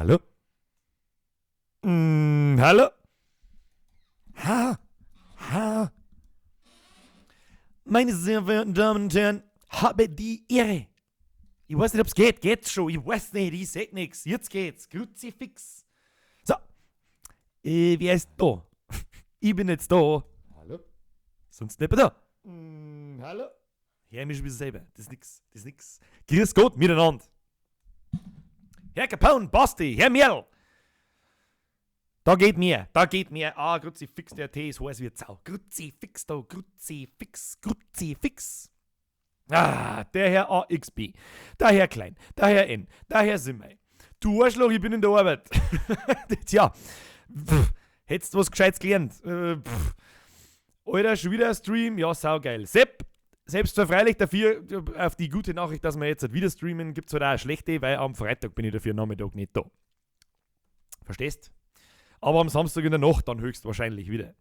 Hallo? Hallo? Ha? Ha? Meine sehr verehrten Damen und Herren, habe die Ehre. Ich weiß nicht, ob's geht. Geht's schon? Ich weiß nicht, ich seh nix. Jetzt geht's. Kruzifix. So. Wer ist da? Ich bin jetzt da. Hallo? Sonst nicht mehr da. Hallo? Hör mich schon wieder selber. Das ist nix. Das ist nix. Grüß Gott miteinander. Herr Capone, Basti, Herr Merl. Da geht mir, da geht mir. Ah, Kruzifix, der Tee ist heiß wie Sau. Kruzifix da, Kruzifix, Kruzifix. Ah, der Herr AXB, der Herr Klein, der Herr N, der Herr Simmei. Du Arschloch, ich bin in der Arbeit. Tja, pff, hättest du was Gescheites gelernt. Pff. Alter, schon wieder ein Stream? Ja, saugeil. Sepp, selbst verfreilich dafür, auf die gute Nachricht, dass wir jetzt halt wieder streamen, gibt's halt auch eine schlechte, weil am Freitag bin ich dafür Nachmittag nicht da. Verstehst? Aber am Samstag in der Nacht dann höchstwahrscheinlich wieder.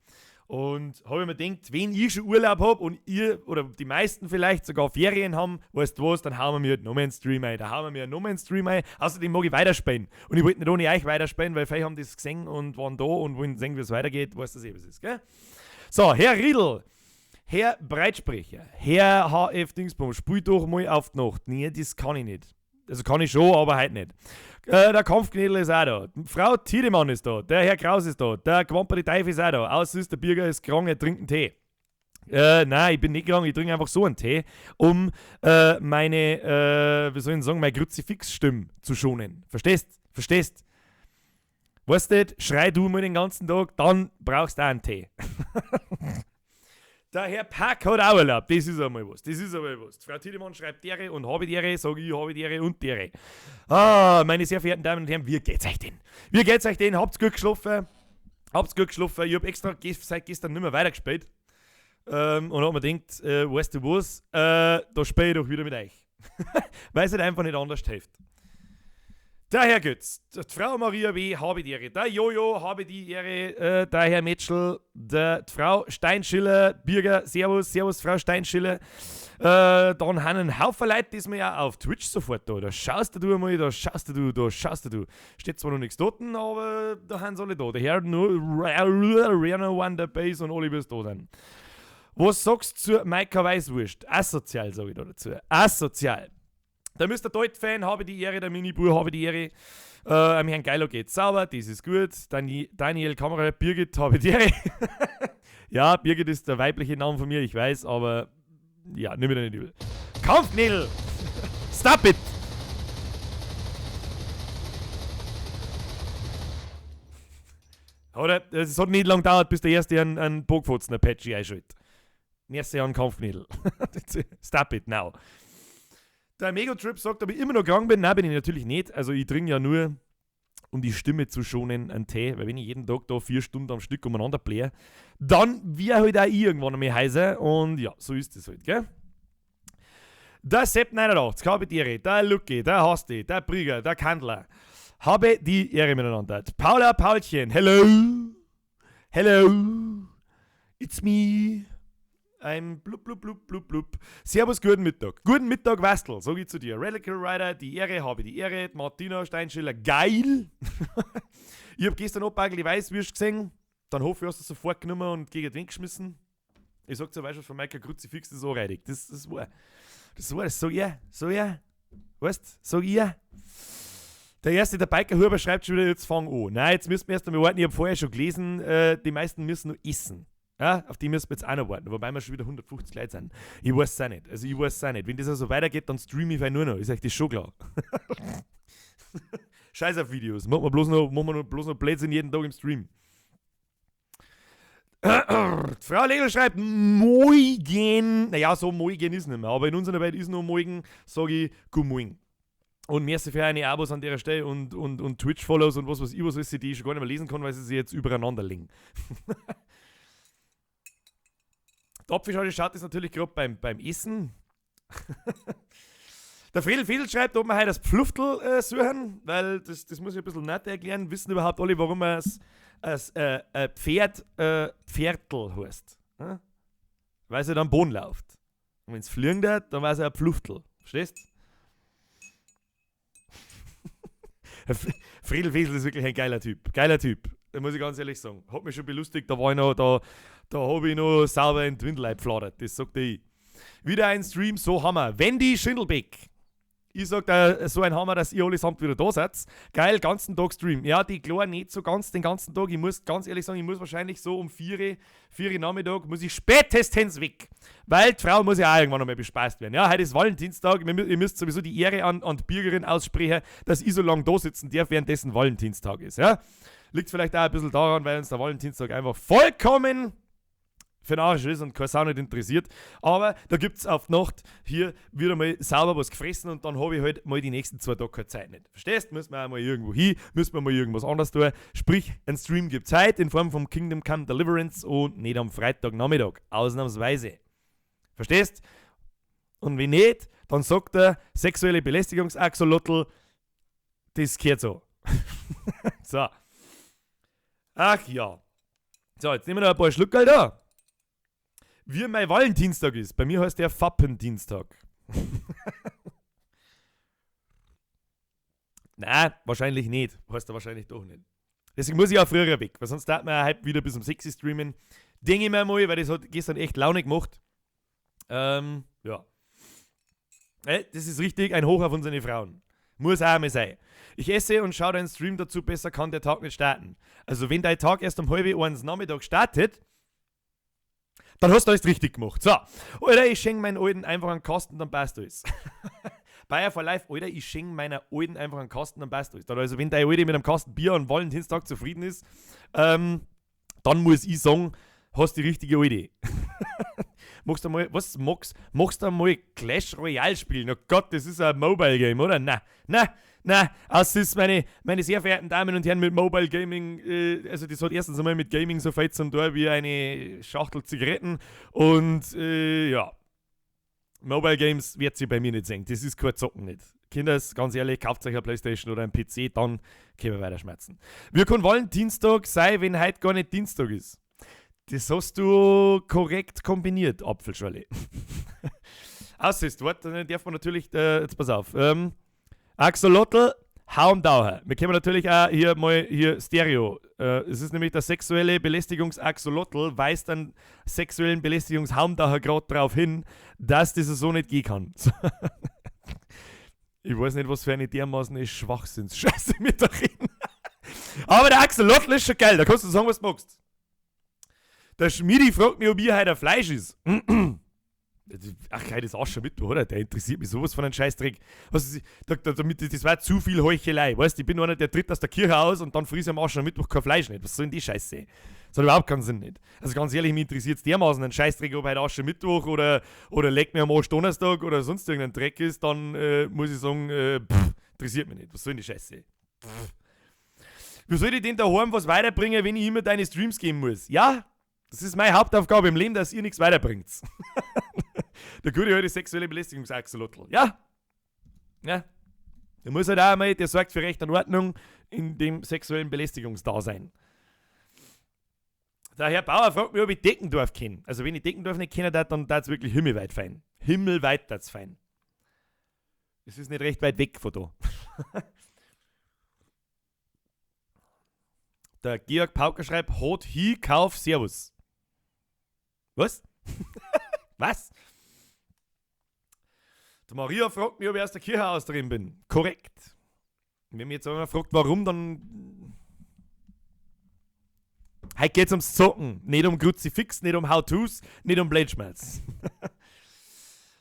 Und hab ich mir gedacht, wenn ich schon Urlaub hab und ihr oder die meisten vielleicht sogar Ferien haben, weißt du was, dann hauen wir mir halt nochmal einen Stream ein. Da hauen wir mir nochmal einen Stream ein. Außerdem mag ich weiterspielen. Und ich wollte nicht ohne euch weiterspielen, weil viele haben das gesehen und waren da und wollen sehen, wie es weitergeht. Weißt du, wie es ist, gell? So, Herr Riedl, Herr Breitsprecher, Herr HF Dingsbum, spiel doch mal auf die Nacht. Nee, das kann ich nicht. Also kann ich schon, aber heute nicht. Der Kampfknädel ist auch da. Frau Tiedemann ist da. Der Herr Kraus ist da. Der Quamperi Teufel ist auch da. Aus ist der Birger ist krank, er trinkt einen Tee. Nein, ich bin nicht krank, ich trinke einfach so einen Tee, um meine wie soll ich denn sagen, meine Kruzifix-Stimme zu schonen. Verstehst? Verstehst? Weißt du nicht, schrei du mal den ganzen Tag, dann brauchst du auch einen Tee. Der Herr Pack hat auch erlaubt, das ist einmal was, das ist einmal was. Frau Tiedemann schreibt dere und habe dere, sag ich, habe dere und dere. Ah, meine sehr verehrten Damen und Herren, wie geht's euch denn? Wie geht's euch denn? Habt's gut geschlafen? Habt's gut geschlafen? Ich hab extra seit gestern nicht mehr weitergespielt. Und hab mir gedacht, weißt du was, da spiel ich doch wieder mit euch. Weil's halt einfach nicht anders hilft. Der Herr Götz, die Frau Maria W., habe die Ehre, der Jojo, habe die Ehre, der Herr Metschel, die Frau Steinschiller, Birger, Servus, Servus, Frau Steinschiller. Dann haben einen Haufen Leute, die sind ja auf Twitch sofort da. Da schaust du einmal, da schaust du, da schaust du. Steht zwar noch nichts dort, aber da haben sie alle da. Der Herr nur, Reno One, der Base und alle, die da sind. Was sagst du zu Maika Weißwurst? Asozial, sag ich da dazu. Asozial. Der Mister Deut-Fan, habe die Ehre, der Mini-Bur, habe die Ehre. Am Herrn Geilo geht's sauber, das ist gut. Daniel Kammerer, Birgit, habe die Ehre. Ja, Birgit ist der weibliche Name von mir, ich weiß, aber ja, nimm mir da nicht übel. Kampfnädel! Stop it! Oder? Es hat nicht lang gedauert, bis der erste einen Bockfotzen Apache einschaltet. Merci an Kampfnädel. Stop it now. Der Megotrip sagt, ob ich immer noch krank bin. Nein, bin ich natürlich nicht. Also ich trinke ja nur, um die Stimme zu schonen, einen Tee. Weil wenn ich jeden Tag da 4 Stunden am Stück umeinander blähe, dann wär halt auch ich irgendwann einmal heiser. Und ja, so ist es halt, gell? Der Sepp 89, habe die Ehre, der Lucky, der Hasti, der Brügger, der Kandler. Habe die Ehre miteinander. Paula Paulchen, hello. Hello. It's me. Ein blub, blub, blub, blub, blub. Servus, guten Mittag. Guten Mittag, Wastel, sag ich zu dir. Radical Rider, die Ehre, habe die Ehre. Martina Steinschiller, geil. Ich hab gestern auch die Weißwürst gesehen. Dann hoffe ich, hast du es sofort genommen und gegen den Wind geschmissen. Ich sag zum Beispiel von Michael Kruzifix, das ist auch reidig. Das war, das sag ich, sag ich. Weißt, sag ich. Der erste, der Biker-Huber schreibt schon wieder, jetzt fang an. Nein, jetzt müssen wir erst einmal warten. Ich hab vorher schon gelesen, die meisten müssen nur essen. Ja, auf die müssen wir jetzt auch noch warten, wobei wir schon wieder 150 Leute sind. Ich weiß es auch nicht. Also ich weiß es auch nicht. Wenn das also weitergeht, dann streame ich vielleicht nur noch. Ist euch das schon klar? Scheiß auf Videos. Machen wir bloß noch, machen wir bloß noch Blödsinn jeden Tag im Stream. Frau Legel schreibt, Moigen. Naja, so Moigen ist nicht mehr. Aber in unserer Welt ist noch Moigen, sag ich, guten Morgen. Und merci für eine Abos an der Stelle und Twitch-Follows und was weiß ich, was alles, die ich schon gar nicht mehr lesen kann, weil sie sich jetzt übereinander legen. Der Apfelschale schaut das natürlich grad beim Essen. Der Friedel Fiedel schreibt, ob wir heute das Pfluftel suchen, weil das muss ich ein bisschen näher erklären. Wissen überhaupt alle, warum es Pferd Pferdl heißt? Hm? Weil es halt am Boden läuft. Und wenn's fliegen wird, dann war's ein Pfluftel. Verstehst? Friedel Fesel ist wirklich ein geiler Typ. Geiler Typ. Da muss ich ganz ehrlich sagen. Hat mich schon belustigt, da war ich noch, da hab ich noch sauber in die Windel eingefladert. Das sagt ich. Wieder ein Stream, so Hammer. Wendy Schindelbeck. Ich sag da, so ein Hammer, dass ihr allesamt wieder da seid. Geil, ganzen Tag Stream. Ja, die Klar nicht so ganz den ganzen Tag. Ich muss ganz ehrlich sagen, ich muss wahrscheinlich so um 4 Nachmittag, muss ich spätestens weg. Weil die Frau muss ja auch irgendwann noch mal bespaßt werden. Ja, heute ist Valentinstag. Ihr müsst sowieso die Ehre an die Bürgerin aussprechen, dass ich so lange da sitzen darf, währenddessen Valentinstag ist. Ja? Liegt vielleicht auch ein bisschen daran, weil uns der Valentinstag einfach vollkommen für den Arsch ist und keine Sau nicht interessiert. Aber da gibt's auf die Nacht hier wieder mal sauber was gefressen und dann hab ich halt mal die nächsten 2 Tage keine Zeit nicht. Verstehst? Müssen wir auch mal irgendwo hin, müssen wir mal irgendwas anderes tun. Sprich, ein Stream gibt's heute in Form von Kingdom Come Deliverance und nicht am Freitagnachmittag. Ausnahmsweise. Verstehst? Und wenn nicht, dann sagt er, sexuelle Belästigungsaxolotl, das gehört so. So. Ach ja. So, jetzt nehmen wir noch ein paar Schluckerl da. Wie mein Valentinstag ist. Bei mir heißt der Fappendienstag. Nein, wahrscheinlich nicht. Heißt er wahrscheinlich doch nicht. Deswegen muss ich auch früher weg, weil sonst darf man ja heute wieder bis um 6 Uhr streamen. Denke ich mir mal, weil das hat gestern echt Laune gemacht. Ja. Das ist richtig, ein Hoch auf unsere Frauen. Muss auch einmal sein. Ich esse und schaue deinen Stream dazu, besser kann der Tag nicht starten. Also wenn dein Tag erst um 12:30 Nachmittag startet, dann hast du alles richtig gemacht. So, Alter, ich schenk meinen Alten einfach einen Kasten, dann passt alles. Bayer for Life, Alter, ich schenk meiner Alten einfach einen Kasten, dann passt alles. Also wenn deine Alte mit einem Kasten Bier und Valentinstag zufrieden ist, dann muss ich sagen, hast die richtige Alte. Magst du mal, was magst, magst du mal Clash Royale spielen? Oh Gott, das ist ein Mobile Game, oder? Na, na, na, das ist meine sehr verehrten Damen und Herren mit Mobile Gaming, also das hat erstens einmal mit Gaming so viel zum tun wie eine Schachtel Zigaretten und ja, Mobile Games wird sie bei mir nicht sehen, das ist kein Zocken nicht. Kinders, ganz ehrlich, kauft euch eine Playstation oder einen PC, dann können wir weiter schmerzen. Wir können Valentinstag sein, wenn heute gar nicht Dienstag ist. Das hast du korrekt kombiniert, Apfelschorle. Aussiehst, warte, dann darf man natürlich, jetzt pass auf, Axolotl, Haumdauer. Wir können natürlich auch hier mal hier Stereo. Es ist nämlich der sexuelle Belästigungsaxolotl, weist dann sexuellen Belästigungshaumdauer gerade darauf hin, dass das so nicht gehen kann. Ich weiß nicht, was für eine dermaßen Schwachsinnsscheiße mit da reden. Aber der Axolotl ist schon geil, da kannst du sagen, was du magst. Der Schmidi fragt mich, ob ich heute ein Fleisch ist. Ach, heute ist auch schon mit, oder? Der interessiert mich sowas von einem Scheißdreck. Was ist, das war zu viel Heuchelei. Weißt du, ich bin einer, der tritt aus der Kirche aus und dann frisst am Aschermittwoch kein Fleisch nicht. Was soll denn die Scheiße? Das hat überhaupt keinen Sinn nicht. Also ganz ehrlich, mich interessiert es dermaßen ein Scheißdreck, ob heute Aschermittwoch oder leck mir am Arsch Donnerstag oder sonst irgendein Dreck ist, dann muss ich sagen, interessiert mich nicht. Was soll denn die Scheiße? Pff. Wie soll ich denn daheim was weiterbringen, wenn ich immer deine Streams geben muss? Ja? Das ist meine Hauptaufgabe im Leben, dass ihr nichts weiterbringt. Der gute alte sexuelle Belästigungsaxolotl. Ja. Ja. Der muss halt auch einmal, der sorgt für Recht und Ordnung in dem sexuellen Belästigungsdasein. Der Herr Bauer fragt mich, ob ich Deckendorf kenne. Also wenn ich Deckendorf nicht kenne, dann darf es wirklich himmelweit fein. Himmelweit darf's fein. Es ist nicht recht weit weg von da. Der Georg Pauker schreibt, Hot hi, Kauf, Servus. Was? Was? Die Maria fragt mich, ob ich aus der Kirche aus drin bin. Korrekt. Wenn mich jetzt einer fragt, warum, dann... Heute geht's ums Zocken. Nicht um Kruzifix, nicht um How-Tos, nicht um Blödschmerz.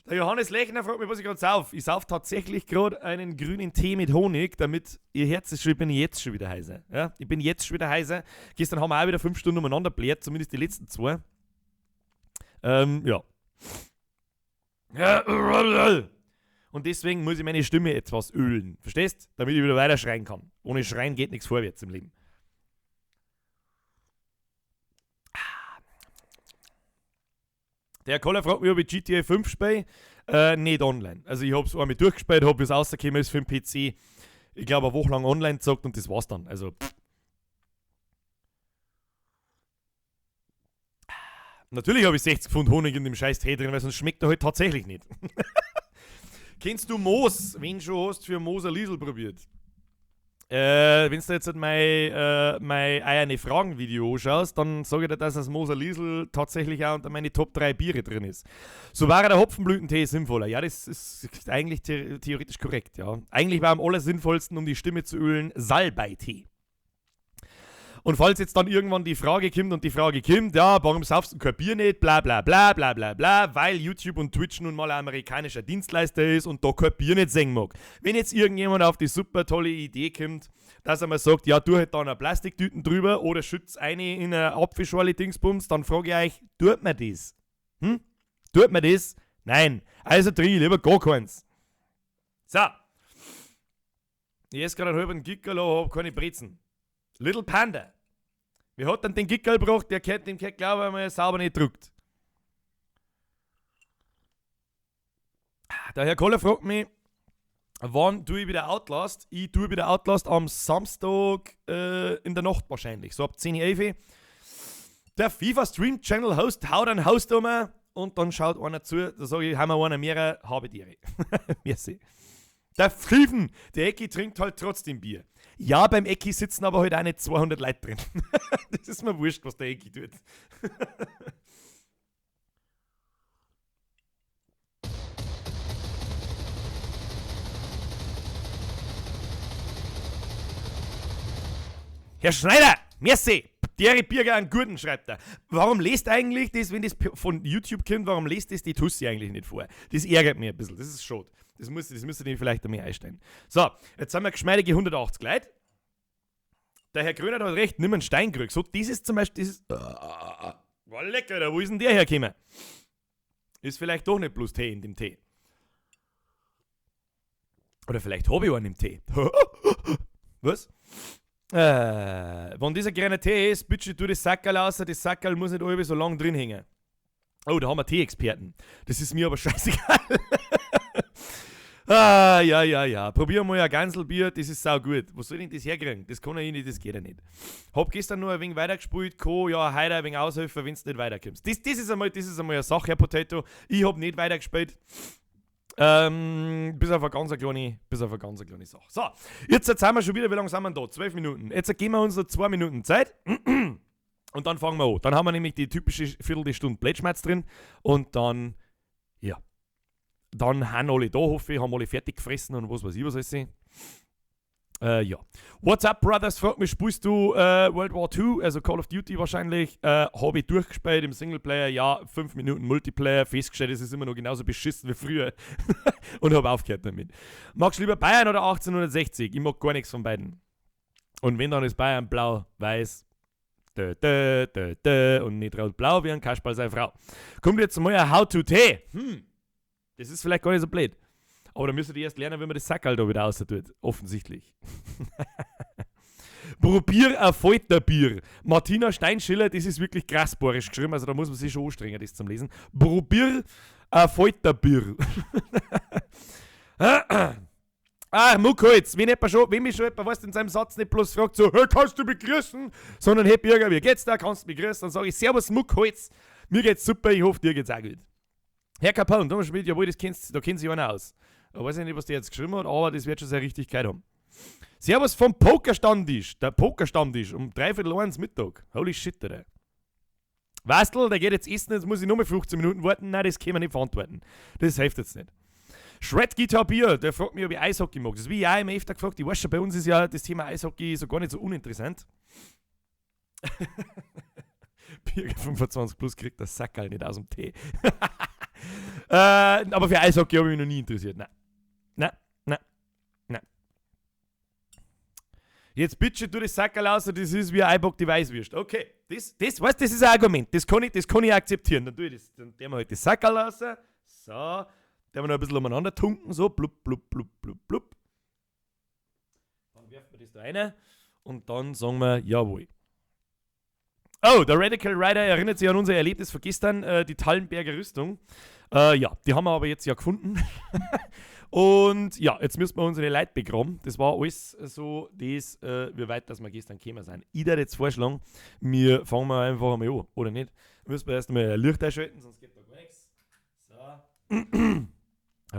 Der Johannes Lechner fragt mich, was ich gerade sauf. Ich sauf tatsächlich gerade einen grünen Tee mit Honig, damit ihr Herz ist schon, ich bin jetzt schon wieder heiser. Ja, ich bin jetzt schon wieder heiser. Gestern haben wir auch wieder 5 Stunden umeinander blärt, zumindest die letzten 2. Ja. Und deswegen muss ich meine Stimme etwas ölen. Verstehst? Damit ich wieder weiter schreien kann. Ohne Schreien geht nichts vorwärts im Leben. Der Koller fragt mich, ob ich GTA 5 spiele. Nicht online. Also ich hab's einmal durchgespielt, hab, wie es rausgekommen ist für den PC. Ich glaube, eine Woche lang online gezockt und das war's dann. Also, pff. Natürlich habe ich 60 Pfund Honig in dem scheiß Tee drin, weil sonst schmeckt er halt tatsächlich nicht. Kennst du Moos? Wen schon hast für Moser Liesel probiert? Wenn du jetzt mein Eierne Fragen-Video anschaust, dann sage ich dir, dass das Moser Liesel tatsächlich auch unter meine Top 3 Biere drin ist. So war der Hopfenblütentee sinnvoller. Ja, das ist eigentlich theoretisch korrekt, ja. Eigentlich war am allersinnvollsten, um die Stimme zu ölen, Salbeitee. Und falls jetzt dann irgendwann die Frage kommt und die Frage kommt, ja, warum saufst du kein Bier nicht, bla bla bla bla bla bla, weil YouTube und Twitch nun mal ein amerikanischer Dienstleister ist und da kein Bier nicht sehen mag. Wenn jetzt irgendjemand auf die super tolle Idee kommt, dass er mal sagt, ja, tu halt da eine Plastiktüten drüber oder schütz eine in eine Apfelschorle Dingsbums, dann frage ich euch, tut man das? Hm? Tut man das? Nein. Also trinke ich lieber gar keins. So. Ich esse gerade einen halben Gickerl, aber hab keine Brezen. Little Panda. Wer hat denn den Gickerl gebracht? Der kennt den, glaube ich, mal sauber nicht druckt. Der Herr Koller fragt mich, wann tue ich wieder Outlast? Ich tue wieder Outlast am Samstag in der Nacht wahrscheinlich. So ab 10:11 Uhr. Der FIFA Stream Channel Host haut einen Host um und dann schaut einer zu. Da sage ich, haben wir einer mehr, habe die Ehre. Merci. Der Steven, der Ecki trinkt halt trotzdem Bier. Ja, beim Ecki sitzen aber halt auch nicht 200 Leute drin. Das ist mir wurscht, was der Ecki tut. Herr Schneider, merci. Dere Birger einen guten, schreibt er. Warum lest eigentlich das, wenn das von YouTube kommt, warum lest das die Tussi eigentlich nicht vor? Das ärgert mich ein bisschen, das ist schade. Das müsste ich vielleicht einmal einstellen. So, jetzt haben wir geschmeidige 180 Leute. Der Herr Grönert hat recht, nimm einen Steinkrug. So, das ist zum Beispiel, das ist, war lecker, Alter, wo ist denn der hergekommen? Ist vielleicht doch nicht bloß Tee in dem Tee. Oder vielleicht hab ich einen im Tee. Was? Wenn dieser kleine Tee ist, bitte tu das Sackerl raus, das Sackerl muss nicht alle so lang drin hängen. Oh, da haben wir Tee-Experten. Das ist mir aber scheißegal. Ah, ja, ja, ja. Probier mal ein Ganselbier, das ist sau gut. Wo soll ich denn das herkriegen? Das kann ich nicht, das geht ja nicht. Hab gestern nur ein wenig weitergespielt, Co, ja, heute ein wenig aushelfen, wenn's nicht weiterkommst. Das ist einmal eine Sache, Herr Potato. Ich hab nicht weitergespielt. Bis auf eine ganz kleine, bis auf eine ganz kleine Sache. So, jetzt sind wir schon wieder, wie lange sind wir denn da? 12 Minuten. Jetzt geben wir uns noch 2 Minuten Zeit. Und dann fangen wir an. Dann haben wir nämlich die typische Viertelstunde Plätschmerz drin. Und dann, ja. Dann haben alle da, hoffe ich, haben alle fertig gefressen und was weiß ich, was alles. Ja. What's up, Brothers? Fragt mich, spielst du World War II, also Call of Duty wahrscheinlich? Hab ich durchgespielt im Singleplayer, ja, 5 Minuten Multiplayer, festgestellt, es ist immer noch genauso beschissen wie früher. Und hab aufgehört damit. Magst du lieber Bayern oder 1860? Ich mag gar nichts von beiden. Und wenn, dann ist Bayern blau, weiß, dö, dö, dö, dö, und nicht rot-blau wie ein Kasperl seine Frau. Kommt jetzt mal ein How-to-Tee. Das ist vielleicht gar nicht so blöd. Aber da müsst ihr erst lernen, wie man das Sackerl da wieder raus tut. Offensichtlich. Probier ein Falterbier. Martina Steinschiller, das ist wirklich krass bohrisch geschrieben, also da muss man sich schon anstrengen, das zum Lesen. Probier ein Falterbier. Ach, Muckholz, wenn mich schon jemand, weißt, in seinem Satz nicht bloß fragt, so, hey, kannst du mich grüßen? Sondern, hey Birger, wie geht's da? Kannst du mich grüßen? Dann sag ich, Servus Muckholz, mir geht's super, ich hoffe, dir geht's auch gut. Herr Capone, Thomas Schmidt, jawohl, das kennst, da kennt sich einer aus. Da weiß ich nicht, was der jetzt geschrieben hat, aber das wird schon seine Richtigkeit haben. Servus vom Pokerstammtisch. Der Pokerstammtisch um 12:45 Mittag. Holy shit, Alter. Wastel, der geht jetzt essen, jetzt muss ich nochmal 15 Minuten warten. Nein, das können wir nicht verantworten. Das hilft jetzt nicht. Shred Guitar Bier, der fragt mich, ob ich Eishockey mag. Das ist wie ich auch im öfter gefragt. Ich weiß schon, bei uns ist ja das Thema Eishockey so gar nicht so uninteressant. Birger 25 plus kriegt das Sackerl nicht aus dem Tee. Aber für Eishockey habe ich mich noch nie interessiert. Nein. Nein, nein, nein. Jetzt bitte tu das Sackerl aus, das ist wie ein Eibock die Weißwürst. Okay, das ist ein Argument. Das kann ich akzeptieren. Dann tue ich das. Dann tun wir halt das Sackerl raus. So. Dann wir noch ein bisschen umeinander tunken. So, blub, blub, blub, blub, blub. Dann werfen wir das da rein. Und dann sagen wir, jawohl. Oh, der Radical Rider erinnert sich an unser Erlebnis von gestern, die Tallenberger Rüstung. Ja, die haben wir aber jetzt ja gefunden. Und ja, jetzt müssen wir unsere Leute begraben. Das war alles so, das, wie weit, dass wir gestern gekommen sind. Ich würde jetzt vorschlagen, wir fangen mal einfach einmal an, oder nicht? Müssen wir erst einmal ein Licht einschalten, sonst geht da gar nichts. So.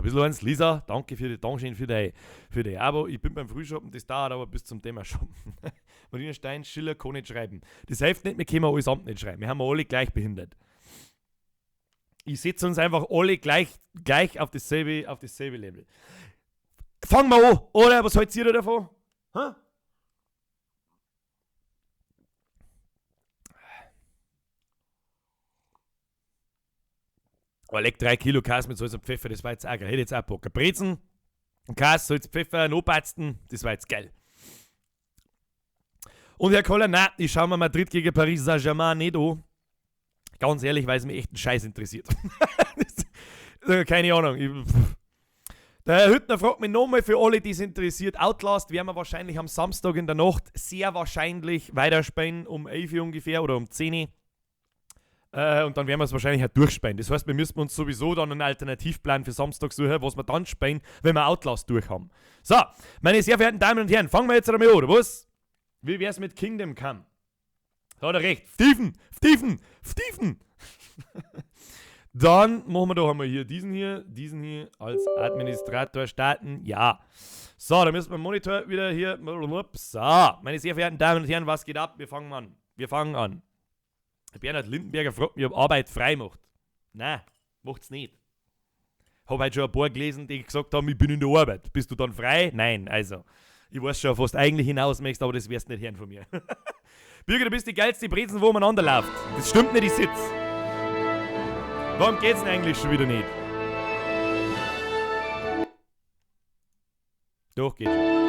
Ein bisschen eins, Lisa, danke für die, Dankeschön für die Abo. Ich bin beim Frühschoppen, das dauert aber bis zum Thema Shoppen. Marina Stein, Schiller kann nicht schreiben. Das hilft nicht, wir können alles Amt nicht schreiben. Wir haben alle gleich behindert. Ich setze uns einfach alle gleich auf dasselbe Level. Fangen wir an, oder? Was haltet ihr da davon? Hä? Aber leck 3 Kilo Käse mit Salz und Pfeffer, das war jetzt auch geil. Hätte jetzt auch Bock. Ein Brezen, ein Käse, Salz, Pfeffer, ein Obersten, das war jetzt geil. Und Herr Koller, nein, ich schau mir Madrid gegen Paris Saint-Germain nicht an. Ganz ehrlich, weil es mich echt einen Scheiß interessiert. Das, keine Ahnung. Der Herr Hüttner fragt mich nochmal für alle, die es interessiert. Outlast werden wir wahrscheinlich am Samstag in der Nacht sehr wahrscheinlich weiterspielen, um 11 Uhr ungefähr oder um 10 Uhr. Und dann werden wir es wahrscheinlich auch durchspielen. Das heißt, wir müssen uns sowieso dann einen Alternativplan für Samstag suchen, was wir dann spielen, wenn wir Outlast durch haben. So, meine sehr verehrten Damen und Herren, fangen wir jetzt einmal an, oder was? Wie wär's mit Kingdom Come? Da hat er recht. Stephen! Stephen! Stephen! Dann machen wir doch einmal hier diesen hier als Administrator starten. Ja. So, da müssen wir den Monitor wieder hier. So, meine sehr verehrten Damen und Herren, was geht ab? Wir fangen an. Wir fangen an. Bernhard Lindenberger fragt mich, ob Arbeit frei macht. Nein, macht's nicht. Hab heute schon ein paar gelesen, die gesagt haben, ich bin in der Arbeit. Bist du dann frei? Nein, also. Ich weiß schon, auf was du eigentlich hinaus möchtest, aber das wirst du nicht hören von mir. Birger, du bist die geilste Brezen, wo umeinander läuft. Das stimmt nicht, ich sitz. Warum geht's denn eigentlich schon wieder nicht? Doch, geht schon.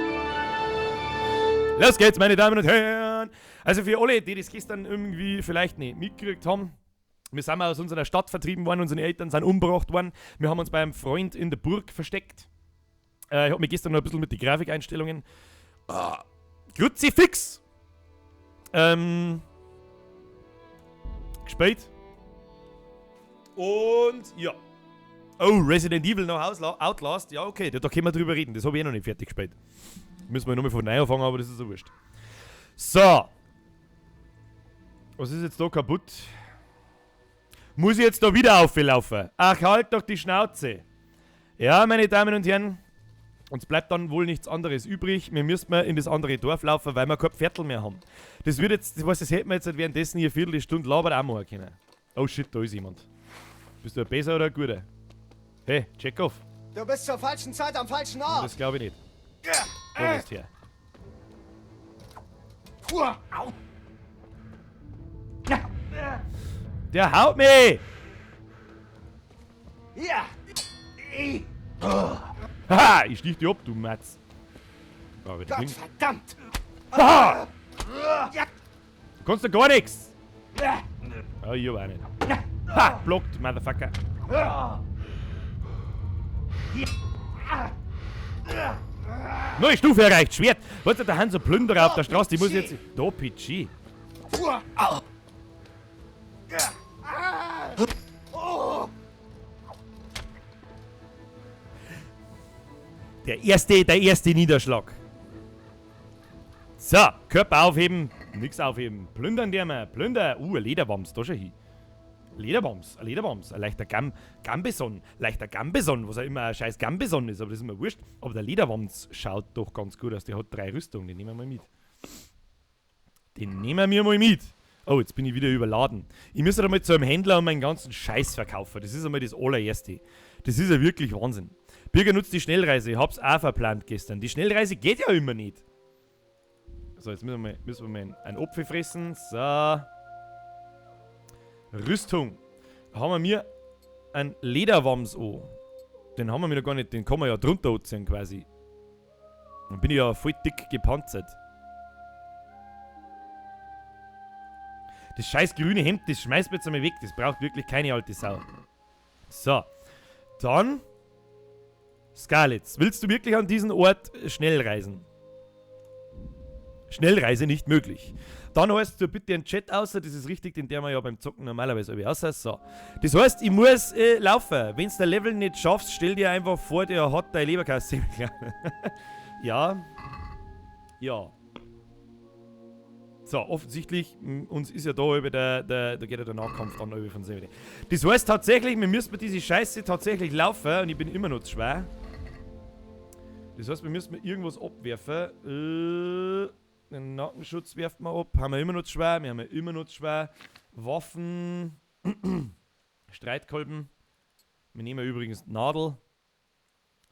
Los geht's, meine Damen und Herren. Also für alle, die das gestern irgendwie vielleicht nicht mitgekriegt haben, wir sind aus unserer Stadt vertrieben worden, unsere Eltern sind umgebracht worden. Wir haben uns bei einem Freund in der Burg versteckt. Ich hab mich gestern noch ein bisschen mit den Grafikeinstellungen... Kruzifix! Gespielt. Und ja. Oh, Resident Evil noch Outlast. Ja, okay, da können wir drüber reden. Das hab ich eh noch nicht fertig gespielt. Müssen wir nochmal von neu anfangen, aber das ist so wurscht. So. Was ist jetzt da kaputt? Muss ich jetzt da wieder auflaufen? Ach, halt doch die Schnauze. Ja, meine Damen und Herren. Uns bleibt dann wohl nichts anderes übrig. Wir müssen mal in das andere Dorf laufen, weil wir kein Pferdl mehr haben. Das wird jetzt, das, das hätten wir jetzt währenddessen hier Viertelstunde labert auch machen können. Oh shit, da ist jemand. Bist du ein besser oder ein guter? Hey, check off. Du bist zur falschen Zeit am falschen Ort. Das glaube ich nicht. Da bist du her. Der haut mich! Ja! Haha, ich stich dich ab, du Matz. Oh, Gott verdammt! Haha! Du kannst doch gar nichts! Oh, ich hab auch nicht. Ha! Blockt, Motherfucker! Neue Stufe erreicht, Schwert! Weißt du, da haben so Plünderer auf der Straße, die muss jetzt. Da, PG. Der erste Niederschlag. So, Körper aufheben, nix aufheben. Plündern der mal, Plünder. Ein Lederwams, da schon hin. Lederwams, ein Lederwams, ein leichter Gambeson, leichter Gambeson, was auch immer ein scheiß Gambeson ist, aber das ist mir wurscht. Aber der Lederwams schaut doch ganz gut aus, der hat 3 Rüstungen, den nehmen wir mal mit. Den nehmen wir mal mit. Oh, jetzt bin ich wieder überladen. Ich muss einmal zu einem Händler und meinen ganzen Scheiß verkaufen. Das ist einmal das allererste. Das ist ja wirklich Wahnsinn. Birger nutzt die Schnellreise. Ich hab's auch verplant gestern. Die Schnellreise geht ja immer nicht. So, jetzt müssen wir mal einen Apfel fressen. So. Rüstung. Da haben wir mir einen Lederwams an. Den haben wir mir noch gar nicht. Den kann man ja drunter anziehen quasi. Dann bin ich ja voll dick gepanzert. Das scheiß grüne Hemd, das schmeißt mir jetzt einmal weg. Das braucht wirklich keine alte Sau. So. Dann. Skalitz. Willst du wirklich an diesen Ort schnell reisen? Schnellreise nicht möglich. Dann heißt du bitte einen Chat aus, das ist richtig, den der man ja beim Zocken normalerweise aus. So. Das heißt, ich muss laufen. Wenn's der Level nicht schaffst, stell dir einfach vor, der hat deine Leberkasse. Ja. Ja. So, offensichtlich, uns ist ja da über da geht ja der Nahkampf dann über von selber. Das heißt tatsächlich, wir müssen mit dieser Scheiße tatsächlich laufen und ich bin immer noch zu schwer. Das heißt, wir müssen irgendwas abwerfen. Den Nackenschutz werfen wir ab. Haben wir immer noch zu schwer. Wir haben ja immer noch zu schwer. Waffen. Streitkolben. Wir nehmen übrigens Nadel.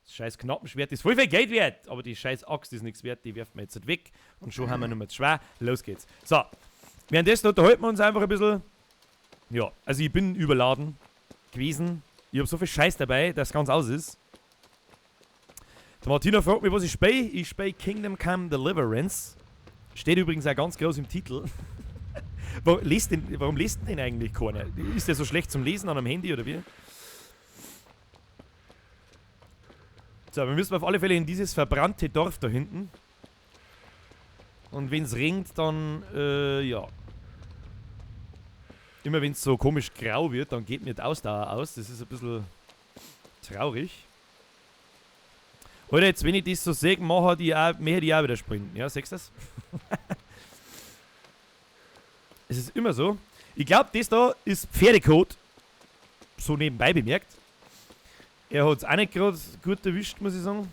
Das scheiß Knappenschwert ist voll viel Geld wert. Aber die scheiß Axt ist nichts wert. Die werfen wir jetzt nicht weg. Und schon haben wir nur zu schwer. Los geht's. So. Währenddessen unterhalten wir uns einfach ein bisschen. Ja, also ich bin überladen gewesen. Ich hab so viel Scheiß dabei, dass es ganz aus ist. Der Martina fragt mich, was ich spiele. Ich spiele Kingdom Come Deliverance. Steht übrigens auch ganz groß im Titel. Warum liest denn eigentlich keiner? Ist der so schlecht zum Lesen an einem Handy oder wie? So, wir müssen auf alle Fälle in dieses verbrannte Dorf da hinten. Und wenn es regnet, dann, ja. Immer wenn es so komisch grau wird, dann geht mir die Ausdauer aus. Das ist ein bisschen traurig. Alter, jetzt wenn ich das so sehe, möchte ich auch wieder sprinten. Ja, siehst du das? Es ist immer so. Ich glaube, das da ist Pferdekot. So nebenbei bemerkt. Er hat es auch nicht gerade gut erwischt, muss ich sagen.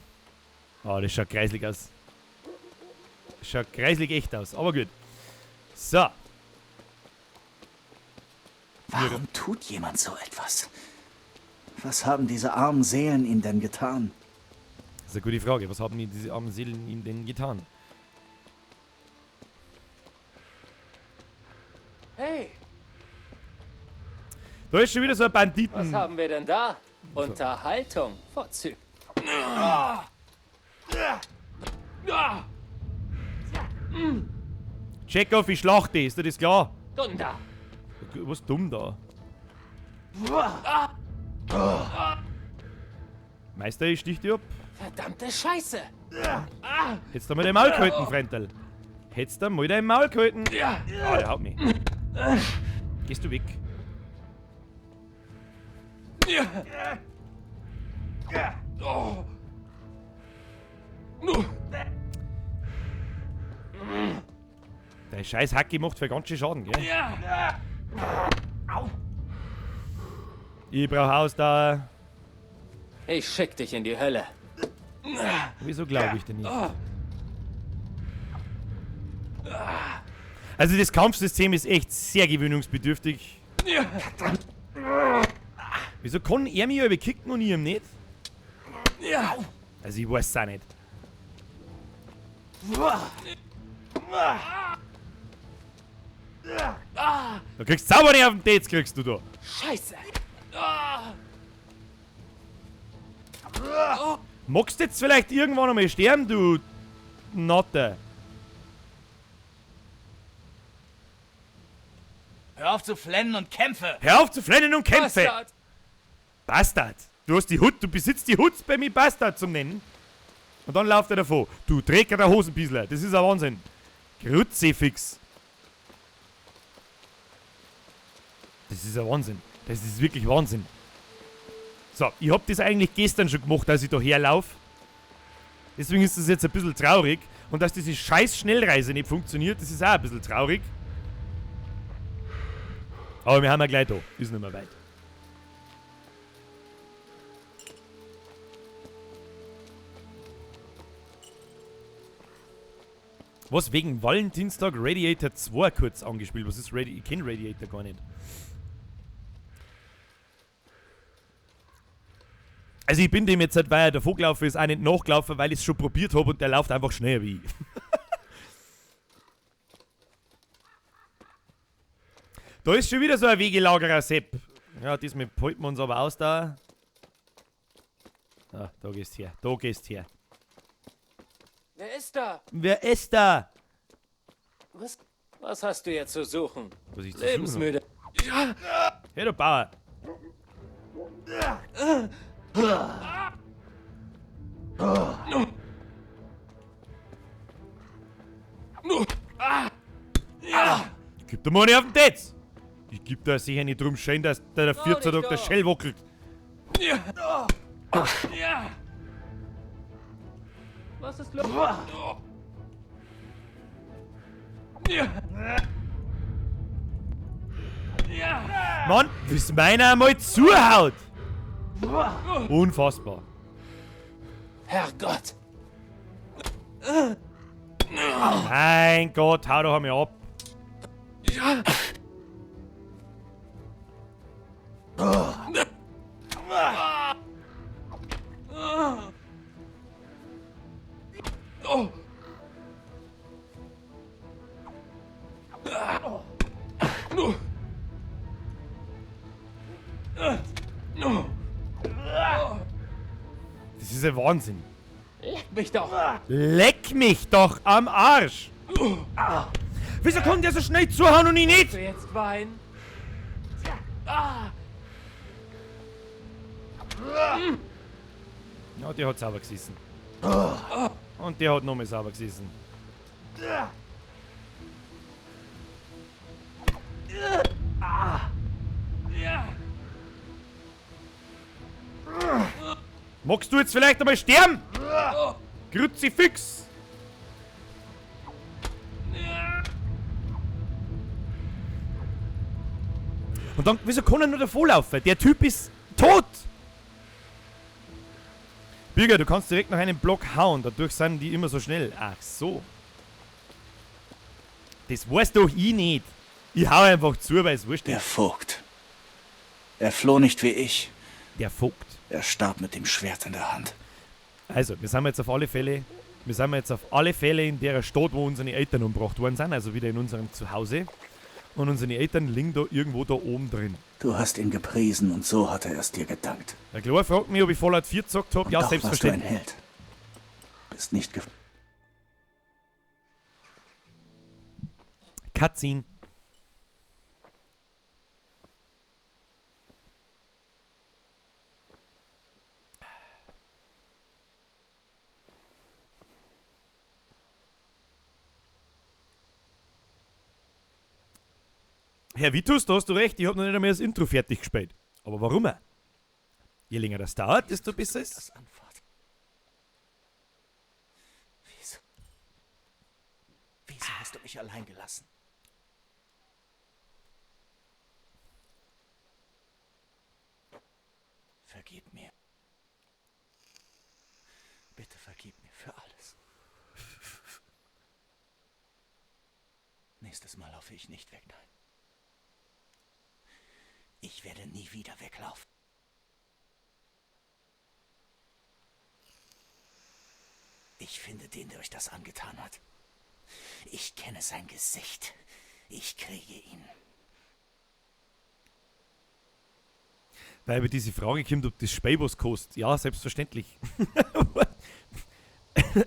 Ah, das schaut kreislig aus. Das schaut kreislig echt aus, aber gut. So. Warum tut jemand so etwas? Was haben diese armen Seelen ihm denn getan? Das ist eine gute Frage. Was haben diese armen Seelen ihm denn getan? Hey! Da ist schon wieder so ein Banditen. Was haben wir denn da? Unterhaltung. Vorzüglich. Check auf, ich schlachte, ist dir das klar? Dumm da. Was dumm da? Meister, ich stich dich ab. Verdammte Scheiße! Hättest du mal dein Maul gehalten, Fräntel. Hättest du mal dein Maul gehalten. Ah, der haut mich. Gehst du weg? Der scheiß Hacki macht für ganz schön Schaden, gell? Ich brauch Ausdauer. Ich schick dich in die Hölle. Wieso glaube ich denn nicht? Also das Kampfsystem ist echt sehr gewöhnungsbedürftig. Wieso kann er mich aber kicken und ich ihm nicht? Also ich weiß es auch nicht. Du kriegst sauber nicht auf den Dates, kriegst du da. Scheiße! Magst du jetzt vielleicht irgendwann einmal sterben, du Notte? Hör auf zu flennen und kämpfe! Hör auf zu flennen und kämpfe! Bastard! Bastard! Du hast die Hut, du besitzt die Hut bei mir Bastard zum Nennen. Und dann lauft er davon. Du Träger der Hosenbiesler, das ist ein Wahnsinn. Kruzifix. Das ist ein Wahnsinn. Das ist wirklich Wahnsinn. So, ich hab das eigentlich gestern schon gemacht, als ich da herlaufe. Deswegen ist das jetzt ein bisschen traurig. Und dass diese scheiß Schnellreise nicht funktioniert, das ist auch ein bisschen traurig. Aber wir haben ja gleich da. Ist nicht mehr weit. Was wegen Valentinstag Radiator 2 kurz angespielt? Was ist Radiator? Ich kenn Radiator gar nicht. Also ich bin dem jetzt halt, weil er davor gelaufen ist, auch nicht nachgelaufen, weil ich es schon probiert habe und der läuft einfach schneller wie ich. Da ist schon wieder so ein Wegelagerer Sepp. Ja, diesmal halten wir uns aber aus da. Ah, da gehst her, da gehst her. Wer ist da? Wer ist da? Was hast du jetzt zu suchen? Was ich zu suchen Lebensmüde. hab? Hey, du Bauer. Ich geb dir mal nicht auf den Tetz. Ich geb da sicher nicht drum schön, dass der 14 Tag der Schell wackelt. Was ist los? Mann, bis meiner einmal zuhaut! Unfassbar. Herrgott! Mein Gott, hau doch einmal ab. Das ist ja Wahnsinn. Leck mich doch! Leck mich doch am Arsch! Wieso kommt der so schnell zuhauen und ich nicht? Willst du jetzt weinen? Ja, der hat sauber gesessen. Und der hat nochmal sauber gesessen. Magst du jetzt vielleicht einmal sterben? Kruzifix! Und dann, wieso kann er nur davonlaufen? Der Typ ist tot! Birger, du kannst direkt nach einem Block hauen, dadurch sind die immer so schnell. Ach so. Das weiß doch ich nicht. Ich hau einfach zu, weil es wurscht Der ist. Vogt. Er floh nicht wie ich. Der Vogt. Er starb mit dem Schwert in der Hand. Also, wir sind jetzt auf alle Fälle, wir sind jetzt auf alle Fälle in der Stadt, wo unsere Eltern umgebracht worden sind, also wieder in unserem Zuhause. Und unsere Eltern liegen da irgendwo da oben drin. Du hast ihn gepriesen und so hat er es dir gedankt. Der Chlor fragt mich, ob ich Fallout 4 gezockt habe. Und Ja, doch warst du ein selbstverständlich. Held. Bist nicht ge... Cutscene. Herr Vitus, da hast du recht, ich hab noch nicht einmal das Intro fertig gespielt. Aber warum? Je länger das dauert, desto besser ist Das Anfahrt. Wieso? Wieso hast du mich allein gelassen? Vergib mir. Bitte vergib mir für alles. Nächstes Mal laufe ich nicht weg, nein. Ich werde nie wieder weglaufen. Ich finde den, der euch das angetan hat. Ich kenne sein Gesicht. Ich kriege ihn. Weil über diese Frage kommt, ob das Spiel was kostet. Ja, selbstverständlich.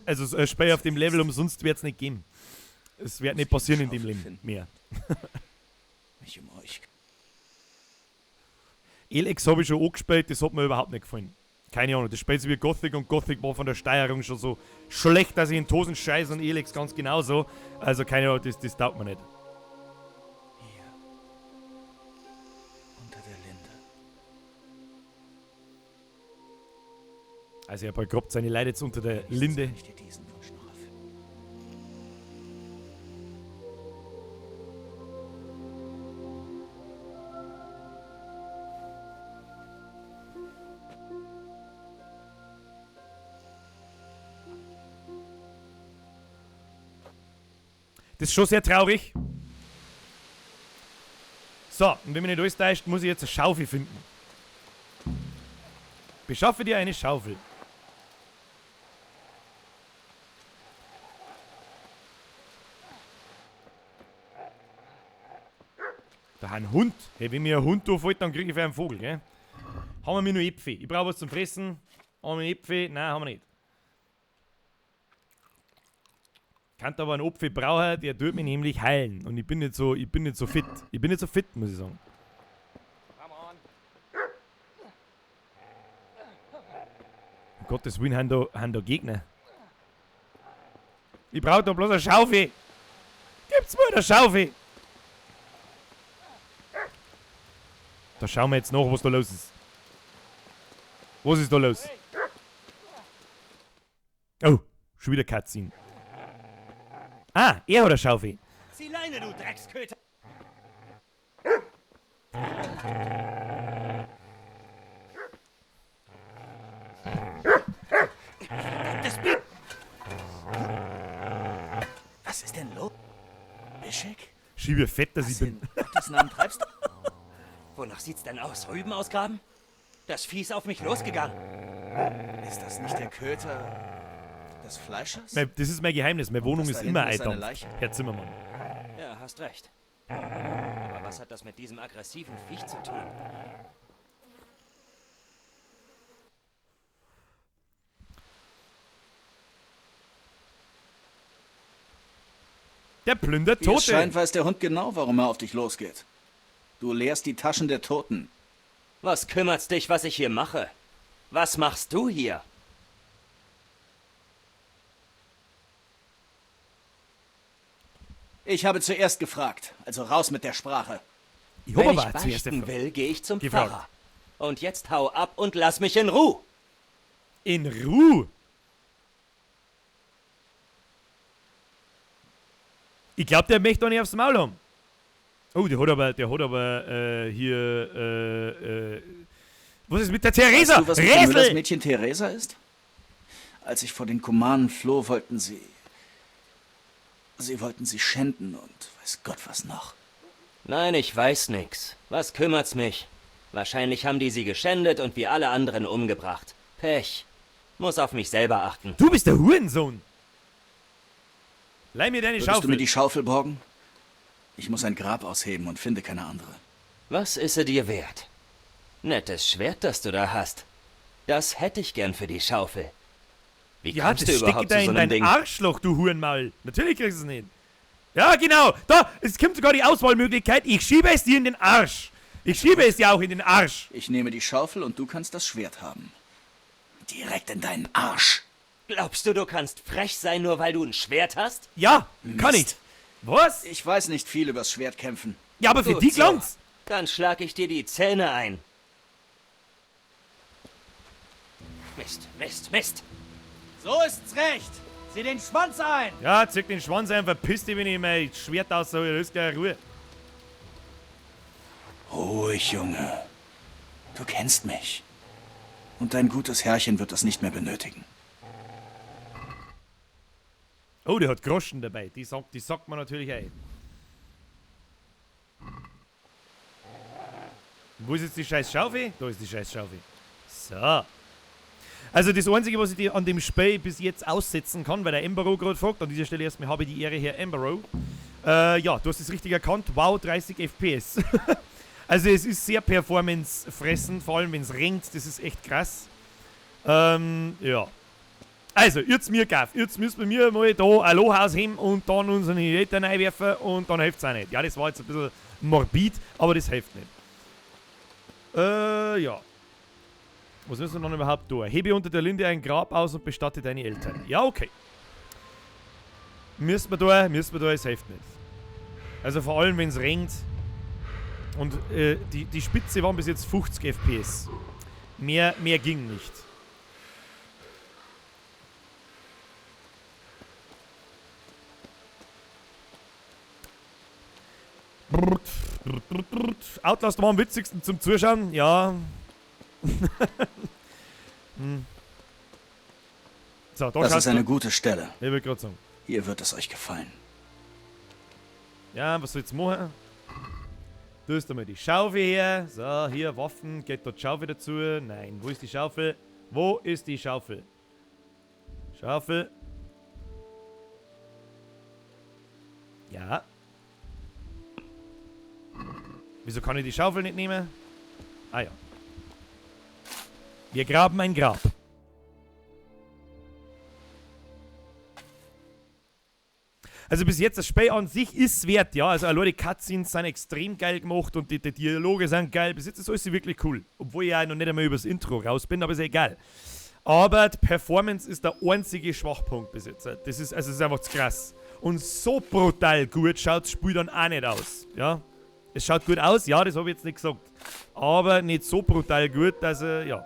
Also so ein Spiel auf dem Level umsonst wird's nicht geben. Es wird nicht passieren in dem Leben mehr. Mich um euch. Elex habe ich schon angespielt, das hat mir überhaupt nicht gefallen. Keine Ahnung, das spielt sich wie Gothic und Gothic war von der Steuerung schon so schlecht, dass ich in Tosen scheiße und Elex ganz genauso. Also keine Ahnung, das taugt mir nicht. Hier. Unter der Linde. Also er begrabt seine Leute jetzt unter der Linde. Kann ich dir diesen Wunsch noch erfüllen? Das ist schon sehr traurig. So, und wenn mich nicht alles täuscht, muss ich jetzt eine Schaufel finden. Beschaffe dir eine Schaufel. Da ein Hund. Hey, wenn mir ein Hund auffällt, dann krieg ich einen Vogel, gell? Haben wir mir nur Äpfel. Ich brauche was zum Fressen. Haben wir Äpfel? Nein, haben wir nicht. Kann aber einen Apfel brauchen, der tut mich nämlich heilen. Und ich bin nicht so fit. Ich bin nicht so fit, muss ich sagen. Um Gottes Willen, haben da Gegner. Ich brauche da bloß eine Schaufel. Gibt's mir eine Schaufel? Da schauen wir jetzt nach, was da los ist. Was ist da los? Oh, schon wieder Cutscene. Ah, er hat eine Schaufel. Zieh Leine, du Drecksköter! Verdammtes Bier! Was ist denn los? Bischek? Schiebe fett, dass ich bin. In Gottes Namen treibst du? Wonach sieht's denn aus? Rüben ausgraben? Das Vieh ist auf mich losgegangen. Ist das nicht der Köter des Fleischers? Das ist mein Geheimnis. Meine Wohnung das ist da immer hinten ist eine eindampft. Leiche? Herr Zimmermann. Ja, hast recht. Aber was hat das mit diesem aggressiven Viech zu tun? Der plündert Wie es Tote. scheint, weiß der Hund genau, warum er auf dich losgeht. Du leerst die Taschen der Toten. Was kümmert's dich, was ich hier mache? Was machst du hier? Ich habe zuerst gefragt, also raus mit der Sprache. Ich hab Wenn aber ich auch zuerst beichten gefragt. will, gehe ich zum Gefragt. Pfarrer. Und jetzt hau ab und lass mich in Ruhe. In Ruhe. Ich glaube, der möchte doch nicht aufs Maul haben. Oh, der hat aber hier, was ist mit der Theresa? Weißt du, was mit dem Müllers Räsel! Mädchen Theresa ist? Als ich vor den Kumanen floh, wollten sie... Sie wollten sie schänden und weiß Gott was noch. Nein, ich weiß nix. Was kümmert's mich? Wahrscheinlich haben die sie geschändet und wie alle anderen umgebracht. Pech. Muss auf mich selber achten. Du bist der Hurensohn. Leih mir deine Würdest du Schaufel. mir die Schaufel borgen? Ich muss ein Grab ausheben und finde keine andere. Was ist sie dir wert? Nettes Schwert, das du da hast. Das hätte ich gern für die Schaufel. Wie Ja, kommst das du stecke überhaupt da zu so in einem dein Ding? Arschloch, du Hurenmaul. Natürlich kriegst du es nicht. Ja, genau. Da, es kommt sogar die Auswahlmöglichkeit. Ich schiebe es dir in den Arsch. Ich schiebe es dir auch in den Arsch. Ich nehme die Schaufel und du kannst das Schwert haben. Direkt in deinen Arsch. Glaubst du, du kannst frech sein, nur weil du ein Schwert hast? Ja, kann ich. Mist. Was? Ich weiß nicht viel übers Schwertkämpfen. Ja, aber für Gut die so. Clowns. Dann schlag ich dir die Zähne ein. Mist, Mist, Mist. So ist's recht. Zieh den Schwanz ein. Ja, zieh den Schwanz ein, verpiss dich, wenn ich mein Schwert aushole. Das ist gleich Ruhe. Ruhig, Junge. Du kennst mich. Und dein gutes Herrchen wird das nicht mehr benötigen. Oh, der hat Groschen dabei. Die sagt man natürlich ein. Wo ist jetzt die scheiß Schaufel? Da ist die scheiß Schaufel. So. Also das Einzige, was ich an dem Spiel bis jetzt aussetzen kann, weil der Embero gerade fragt, an dieser Stelle erstmal habe ich die Ehre, Herr Embero. Ja, du hast es richtig erkannt. Wow, 30 FPS. Also es ist sehr performancefressend, vor allem wenn es regnet, das ist echt krass. Ja. Also, jetzt mir gaff. Jetzt müssen wir mir mal da ein Loch ausheben und dann unsere Eltern einwerfen und dann hilft's auch nicht. Ja, das war jetzt ein bisschen morbid, aber das hilft nicht. Ja. Was müssen wir dann überhaupt tun? Hebe unter der Linde ein Grab aus und bestatte deine Eltern. Ja, okay. Müssen wir da, es hilft nicht. Also vor allem, wenn's regnet. Und die Spitze waren bis jetzt 50 FPS. Mehr ging nicht. Outlast war am witzigsten zum Zuschauen, ja. Hm. So, da Das schaust ist eine du. gute Stelle. Ich wollte gerade sagen. Hier wird es euch gefallen. Ja, was soll ich jetzt machen? Du hast einmal die Schaufel her. So, hier Waffen. Geht dort Schaufel dazu? Nein. Wo ist die Schaufel? Wo ist die Schaufel? Schaufel. Ja. Wieso kann ich die Schaufel nicht nehmen? Ah ja. Wir graben ein Grab. Also bis jetzt, das Spiel an sich ist wert, ja. Also allein die Cutscenes sind extrem geil gemacht und die Dialoge sind geil. Bis jetzt ist alles wirklich cool. Obwohl ich ja noch nicht einmal übers Intro raus bin, aber ist ja egal. Aber die Performance ist der einzige Schwachpunkt bis jetzt. Das ist, also das ist einfach zu krass. Und so brutal gut schaut das Spiel dann auch nicht aus, ja. Es schaut gut aus, ja, das habe ich jetzt nicht gesagt. Aber nicht so brutal gut, dass er, ja.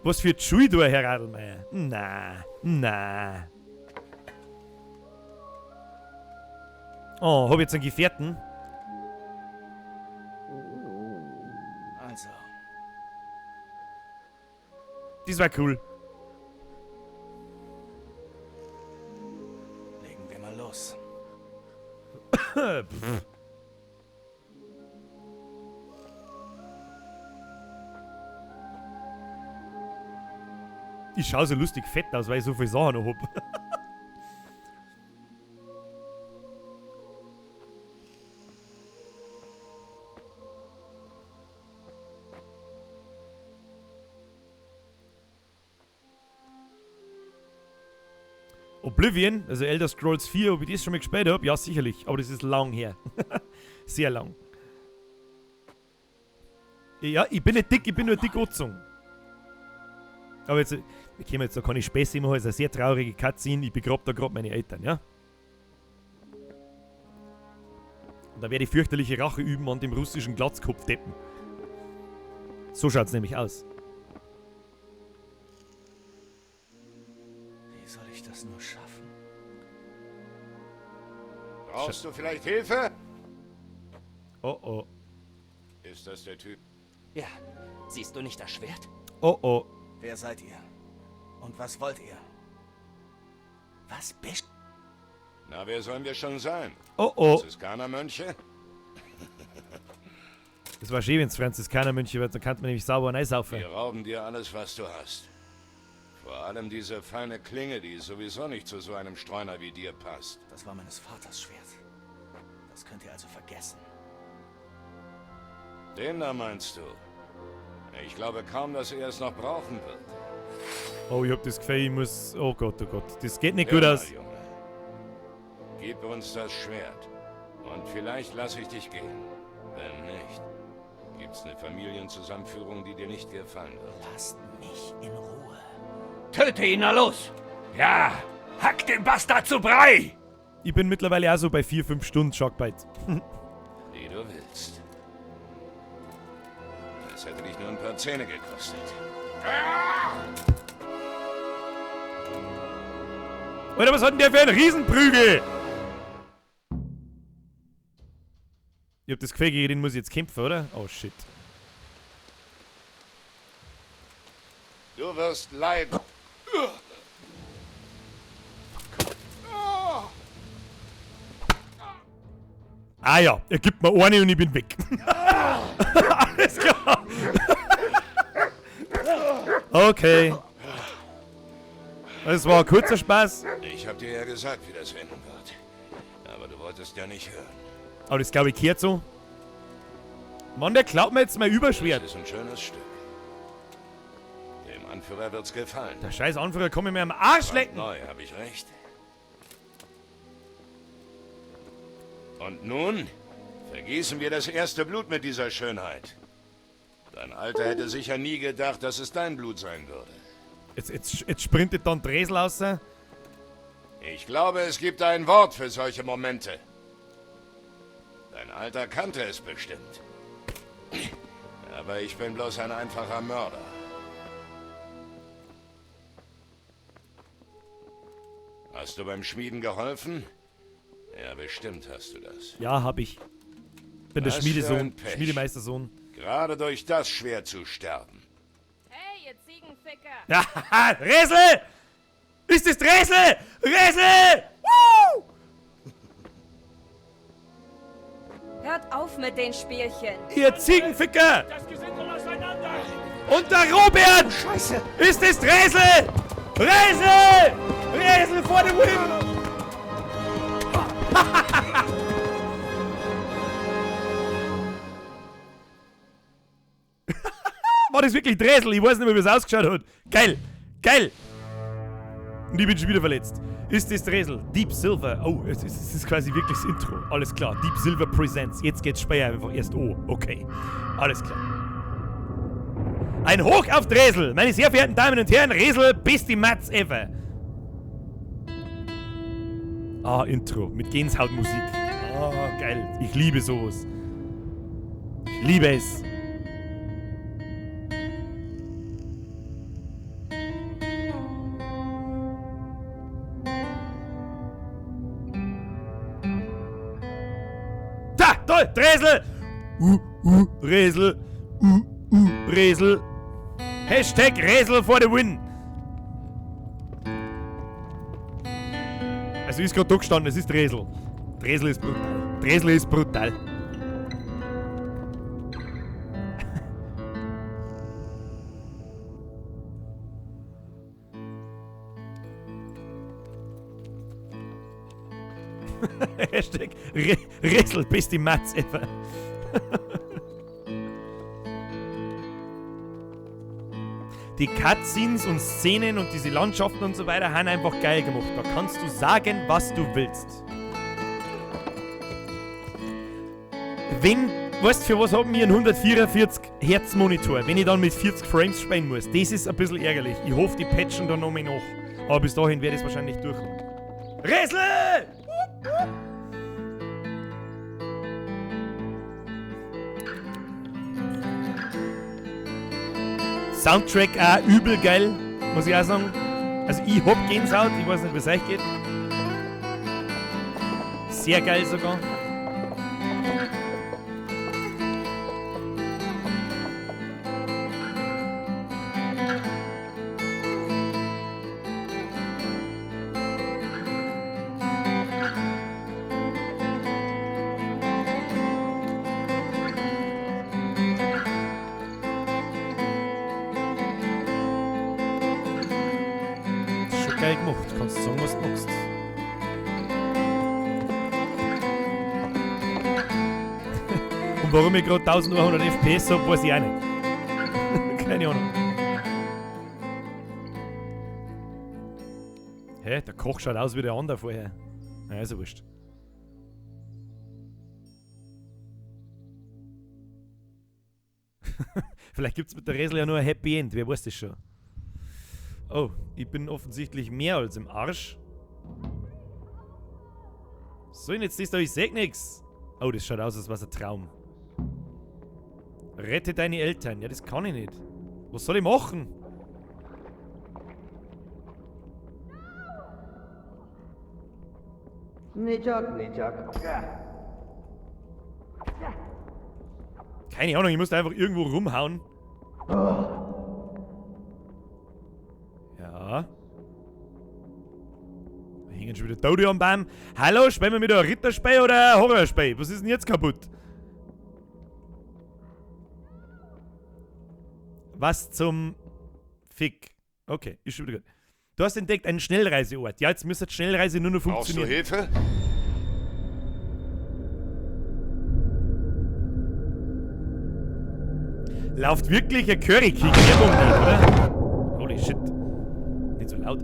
Was für die Schule, du, Herr Radlmeier? Na, na. Oh, hab ich jetzt einen Gefährten? Also, Das war cool. legen wir mal los. Ich schau so lustig fett aus, weil ich so viel Sachen noch hab. Oblivion, also Elder Scrolls 4, ob ich das schon mal gespielt hab? Ja, sicherlich, aber das ist lang her. Sehr lang. Ja, ich bin nicht dick, ich bin nur dick angezogen. Aber jetzt, wir können jetzt da keine Späße machen, es ist eine sehr traurige Cutscene, ich begrab da gerade meine Eltern, ja? Und da werde ich fürchterliche Rache üben an dem russischen Glatzkopfdeppen. So schaut's nämlich aus. Wie soll ich das nur schaffen? Brauchst du vielleicht Hilfe? Oh oh. Ist das der Typ? Ja. Siehst du nicht das Schwert? Oh oh. Wer seid ihr? Und was wollt ihr? Was bist... Na, wer sollen wir schon sein? Oh oh. Franziskanermönche? Das war schön, wenn's Franziskanermönche wird, dann kann man nämlich sauber reinsaufen. Wir rauben dir alles, was du hast. Vor allem diese feine Klinge, die sowieso nicht zu so einem Streuner wie dir passt. Das war meines Vaters Schwert. Das könnt ihr also vergessen. Den da meinst du? Ich glaube kaum, dass er es noch brauchen wird. Oh, ich hab das Gefühl, ich muss... Oh Gott, oh Gott. Das geht nicht Hör gut mal, aus. Junge. Gib uns das Schwert. Und vielleicht lasse ich dich gehen. Wenn nicht, gibt's eine Familienzusammenführung, die dir nicht gefallen wird. Lasst mich in Ruhe. Töte ihn, na los! Ja! Hack den Bastard zu Brei! Ich bin mittlerweile auch so bei 4, 5 Stunden Sharkbite. Wie du willst. Es hätte dich nur ein paar Zähne gekostet. Alter, was hat denn der für einen Riesenprügel? Ich hab das Gefühl, gegen den muss ich jetzt kämpfen, oder? Oh shit. Du wirst leiden. Ah ja, er gibt mir eine und ich bin weg. Alles klar. Okay. Das war ein kurzer Spaß. Ich hab dir ja gesagt, wie das enden wird. Aber du wolltest ja nicht hören. Aber das glaube ich kehrt so. Mann, der klaut mir jetzt mein Überschwert. Das ist ein schönes Stück. Dem Anführer wird's gefallen. Der scheiß Anführer kann mir am Arsch lecken. Neu, hab ich recht? Und nun vergießen wir das erste Blut mit dieser Schönheit. Dein Alter hätte sicher nie gedacht, dass es dein Blut sein würde. Jetzt sprintet dann Dresel raus. Ich glaube, es gibt ein Wort für solche Momente. Dein Alter kannte es bestimmt. Aber ich bin bloß ein einfacher Mörder. Hast du beim Schmieden geholfen? Ja, bestimmt hast du das. Ja, hab ich. Bin der Was für Schmiedesohn, ein Pech. Schmiedemeistersohn. Gerade durch das schwer zu sterben. Hey, ihr Ziegenficker! Ja, Dresel! Ist es Dresel? Dresel! Woo! Hört auf mit den Spielchen! Ihr Ziegenficker! Und der Robert! Scheiße! Ist es Dresel? Dresel! Dresel vor dem Win! War das wirklich Dresel? Ich weiß nicht mehr, wie es ausgeschaut hat. Geil! Geil! Und ich bin schon wieder verletzt. Ist das Dresel? Deep Silver. Oh, es ist quasi wirklich das Intro. Alles klar. Deep Silver Presents. Jetzt geht's Speyer einfach erst. Oh, okay. Alles klar. Ein Hoch auf Dresel! Meine sehr verehrten Damen und Herren, Resel, best die Mats ever! Ah, Intro mit Gänsehautmusik. Ah, geil. Ich liebe sowas. Ich liebe es. Jawohl, Dresel! Resel. Resel. Hashtag Resel for the win. Also ist gerade da gestanden, es ist Dresel. Dresel ist brutal. Dresel ist brutal. Hashtag Resel, beste Matz ever. Die Cutscenes und Szenen und diese Landschaften und so weiter haben einfach geil gemacht. Da kannst du sagen, was du willst. Wenn, weißt du, für was haben wir einen 144 Hertz Monitor, wenn ich dann mit 40 Frames spielen muss? Das ist ein bisschen ärgerlich. Ich hoffe, die patchen da noch mal nach. Aber bis dahin werde ich es wahrscheinlich durchkommen. Resel! Soundtrack auch übel geil, muss ich auch sagen. Also ich hab Gänsehaut, ich weiß nicht, wie es euch geht. Sehr geil sogar. Geil gemacht, kannst du sagen, was du magst. Und warum ich gerade 1100 FPS hab, weiß ich auch nicht. Keine Ahnung. Hä? Der Koch schaut aus wie der andere vorher. Na, ist ja wurscht. Vielleicht gibt's mit der Resel ja nur ein Happy End, wer weiß das schon. Oh, ich bin offensichtlich mehr als im Arsch. So, und jetzt ist da, ich seh nix. Oh, das schaut aus, als wär's ein Traum. Rette deine Eltern. Ja, das kann ich nicht. Was soll ich machen? Keine Ahnung, ich muss da einfach irgendwo rumhauen. Ja. Da hängen schon wieder Tote am Baum. Hallo, spielen wir mit einem Ritterspiel oder ein Horrorspiel? Was ist denn jetzt kaputt? Was zum Fick? Okay, ist schon wieder gut. Du hast entdeckt einen Schnellreiseort. Ja, jetzt müsste die Schnellreise nur noch funktionieren. Brauchst du Hilfe? Lauft wirklich ein Curry King Werbung nicht, oder? Holy shit. Nicht so laut.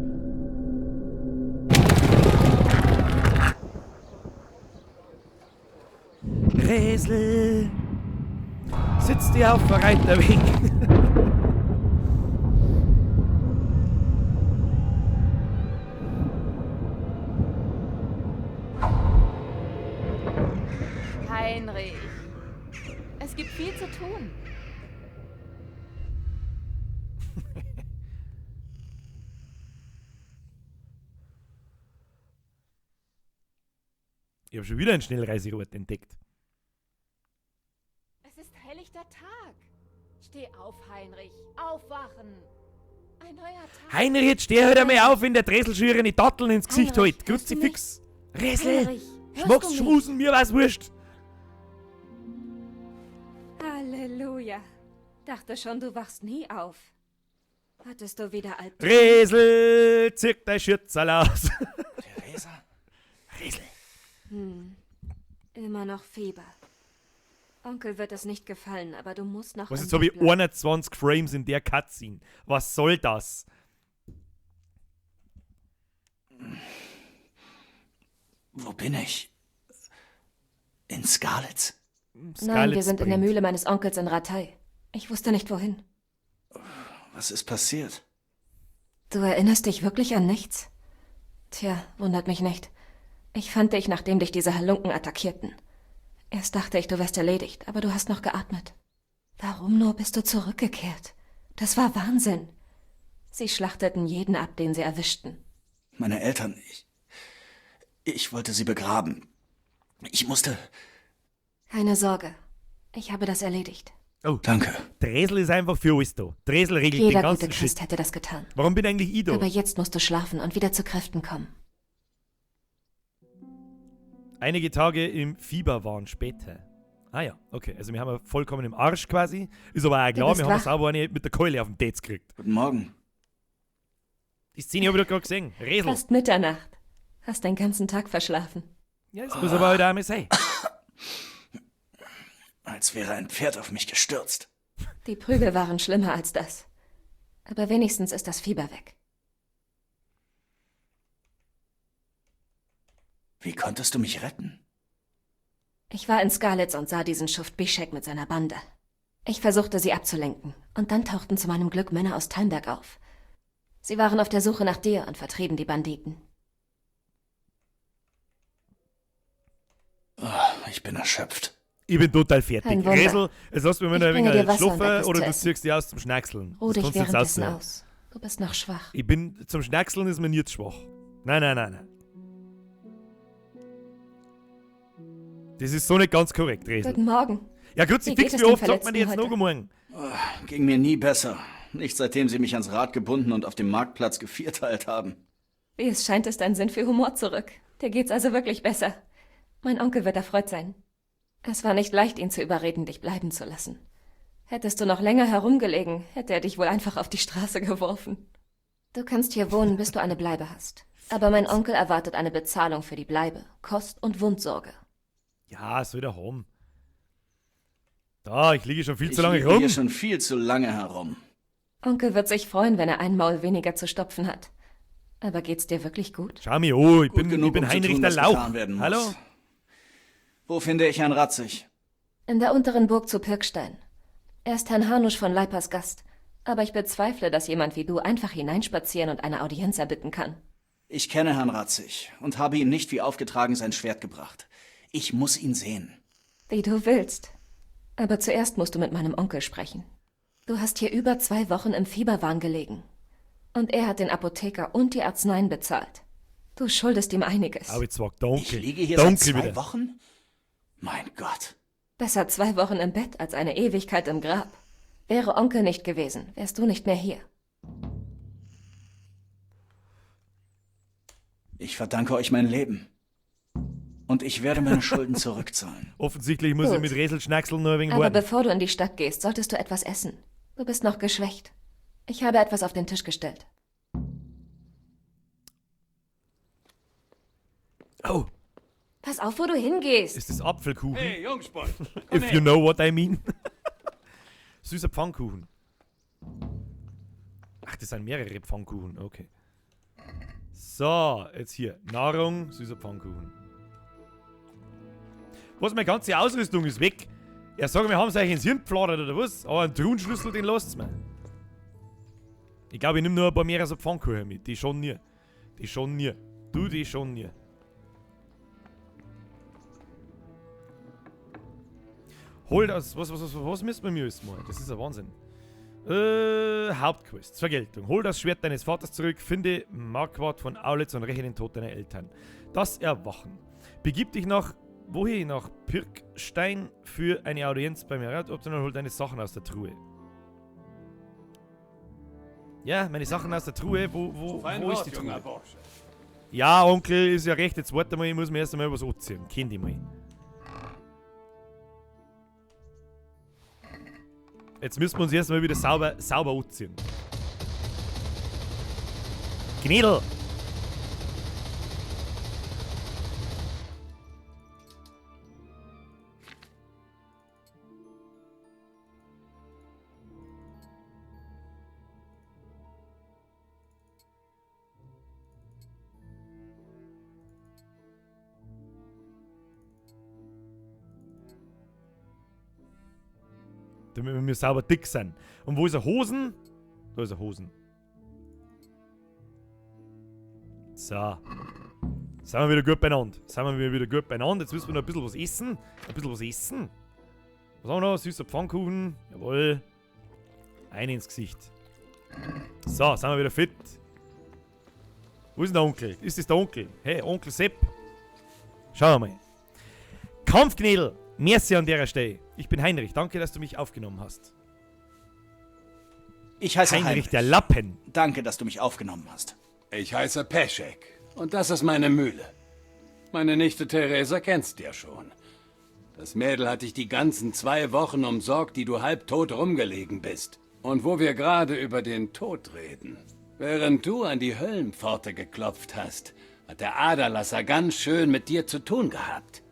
Resel, sitzt dir auf der Reiterweg. Heinrich, es gibt viel zu tun. Ich hab schon wieder einen Schnellreiseort entdeckt. Es ist helllichter Tag. Steh auf, Heinrich. Aufwachen. Ein neuer Tag. Heinrich, jetzt steh halt einmal auf, wenn der Dresel schon ihre Datteln ins Gesicht Heinrich, hält. Kruzifix. Resel! Heinrich, hörst Schmackst du mich? schmusen, mir war's wurscht. Halleluja. Dachte schon, du wachst nie auf. Hattest du wieder Albträume? Resel, zirk dein Schürzerl aus. Theresa? Resel. Immer noch Fieber. Onkel wird es nicht gefallen, aber du musst noch. Was, im jetzt habe ich Bett bleiben. 21 Frames in der Cutscene. Was soll das? Wo bin ich? In Skalitz? Nein, wir sind in der brennt. Mühle meines Onkels in Rattay. Ich wusste nicht wohin. Was ist passiert? Du erinnerst dich wirklich an nichts? Tja, wundert mich nicht. Ich fand dich, nachdem dich diese Halunken attackierten. Erst dachte ich, du wärst erledigt, aber du hast noch geatmet. Warum nur bist du zurückgekehrt? Das war Wahnsinn. Sie schlachteten jeden ab, den sie erwischten. Meine Eltern, ich wollte sie begraben. Ich musste... Keine Sorge. Ich habe das erledigt. Oh. Danke. Dresel ist einfach für alles da. Dresel regelt Jeder den ganzen gute Christ Shit. hätte das getan. Warum bin eigentlich ich da? Aber jetzt musst du schlafen und wieder zu Kräften kommen. Einige Tage im Fieber waren später. Ah ja, okay. Also wir haben ja vollkommen im Arsch quasi. Ist aber auch klar, bist wir haben wach. sauber eine mit der Keule auf den Dates gekriegt. Guten Morgen. Die Szene habe ich doch gerade gesehen. Resel. Fast Mitternacht. Hast den ganzen Tag verschlafen. Ja, das muss aber heute auch mal sein. Als wäre ein Pferd auf mich gestürzt. Die Prügel waren schlimmer als das. Aber wenigstens ist das Fieber weg. Wie konntest du mich retten? Ich war in Skalitz und sah diesen Schuft Bischek mit seiner Bande. Ich versuchte, sie abzulenken. Und dann tauchten zu meinem Glück Männer aus Talmberg auf. Sie waren auf der Suche nach dir und vertrieben die Banditen. Ich bin erschöpft. Ich bin total fertig. Kein Wunder. Resel, jetzt lass mich mal Ich noch ein bringe wenig dir Wasser und schlafen etwas oder zu du essen. ziehst dich aus zum Schnackseln. Ruh Das dich kannst du jetzt währenddessen aussuchen. aus. Du bist noch schwach. Ich bin zum Schnackseln ist mir nicht schwach. Nein, nein, nein, nein. Das ist so nicht ganz korrekt, Resel. Guten Morgen. Ja, grüezi, Wie geht fix es wie dem oft sagt man die jetzt Verletzten noch morgen? Ging mir nie besser. Nicht seitdem sie mich ans Rad gebunden und auf dem Marktplatz gevierteilt haben. Wie es scheint, ist dein Sinn für Humor zurück. Dir geht's also wirklich besser. Mein Onkel wird erfreut sein. Es war nicht leicht, ihn zu überreden, dich bleiben zu lassen. Hättest du noch länger herumgelegen, hätte er dich wohl einfach auf die Straße geworfen. Du kannst hier wohnen, bis du eine Bleibe hast. Aber mein Onkel erwartet eine Bezahlung für die Bleibe, Kost- und Wundsorge. Ja, soll der haben. Da, ich liege schon viel Ich zu lange liege rum. hier schon viel zu lange herum. Onkel wird sich freuen, wenn er ein Maul weniger zu stopfen hat. Aber geht's dir wirklich gut? Schau mich an, ich Gut bin, genug, ich bin um zu Heinrich tun, der was Lauch. getan werden muss. Hallo? Wo finde ich Herrn Ratzig? In der unteren Burg zu Pirkstein. Er ist Herrn Hanusch von Leipers Gast. Aber ich bezweifle, dass jemand wie du einfach hineinspazieren und eine Audienz erbitten kann. Ich kenne Herrn Ratzig und habe ihm nicht wie aufgetragen sein Schwert gebracht. Ich muss ihn sehen. Wie du willst. Aber zuerst musst du mit meinem Onkel sprechen. Du hast hier über 2 Wochen im Fieberwahn gelegen. Und er hat den Apotheker und die Arzneien bezahlt. Du schuldest ihm einiges. Aber jetzt war dunkel. Ich liege hier dunkel seit 2 wieder. Wochen? Mein Gott. Besser 2 Wochen im Bett als eine Ewigkeit im Grab. Wäre Onkel nicht gewesen, wärst du nicht mehr hier. Ich verdanke euch mein Leben. Und ich werde meine Schulden zurückzahlen. Offensichtlich muss ich Gut. mit Resel schnackseln nur ein wenig Aber warten. bevor du in die Stadt gehst, solltest du etwas essen. Du bist noch geschwächt. Ich habe etwas auf den Tisch gestellt. Oh, Pass auf, wo du hingehst. ist das Apfelkuchen? Hey, Jungspund. If you know what I mean. Süßer Pfannkuchen. Ach, das sind mehrere Pfannkuchen. Okay. So, jetzt hier. Nahrung, süßer Pfannkuchen. Was, meine ganze Ausrüstung ist weg. Ja, sag mal, haben sie euch ins Hirn gepfladert oder was? Aber einen Truhenschlüssel, den lasst's mir. Ich glaube, ich nehme nur ein paar mehr so Pfannkuchen mit. Die schon nie. Die schon nie. Du, die schon nie. Hol das. Was müssen wir mir jetzt mal? Das ist ein Wahnsinn. Hauptquest. Vergeltung. Hol das Schwert deines Vaters zurück, finde Marquardt von Aulitz und räche den Tod deiner Eltern. Das Erwachen. Begib dich nach, wohin? Nach Pirkstein für eine Audienz beim Rat. Optional hol deine Sachen aus der Truhe. Ja, meine Sachen aus der Truhe. Wo ist die Truhe? Ja, Onkel, ist ja recht. Jetzt warte mal, ich muss mir erst einmal was anziehen. Kenn dich mal. Jetzt müssen wir uns erstmal wieder sauber anziehen. Gnädel! Damit wir sauber dick sind. Und wo ist er Hosen? Da ist er Hosen. So. Sind wir wieder gut beieinander. Sind wir wieder gut beieinander. Jetzt müssen wir noch ein bisschen was essen. Ein bisschen was essen. Was haben wir noch? Süßer Pfannkuchen. Jawohl. Ein ins Gesicht. So, sind wir wieder fit. Wo ist denn der Onkel? Ist das der Onkel? Hey, Onkel Sepp. Schauen wir mal. Kampfknädel. Merci an der Stelle. Ich bin Heinrich. Danke, dass du mich aufgenommen hast. Ich heiße Heinrich, Heinrich. der Lappen. Danke, dass du mich aufgenommen hast. Ich heiße Peschek und das ist meine Mühle. Meine Nichte Theresa kennst du ja schon. Das Mädel hat dich die ganzen 2 Wochen umsorgt, die du halbtot rumgelegen bist. Und wo wir gerade über den Tod reden. Während du an die Höllenpforte geklopft hast, hat der Aderlasser ganz schön mit dir zu tun gehabt.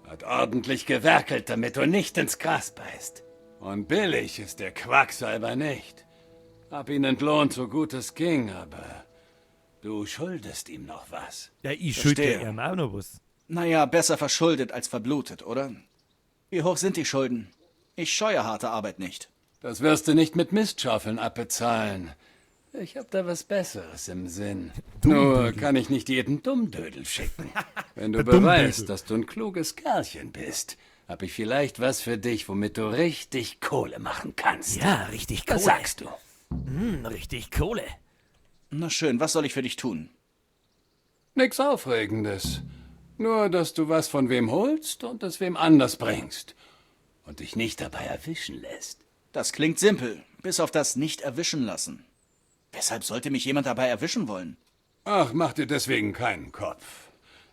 Hat ordentlich gewerkelt, damit du nicht ins Gras beißt. Und billig ist der Quacksalber nicht. Hab ihn entlohnt, so gut es ging, aber du schuldest ihm noch was. Ja, ich schulde Verstehe. ihm auch noch was. Naja, besser verschuldet als verblutet, oder? Wie hoch sind die Schulden? Ich scheue harte Arbeit nicht. Das wirst du nicht mit Mistschaufeln abbezahlen. Ich hab da was Besseres im Sinn. Nur kann ich nicht jeden Dummdödel schicken. Wenn du Der Dummdödel. beweist, dass du ein kluges Kerlchen bist, hab ich vielleicht was für dich, womit du richtig Kohle machen kannst. Ja, richtig Kohle. Was sagst du? Richtig Kohle. Na schön, was soll ich für dich tun? Nix Aufregendes. Nur, dass du was von wem holst und es wem anders bringst. Und dich nicht dabei erwischen lässt. Das klingt simpel, bis auf das nicht erwischen lassen. Weshalb sollte mich jemand dabei erwischen wollen? Ach, mach dir deswegen keinen Kopf.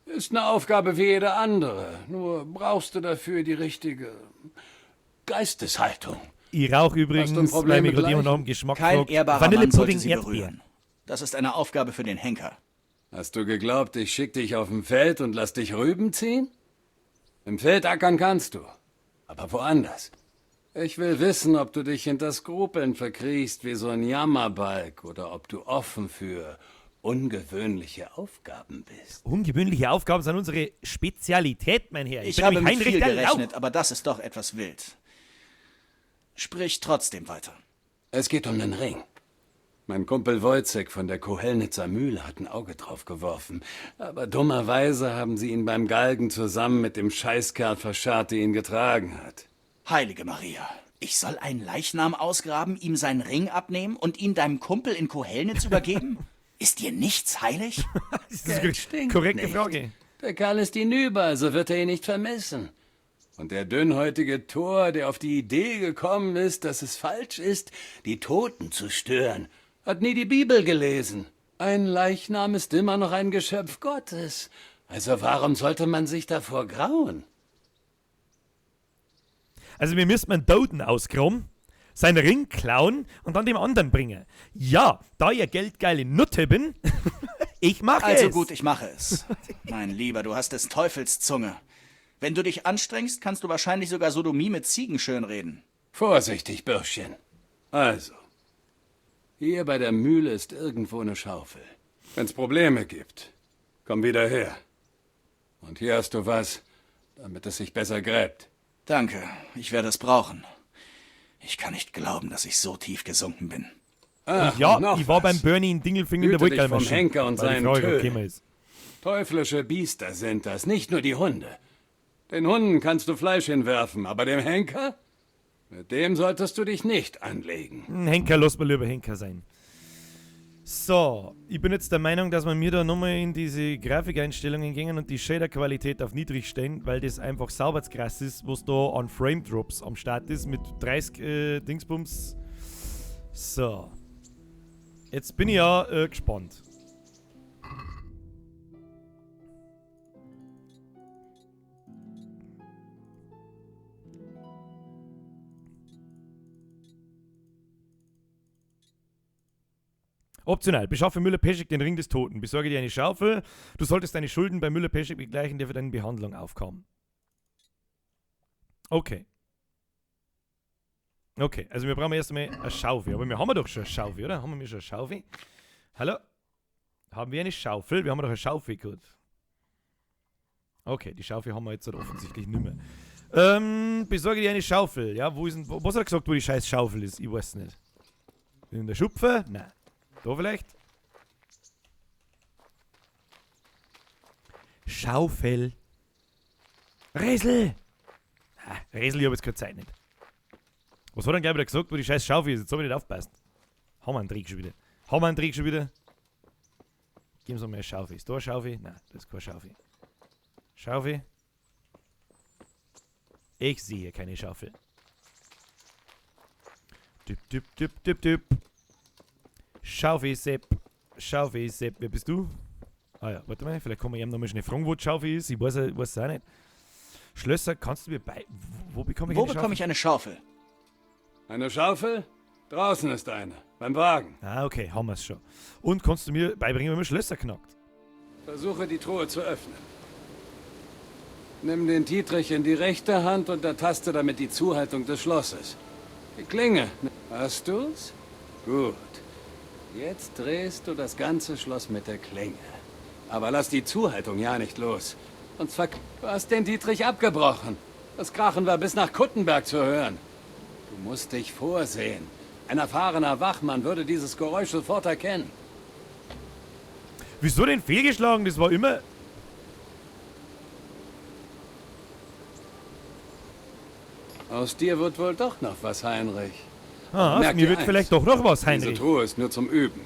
Ist eine Aufgabe wie jede andere. Nur brauchst du dafür die richtige Geisteshaltung. Ich rauche übrigens, Hast du ein Problem weil mich mit gerade jemand Leichen? nach dem Geschmack Kein fragt, ehrbarer Mann sollte Vanillepudding sie Erdbeer. berühren. Das ist eine Aufgabe für den Henker. Hast du geglaubt, ich schick dich auf dem Feld und lass dich Rüben ziehen? Im Feld ackern kannst du, aber woanders. Ich will wissen, ob du dich hinter Skrupeln verkriechst wie so ein Jammerbalg oder ob du offen für ungewöhnliche Aufgaben bist. Ungewöhnliche Aufgaben sind unsere Spezialität, mein Herr. Ich bin habe nämlich mit Heinrich viel der Lauch. gerechnet, aber das ist doch etwas wild. Sprich trotzdem weiter. Es geht um den Ring. Mein Kumpel Wojcek von der Kohelnitzer Mühle hat ein Auge drauf geworfen. Aber dummerweise haben sie ihn beim Galgen zusammen mit dem Scheißkerl verscharrt, der ihn getragen hat. Heilige Maria, ich soll einen Leichnam ausgraben, ihm seinen Ring abnehmen und ihn deinem Kumpel in Kohelnitz übergeben? Ist dir nichts heilig? Das ist eine stinkt korrekte nicht. Frage. Der Kerl ist hinüber, also wird er ihn nicht vermissen. Und der dünnhäutige Tor, der auf die Idee gekommen ist, dass es falsch ist, die Toten zu stören, hat nie die Bibel gelesen. Ein Leichnam ist immer noch ein Geschöpf Gottes. Also warum sollte man sich davor grauen? Also wir müssen einen Toten ausgraben, seinen Ring klauen und dann dem anderen bringen. Ja, da ich geldgeile Nutte bin, ich mache Also es. gut, ich mache es. Mein Lieber, du hast des Teufels Zunge. Wenn du dich anstrengst, kannst du wahrscheinlich sogar Sodomie mit Ziegen schönreden. Vorsichtig, Bürschchen. Also, hier bei der Mühle ist irgendwo eine Schaufel. Wenn's Probleme gibt, komm wieder her. Und hier hast du was, damit es sich besser gräbt. Danke, ich werde es brauchen. Ich kann nicht glauben, dass ich so tief gesunken bin. Ach, Ja, und noch ich war was. beim Bernie in Dingelfingen in der Hüte dich vom Wolkeilmaschine. Henker und weil die seinen Frage Tönen. gekommen ist. Teuflische Biester sind das, nicht nur die Hunde. Den Hunden kannst du Fleisch hinwerfen, aber dem Henker? Mit dem solltest du dich nicht anlegen. Henker, lass mal lieber Henker sein. So, ich bin jetzt der Meinung, dass wir mir da nochmal in diese Grafikeinstellungen gehen und die Shader-Qualität auf niedrig stellen, weil das einfach sauber krass ist, was da an Frame-Drops am Start ist mit 30 Dingsbums. So. Jetzt bin ich ja gespannt. Optional. Beschaffe Müller-Peschek den Ring des Toten. Besorge dir eine Schaufel. Du solltest deine Schulden bei Müller-Peschek begleichen, der für deine Behandlung aufkam. Okay. Okay, also wir brauchen erst einmal eine Schaufel. Aber wir haben doch schon eine Schaufel, oder? Haben wir schon eine Schaufel? Hallo? Haben wir eine Schaufel? Wir haben doch eine Schaufel, gut. Okay, die Schaufel haben wir jetzt halt offensichtlich nicht mehr. Besorge dir eine Schaufel. Ja, wo ist denn, was hat er gesagt, wo die scheiß Schaufel ist? Ich weiß nicht. In der Schupfe? Nein. Da vielleicht? Schaufel. Resel! Ah, Resel, ich hab jetzt keine Zeit nicht. Was hat er denn gleich wieder gesagt, wo die scheiß Schaufel ist? Jetzt hab ich nicht aufgepasst. Haben wir einen Dreck schon wieder. Haben wir einen Dreck schon wieder? Geben Sie mir eine Schaufel. Ist da eine Schaufel? Nein, das ist keine Schaufel. Schaufel. Ich sehe hier keine Schaufel. Düpp, düpp, düpp, düpp, düpp. Schaufel, Sepp. Schaufel, Sepp. Wer bist du? Ah ja, warte mal, vielleicht kann man ihm noch mal schnell fragen, wo die Schaufel ist. Ich weiß es auch nicht. Schlösser, kannst du mir bei... Wo bekomme ich Wo eine bekomme Schaufel? ich eine Schaufel? Eine Schaufel? Draußen ist eine. Beim Wagen. Ah, okay, haben wir's schon. Und kannst du mir beibringen, wie man Schlösser knackt? Versuche, die Truhe zu öffnen. Nimm den Dietrich in die rechte Hand und ertaste damit die Zuhaltung des Schlosses. Die Klinge. Hast du's? Gut. Jetzt drehst du das ganze Schloss mit der Klinge. Aber lass die Zuhaltung ja nicht los. Sonst verk... Du hast den Dietrich abgebrochen. Das Krachen war bis nach Kuttenberg zu hören. Du musst dich vorsehen. Ein erfahrener Wachmann würde dieses Geräusch sofort erkennen. Wieso denn fehlgeschlagen? Das war immer... Aus dir wird wohl doch noch was, Heinrich. Ah, aus Merk mir dir wird eins. vielleicht doch noch was, Diese Heinrich. Truhe ist nur zum Üben.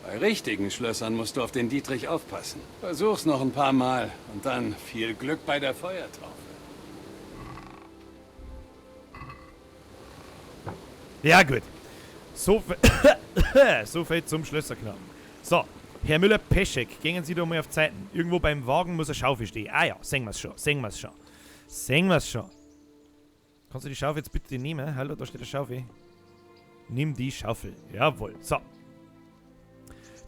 Bei richtigen Schlössern musst du auf den Dietrich aufpassen. Versuch's noch ein paar Mal und dann viel Glück bei der Feuertaufe. Ja, gut. So, so viel zum Schlösserknacken. So, Herr Müller-Peschek, gehen Sie doch mal auf Zeiten. Irgendwo beim Wagen muss eine Schaufel stehen. Ah ja, sehen wir's schon, sehen wir's schon. Sehen wir's schon. Kannst du die Schaufel jetzt bitte nehmen? Hallo, da steht eine Schaufel. Nimm die Schaufel. Jawohl. So.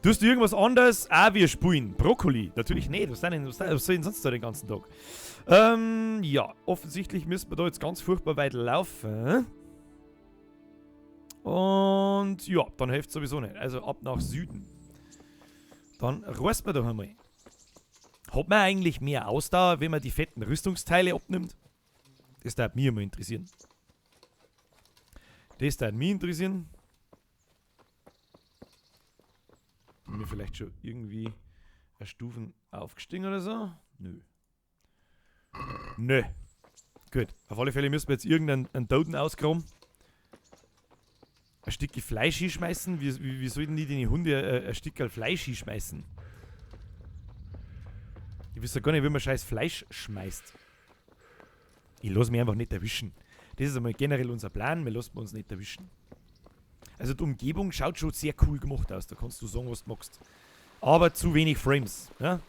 Tust du irgendwas anderes? Ah, wir spulen. Brokkoli. Natürlich nicht. Was, denn, was, was soll ich denn sonst da den ganzen Tag? Ja. Offensichtlich müssen wir da jetzt ganz furchtbar weit laufen. Und ja, dann hilft sowieso nicht. Also ab nach Süden. Dann reißt man doch einmal. Hat man eigentlich mehr Ausdauer, wenn man die fetten Rüstungsteile abnimmt? Das darf mich immer interessieren. Das darf mich interessieren. Bin mir vielleicht schon irgendwie eine Stufen aufgestiegen oder so? Nö. Nö. Gut. Auf alle Fälle müssen wir jetzt irgendeinen Toten ausgraben. Ein Stück Fleisch hinschmeißen? Wie sollten die den Hunde ein Stück Fleisch hinschmeißen? Ich weiß ja gar nicht, wie man scheiß Fleisch schmeißt. Ich lass mich einfach nicht erwischen. Das ist einmal generell unser Plan, wir lassen uns nicht erwischen. Also die Umgebung schaut schon sehr cool gemacht aus, da kannst du sagen, was du magst. Aber zu wenig Frames, ja?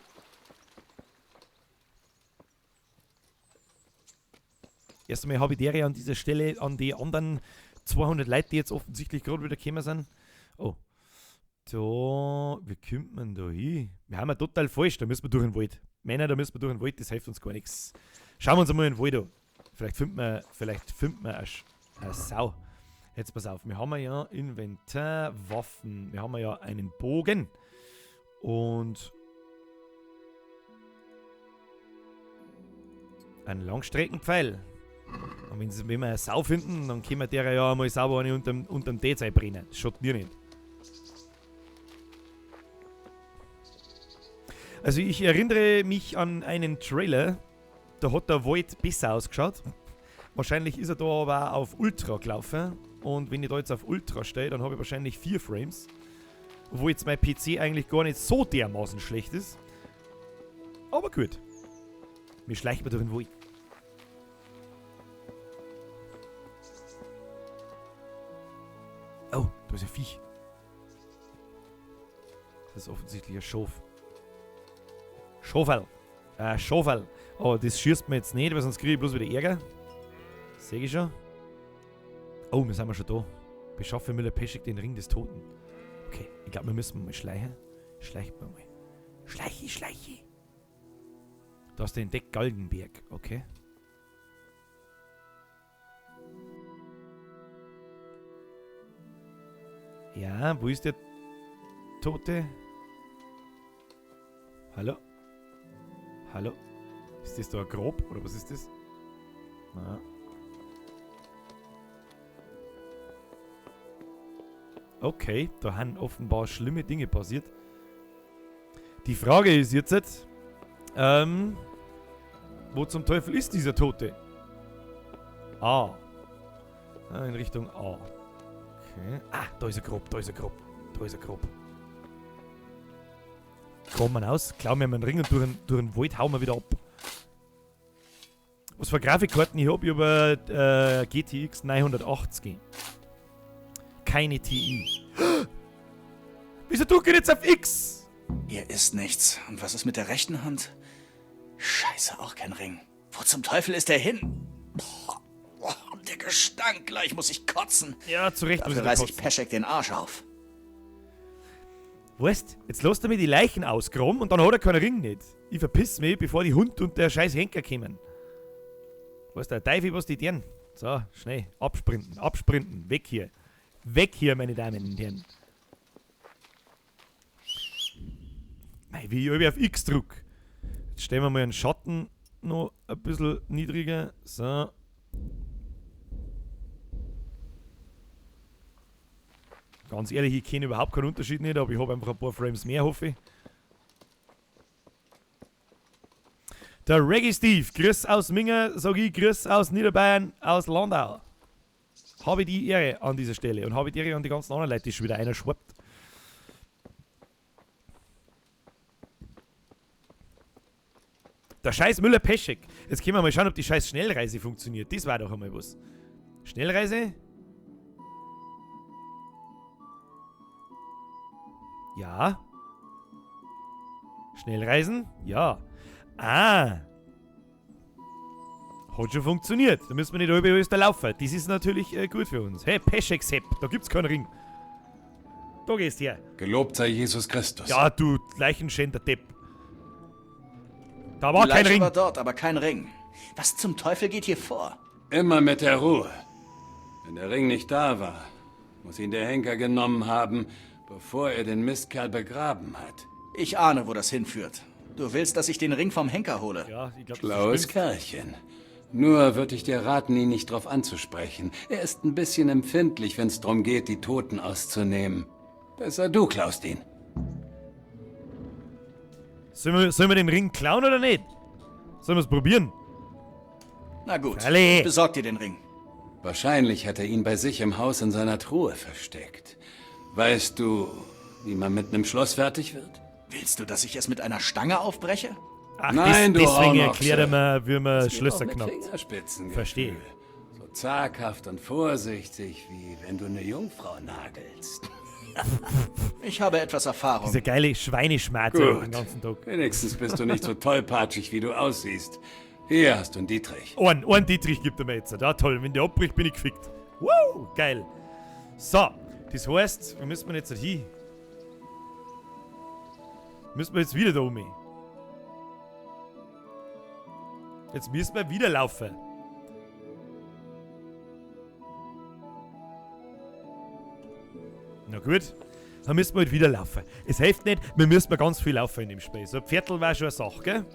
Erst einmal habe ich der an dieser Stelle an die anderen 200 Leute, die jetzt offensichtlich gerade wieder gekommen sind. Oh. Da, wie kommt man da hin? Wir haben ja total falsch, da müssen wir durch den Wald. Männer, da müssen wir durch den Wald, das hilft uns gar nichts. Schauen wir uns einmal den Wald an. Vielleicht findet man, eine Sau. Jetzt pass auf, wir haben ja Inventar, Waffen. Wir haben ja einen Bogen. Und einen Langstreckenpfeil. Und wenn wir eine Sau finden, dann können wir der ja einmal sauber eine unterm Tee brennen. Das schaut mir nicht. Also ich erinnere mich an einen Trailer, da hat der Wald besser ausgeschaut. Wahrscheinlich ist er da aber auf Ultra gelaufen. Und wenn ich da jetzt auf Ultra stehe, dann habe ich wahrscheinlich 4 Frames. Wo jetzt mein PC eigentlich gar nicht so dermaßen schlecht ist. Aber gut. Wir schleichen mal durch den Wald. Oh, da ist ein Viech. Das ist offensichtlich ein Schaf. Schafel. Schafel. Oh, das schießt mir jetzt nicht, weil sonst kriege ich bloß wieder Ärger. Sehe ich schon. Oh, wir sind ja schon da. Beschaffe Müller-Peschek den Ring des Toten. Okay, ich glaube, wir müssen mal schleichen. Schleichen wir mal. Schleiche, schleiche. Da ist der entdeckt Galgenberg. Okay. Ja, wo ist der Tote? Hallo? Hallo? Ist das da ein Grab oder was ist das? Na. Okay, da haben offenbar schlimme Dinge passiert. Die Frage ist jetzt, wo zum Teufel ist dieser Tote? A. Ah, in Richtung A. Okay. Ah, da ist ein Grab, da ist ein Grab, da ist ein Grab. Kommen wir aus, klauen wir einen Ring und durch den Wald hauen wir wieder ab. Was für Grafikkarten ich hab? Ich hab eine GTX 980. Keine TI. Wieso drücke ich jetzt auf X? Hier ist nichts. Und was ist mit der rechten Hand? Scheiße, auch kein Ring. Wo zum Teufel ist der hin? Boah, boah, der Gestank, gleich muss ich kotzen. Ja, zu Recht muss Dafür ich reiß ich kotzen. Peschek den Arsch auf. Weißt, jetzt lässt er mir die Leichen ausgraben und dann hat er keinen Ring nicht. Ich verpiss mich, bevor die Hund und der scheiß Henker kommen. Weißt der Teufel, was die tun? So, schnell. Absprinten, absprinten. Weg hier. Weg hier, meine Damen und Herren. Mei, wie ich irgendwie auf X druck. Jetzt stellen wir mal einen Schatten noch ein bisschen niedriger. So. Ganz ehrlich, ich kenne überhaupt keinen Unterschied nicht, aber ich habe einfach ein paar Frames mehr, hoffe ich. Der Reggae Steve, Grüß aus Minga, sag ich, Grüß aus Niederbayern, aus Landau. Habe die Ehre an dieser Stelle und habe die Ehre an die ganzen anderen Leute, die schon wieder einer schwappt. Der scheiß Müller-Peschek. Jetzt können wir mal schauen, ob die scheiß Schnellreise funktioniert. Das war doch einmal was. Schnellreise? Ja. Schnellreisen? Ja. Ah. Hat schon funktioniert. Da müssen wir nicht über alles da laufen. Das ist natürlich gut für uns. Hey, Peschek Sepp, da gibt's keinen Ring. Da gehst her. Gelobt sei Jesus Christus. Ja, du Leichenschänder Depp. Da war Die kein Leiche Ring. war dort, aber kein Ring. Was zum Teufel geht hier vor? Immer mit der Ruhe. Wenn der Ring nicht da war, muss ihn der Henker genommen haben, bevor er den Mistkerl begraben hat. Ich ahne, wo das hinführt. Du willst, dass ich den Ring vom Henker hole. Ja, ich glaub, das Schlaues stimmt. Kerlchen. Nur würde ich dir raten, ihn nicht drauf anzusprechen. Er ist ein bisschen empfindlich, wenn es darum geht, die Toten auszunehmen. Besser du klaust ihn. Sollen wir den Ring klauen oder nicht? Sollen wir es probieren? Na gut, Alle. ich besorg dir den Ring. Wahrscheinlich hat er ihn bei sich im Haus in seiner Truhe versteckt. Weißt du, wie man mit einem Schloss fertig wird? Willst du, dass ich es mit einer Stange aufbreche? Ach, Nein, du deswegen Hornochse. erklärt er mir, wie man Es geht Schlösser auch mit knackt. Fingerspitzengefühl. Verstehe. So zaghaft und vorsichtig, wie wenn du eine Jungfrau nagelst. Ich habe etwas Erfahrung. Diese geile Schweineschmerze Gut. den ganzen Tag. Wenigstens bist du nicht so tollpatschig, wie du aussiehst. Hier hast du einen Dietrich. Einen Dietrich gibt er mir jetzt. Ja, toll. Wenn der abbricht, bin ich gefickt. Wow, geil. So, das heißt, wo müssen wir jetzt hin? Müssen wir jetzt wieder da um? Jetzt müssen wir wieder laufen. Na gut, dann müssen wir halt wieder laufen. Es hilft nicht, wir müssen ganz viel laufen in dem Spiel. So ein Viertel war schon eine Sache, gell?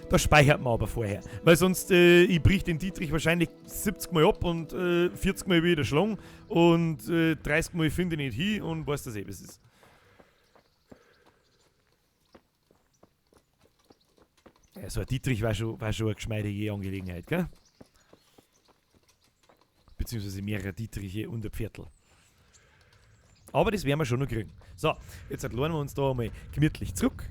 Da speichert man aber vorher. Weil sonst, ich brich den Dietrich wahrscheinlich 70 Mal ab und 40 Mal wieder schlagen und 30 Mal finde ich nicht hin und weiß das eh, was ist. Ja, so ein Dietrich war schon eine geschmeidige Angelegenheit, gell? Beziehungsweise mehrere Dietriche und ein Viertel. Aber das werden wir schon noch kriegen. So, jetzt lernen wir uns da einmal gemütlich zurück.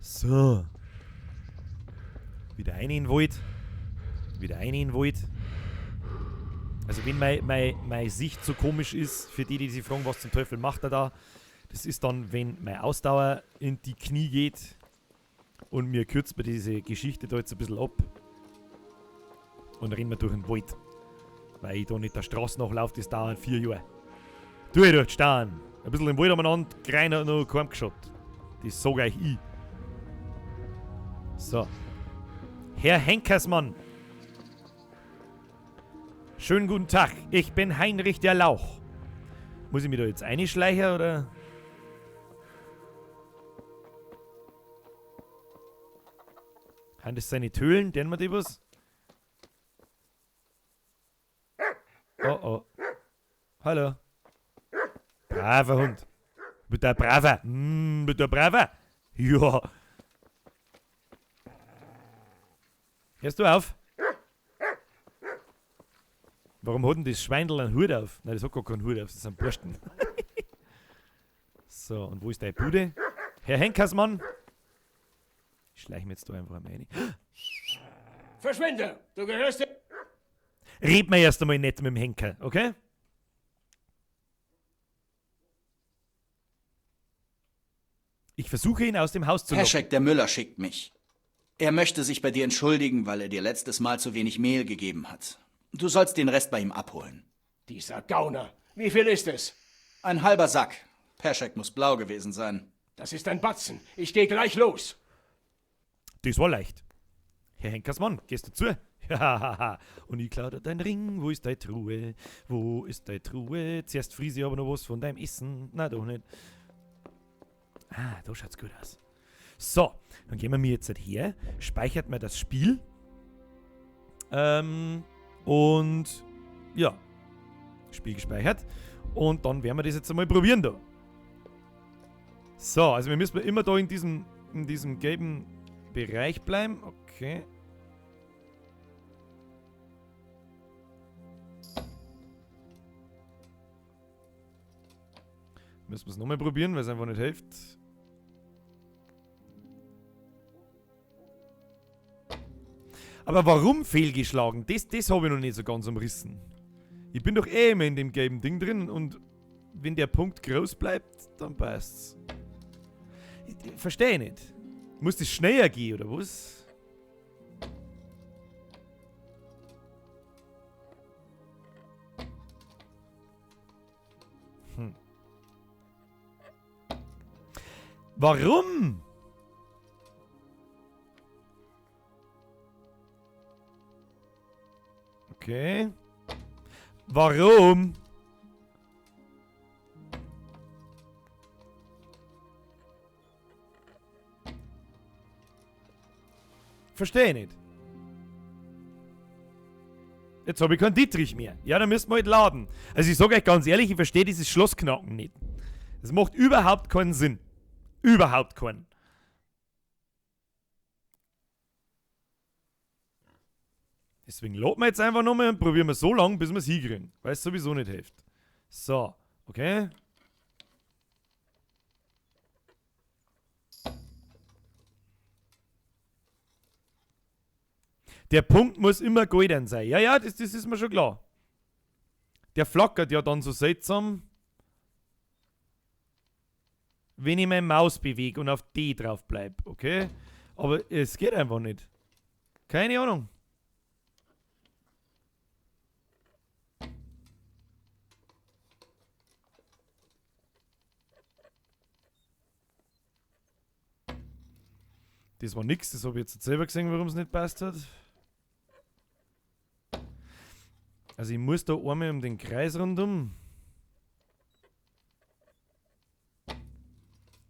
So. Wieder rein in den Wald. Wieder rein in den Wald. Also wenn meine Sicht so komisch ist, für die, die sich fragen, was zum Teufel macht er da, das ist dann, wenn meine Ausdauer in die Knie geht und mir kürzt mir diese Geschichte da jetzt ein bisschen ab und rennen wir durch den Wald. Weil ich da nicht der Straße nachlaufe, das dauert 4 Jahre. Tu ich durch stehen. Ein bisschen im Wald umeinander, klein hat noch kaum geschaut. Das sag euch ich. So. Herr Henkersmann. Schönen guten Tag, ich bin Heinrich der Lauch. Muss ich mich da jetzt einschleichen, oder? Haben das seine Tölen? Denen wir die was? Oh oh. Hallo. Braver Hund. Bitte braver. Bitte braver. Ja. Hörst du auf? Warum hat denn das Schweindel einen Hut auf? Nein, das hat gar keinen Hut auf, das sind Bursten. So, und wo ist deine Bude? Herr Henkersmann! Ich schleiche mir jetzt da einfach einmal rein. Verschwinde! Du gehörst... Red mir erst einmal nett mit dem Henker, okay? Ich versuche ihn aus dem Haus zu locken. Peschek, der Müller, schickt mich. Er möchte sich bei dir entschuldigen, weil er dir letztes Mal zu wenig Mehl gegeben hat. Du sollst den Rest bei ihm abholen. Dieser Gauner. Wie viel ist es? Ein halber Sack. Peschek muss blau gewesen sein. Das ist ein Batzen. Ich gehe gleich los. Das war leicht. Herr Henkersmann, gehst du zu? Ja, und ich klaue dir deinen Ring. Wo ist deine Truhe? Wo ist deine Truhe? Zuerst friese ich aber noch was von deinem Essen. Na doch nicht. Ah, da schaut's gut aus. So, dann gehen wir mir jetzt halt her. Speichert mir das Spiel. Und ja, Spiel gespeichert. Und dann werden wir das jetzt einmal probieren da. So, also wir müssen immer da in diesem gelben Bereich bleiben. Okay. Müssen wir es nochmal probieren, weil es einfach nicht hilft. Aber warum fehlgeschlagen? Das habe ich noch nicht so ganz umrissen. Ich bin doch eh immer in dem gelben Ding drin und wenn der Punkt groß bleibt, dann passt's. Ich verstehe nicht. Muss das schneller gehen, oder was? Warum? Okay. Warum? Verstehe ich nicht. Jetzt habe ich keinen Dietrich mehr. Ja, dann müssen wir halt laden. Also ich sag euch ganz ehrlich, ich verstehe dieses Schlossknacken nicht. Das macht überhaupt keinen Sinn. Überhaupt keinen. Deswegen laden wir jetzt einfach nochmal und probieren wir so lange, bis wir es hinkriegen. Weil es sowieso nicht hilft. So, okay. Der Punkt muss immer golden sein. Ja, ja, das ist mir schon klar. Der flackert ja dann so seltsam, wenn ich meine Maus bewege und auf D drauf bleib, okay? Aber es geht einfach nicht. Keine Ahnung. Das war nix, das hab ich jetzt selber gesehen, warum es nicht passt hat. Also ich muss da einmal um den Kreis rundum.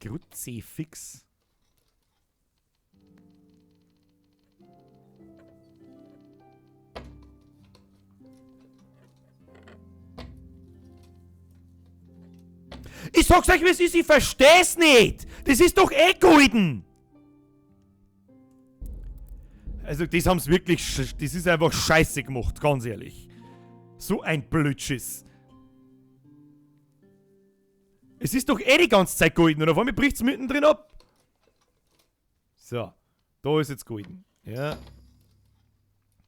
Kruzifix. Ich sag's euch, wie es ist, ich versteh's nicht! Das ist doch eh golden! Also das haben's wirklich, das ist einfach scheiße gemacht, ganz ehrlich. So ein Blödschiss. Es ist doch eh die ganze Zeit golden und auf einmal bricht's mittendrin ab. So, da ist jetzt golden. Ja.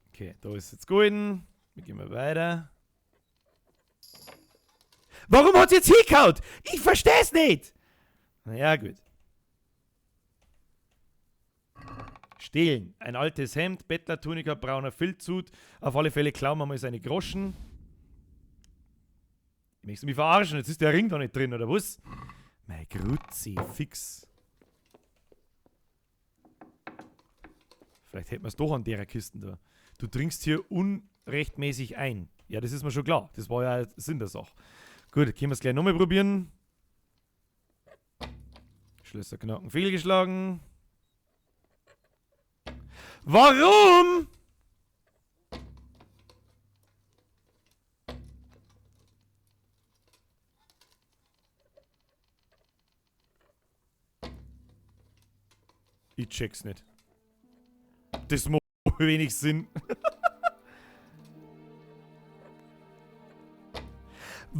Okay, da ist jetzt golden. Wir gehen mal weiter. Warum hat's jetzt hingehauen? Ich versteh's nicht! Naja, gut. Stehlen. Ein altes Hemd, Bettlertunika, brauner Filzhut. Auf alle Fälle klauen wir mal seine Groschen. Ich möchte mich verarschen, jetzt ist der Ring da nicht drin, oder was? Mein Kruzifix. Vielleicht hätten wir's doch an der Kiste da. Du dringst hier unrechtmäßig ein. Ja, das ist mir schon klar. Das war ja Sinn der Sache. Gut, können wir's gleich nochmal probieren. Schlösser knacken, fehlgeschlagen. Warum? Ich check's nicht. Das macht wenig Sinn.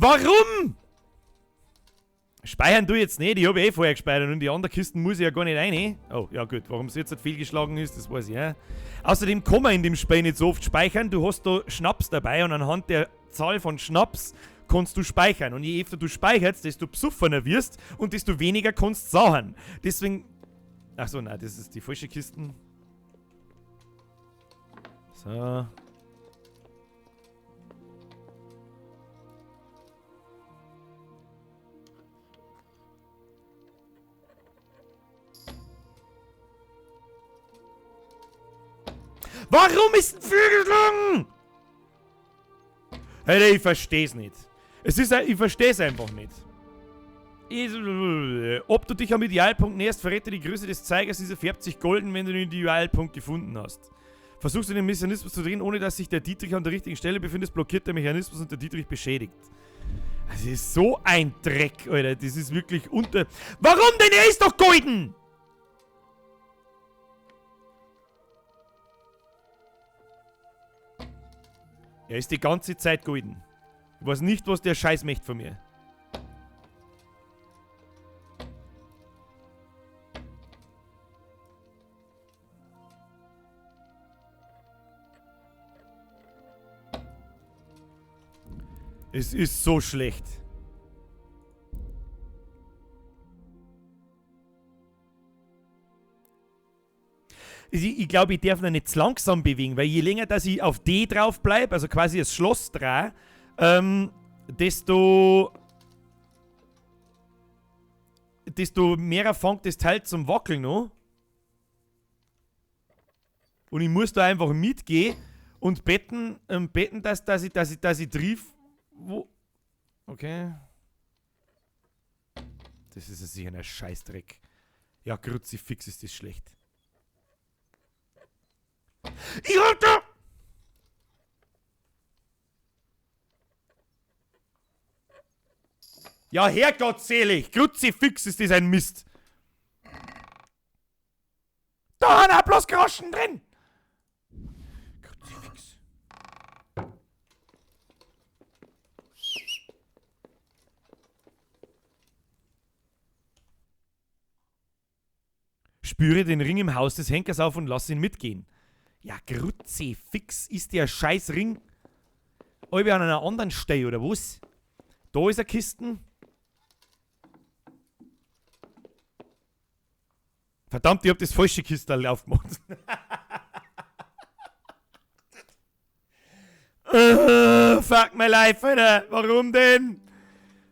Warum? Speichern du jetzt nicht, ich habe eh vorher gespeichert und in die anderen Kisten muss ich ja gar nicht rein. Oh, ja gut, warum es jetzt nicht fehlgeschlagen ist, das weiß ich ja. Außerdem kann man in dem Spiel nicht so oft speichern, du hast da Schnaps dabei und anhand der Zahl von Schnaps kannst du speichern. Und je öfter du speicherst, desto besoffener wirst und desto weniger kannst du sahen. Deswegen... Achso, nein, das ist die falsche Kisten. So... Warum ist ein fehlgeschlagen? Alter, ich versteh's nicht. Es ist, ich versteh's einfach nicht. Ob du dich am Idealpunkt näherst, verrät dir die Größe des Zeigers. Dieser färbt sich golden, wenn du den Idealpunkt gefunden hast. Versuchst du den Mechanismus zu drehen, ohne dass sich der Dietrich an der richtigen Stelle befindet, blockiert der Mechanismus und der Dietrich beschädigt. Das ist so ein Dreck, Alter. Das ist wirklich unter... Warum denn? Er ist doch golden! Er ist die ganze Zeit golden. Ich weiß nicht, was der Scheiß möchte von mir. Es ist so schlecht. Ich glaube, ich darf noch nicht zu langsam bewegen, weil je länger, dass ich auf D drauf bleibe, also quasi das Schloss drehe, desto mehr fängt das Teil zum Wackeln an. Und ich muss da einfach mitgehen und betten, dass ich triff. Wo? Okay. Das ist ja sicher ein Scheißdreck. Ja, Kruzifix ist das schlecht. Ich hab da! Ja, Herrgottselig! Kruzifix ist das ein Mist! Da haben auch bloß Groschen drin! Kruzifix. Spüre den Ring im Haus des Henkers auf und lass ihn mitgehen. Ja, Kruzifix ist der Scheißring. Ob an einer anderen Stelle, oder was? Da ist eine Kisten. Verdammt, ich hab das falsche Kistel aufgemacht. Fuck my life, Alter. Warum denn?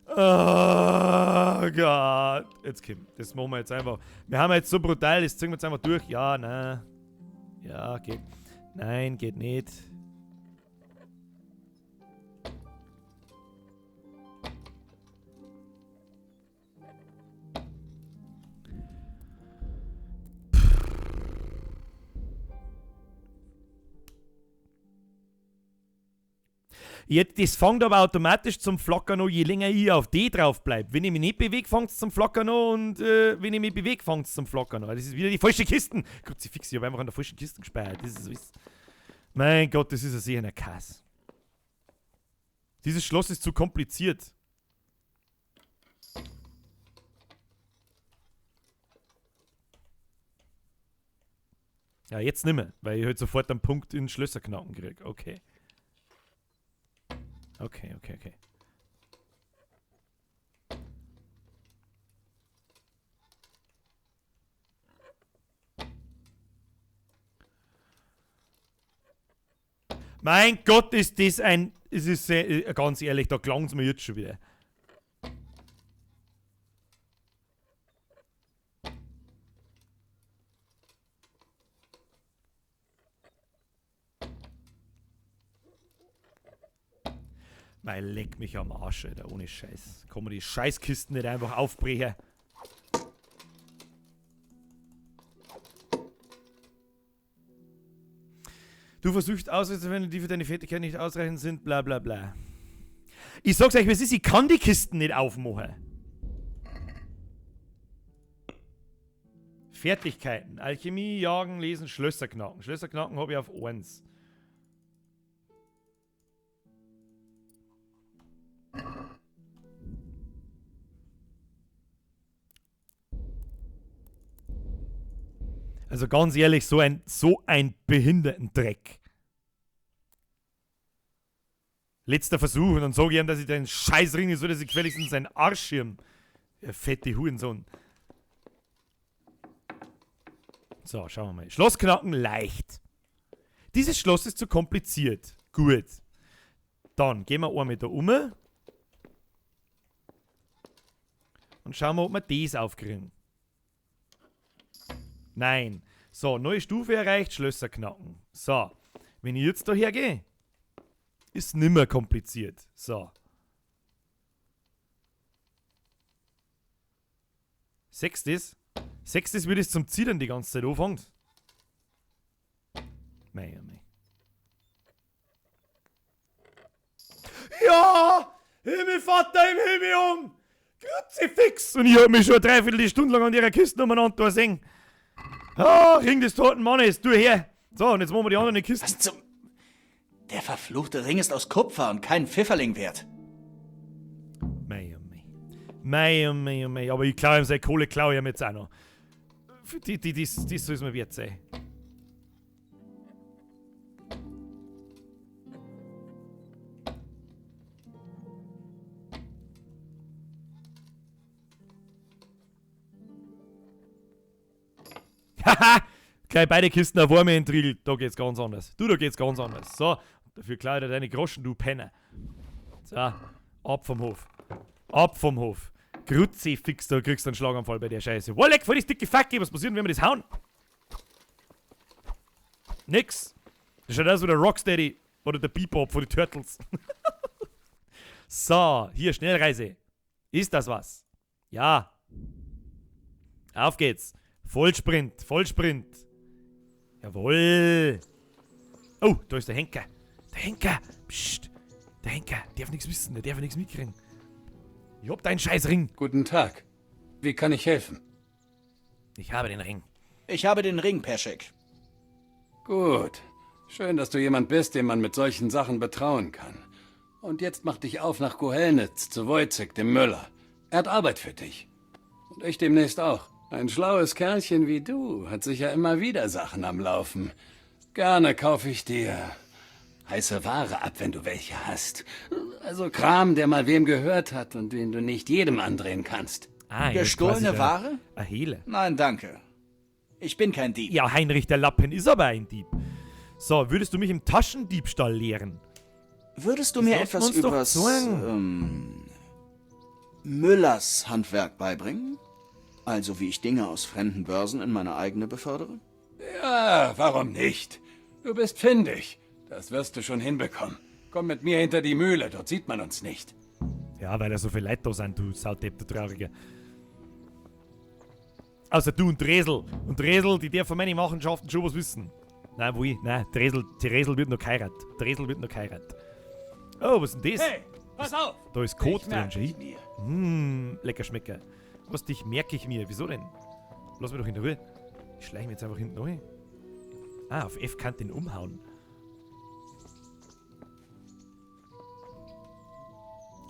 Oh Gott. Jetzt komm, das machen wir jetzt einfach. Wir haben jetzt so brutal, das ziehen wir jetzt einfach durch. Ja, nein. Ja, geht. Nein, geht nicht. Jetzt, das fängt aber automatisch zum Flackern an, je länger ich auf D drauf bleib. Wenn ich mich nicht bewege, fängt es zum Flackern an und wenn ich mich bewege, fängt es zum Flackern an. Das ist wieder die falsche Kisten. Kruzifix, ich habe einfach an der falschen Kiste gespeichert. Das ist alles. Mein Gott, das ist ja sicher ein Kass. Dieses Schloss ist zu kompliziert. Ja, jetzt nimmer, weil ich halt sofort einen Punkt in Schlösserknacken krieg. Okay. Okay, okay, okay. Mein Gott, ist das ein... Es ist sehr, ganz ehrlich, da klang's mir jetzt schon wieder. Mei, leck mich am Arsch, Alter, ohne Scheiß. Kann man die Scheißkisten nicht einfach aufbrechen? Du versuchst auszuwählen, die für deine Fertigkeit nicht ausreichend sind, bla bla bla. Ich sag's euch, was ist, ich kann die Kisten nicht aufmachen. Fertigkeiten. Alchemie, Jagen, Lesen, Schlösser knacken. Schlösser knacken hab ich auf 1. Also ganz ehrlich, so ein Behindertendreck. Letzter Versuch und dann sage ich ihm, dass ich den Scheiß Ring soll, dass ich gefälligst in seinen Arsch schirm. Der fette Hurensohn. So, schauen wir mal. Schloss knacken leicht. Dieses Schloss ist zu kompliziert. Gut. Dann gehen wir einmal da um. Und schauen wir, ob wir das aufkriegen. Nein. So, neue Stufe erreicht, Schlösser knacken. So, wenn ich jetzt da hergehe, ist nimmer kompliziert. So. Sechstes. Sechstes wird es zum Zittern die ganze Zeit anfängt. Mei, oh mei. Ja! Himmel, Vater im Himmel um! Kruzifix! Und ich hab mich schon eine Dreiviertelstunde lang an ihrer Kiste umeinander da sehen. Ah, Ring des toten Mannes, du her! So, und jetzt machen wir die anderen Kisten. Was zum... Der verfluchte Ring ist aus Kupfer und kein Pfifferling wert. Mei, oh mei. Mei, oh mei, oh mei. Aber ich klaue ihm seine Kohle, klaue ich ihm jetzt auch noch. Das soll es mir wert sein. Haha! Gleich beide Kisten auf einmal entriegelt. Da geht's ganz anders. Du, da geht's ganz anders. So, dafür klau ich dir deine Groschen, du Penner. So, ab vom Hof. Ab vom Hof. Kruzifix, da kriegst du einen Schlaganfall bei der Scheiße. Wolleck, voll das dicke Facke. Was passiert denn, wenn wir das hauen? Nix. Das schaut aus wie der Rocksteady oder der Bebop von den Turtles. So, hier, Schnellreise. Ist das was? Ja. Auf geht's. Vollsprint, Vollsprint. Jawohl. Oh, da ist der Henker. Der Henker. Psst. Der Henker. Der darf nichts wissen, der darf nichts mitkriegen. Ich hab deinen scheiß Ring. Guten Tag. Wie kann ich helfen? Ich habe den Ring. Ich habe den Ring, Peschek. Gut. Schön, dass du jemand bist, dem man mit solchen Sachen betrauen kann. Und jetzt mach dich auf nach Gohelnitz zu Wojcik, dem Müller. Er hat Arbeit für dich. Und ich demnächst auch. Ein schlaues Kerlchen wie du hat sicher immer wieder Sachen am Laufen. Gerne kaufe ich dir heiße Ware ab, wenn du welche hast. Also Kram, der mal wem gehört hat und den du nicht jedem andrehen kannst. Ah, Gestohlene Ware? Ein Hehler. Nein, danke. Ich bin kein Dieb. Ja, Heinrich der Lappen ist aber ein Dieb. So, würdest du mich im Taschendiebstahl lehren? Würdest du Das mir lassen wir etwas uns doch übers Müllers Handwerk beibringen? Also wie ich Dinge aus fremden Börsen in meine eigene befördere? Ja, warum nicht? Du bist findig. Das wirst du schon hinbekommen. Komm mit mir hinter die Mühle, dort sieht man uns nicht. Ja, weil da so viele Leute da sind, du Saudepp, du Trauriger. Außer du und Dresel. Und Dresel, die darf von meinen Machenschaften schon was wissen. Nein, wo ich? Nein, Dresel wird noch geheiratet. Dresel wird noch geheiratet. Oh, was ist denn das? Hey, pass auf! Da ist Kot Dich drin, merk ich schau. mir. Lecker Schmecker. Was, dich merke ich mir? Wieso denn? Lass mich doch in der Ruhe. Ich schleiche mich jetzt einfach hinten rein. Ah, auf F kann den umhauen.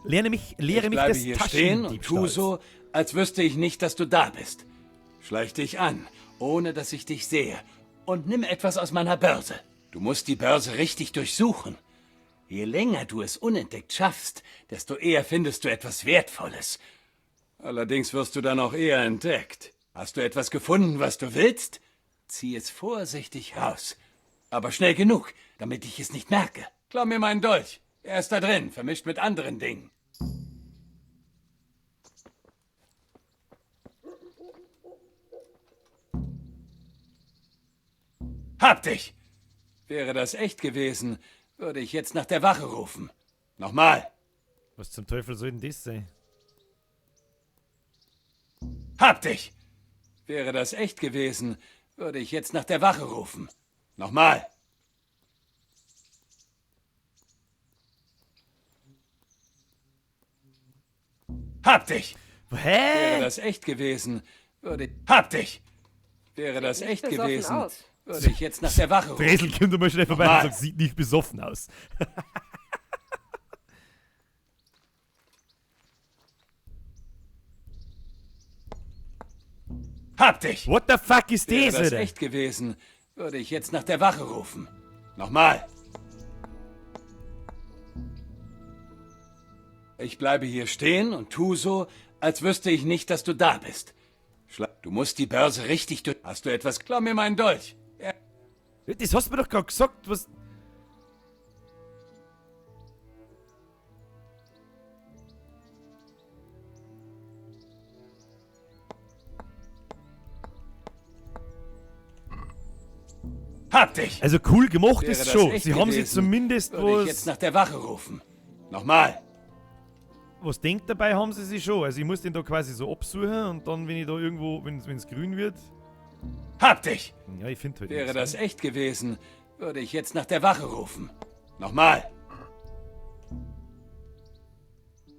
Lerne mich, lehre Ich mich bleibe des hier stehen und tu Taschendiebstahls. so, als wüsste ich nicht, dass du da bist. Schleich dich an, ohne dass ich dich sehe, und nimm etwas aus meiner Börse. Du musst die Börse richtig durchsuchen. Je länger du es unentdeckt schaffst, desto eher findest du etwas Wertvolles. Allerdings wirst du dann auch eher entdeckt. Hast du etwas gefunden, was du willst? Zieh es vorsichtig raus. Aber schnell genug, damit ich es nicht merke. Klau mir meinen Dolch. Er ist da drin, vermischt mit anderen Dingen. Hab dich! Wäre das echt gewesen, würde ich jetzt nach der Wache rufen. Nochmal. Was zum Teufel soll denn das sein? Hab dich! Wäre das echt gewesen, würde ich jetzt nach der Wache rufen. Nochmal. Hab dich! Hä? Wäre das echt gewesen, würde... Hab dich! Wäre das Sieht echt nicht besoffen gewesen, aus. würde ich jetzt nach der Wache rufen. Dresel kommt immer schnell vorbei und Nochmal. sagt, sieht nicht besoffen aus. Hab dich! What the fuck ist Wäre das, das Alter? echt gewesen, würde ich jetzt nach der Wache rufen. Nochmal. Ich bleibe hier stehen und tu so, als wüsste ich nicht, dass du da bist. Du musst die Börse richtig durch. Hast du etwas? Klau mir meinen Dolch. Ja. Das hast du mir doch gerade gesagt, was... Hab dich! Also cool gemacht Wäre ist das schon. echt Sie haben sich gewesen, zumindest würde ich jetzt was... nach der Wache rufen. Nochmal. Was denkt dabei haben sie sich schon. Also ich muss den da quasi so absuchen und dann, wenn ich da irgendwo, wenn es grün wird... Hab dich! Ja, ich finde halt Wäre nichts, das ne? echt gewesen, würde ich jetzt nach der Wache rufen. Nochmal.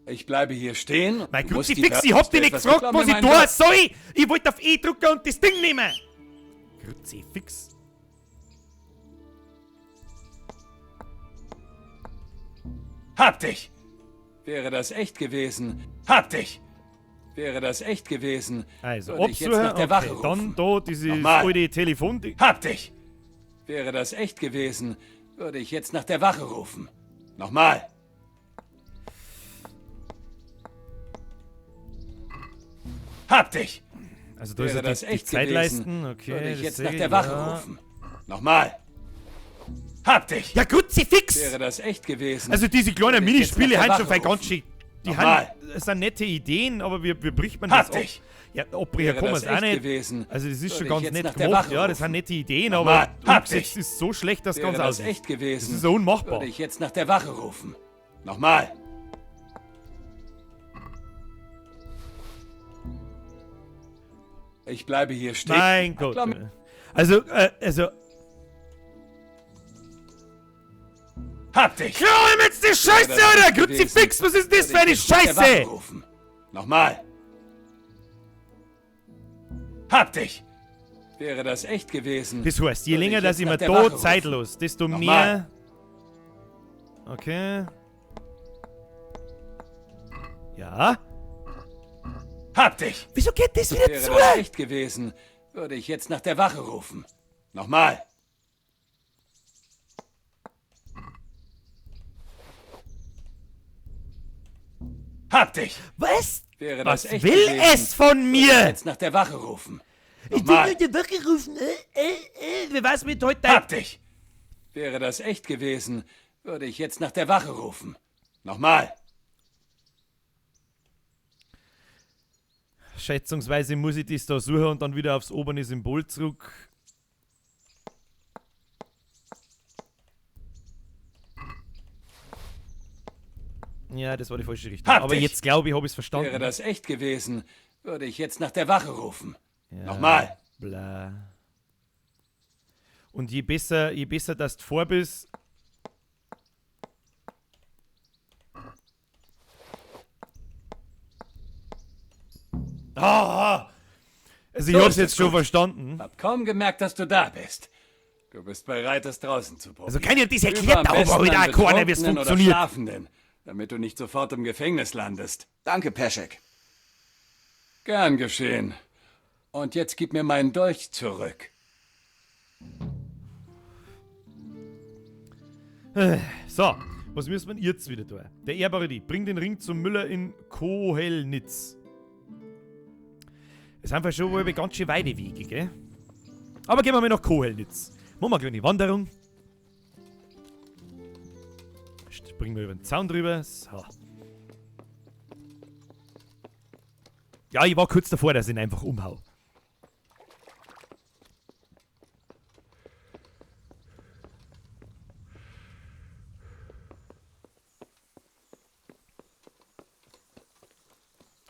Ich bleibe hier stehen. Mein Du musst die Kruzifix, Börse- ich hab dich nicht Etwas- gefragt, Klau mir was ich meinen tun Dolch. soll! Ich wollte auf E drücken und das Ding nehmen! Kruzifix. Hab dich! Wäre das echt gewesen. Hab dich! Wäre das echt gewesen, Also, würde ich jetzt absuchen, nach der okay. Wache rufen. Dann da dieses Nochmal. alte Telefon. Hab dich! Wäre das echt gewesen, würde ich jetzt nach der Wache rufen. Nochmal. Hab dich! Also da ist Wäre ja das die echt Zeitleisten, gewesen, okay. würde ich das jetzt sehe nach ich, der Wache ja. rufen. Nochmal. Hab dich! Ja, Kruzifix! Wäre das echt gewesen, Also diese kleinen würde ich jetzt Minispiele nach der haben schon Wache voll ganz rufen. schön. Die Nochmal. haben, das sind nette Ideen, aber wie bricht man Hab das ab? dich! Ja, abbrechen Wäre kann man das es auch echt nicht. gewesen, Also das ist schon würde ich ganz jetzt nett nach der gemacht, Wache ja, das sind rufen. nette Ideen, Nochmal. aber Hab umgesetzt dich! ist so schlecht, dass Wäre ganz das aus ist. echt gewesen, Das ist so unmachbar. würde ich jetzt nach der Wache rufen. Nochmal. Ich bleibe hier stehen. Mein Gott. Klar. Also, also... Hab dich! Klar, ihm jetzt die Scheiße, Wäre das Alter! echt gewesen, Kruzifix, was ist denn das würde für eine ich jetzt nach der Wache Scheiße? rufen. Nochmal. Hab dich! Wäre das echt gewesen, Das heißt, je würde länger, ich dass jetzt ich nach mir der da Wache Zeit rufen. los, desto Nochmal. mehr... Okay. Ja. Hab dich! Wieso geht das wieder Wäre zu? das echt gewesen, würde ich jetzt nach der Wache rufen. Nochmal. Hab dich! Was? Wäre Was das echt will gewesen, es von würde ich mir? jetzt nach der Wache rufen. Ich Nochmal. will die Wache rufen. Wie war's mit heute? Hab dich! Wäre das echt gewesen, würde ich jetzt nach der Wache rufen. Nochmal. Schätzungsweise muss ich das da suchen und dann wieder aufs obere Symbol zurück. Ja, das war die falsche Richtung. Hab Aber dich! jetzt glaube ich, habe ich es verstanden. Wäre das echt gewesen, würde ich jetzt nach der Wache rufen. Ja, Nochmal. Bla. Und je besser dass du vor bist. Ah! Also ich So hab's ist jetzt das schon gut. verstanden. Hab kaum gemerkt, dass du da bist. Du bist bereit, es draußen zu probieren. Also keiner hat das Übe erklärt, am aber besten heute an auch keiner, wie es Betrunkenen oder funktioniert. Schlafenden, damit du nicht sofort im Gefängnis landest. Danke, Peschek. Gern geschehen. Und jetzt gib mir meinen Dolch zurück. So, was müssen wir jetzt wieder tun? Der ehrbare Dieb bringt den Ring zum Müller in Kohelnitz. Es sind einfach schon wohl ganz schön weite Wege, gell? Aber gehen wir mal nach Kohelnitz. Machen wir eine kleine Wanderung. Springen wir über den Zaun drüber. So. Ja, ich war kurz davor, dass ich ihn einfach umhau.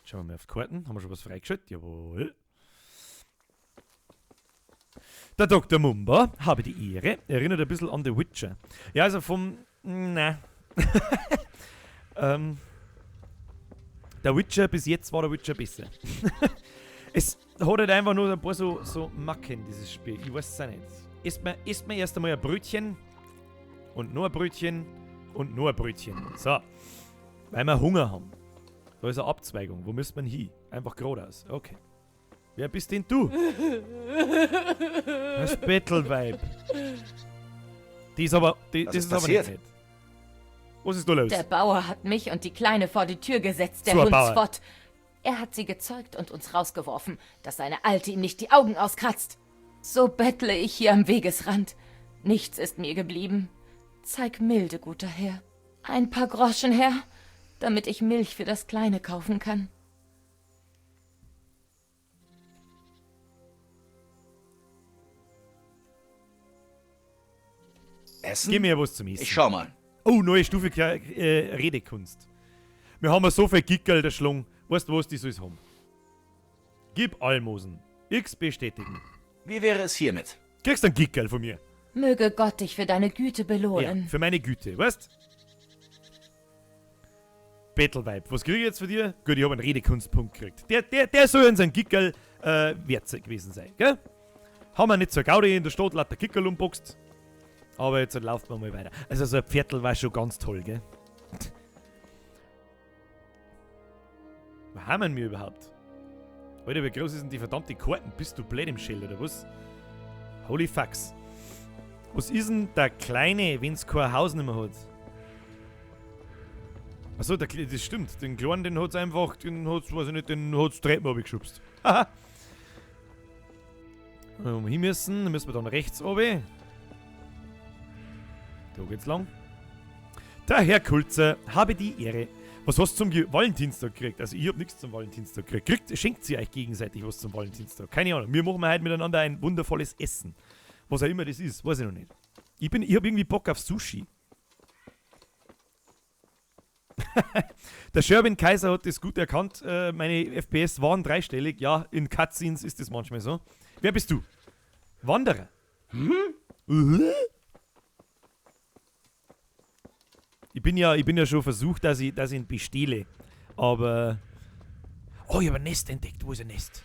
Schauen wir mal auf die Karten. Haben wir schon was freigeschaltet? Jawohl. Der Dr. Mumba, habe die Ehre, erinnert ein bisschen an The Witcher. Ja, also vom. Na. Der Witcher, bis jetzt war der Witcher besser. Es hat halt einfach nur ein paar so Macken, dieses Spiel. Ich weiß es auch nicht. Isst mir erst einmal ein Brötchen und nur ein Brötchen und nur ein Brötchen. So. Weil wir Hunger haben. Da ist eine Abzweigung. Wo müsste man hin? Einfach geradeaus. Okay. Wer bist denn du? Das Bettelweib. Die ist aber, die, Was das ist ist aber nicht passiert? nett. Was ist da los? Der Bauer hat mich und die Kleine vor die Tür gesetzt, der So ein Bauer. Hundsfott. Er hat sie gezeugt und uns rausgeworfen, dass seine Alte ihm nicht die Augen auskratzt. So bettle ich hier am Wegesrand. Nichts ist mir geblieben. Zeig milde, guter Herr. Ein paar Groschen, Herr, damit ich Milch für das Kleine kaufen kann. Essen? Gib mir was zum Essen. Ich schau mal. Oh, neue Stufe Redekunst. Wir haben ja so viel Gickerl der Schlung. Weißt du was, die soll's haben. Gib Almosen. X bestätigen. Wie wäre es hiermit? Kriegst einen Gickerl von mir. Möge Gott dich für deine Güte Ja, belohnen. für meine Güte, weißt? Bettelweib, was krieg ich jetzt von dir? Gut, ich hab einen Redekunstpunkt gekriegt. Der soll uns ein Gickerl wert gewesen sein, gell? Haben wir nicht zur Gaudi in der Stadt lauter Gickerl umboxt. Aber jetzt laufen wir mal weiter. Also so ein Viertel war schon ganz toll, gell? Wo haben wir überhaupt? Alter, wie groß ist denn die verdammte Karten? Bist du blöd im Schild, oder was? Holy fucks. Was ist denn der Kleine, wenn's kein Haus nicht mehr hat? Achso, das stimmt. Den Kleinen, den hat's einfach, den hat's, weiß ich nicht, den hat's Treppen runtergeschubst. Haha. Wenn wir hin müssen, dann müssen wir dann rechts runter. Da geht's lang. Der Herr Kulzer, habe die Ehre. Was hast du zum Valentinstag gekriegt? Also ich hab nichts zum Valentinstag gekriegt. Schenkt sie euch gegenseitig was zum Valentinstag? Keine Ahnung. Wir machen heute miteinander ein wundervolles Essen. Was auch immer das ist, weiß ich noch nicht. Ich hab irgendwie Bock auf Sushi. Der Sherwin Kaiser hat das gut erkannt. Meine FPS waren dreistellig. Ja, in Cutscenes ist das manchmal so. Wer bist du? Wanderer. Hm? Ich bin ja schon versucht, dass ich ihn bestehle. Aber... Oh, ich hab ein Nest entdeckt. Wo ist ein Nest?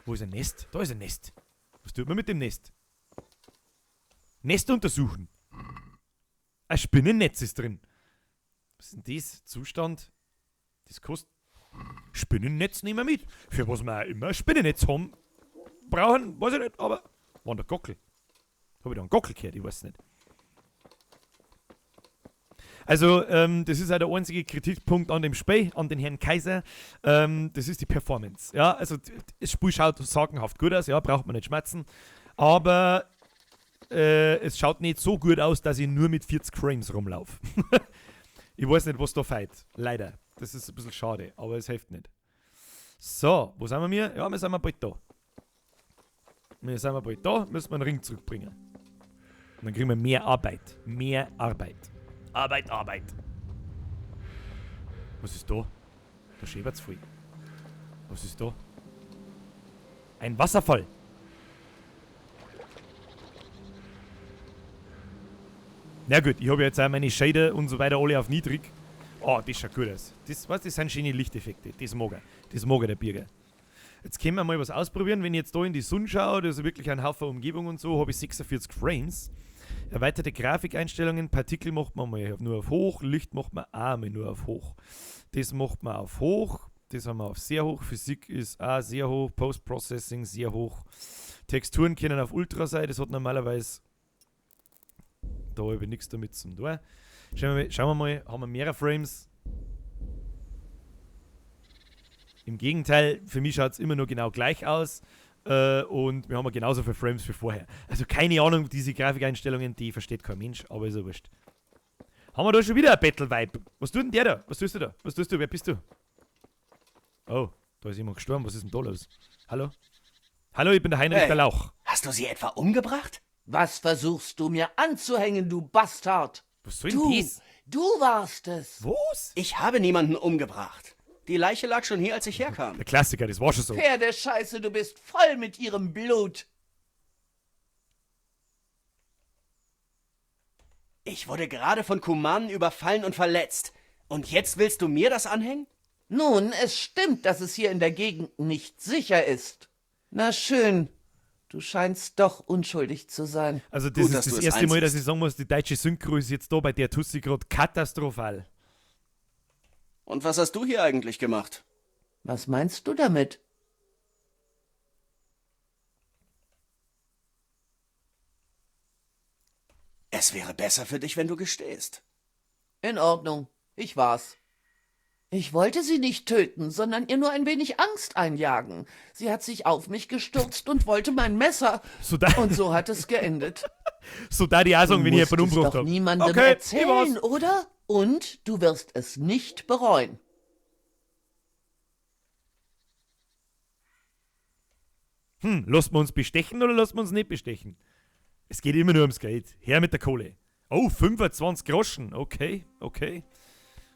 Wo ist ein Nest? Da ist ein Nest. Was tut man mit dem Nest? Nest untersuchen. Ein Spinnennetz ist drin. Was ist denn das? Zustand? Das kostet... Spinnennetz nehmen wir mit. Für was wir auch immer ein Spinnennetz haben. Brauchen, weiß ich nicht, aber... War der Gockel. Hab ich da einen Gockel gehört? Ich weiß nicht. Also, das ist auch der einzige Kritikpunkt an dem Spiel, an den Herrn Kaiser. Das ist die Performance. Ja, also, das Spiel schaut sagenhaft gut aus, ja, braucht man nicht schmerzen. Aber es schaut nicht so gut aus, dass ich nur mit 40 Frames rumlaufe. Ich weiß nicht, was da fehlt. Leider. Das ist ein bisschen schade, aber es hilft nicht. So, wo sind wir hier? Ja, wir sind bald da. Wir sind bald da, müssen wir einen Ring zurückbringen. Und dann kriegen wir mehr Arbeit. Mehr Arbeit. Arbeit, Arbeit. Was ist da? Da schäbert's voll. Was ist da? Ein Wasserfall. Na gut, ich habe jetzt auch meine Shader und so weiter alle auf niedrig. Oh, das schaut gut aus. Das, weißt, das sind schöne Lichteffekte. Das mag er. Das mag er, der Birger. Jetzt können wir mal was ausprobieren. Wenn ich jetzt da in die Sonne schaue, das ist wirklich ein Haufen Umgebung und so, habe ich 46 Frames. Erweiterte Grafikeinstellungen, Partikel macht man mal nur auf hoch, Licht macht man auch mal nur auf hoch. Das macht man auf hoch, das haben wir auf sehr hoch, Physik ist auch sehr hoch, Post-Processing sehr hoch. Texturen können auf Ultra sein, das hat normalerweise da habe ich nichts damit zum tun. Schauen wir mal, haben wir mehrere Frames? Im Gegenteil, für mich schaut's immer nur genau gleich aus. Und wir haben genauso viele Frames wie vorher. Also keine Ahnung, diese Grafikeinstellungen, die versteht kein Mensch, aber ist ja wurscht. Haben wir da schon wieder ein Battle-Vibe? Was tut denn der da? Was tust du da? Was tust du? Wer bist du? Oh, da ist jemand gestorben. Was ist denn da los? Hallo? Hallo, ich bin der Heinrich Hey. der Lauch. Hast du sie etwa umgebracht? Was versuchst du mir anzuhängen, du Bastard? Was soll denn Du, das? du warst es. Was? Ich habe niemanden umgebracht. Die Leiche lag schon hier, als ich herkam. Der Klassiker, das war schon so. Pferdescheiße, du bist voll mit ihrem Blut. Ich wurde gerade von Kumanen überfallen und verletzt. Und jetzt willst du mir das anhängen? Nun, es stimmt, dass es hier in der Gegend nicht sicher ist. Na schön, du scheinst doch unschuldig zu sein. Also das Gut, ist dass das du es erste Mal, dass einsiehst. ich sagen muss, die deutsche Synchro ist jetzt da bei der Tussi grad katastrophal. Und was hast du hier eigentlich gemacht? Was meinst du damit? Es wäre besser für dich, wenn du gestehst. In Ordnung, ich war's. Ich wollte sie nicht töten, sondern ihr nur ein wenig Angst einjagen. Sie hat sich auf mich gestürzt und wollte mein Messer. So da und so hat es geendet. So da die auch sagen, Du wenn ich musst jemanden es umgebracht doch habe. niemandem Okay, ich erzählen, war's. oder? Und du wirst es nicht bereuen. Lassen wir uns bestechen oder lassen wir uns nicht bestechen? Es geht immer nur ums Geld. Her mit der Kohle. Oh, 25 Groschen. Okay, okay.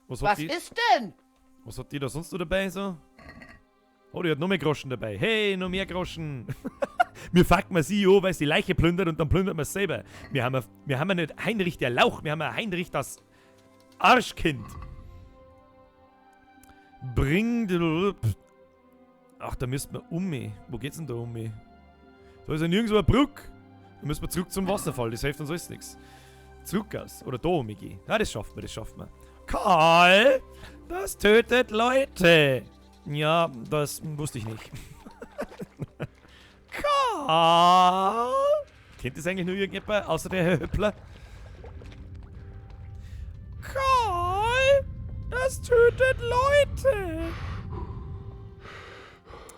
Was hat Was die, ist denn? Was hat die da sonst noch dabei so? Oh, die hat noch mehr Groschen dabei. Hey, noch mehr Groschen. Wir fucken mal sie an, weil sie die Leiche plündert und dann plündert man es selber. Wir haben ja nicht Heinrich der Lauch, wir haben ja Heinrich das Arschkind. Bring die... Ach, da müssen wir um mich. Wo geht's denn da um mich? Da ist ja nirgendwo eine Brücke. Da müssen wir zurück zum Wasserfall, das hilft uns alles nichts. Zurück aus. Oder da um mich gehen. Na, das schafft man, das schafft man. Karl, das tötet Leute. Ja, das wusste ich nicht. Karl? Kennt das eigentlich nur irgendjemand, außer der Herr Höppler? Karl, das tötet Leute.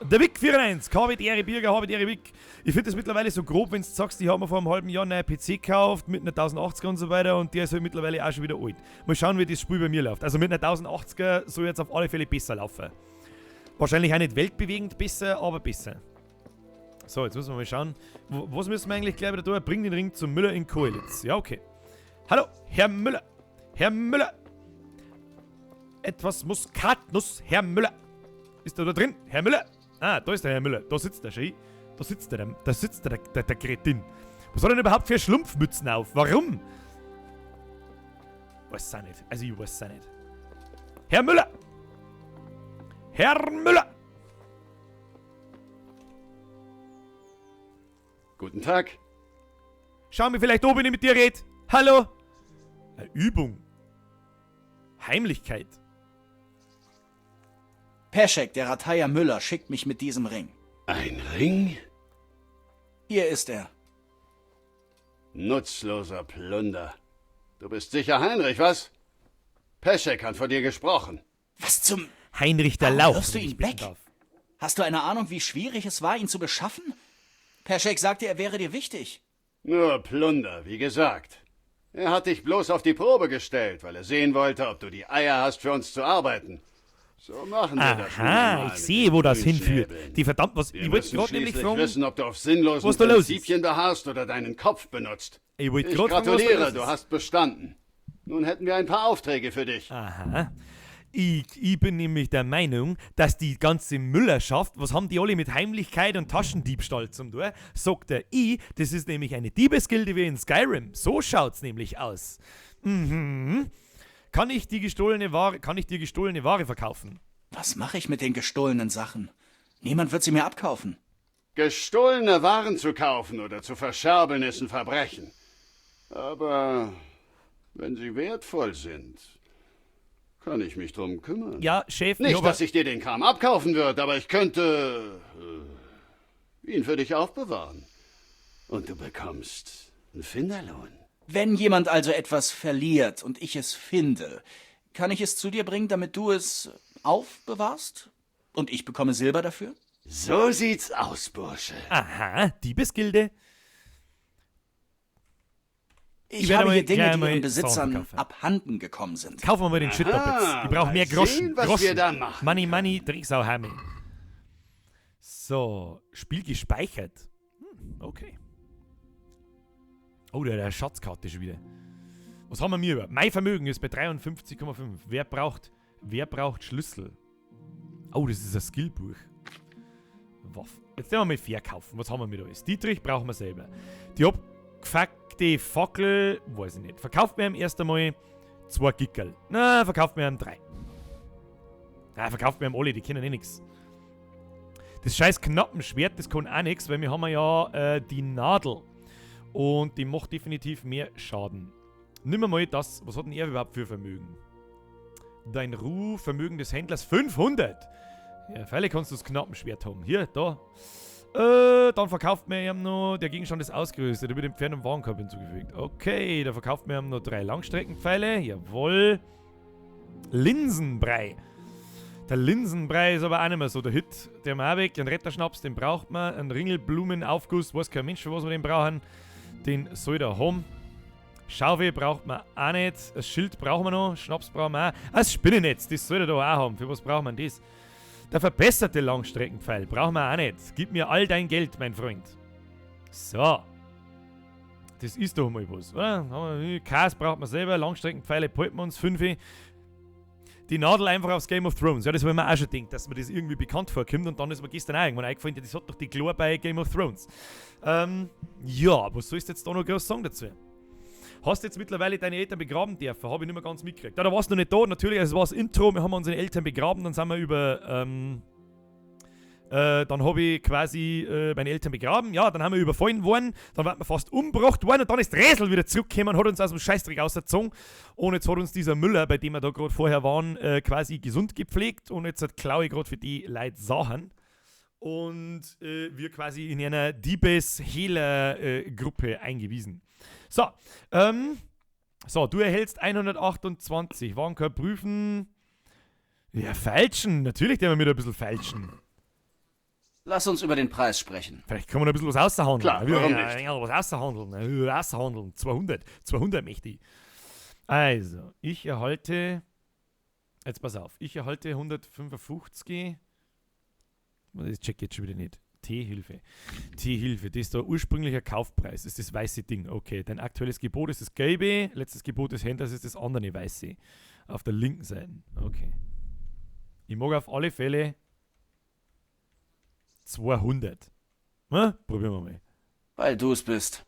Der Wick 41, K mit Ehre Birger, H mit Ehre Wick. Ich finde das mittlerweile so grob, wenn du sagst, ich habe mir vor einem halben Jahr einen neuen PC gekauft mit einer 1080er und so weiter und der ist halt mittlerweile auch schon wieder alt. Mal schauen, wie das Spiel bei mir läuft. Also mit einer 1080er soll jetzt auf alle Fälle besser laufen. Wahrscheinlich auch nicht weltbewegend besser, aber besser. So, jetzt müssen wir mal schauen. Was müssen wir eigentlich gleich wieder tun? Bring den Ring zum Müller in Koelitz. Ja, okay. Hallo, Herr Müller. Herr Müller. Etwas Muskatnuss, Herr Müller. Ist der da drin? Herr Müller. Ah, da ist der Herr Müller. Da sitzt er schon. Da sitzt er, da sitzt der Kretin. Was hat er denn überhaupt für Schlumpfmützen auf? Warum? Weiß auch nicht. Also ich weiß auch nicht. Herr Müller! Herr Müller! Guten Tag. Schau mir vielleicht oben, wenn ich mit dir red. Hallo? Eine Übung. Heimlichkeit. Peschek, der Rathaier Müller, schickt mich mit diesem Ring. Ein Ring? Hier ist er. Nutzloser Plunder. Du bist sicher Heinrich, was? Peschek hat von dir gesprochen. Was zum... Heinrich der Warum Lauch, wirfst du wenn ich ihn bitten weg? darf. Hast du eine Ahnung, wie schwierig es war, ihn zu beschaffen? Peschek sagte, er wäre dir wichtig. Nur Plunder, wie gesagt. Er hat dich bloß auf die Probe gestellt, weil er sehen wollte, ob du die Eier hast, für uns zu arbeiten. So machen wir das nun Aha, einmal ich mit sehe, den wo das hinführt. Grünschnäbeln. Die verdammt, was... Wir Ich wollte müssen gerade nämlich schließlich fragen... wissen, ob du auf sinnlosen was da los ist. Prinzipien beharrst oder deinen Kopf benutzt. Ich wollte Ich grad fragen, was da gratuliere, los du ist. hast bestanden. Nun hätten wir ein paar Aufträge für dich. Aha. Ich bin nämlich der Meinung, dass die ganze Müllerschaft, was haben die alle mit Heimlichkeit und Taschendiebstahl zum tun, sagt der I, das ist nämlich eine Diebesgilde wie in Skyrim. So schaut's nämlich aus. Mhm. Kann ich die gestohlene Ware, kann ich dir gestohlene Ware verkaufen? Was mache ich mit den gestohlenen Sachen? Niemand wird sie mir abkaufen. Gestohlene Waren zu kaufen oder zu verscherbeln ist ein Verbrechen. Aber wenn sie wertvoll sind, kann ich mich drum kümmern. Ja, Chef, ich Nicht, hab- dass ich dir den Kram abkaufen würde, aber ich könnte ihn für dich aufbewahren. Und du bekommst einen Finderlohn. Wenn jemand also etwas verliert und ich es finde, kann ich es zu dir bringen, damit du es aufbewahrst? Und ich bekomme Silber dafür? So sieht's aus, Bursche. Aha, Diebesgilde. Ich werde habe mal hier Dinge, gleich die mal ihren Sachen Besitzern verkaufen. abhanden gekommen sind. Kaufen wir mal den Shit ab jetzt. Ich brauche mehr mal Groschen. sehen, was Groschen. wir da machen Money, Money, Drecksau, Hami. So, Spiel gespeichert. Okay. Oh, der Schatzkarte schon wieder. Was haben wir mir über? Mein Vermögen ist bei 53,5. Wer braucht Schlüssel? Oh, das ist ein Skillbuch. Waffen. Jetzt nehmen wir mal verkaufen. Was haben wir da alles? Dietrich brauchen wir selber. Die abgefuckte Fackel, weiß ich nicht. Verkauft mir erst einmal 2 Gickerl. Na, verkauft mir 3. Na, verkauft mir alle, die kennen eh nix. Das scheiß Knappenschwert, das kann auch nix, weil wir haben ja die Nadel. Und die macht definitiv mehr Schaden. Nimm mal das, was hat denn er überhaupt für Vermögen? Dein Ruf, Vermögen des Händlers 500. Ja, freilich kannst du das Knappenschwert haben. Hier, da. Dann verkauft man ihm noch, der Gegenstand ist ausgerüstet, der wird dem Pferd im Warenkorb hinzugefügt. Okay, da verkauft man ihm noch 3 Langstreckenpfeile. Jawohl. Linsenbrei. Der Linsenbrei ist aber auch nicht mehr so der Hit. Der Marweg, den Retterschnaps, den braucht man. Ein Ringelblumenaufguss, weiß kein Mensch, für was wir den brauchen. Den soll der haben. Schaufel braucht man auch nicht. Das Schild brauchen wir noch. Schnaps brauchen wir auch. Ah, das Spinnennetz, das soll er da auch haben. Für was braucht man das? Der verbesserte Langstreckenpfeil brauchen wir auch nicht. Gib mir all dein Geld, mein Freund. So. Das ist doch mal was, oder? Käse braucht man selber. Langstreckenpfeile behalten wir uns. 5. Die Nadel einfach aufs Game of Thrones. Ja, das habe ich mir auch schon gedacht, dass mir das irgendwie bekannt vorkommt. Und dann ist mir gestern auch irgendwann eingefallen, ja, das hat doch die Chlor bei Game of Thrones. Ja, was sollst du jetzt da noch groß sagen dazu? Hast du jetzt mittlerweile deine Eltern begraben dürfen? Hab ich nicht mehr ganz mitgekriegt. Ja, da warst du noch nicht da, natürlich, also es war das Intro, wir haben unsere Eltern begraben, dann sind wir über, dann hab ich quasi meine Eltern begraben, ja, dann haben wir überfallen worden, dann waren wir fast umgebracht worden und dann ist Räsel wieder zurückgekommen und hat uns aus dem Scheißdreck rausgezogen. Und jetzt hat uns dieser Müller, bei dem wir da grad vorher waren, quasi gesund gepflegt und jetzt klaue ich grad für die Leute Sachen. Und wir quasi in einer Diebes-Hehler-Gruppe eingewiesen. So, so, du erhältst 128. Warenkorb prüfen. Ja, feilschen. Natürlich werden wir wieder ein bisschen feilschen. Lass uns über den Preis sprechen. Vielleicht können wir noch ein bisschen was aushandeln. Klar, warum nicht? Ja, was aushandeln. Aushandeln. 200. 200 möchte ich. Also, ich erhalte... Jetzt pass auf. Ich erhalte 155. Das check ich jetzt schon wieder nicht. T-Hilfe. T-Hilfe, das ist der ursprüngliche Kaufpreis. Das ist das weiße Ding. Okay, dein aktuelles Gebot ist das gelbe, letztes Gebot des Händlers ist das andere weiße. Auf der linken Seite. Okay. Ich mag auf alle Fälle 200. Na, probieren wir mal. Weil du's bist.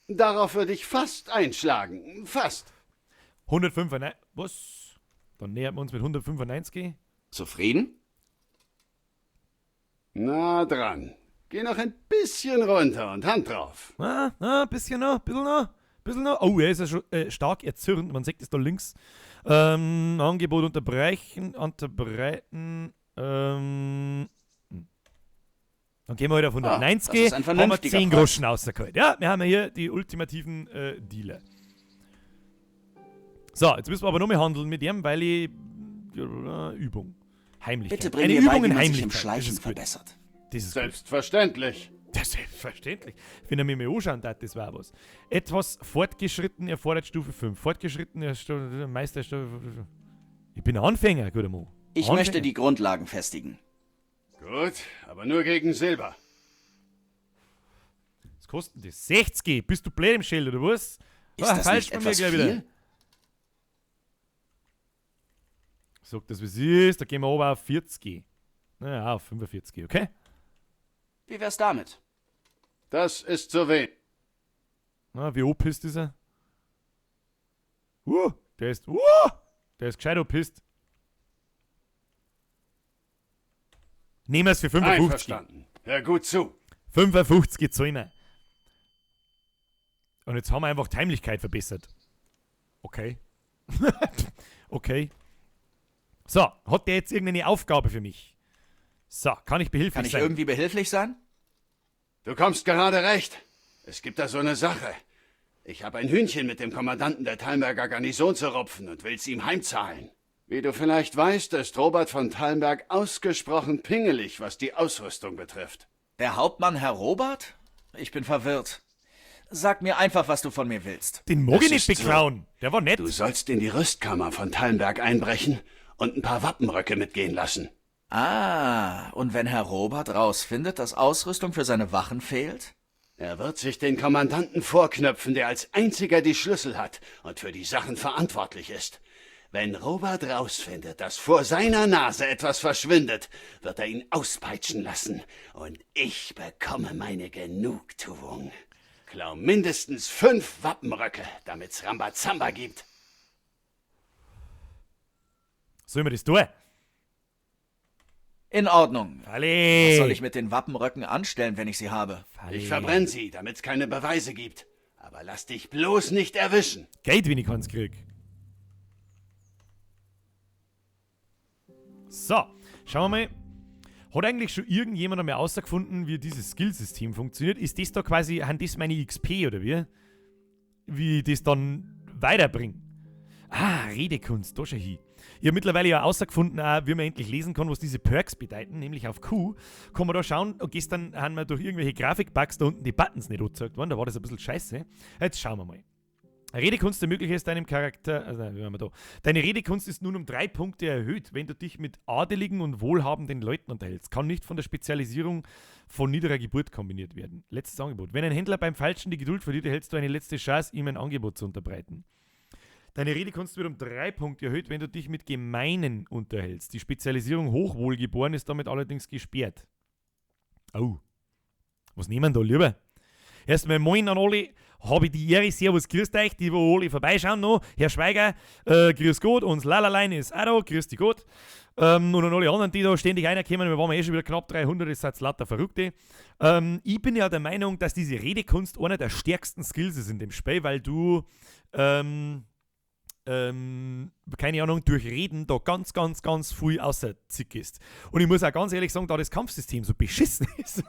Darauf würde ich fast einschlagen. Fast. 195. Was? Dann nähern wir uns mit 195. Zufrieden? Na dran. Geh noch ein bisschen runter und Hand drauf. Ah, ah, bisschen noch, bisschen noch, bisschen noch. Oh, er ist ja schon stark erzürnt. Man sieht es da links. Angebot unterbrechen, unterbreiten. Dann gehen wir heute auf 190. Ah, das ist ein haben wir vernünftiger 10 Preis. Groschen rausgeholt. Ja, wir haben ja hier die ultimativen Dealer. So, jetzt müssen wir aber noch mehr handeln mit dem, weil ich... Übung. Heimlichkeit. Bitte bring Eine mir bei, Übung wie in man sich im Heimlichkeit. Schleichen Das ist gut. verbessert. Das ist gut. Selbstverständlich. Das ist selbstverständlich. Wenn er mir mal anschauen darf, das war was. Etwas fortgeschritten erfordert Stufe 5. Fortgeschritten Meister Stufe 5. Ich bin ein Anfänger, guter Mann. Ich Anfänger. möchte die Grundlagen festigen. Gut, aber nur gegen Silber. Was kostet denn das? 60? Bist du blöd im Schild, oder was? Ist Ah, das falsch nicht bei mir etwas gleich viel? wieder. Sag das, wie es ist. Da gehen wir oben auf 40. Naja, auf 45, okay? Wie wär's damit? Das ist zu wenig. Na, wie opisst ist er? Der ist. Der ist gescheit opisst. Nehmen wir's für 55. Einverstanden. Hör gut zu. 55 zahlen wir. Und jetzt haben wir einfach die Heimlichkeit verbessert. Okay. Okay. So, hat der jetzt irgendeine Aufgabe für mich? So, kann ich behilflich Kann ich sein? irgendwie behilflich sein? Du kommst gerade recht. Es gibt da so eine Sache. Ich habe ein Hühnchen mit dem Kommandanten der Talmberger Garnison zu rupfen und will's ihm heimzahlen. Wie du vielleicht weißt, ist Robert von Talmberg ausgesprochen pingelig, was die Ausrüstung betrifft. Der Hauptmann Herr Robert? Ich bin verwirrt. Sag mir einfach, was du von mir willst. Den mag ich Es nicht ist so. beklauen. Der war nett. Du sollst in die Rüstkammer von Talmberg einbrechen und ein paar Wappenröcke mitgehen lassen. Ah, und wenn Herr Robert rausfindet, dass Ausrüstung für seine Wachen fehlt? Er wird sich den Kommandanten vorknöpfen, der als einziger die Schlüssel hat und für die Sachen verantwortlich ist. Wenn Robert rausfindet, dass vor seiner Nase etwas verschwindet, wird er ihn auspeitschen lassen. Und ich bekomme meine Genugtuung. Klau mindestens 5 Wappenröcke, damit's Rambazamba gibt. Sollen wir das tun? In Ordnung. Falle. Was soll ich mit den Wappenröcken anstellen, wenn ich sie habe? Falle. Ich verbrenne sie, damit's keine Beweise gibt. Aber lass dich bloß nicht erwischen. Geld, wenn ich keins krieg. So, schauen wir mal. Hat eigentlich schon irgendjemand einmal herausgefunden, wie dieses Skillsystem funktioniert? Ist das da quasi, haben das meine XP oder wie? Wie ich das dann weiterbringe? Ah, Redekunst, da schau hin. Ich hab mittlerweile ja herausgefunden, auch, wie man endlich lesen kann, was diese Perks bedeuten, nämlich auf Q. Kann man da schauen, und gestern haben wir durch irgendwelche Grafikbugs da unten die Buttons nicht angezeigt worden, da war das ein bisschen scheiße. Jetzt schauen wir mal. Redekunst ermöglicht es deinem Charakter, also nein, wie haben wir da? Deine Redekunst ist nun um 3 Punkte erhöht, wenn du dich mit adeligen und wohlhabenden Leuten unterhältst. Kann nicht von der Spezialisierung von niederer Geburt kombiniert werden. Letztes Angebot. Wenn ein Händler beim Falschen die Geduld verliert, erhältst du eine letzte Chance, ihm ein Angebot zu unterbreiten. Deine Redekunst wird um 3 Punkte erhöht, wenn du dich mit Gemeinen unterhältst. Die Spezialisierung Hochwohlgeboren ist damit allerdings gesperrt. Oh. Was nehmen wir da lieber? Erstmal moin an alle. Habe ich die Ehre, servus, grüßt euch, die wo alle vorbeischauen noch. Herr Schweiger, grüß Gott, uns Lalalein ist auch da, grüß dich Gott. Und an alle anderen, die da ständig reinkommen, wir waren ja eh schon wieder knapp 300, das sind lauter Verrückte. Ich bin ja der Meinung, dass diese Redekunst einer der stärksten Skills ist in dem Spiel, weil du keine Ahnung, durch Reden da ganz, ganz, ganz viel außer Zick ist. Und ich muss auch ganz ehrlich sagen, da das Kampfsystem so beschissen ist,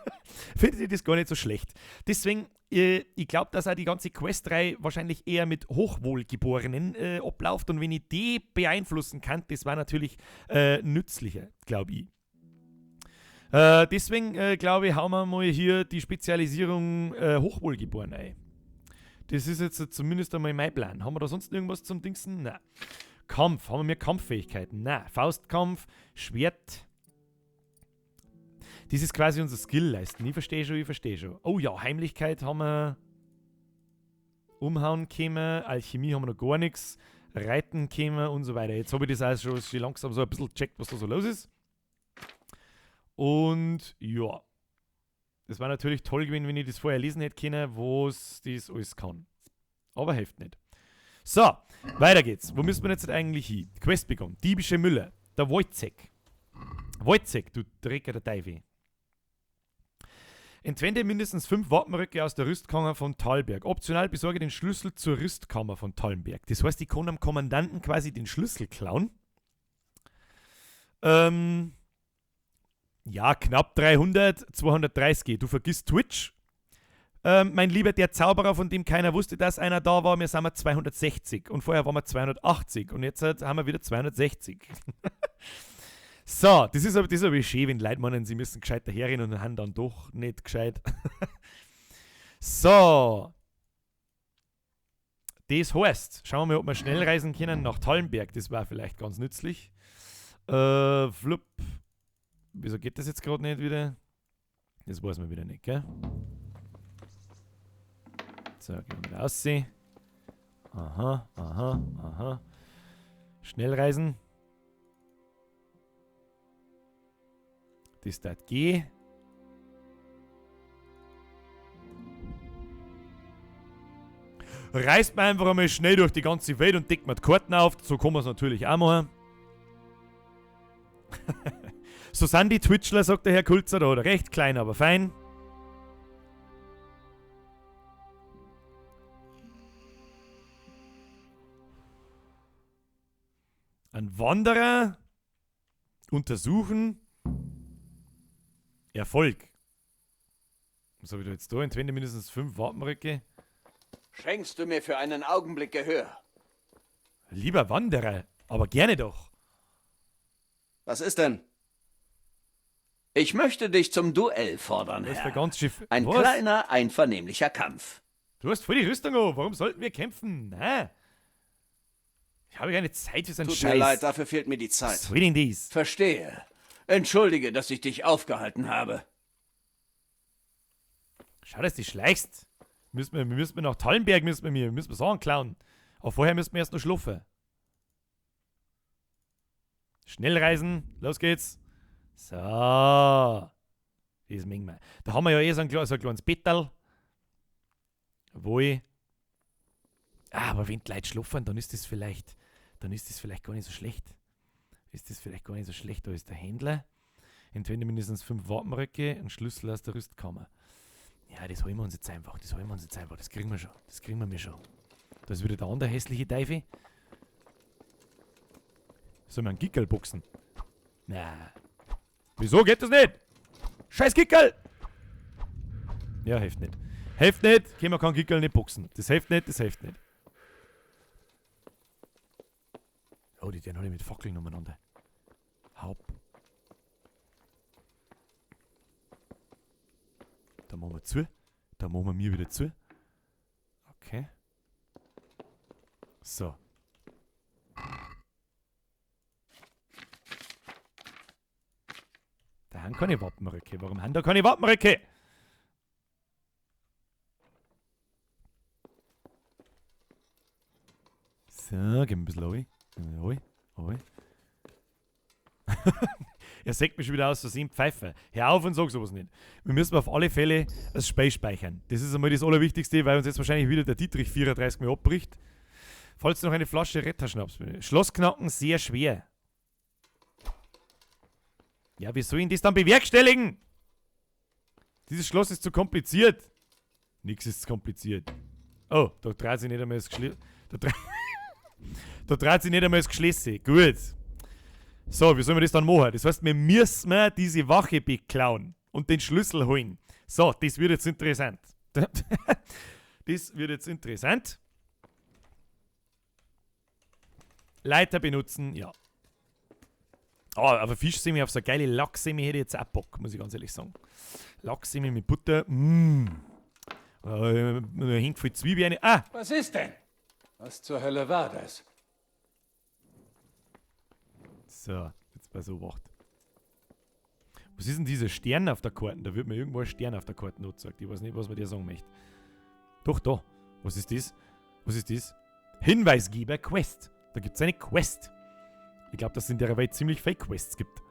finde ich das gar nicht so schlecht. Deswegen, ich glaub, dass auch die ganze Quest-Reihe wahrscheinlich eher mit Hochwohlgeborenen abläuft. Und wenn ich die beeinflussen kann, das war natürlich nützlicher, glaub ich. Deswegen glaub ich, hauen wir mal hier die Spezialisierung Hochwohlgeboren ein. Das ist jetzt zumindest einmal mein Plan. Haben wir da sonst irgendwas zum Dingsen? Nein. Kampf. Haben wir mehr Kampffähigkeiten? Nein. Faustkampf, Schwert. Das ist quasi unser Skill-Leisten. Ich verstehe schon, ich verstehe schon. Oh ja, Heimlichkeit haben wir. Umhauen käme. Alchemie haben wir noch gar nichts. Reiten käme und so weiter. Jetzt habe ich das auch schon langsam so ein bisschen gecheckt, was da so los ist. Und ja. Das war natürlich toll gewesen, wenn ich das vorher lesen hätte können, was das alles kann. Aber hilft nicht. So, weiter geht's. Wo müssen wir jetzt eigentlich hin? Quest bekommen. Diebische Müller. Der Wojcek. Wojcek, du Drecker der Teufel. Entwende mindestens 5 Wappenröcke aus der Rüstkammer von Talmberg. Optional besorge den Schlüssel zur Rüstkammer von Talmberg. Das heißt, ich kann am Kommandanten quasi den Schlüssel klauen. Ja, knapp 300, 230. Du vergisst Twitch. Mein Lieber, der Zauberer, von dem keiner wusste, dass einer da war, wir sind wir 260. Und vorher waren wir 280. Und jetzt haben wir wieder 260. So, das ist aber schön, wenn Leute meinen, sie müssen gescheit daherrennen und haben dann doch nicht gescheit. So. Das heißt, schauen wir mal, ob wir schnell reisen können nach Talmberg. Das war vielleicht ganz nützlich. Flupp. Wieso geht das jetzt grad nicht wieder? Das weiß man wieder nicht, gell? So, gehen wir raus. Aha, aha, aha. Schnellreisen. Das darf gehen. Reist man einfach einmal schnell durch die ganze Welt und deckt man die Karten auf. So kann man's natürlich auch machen. So sind die Twitchler, sagt der Herr Kulzer, da hat er recht, klein, aber fein. Ein Wanderer untersuchen. Erfolg. Was hab ich da jetzt da? Entwende mindestens 5 Wappenröcke. Schenkst du mir für einen Augenblick Gehör? Lieber Wanderer, aber gerne doch. Was ist denn? Ich möchte dich zum Duell fordern, Das ist Herr. der ganze Schiff. Ein Was? kleiner, einvernehmlicher Kampf. Du hast voll die Rüstung an. Warum sollten wir kämpfen? Nein. Ich habe keine Zeit für so einen Tut Scheiß. mir leid, dafür fehlt mir die Zeit. Was soll denn das? Verstehe. Entschuldige, dass ich dich aufgehalten habe. Schau, dass du dich schleichst. Müssen wir, müssen wir nach Talmberg, müssen wir mir, müssen wir Sachen klauen. Aber vorher müssen wir erst noch schlafen. Schnellreisen, los geht's. So. Das mengen wir. Da haben wir ja eh so ein kleines Bettel. Obwohl. Ah, aber wenn die Leute schlafen, dann ist das vielleicht, dann ist das vielleicht gar nicht so schlecht. Ist das vielleicht gar nicht so schlecht. Da ist der Händler. Entwende mindestens 5 Wappenröcke und Schlüssel aus der Rüstkammer. Ja, das holen wir uns jetzt einfach. Das holen wir uns jetzt einfach. Das kriegen wir schon. Das kriegen wir mir schon. Da ist wieder der andere hässliche Teufel. Sollen wir einen Gickerl boxen? Na. Wieso geht das nicht? Scheiß Kickerl! Ja, hilft nicht. Hilft nicht, können wir keinen Kickerl nicht boxen. Das hilft nicht, das hilft nicht. Oh, die werden alle mit Fackeln umeinander. Haupt. Da machen wir zu. Da machen wir mir wieder zu. Okay. So. Da haben keine Wappenröcke. Warum haben da keine Wappenröcke? So, gehen wir ein bisschen runter. Oi, oi. Er sägt mich schon wieder aus Versehen Pfeife. Hör auf und sag sowas nicht. Wir müssen auf alle Fälle das Spiel speichern. Das ist einmal das Allerwichtigste, weil uns jetzt wahrscheinlich wieder der Dietrich 34 Mal abbricht. Falls du noch eine Flasche Retterschnaps benötigst. Schlossknacken sehr schwer. Ja, wie soll ich das dann bewerkstelligen? Dieses Schloss ist zu kompliziert. Nix ist zu kompliziert. Oh, da dreht sich nicht einmal das Geschli-, da da dreht sich nicht einmal das Geschlüssel. Gut. So, wie sollen wir das dann machen? Das heißt, wir müssen diese Wache beklauen und den Schlüssel holen. So, das wird jetzt interessant. Das wird jetzt interessant. Leiter benutzen, ja. Oh, aber Fischsemi auf so eine geile Lachsemi hätte ich jetzt auch Bock, muss ich ganz ehrlich sagen. Lachsemi mit Butter, Hängt voll Zwiebeln rein. Ah! Was ist denn? Was zur Hölle war das? So, jetzt bei so wacht. Was ist denn dieser Stern auf der Karte? Da wird mir irgendwo ein Stern auf der Karte angezeigt. Ich weiß nicht, was man dir sagen möchte. Doch, da. Was ist das? Was ist das? Hinweisgeber Quest. Da gibt's eine Quest. Ich glaub, dass es in der Welt ziemlich viele Quests gibt.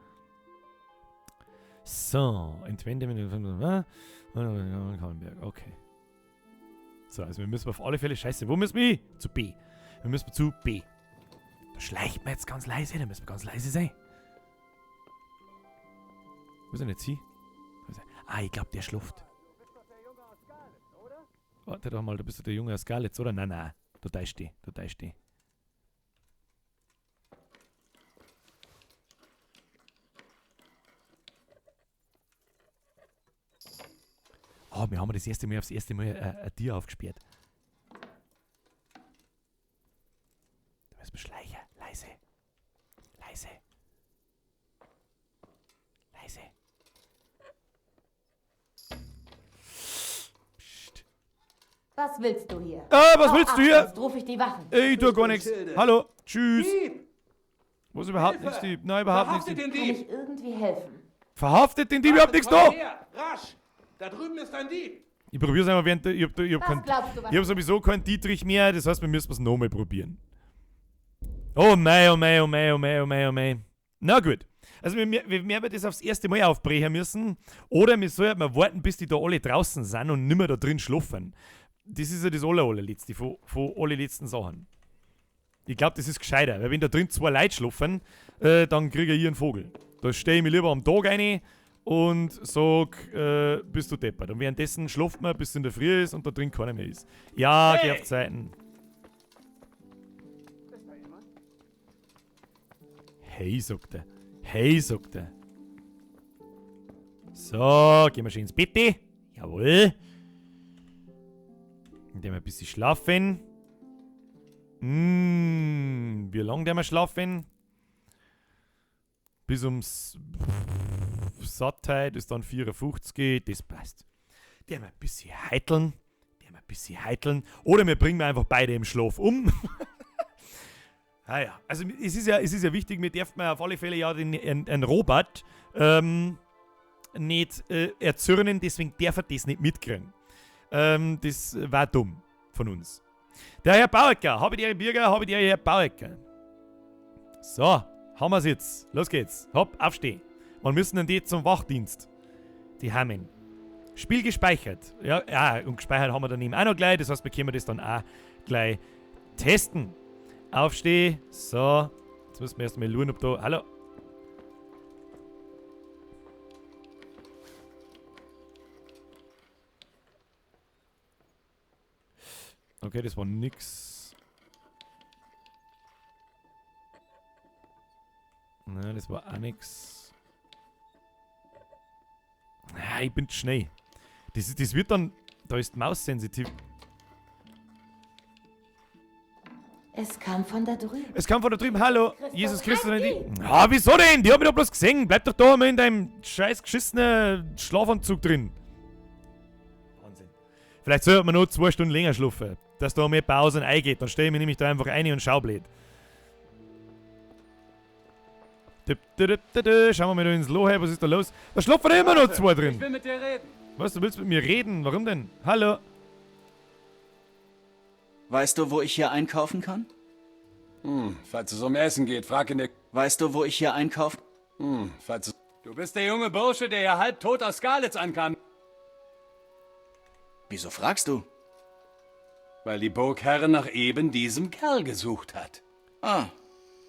So, entwende mit dem Kahlenberg. Okay. So, also wir müssen auf alle Fälle. Scheiße, wo müssen wir hin? Zu B. Wir müssen zu B. Da schleicht man jetzt ganz leise, da müssen wir ganz leise sein. Wo ist er denn jetzt hin? Wo ist er? Ah, ich glaub, der schläft. Warte doch mal, da bist du der Junge aus Skalitz, oder? Nein, nein, da täuscht dich, da täuscht dich. Oh, wir haben das erste Mal aufs erste Mal ein Tier aufgesperrt. Da müssen wir schleichen. Leise. Leise. Leise. Psst. Was willst du hier? Ah, was Hau willst du ab, hier? Sonst ruf ich die Wachen. Ich tu gar nichts. Hilde. Hallo. Tschüss. Dieb! Was überhaupt Hilfe! nichts, Dieb. Nein, überhaupt nichts, Verhaftet Dieb. den Kann Dieb! ich irgendwie helfen? Verhaftet den Dieb, ich hab nichts da! Her, rasch! Da drüben ist ein Dieb! Ich probier's einmal während der, ich hab, ich hab Was kein, glaubst du, was ich hab sowieso keinen Dietrich mehr, das heißt, wir müssen es nochmal probieren. Oh mei, oh mei, oh mei, oh mei, oh mei, oh mei. Na gut. Also wir werden das aufs erste Mal aufbrechen müssen. Oder wir sollten mal warten, bis die da alle draußen sind und nimmer da drin schlafen. Das ist ja das allerletzte von allerletzten Sachen. Ich glaub, das ist gescheiter, weil wenn da drin zwei Leute schlafen, dann krieg ich einen Vogel. Da steh ich mich lieber am Tag rein und sag, bist du deppert. Und währenddessen schlaft man, bis es in der Früh ist und da drin keiner mehr ist. Ja, geh auf die Seiten. Hey, sagt er. Hey, sagt er. So, gehen wir schön ins Bett. Jawohl. Indem wir ein bisschen schlafen. Wie lange werden wir schlafen? Bis ums Sattheit ist dann 54, das passt. Der wir ein bisschen heiteln. Der wir ein bisschen heiteln. Oder wir bringen einfach beide im Schlaf um. Ah ja, also es ist ja wichtig, wir dürfen auf alle Fälle ja den Robert nicht erzürnen, deswegen darf er das nicht mitkriegen. Das war dumm von uns. Der Herr Bauecker, habe die Ehre Bürger, habe die Ehre Herr Bauecker. So, haben wir's jetzt. Los geht's. Hopp, aufstehen. Wir müssen dann die zum Wachdienst. Die Hammen. Spiel gespeichert. Ja, ja, und gespeichert haben wir dann eben auch noch gleich. Das heißt, wir können das dann auch gleich testen. Aufsteh. So. Jetzt müssen wir erstmal schauen, ob da. Hallo. Okay, das war nix. Nein, das war auch nix. Ah, ich bin zu schnell. Das wird dann... Da ist die Maus sensitiv. Es kam von da drüben. Es kam von da drüben. Hallo. Christus, Jesus Christus. halt Die. Ah, wieso denn? Die hab ich doch bloß gesehen. Bleib doch da mal in deinem scheiß geschissenen Schlafanzug drin. Wahnsinn. Vielleicht sollte man nur 2 Stunden länger schlafen, dass da mehr Pause und eingeht. Dann stelle ich mich nämlich da einfach rein und schau blöd. Schauen wir mal da ins Loch, was ist da los? Da schlafen immer noch 2 drin. Ich will mit dir reden. Was, du willst mit mir reden? Warum denn? Hallo? Weißt du, wo ich hier einkaufen kann? Hm, falls es um Essen geht, frag in der... Weißt du, wo ich hier einkaufen... Hm, falls es... Du bist der junge Bursche, der ja halb tot aus Skalitz ankam. Wieso fragst du? Weil die Burgherrin nach eben diesem Kerl gesucht hat. Ah,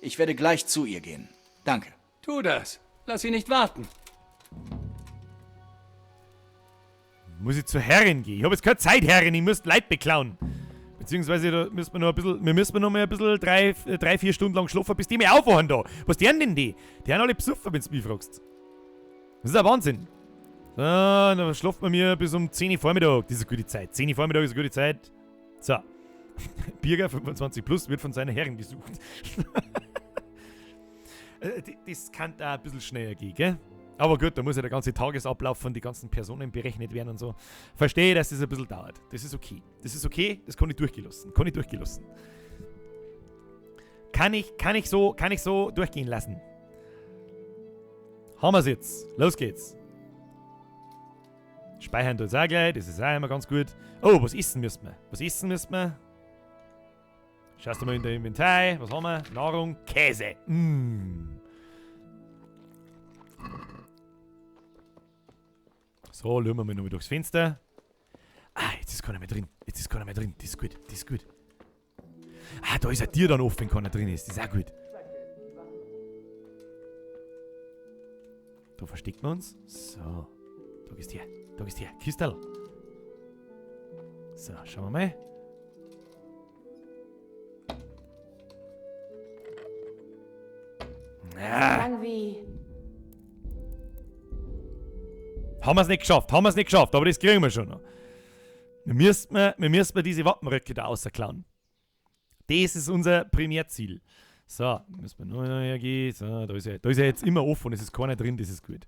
ich werde gleich zu ihr gehen. Danke. Tu das. Lass sie nicht warten. Muss ich zur Herrin gehen? Ich hab jetzt keine Zeit, Herrin. Ich muss Leid beklauen. Beziehungsweise, da müssen wir noch ein bisschen, wir müssen noch mal ein bisschen 3, 4 Stunden lang schlafen, bis die mir aufwachen da. Was deren denn die? Die haben alle besoffen, wenn du mich fragst. Das ist ein Wahnsinn. So, dann schlaft man mir bis um 10 Uhr Vormittag. Das ist eine gute Zeit. 10 Uhr Vormittag ist eine gute Zeit. So. Birger, 25 plus, wird von seiner Herrin gesucht. Das kann da ein bisschen schneller gehen, gell? Aber gut, da muss ja der ganze Tagesablauf von den ganzen Personen berechnet werden und so. Verstehe, dass das ein bisschen dauert. Das ist okay. Das ist okay, das kann ich durchgehen lassen. Kann ich durchgehen lassen. Kann ich so durchgehen lassen. Haben wir's jetzt. Los geht's. Speichern tut's auch gleich, das ist auch immer ganz gut. Oh, was essen müssen wir? Was essen müssen wir? Schaust du mal in der Inventar. Was haben wir? Nahrung, Käse. Mm. So, schauen wir mal nochmal durchs Fenster. Ah, jetzt ist keiner mehr drin. Jetzt ist keiner mehr drin. Das ist gut, das ist gut. Ah, da ist ein Tier dann offen, wenn keiner drin ist. Das ist auch gut. Da verstecken wir uns. So. Da gehst du her. Da gehst du her. Kistel. So, schauen wir mal. Ah. Lang wie. Haben wir's nicht geschafft, haben wir's nicht geschafft, aber das kriegen wir schon noch. Wir müssen diese Wappenröcke da rausklauen. Das ist unser Primärziel. So, müssen wir noch hergehen. So, da ist ja jetzt immer offen, es ist keiner drin, das ist gut.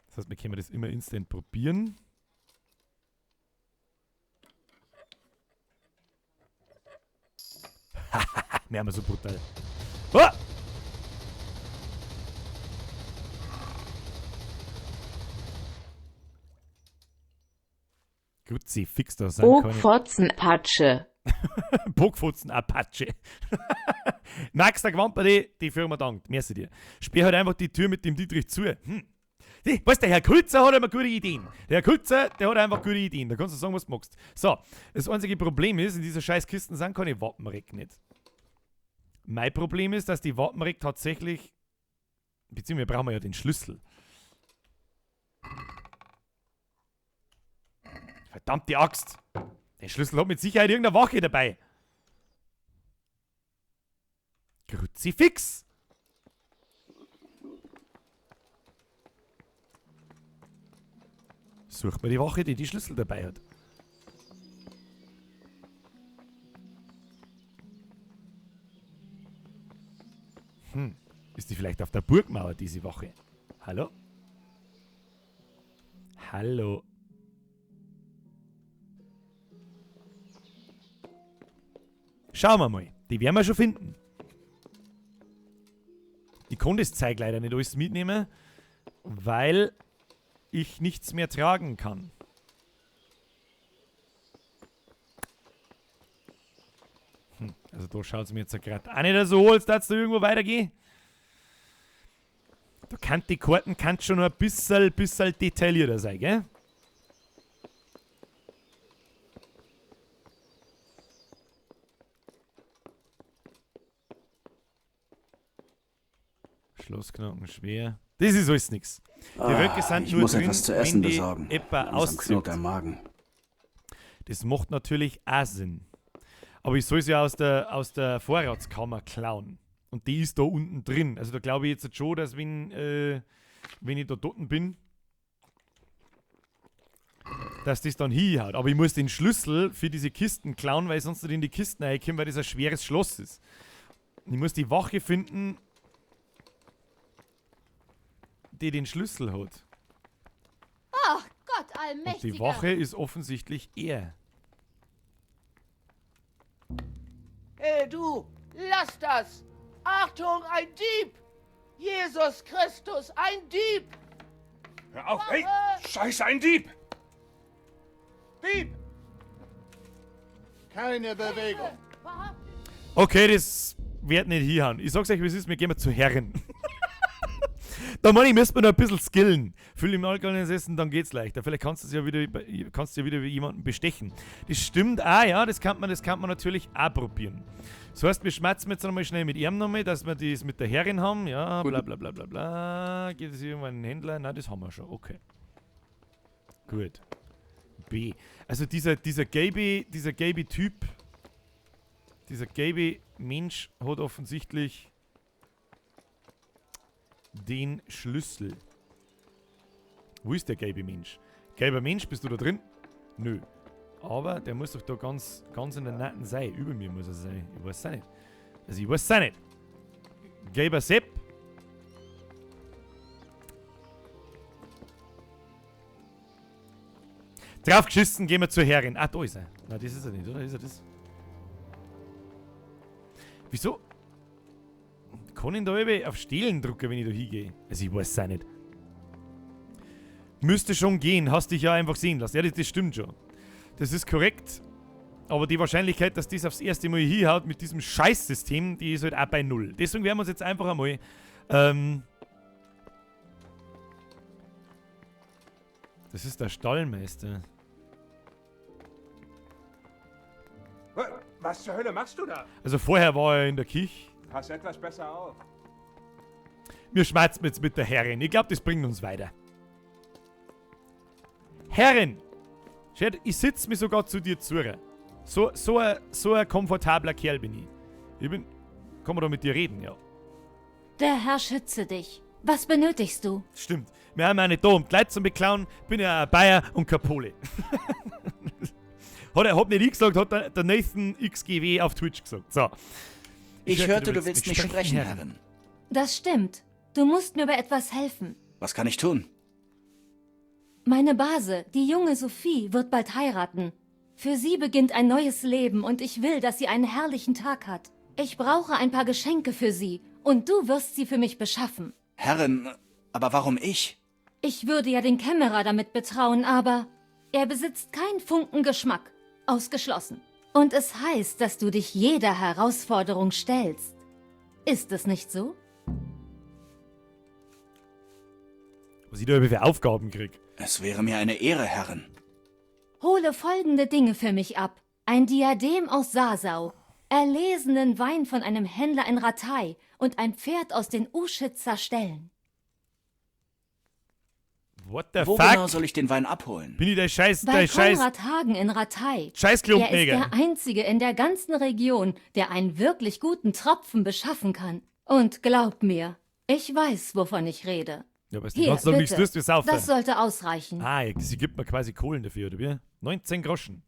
Das heißt, wir können das immer instant probieren. Wir haben so brutal. Oh! Kruzifix, da sind keine Bogfotzen Apache. Bogfotzen Apache. Max, der Gewamperli, die Firma dankt. Merci dir. Sperr halt einfach die Tür mit dem Dietrich zu. Die, weißt du, der Herr Kulzer hat immer gute Ideen. Der Herr Kulzer, der hat einfach gute Ideen. Da kannst du sagen, was du magst. So, das einzige Problem ist, in dieser scheiß Kisten sind keine Wappenreck nicht. Mein Problem ist, dass die Wappenreck tatsächlich... Beziehungsweise brauchen wir ja den Schlüssel. Verdammte Axt! Den Schlüssel hat mit Sicherheit irgendeine Wache dabei. Kruzifix! Sucht mir die Wache, die die Schlüssel dabei hat. Ist die vielleicht auf der Burgmauer, diese Wache? Hallo? Hallo? Schauen wir mal. Die werden wir schon finden. Ich kann das Zeug leider nicht alles mitnehmen, weil ich nichts mehr tragen kann. Also da schaut's mir jetzt grad auch nicht so, als dass da irgendwo weitergeht. Da kann die Karten kann schon noch ein bisschen detaillierter sein, gell? Schlossknochen schwer. Das ist alles nix. Die Röcke sind ich nur muss drin, etwas zu essen wenn die besorgen. Etwa Langsam auszieht. knurrt der Magen. Das macht natürlich auch Sinn. Aber ich soll sie ja aus der Vorratskammer klauen. Und die ist da unten drin. Also da glaube ich jetzt schon, dass wenn ich da unten bin, Dass das dann hinhaut. Aber ich muss den Schlüssel für diese Kisten klauen, weil ich sonst nicht in die Kisten reinkomme, weil das ein schweres Schloss ist. Ich muss die Wache finden, die den Schlüssel hat. Ach Gott, allmächtiger. Und die Wache ist offensichtlich er. Hey du, lass das! Achtung, ein Dieb! Jesus Christus, ein Dieb! Hör auf, hey! Scheiße, ein Dieb! Dieb! Keine Bewegung. Okay, das wird nicht hinhauen. Ich sag's euch, wie es ist, wir gehen mal zu Herren. Da meine ich, müsste man noch ein bisschen skillen. Füll im Alkohol essen, dann geht's leichter. Vielleicht kannst du es ja wieder, kannst du ja wieder jemanden bestechen. Das stimmt auch, ja, das kann man natürlich auch probieren. Das heißt, wir schmerzen jetzt nochmal schnell mit ihm nochmal, dass wir das mit der Herrin haben. Ja, bla bla bla bla bla. Geht es irgendwann einen Händler? Nein, das haben wir schon. Okay. Gut. B. Also dieser gelbe Typ, dieser gelbe Mensch hat offensichtlich den Schlüssel. Wo ist der gelbe Mensch? Gelber Mensch, bist du da drin? Nö. Aber der muss doch da ganz, ganz in der Nacken sein. Über mir muss er sein. Ich weiß es nicht. Also ich weiß es nicht. Gelber Sepp. Draufgeschissen, gehen wir zur Herrin. Ah, da ist er. Nein, das ist er nicht, oder? Ist er das? Wieso? Kann ich da eben auf Stehlen drücken, wenn ich da hingehe? Also ich weiß es auch nicht. Müsste schon gehen, hast dich ja einfach sehen lassen. Ja, das stimmt schon. Das ist korrekt. Aber die Wahrscheinlichkeit, dass das aufs erste Mal hinhaut mit diesem Scheißsystem, die ist halt auch bei null. Deswegen werden wir uns jetzt einfach einmal... das ist der Stallmeister. Was zur Hölle machst du da? Also vorher war er in der Küche. Pass etwas besser auf. Wir schmerzen jetzt mit der Herrin. Ich glaube, das bringt uns weiter. Herrin! Ich sitze mir sogar zu dir zu. So ein komfortabler Kerl bin ich. Ich bin... Kann man da mit dir reden, ja. Der Herr schütze dich. Was benötigst du? Stimmt. Wir haben auch nicht da, um die Leute zu beklauen. Bin ja ein Bayer und kein Pole. Hat nicht ich gesagt, hat der Nathan XGW auf Twitch gesagt. So. Ich hörte, du willst mich sprechen, Herrin. Das stimmt. Du musst mir bei etwas helfen. Was kann ich tun? Meine Base, die junge Sophie, wird bald heiraten. Für sie beginnt ein neues Leben und ich will, dass sie einen herrlichen Tag hat. Ich brauche ein paar Geschenke für sie und du wirst sie für mich beschaffen. Herrin, aber warum ich? Ich würde ja den Kämmerer damit betrauen, aber er besitzt keinen Funken Geschmack. Ausgeschlossen. Und es heißt, dass du dich jeder Herausforderung stellst. Ist es nicht so? Was ich da für Aufgaben krieg. Es wäre mir eine Ehre, Herrin. Hole folgende Dinge für mich ab. Ein Diadem aus Sasau, erlesenen Wein von einem Händler in Rattay und ein Pferd aus den Uschitzer Ställen. What the Wo fuck? genau soll ich den Wein abholen? Bin ich der Scheiß, Bei der Scheiß... Konrad Hagen in Rattay. Scheißklumpnäger. Er ist der Einzige in der ganzen Region, der einen wirklich guten Tropfen beschaffen kann. Und glaub mir, ich weiß, wovon ich rede. Ja, aber du Hier, kannst doch nichts bitte. tust, wir saufen. Das sollte ausreichen. Ah, sie gibt mir quasi Kohlen dafür, oder wie? 19 Groschen.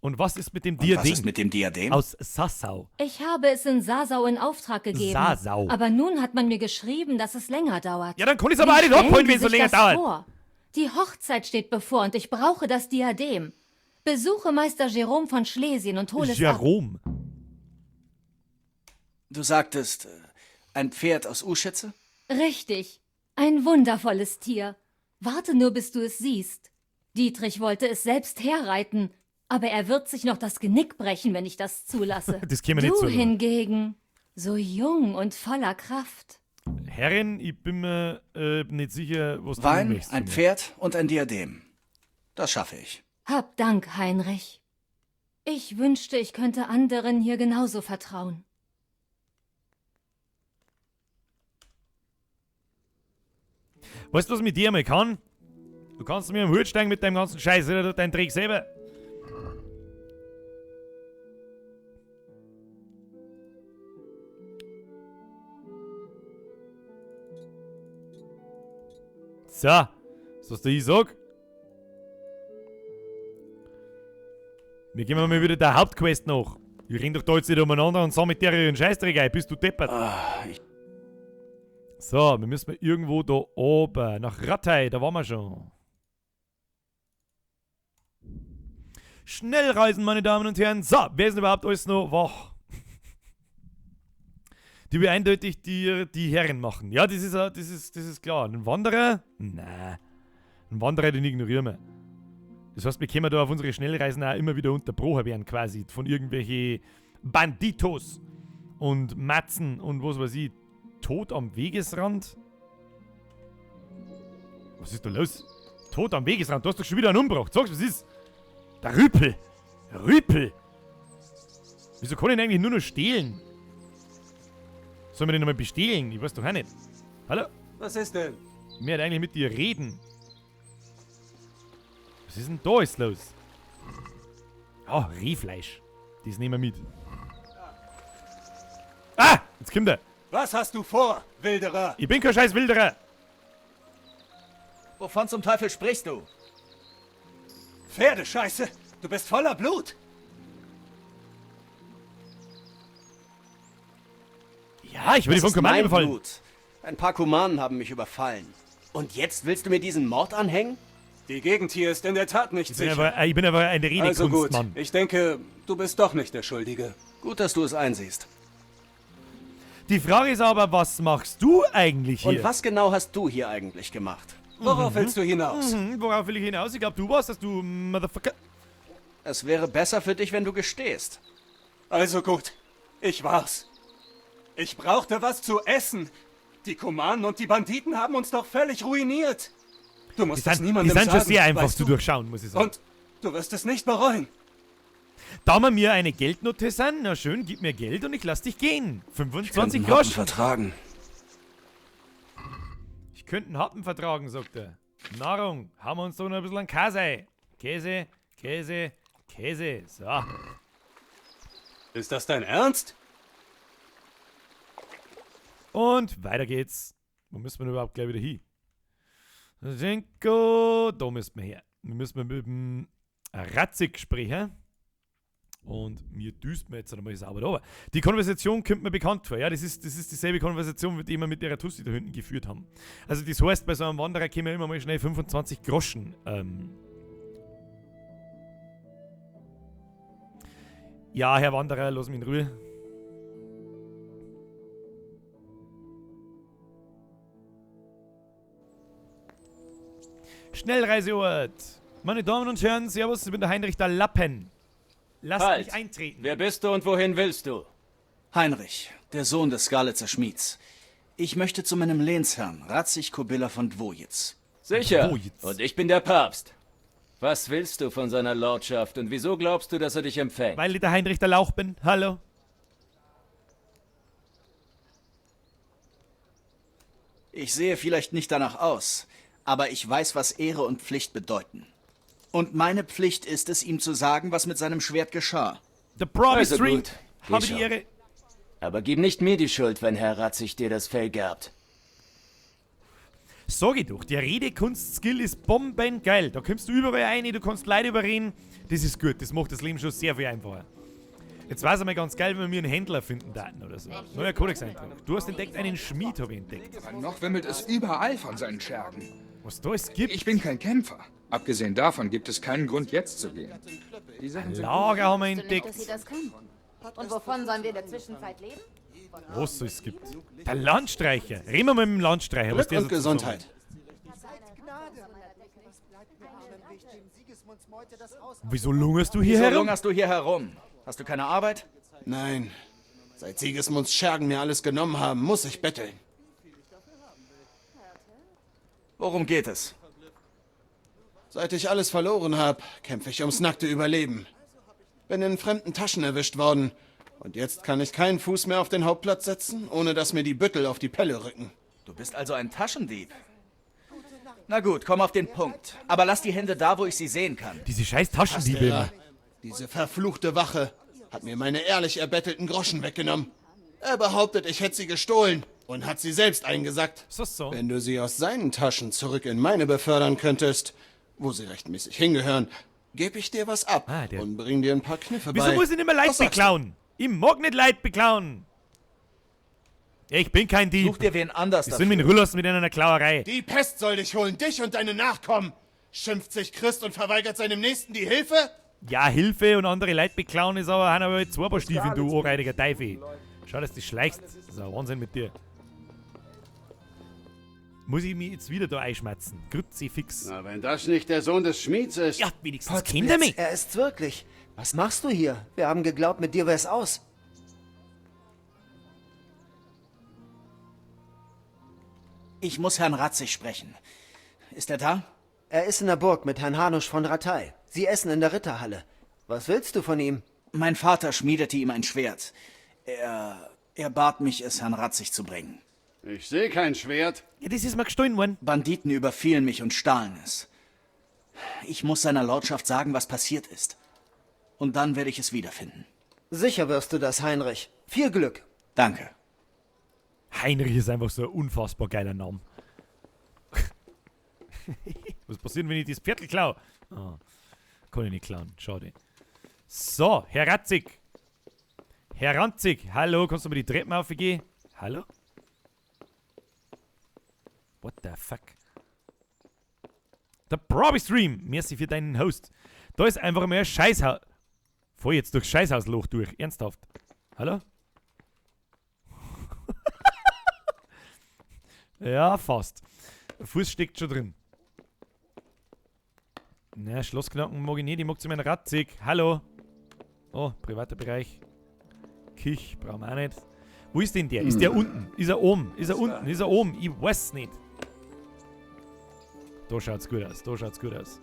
Und was ist mit dem Und Diadem? was ist mit dem Diadem? Aus Sassau. Ich habe es in Sasau in Auftrag gegeben. Sasau. Aber nun hat man mir geschrieben, dass es länger dauert. Ja, dann kann ich's aber Wie auch nicht stellen abholen, die wenn es so sich länger das dauert. Vor? Die Hochzeit steht bevor und ich brauche das Diadem. Besuche Meister Jerome von Schlesien und hole es ab. Jerome. Du sagtest, ein Pferd aus Uschitze? Richtig. Ein wundervolles Tier. Warte nur, bis du es siehst. Dietrich wollte es selbst herreiten, aber er wird sich noch das Genick brechen, wenn ich das zulasse. Das käme nicht Du zu. hingegen, so jung und voller Kraft. Herrin, ich bin mir nicht sicher, was du Wein, möchtest ein von mir. Pferd und ein Diadem. Das schaffe ich. Hab Dank, Heinrich. Ich wünschte, ich könnte anderen hier genauso vertrauen. Weißt du, was mit dir einmal kann? Du kannst mir am Hut steigen mit deinem ganzen Scheiß, oder deinen Dreck selber. So, was du ich sag? Wir gehen mal wieder der Hauptquest nach. Ich renn doch da jetzt nicht umeinander und sag mit der ihren Scheißdreck ein. Bist du deppert? So, wir müssen mal irgendwo da oben. Nach Rattay, da waren wir schon. Schnellreisen, meine Damen und Herren. So, wer ist denn überhaupt alles noch wach? Die wir eindeutig die Herren machen. Ja, das ist klar. Ein Wanderer? Nein. Ein Wanderer, den ignorieren wir. Das heißt, wir können da auf unsere Schnellreisen auch immer wieder unterbrochen werden, quasi. Von irgendwelchen Banditos und Matzen und was weiß ich. Tod am Wegesrand? Was ist da los? Tod am Wegesrand? Du hast doch schon wieder einen umgebracht. Sag's, was ist? Der Rüpel! Rüpel! Wieso kann ich ihn eigentlich nur noch stehlen? Sollen wir den nochmal bestehlen? Ich weiß doch auch nicht. Hallo? Was ist denn? Ich möchte eigentlich mit dir reden. Was ist denn da jetzt los? Ah, Rehfleisch. Das nehmen wir mit. Ah! Jetzt kommt er. Was hast du vor, Wilderer? Ich bin kein scheiß Wilderer. Wovon zum Teufel sprichst du? Pferdescheiße! Du bist voller Blut! Ja, ich wurde Das von ist Kumanen mein überfallen. Blut. Ein paar Kumanen haben mich überfallen. Und jetzt willst du mir diesen Mord anhängen? Die Gegend hier ist in der Tat nicht Ich bin sicher. aber ein Also gut, Redekunstmann. ich denke, du bist doch nicht der Schuldige. Gut, dass du es einsiehst. Die Frage ist aber, was machst du eigentlich hier? Und was genau hast du hier eigentlich gemacht? Worauf willst du hinaus? Worauf will ich hinaus? Ich glaub, du warst das, du Motherfucker. Es wäre besser für dich, wenn du gestehst. Also gut, ich war's. Ich brauchte was zu essen. Die Kumanen und die Banditen haben uns doch völlig ruiniert. Du musst Die es niemandem sind schon sagen, sehr einfach weißt zu du? durchschauen, muss ich sagen. Und du wirst es nicht bereuen. Da wir mir eine Geldnote sind, na schön, gib mir Geld und ich lass dich gehen. 25 Ich könnte einen Groschen. Happen vertragen. Ich könnte einen Happen vertragen, sagt er. Nahrung, haben wir uns doch noch ein bisschen an Käse ein. Käse, Käse, Käse. So. Ist das dein Ernst? Und weiter geht's. Wo müssen wir denn überhaupt gleich wieder hin? Senko, da müssen wir her. Wir müssen mit dem Radzig sprechen. Und mir düst mir jetzt einmal sauber da. Die Konversation kommt mir bekannt vor. Ja, das ist dieselbe Konversation, die wir mit der Tussi da hinten geführt haben. Also das heißt, bei so einem Wanderer können wir immer mal schnell 25 Groschen. Ja, Herr Wanderer, lass mich in Ruhe. Schnellreiseort. Meine Damen und Herren, Servus, ich bin der Heinrich der Lappen. Lasst Halt. mich eintreten. Wer bist du und wohin willst du? Heinrich, der Sohn des Skalitzer Schmieds. Ich möchte zu meinem Lehnsherrn, Radzig Kobyla von Dwojitz. Sicher. Und ich bin der Papst. Was willst du von seiner Lordschaft und wieso glaubst du, dass er dich empfängt? Weil ich der Heinrich der Lauch bin. Hallo. Ich sehe vielleicht nicht danach aus, aber ich weiß, was Ehre und Pflicht bedeuten. Und meine Pflicht ist es, ihm zu sagen, was mit seinem Schwert geschah. The Promise Also Ring. gut, geh Habe die schon. Ehre. Aber gib nicht mir die Schuld, wenn Herr Radzig dir das Fell gerbt. Sag ich doch, der Redekunst-Skill ist bombengeil. Da kommst du überall rein, du kannst Leute überreden. Das ist gut, das macht das Leben schon sehr viel einfacher. Jetzt war es einmal ganz geil, wenn wir einen Händler finden daten oder so. Neuer Kodex-Eintrag. Du hast entdeckt einen Schmied, habe ich entdeckt. Aber noch wimmelt es überall von seinen Schergen. Was da es gibt? Ich bin kein Kämpfer. Abgesehen davon gibt es keinen Grund, jetzt zu gehen. Die Sachen sind Lager haben wir Wusste nicht, entdeckt. dass sie das kann. Und wovon sollen wir in der Zwischenzeit leben? Was es gibt. Der Landstreicher. Reden wir mal mit dem Landstreicher. Was Glück der und so zu sagen Gesundheit. hat. Wieso lungerst du hier Wieso herum? lungerst du hier herum? Hast du keine Arbeit? Nein. Seit Sigismunds Schergen mir alles genommen haben, muss ich betteln. Worum geht es? Seit ich alles verloren habe, kämpfe ich ums nackte Überleben. Bin in fremden Taschen erwischt worden. Und jetzt kann ich keinen Fuß mehr auf den Hauptplatz setzen, ohne dass mir die Büttel auf die Pelle rücken. Du bist also ein Taschendieb. Na gut, komm auf den Punkt. Aber lass die Hände da, wo ich sie sehen kann. Diese scheiß Taschendiebe Pastera, immer. diese verfluchte Wache hat mir meine ehrlich erbettelten Groschen weggenommen. Er behauptet, ich hätte sie gestohlen und hat sie selbst eingesackt. So, so. Wenn du sie aus seinen Taschen zurück in meine befördern könntest, wo sie rechtmäßig hingehören, Geb ich dir was ab und bring dir ein paar Kniffe Wieso bei. muss ich nicht mehr Leid Was sagst du? beklauen? Ich mag nicht Leid beklauen. Ich bin kein Dieb. Such dir wen anders Ich soll mich in Ruhe lassen mit einer Klauerei. Die Pest soll dich holen, dich und deine Nachkommen. Schimpft sich Christ und verweigert seinem Nächsten die Hilfe? Ja, Hilfe und andere Leute beklauen ist aber, haben aber zwei Paar Stiefeln, du ohrreidiger Teufel. Schau, dass du schleichst. Das ist ein Wahnsinn mit dir. Muss ich mich jetzt wieder da einschmerzen? Kruzifix. Na, wenn das nicht der Sohn des Schmieds ist. Ja, wenigstens kennt er mich. Er ist's wirklich. Was machst du hier? Wir haben geglaubt, mit dir wär's aus. Ich muss Herrn Ratzig sprechen. Ist er da? Er ist in der Burg mit Herrn Hanusch von Rattay. Sie essen in der Ritterhalle. Was willst du von ihm? Mein Vater schmiedete ihm ein Schwert. Er bat mich, es Herrn Ratzig zu bringen. Ich sehe kein Schwert. Ja, das ist mir gestohlen worden. Banditen überfielen mich und stahlen es. Ich muss seiner Lordschaft sagen, was passiert ist. Und dann werde ich es wiederfinden. Sicher wirst du das, Heinrich. Viel Glück. Danke. Heinrich ist einfach so ein unfassbar geiler Name. Was passiert, wenn ich das Pferdl klau? Ah, kann ich nicht klauen, schade. So, Herr Ratzig. Herr Ranzig, hallo, kannst du mir die Treppen aufgehen? Hallo? What the fuck? Der Probi Stream, merci für deinen Host. Da ist einfach mal ein Scheißhaus. Fahr jetzt durchs Scheißhausloch durch, ernsthaft. Hallo? Ja, fast. Der Fuß steckt schon drin. Na, Schlossknacken mag ich nicht, ich mag zu meinem Ratzig. Hallo. Oh, privater Bereich. Kich, brauchen wir auch nicht. Wo ist denn der? Ist der unten? Ist er oben? Ist er unten? Ist er oben? Ich weiß nicht. Da schaut's gut aus, da schaut's gut aus.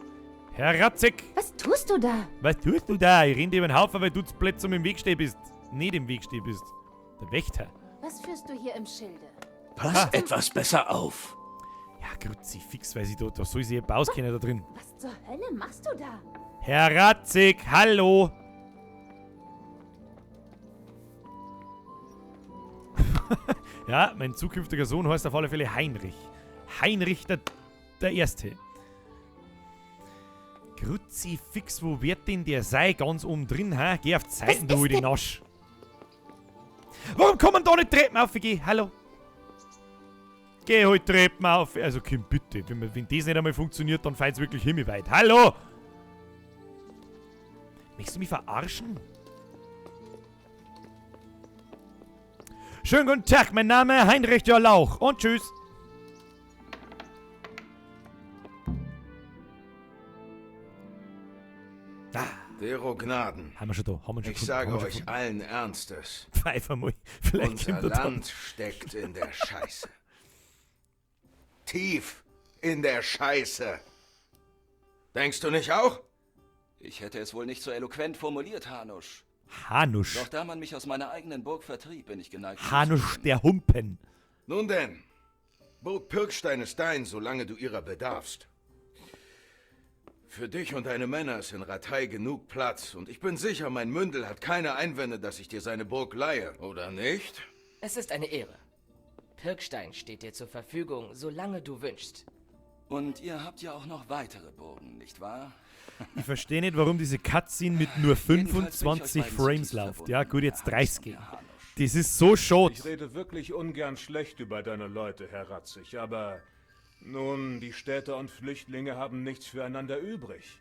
Herr Ratzig! Was tust du da? Was tust du da? Ich renn dir über den Haufen, weil du zu blöd zum im Weg stehen bist. Nicht im Weg stehen bist. Der Wächter. Was führst du hier im Schilde? Pass etwas besser auf. Ja, Kruzifix, weiß ich da, da soll sich jemand auskennen da drin. Was zur Hölle machst du da? Herr Ratzig, hallo! Ja, mein zukünftiger Sohn heißt auf alle Fälle Heinrich. Heinrich der Erste. Kruzifix, wo wird denn der sein? Ganz oben drin, hä? Geh auf die Seiten, du den Nasch. Warum kommen da nicht Treppen auf? Geh, hallo? Geh halt Treppen auf. Also, komm, bitte. Wenn das nicht einmal funktioniert, dann fällt's wirklich himmelweit. Hallo! Möchtest du mich verarschen? Schönen guten Tag, mein Name Heinrich der Lauch. Und tschüss. Dero Gnaden. Haben wir schon da, haben wir schon Ich gefunden, sage haben wir schon euch gefunden. allen Ernstes. Pfeif einmal. Vielleicht Unser kommt er dann. Land steckt in der Scheiße. Tief in der Scheiße. Denkst du nicht auch? Ich hätte es wohl nicht so eloquent formuliert, Hanusch. Hanusch. Doch da man mich aus meiner eigenen Burg vertrieb, bin ich geneigt. Hanusch der Humpen. Nun denn, Burg Pirkstein ist dein, solange du ihrer bedarfst. Für dich und deine Männer ist in Rattay genug Platz und ich bin sicher, mein Mündel hat keine Einwände, dass ich dir seine Burg leihe, oder nicht? Es ist eine Ehre. Pirkstein steht dir zur Verfügung, solange du wünschst. Und ihr habt ja auch noch weitere Burgen, nicht wahr? Ich verstehe nicht, warum diese Cutscene mit nur Jedenfalls bin ich euch 25 beiden Frames zutiefst läuft. Ja, gut, jetzt 30. Das ist so schade. Ich rede wirklich ungern schlecht über deine Leute, Herr Ratzig, aber nun, die Städter und Flüchtlinge haben nichts füreinander übrig.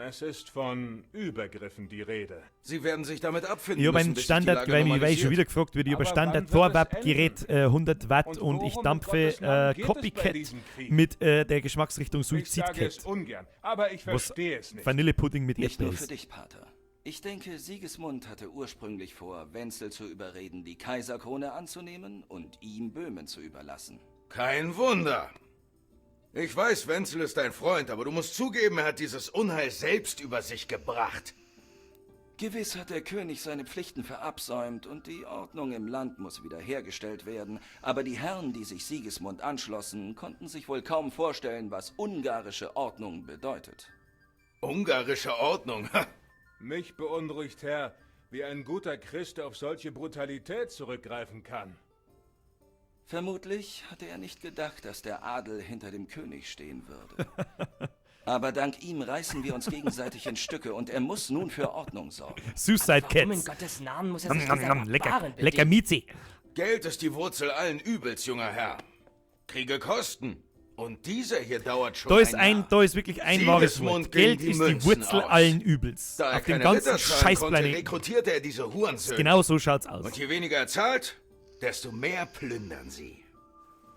Es ist von Übergriffen die Rede. Sie werden sich damit abfinden Ich habe müssen, einen bis sich die Standard, Lage weil mich weil ich schon normalisiert. wieder gefragt wird, ich habe ein Aber Standard wann wird es Torwab-Gerät 100 Watt und, ich worum in dampfe Gottes Namen geht es bei Copycat diesem Krieg? mit der Geschmacksrichtung Ich sage es Suizid-Cat. ungern, aber ich Was verstehe es nicht. Vanillepudding mit Nicht Erdbeer nur für ist. dich, Pater. Ich denke, Sigismund hatte ursprünglich vor, Wenzel zu überreden, die Kaiserkrone anzunehmen und ihm Böhmen zu überlassen. Kein Wunder. Ich weiß, Wenzel ist dein Freund, aber du musst zugeben, er hat dieses Unheil selbst über sich gebracht. Gewiss hat der König seine Pflichten verabsäumt und die Ordnung im Land muss wiederhergestellt werden. Aber die Herren, die sich Sigismund anschlossen, konnten sich wohl kaum vorstellen, was ungarische Ordnung bedeutet. Ungarische Ordnung? Mich beunruhigt, Herr, wie ein guter Christ auf solche Brutalität zurückgreifen kann. Vermutlich hatte er nicht gedacht, dass der Adel hinter dem König stehen würde. Aber dank ihm reißen wir uns gegenseitig in Stücke und er muss nun für Ordnung sorgen. Suicide Warum in Cats. Gottes Namen muss er sich Nom, dieser nom, nom, lecker, Barbaren lecker bedienen? Miezi. Geld ist die Wurzel allen Übels, junger Herr. Kriege kosten. Und dieser hier dauert schon Da ist ein ein, Jahr. da ist wirklich ein wahres Sigismund Wort. ging Geld die ist die Münzen Wurzel aus. allen Übels. Da er Auf dem keine ganzen Ritter zahlen konnte, Scheißplaneten. rekrutierte er diese Hurensöhne. Genau so schaut's aus. Und je weniger er zahlt, desto mehr plündern sie.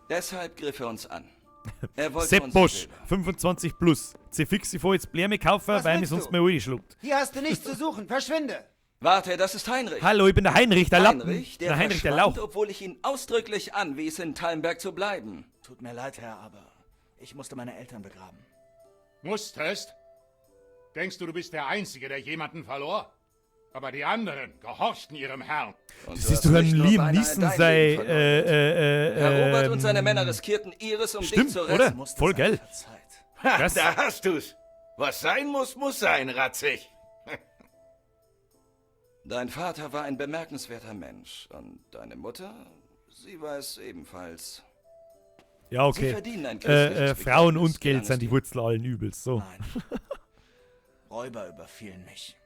Deshalb griff er uns an. Er wollte Sepp unser Bosch, Silber. 25 plus. Zefix, ich fahr jetzt Blärme kaufen, Was weil mir willst sonst du? mehr Uli schluckt. Hier hast du nichts zu suchen. Verschwinde! Warte, das ist Heinrich. Hallo, ich bin der Heinrich, der Lappen. Heinrich, der, der Heinrich, der verschwand, Lauch. obwohl ich ihn ausdrücklich anwies, in Talmberg zu bleiben. Tut mir leid, Herr, aber ich musste meine Eltern begraben. Musstest? Denkst du, du bist der Einzige, der jemanden verlor? Aber die anderen gehorchten ihrem Herrn. Und Das du ist hast doch ein nicht nur Liam beinahe Neeson dein sei. Leben verloren. Herr Robert und seine Männer riskierten ihres, um Stimmt, dich zu retten. oder? Voll geil. Ha, Krass. da hast du's. Was sein muss, muss sein, Ratzig. Dein Vater war ein bemerkenswerter Mensch und deine Mutter, sie war es ebenfalls. Ja, okay. Sie verdienen ein christliches Frauen Begräbnis, und Geld sind die Wurzel allen Übels. So. Räuber überfielen mich.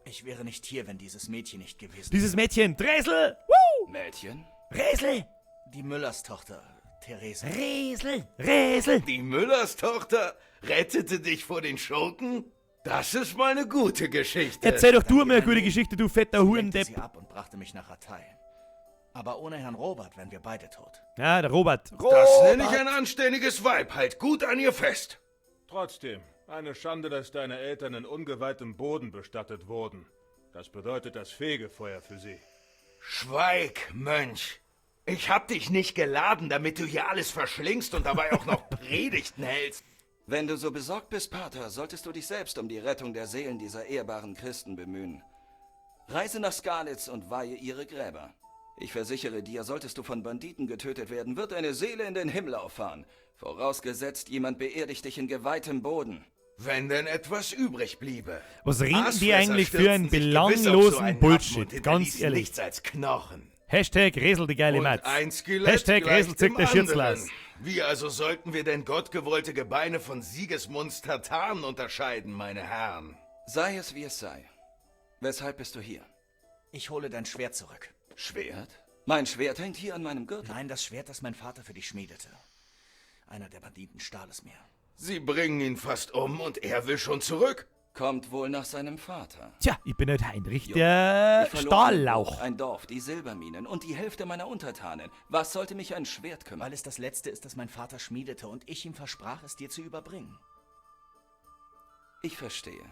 Ich wäre nicht hier, wenn dieses Mädchen nicht gewesen Dieses Mädchen, Dresel! Woo! Mädchen? Resel! Die Müllers Tochter, Therese. Resel! Resel! Die Müllers Tochter rettete dich vor den Schurken? Das ist mal eine gute Geschichte. Erzähl doch du mir eine gute Geschichte, du fetter Lenkte Hurendepp. sie ab und brachte mich nach Rattay. Aber ohne Herrn Robert wären wir beide tot. Ja, der Robert. Das nenne ich ein anständiges Weib. Halt gut an ihr fest. Trotzdem, eine Schande, dass deine Eltern in ungeweihtem Boden bestattet wurden. Das bedeutet das Fegefeuer für sie. Schweig, Mönch. Ich hab dich nicht geladen, damit du hier alles verschlingst und dabei auch noch Predigten hältst. Wenn du so besorgt bist, Pater, solltest du dich selbst um die Rettung der Seelen dieser ehrbaren Christen bemühen. Reise nach Skalitz und weihe ihre Gräber. Ich versichere dir, solltest du von Banditen getötet werden, wird deine Seele in den Himmel auffahren. Vorausgesetzt, jemand beerdigt dich in geweihtem Boden. Wenn denn etwas übrig bliebe. Was reden die Aasfresser eigentlich für einen stürzen sich gewiss auf so belanglosen einen Happen und Bullshit? Ganz hinterließen ehrlich. Nichts als Knochen. Hashtag Resel die geile Und Matz. ein Skelett Hashtag gleicht Resel zückt dem der Schürzlas. anderen. Wie also sollten wir denn gottgewollte Gebeine von Sigismunds Tataren unterscheiden, meine Herren? Sei es wie es sei. Weshalb bist du hier? Ich hole dein Schwert zurück. Schwert? Mein Schwert hängt hier an meinem Gürtel. Nein, das Schwert, das mein Vater für dich schmiedete. Einer der Banditen stahl es mir. Sie bringen ihn fast um und er will schon zurück. Kommt wohl nach seinem Vater. Tja, ich bin halt Heinrich, Junge, der ich verlor eine Stahllauch. Burg, Ein Dorf, die Silberminen und die Hälfte meiner Untertanen. Was sollte mich ein Schwert kümmern? Weil es das letzte ist, das mein Vater schmiedete und ich ihm versprach, es dir zu überbringen. Ich verstehe.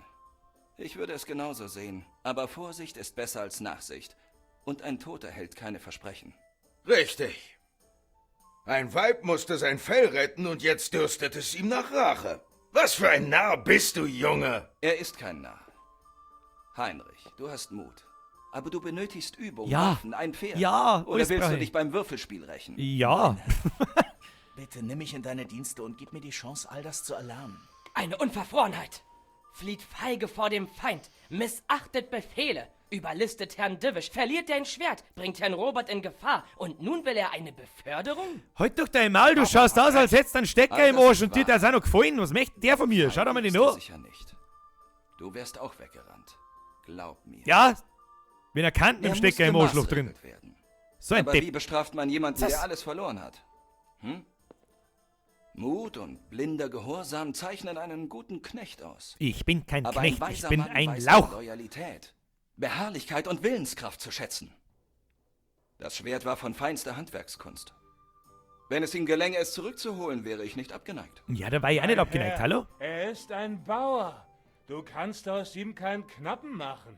Ich würde es genauso sehen. Aber Vorsicht ist besser als Nachsicht. Und ein Toter hält keine Versprechen. Richtig. Ein Weib musste sein Fell retten und jetzt dürstet es ihm nach Rache. Was für ein Narr bist du, Junge? Er ist kein Narr. Heinrich, du hast Mut. Aber du benötigst Übung, Ja. Waffen, ein Pferd. Ja, Oder alles willst brauch du ich. dich beim Würfelspiel rächen? Ja. Bitte nimm mich in deine Dienste und gib mir die Chance, all das zu erlernen. Eine Unverfrorenheit! Flieht feige vor dem Feind, missachtet Befehle, überlistet Herrn Divish, verliert dein Schwert, bringt Herrn Robert in Gefahr und nun will er eine Beförderung? Halt doch dein Maul, du schaust aus, als hättest du einen Stecker All im das Arsch ist und dir wahr. das auch noch gefallen. Was möchte der von mir? Schau doch mal den Ist er an. sicher nicht. Du wärst auch weggerannt. Glaub mir. Ja, wenn er kann, mit Er dem Stecker muss im Arschloch drin. gemaßregelt werden. So ein Aber Depp. wie bestraft man jemanden, Das- der alles verloren hat? Hm? Mut und blinder Gehorsam zeichnen einen guten Knecht aus. Ich bin kein Aber Knecht, ein ich weiser bin Mann ein weiß Lauch. Loyalität, Beharrlichkeit und Willenskraft zu schätzen. Das Schwert war von feinster Handwerkskunst. Wenn es ihm gelänge, es zurückzuholen, wäre ich nicht abgeneigt. Ja, da war ich auch nicht abgeneigt, Herr, hallo? Er ist ein Bauer. Du kannst aus ihm keinen Knappen machen.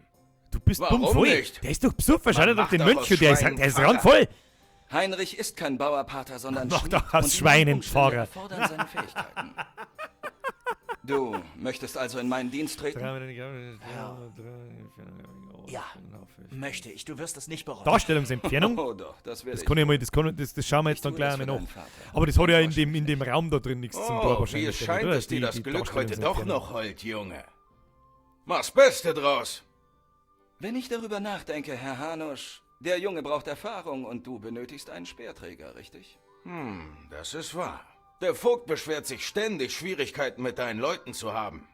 Du bist Warum bummvoll. nicht? Der ist doch besoffen, schau Man dir doch den macht doch Mönch aus an, der ist, Schweinen der ist Pfarrer. randvoll. Heinrich ist kein Bauerpater, sondern Mach Schmied doch aus und die Schweinen Umstände Pfarrer. erfordern seine Fähigkeiten. Du möchtest also in meinen Dienst treten? Ja, möchte ich. Du wirst es nicht bereuen. Darstellungsentfernung? Oh doch, das werde Das ich. kann ich mal, das, kann, das, das schauen wir jetzt dann tue gleich das einmal für nach. deinen Vater. Aber das hat ja in dem Raum da drin nichts zum Tor Oh, wie wahrscheinlich. es scheint, oder? dass dir das Die Glück heute doch Darstellungsentfernung. noch hold, Junge. Mach's Beste draus. Wenn ich darüber nachdenke, Herr Hanusch, der Junge braucht Erfahrung und du benötigst einen Speerträger, richtig? Hm, das ist wahr. Der Vogt beschwert sich ständig, Schwierigkeiten mit deinen Leuten zu haben.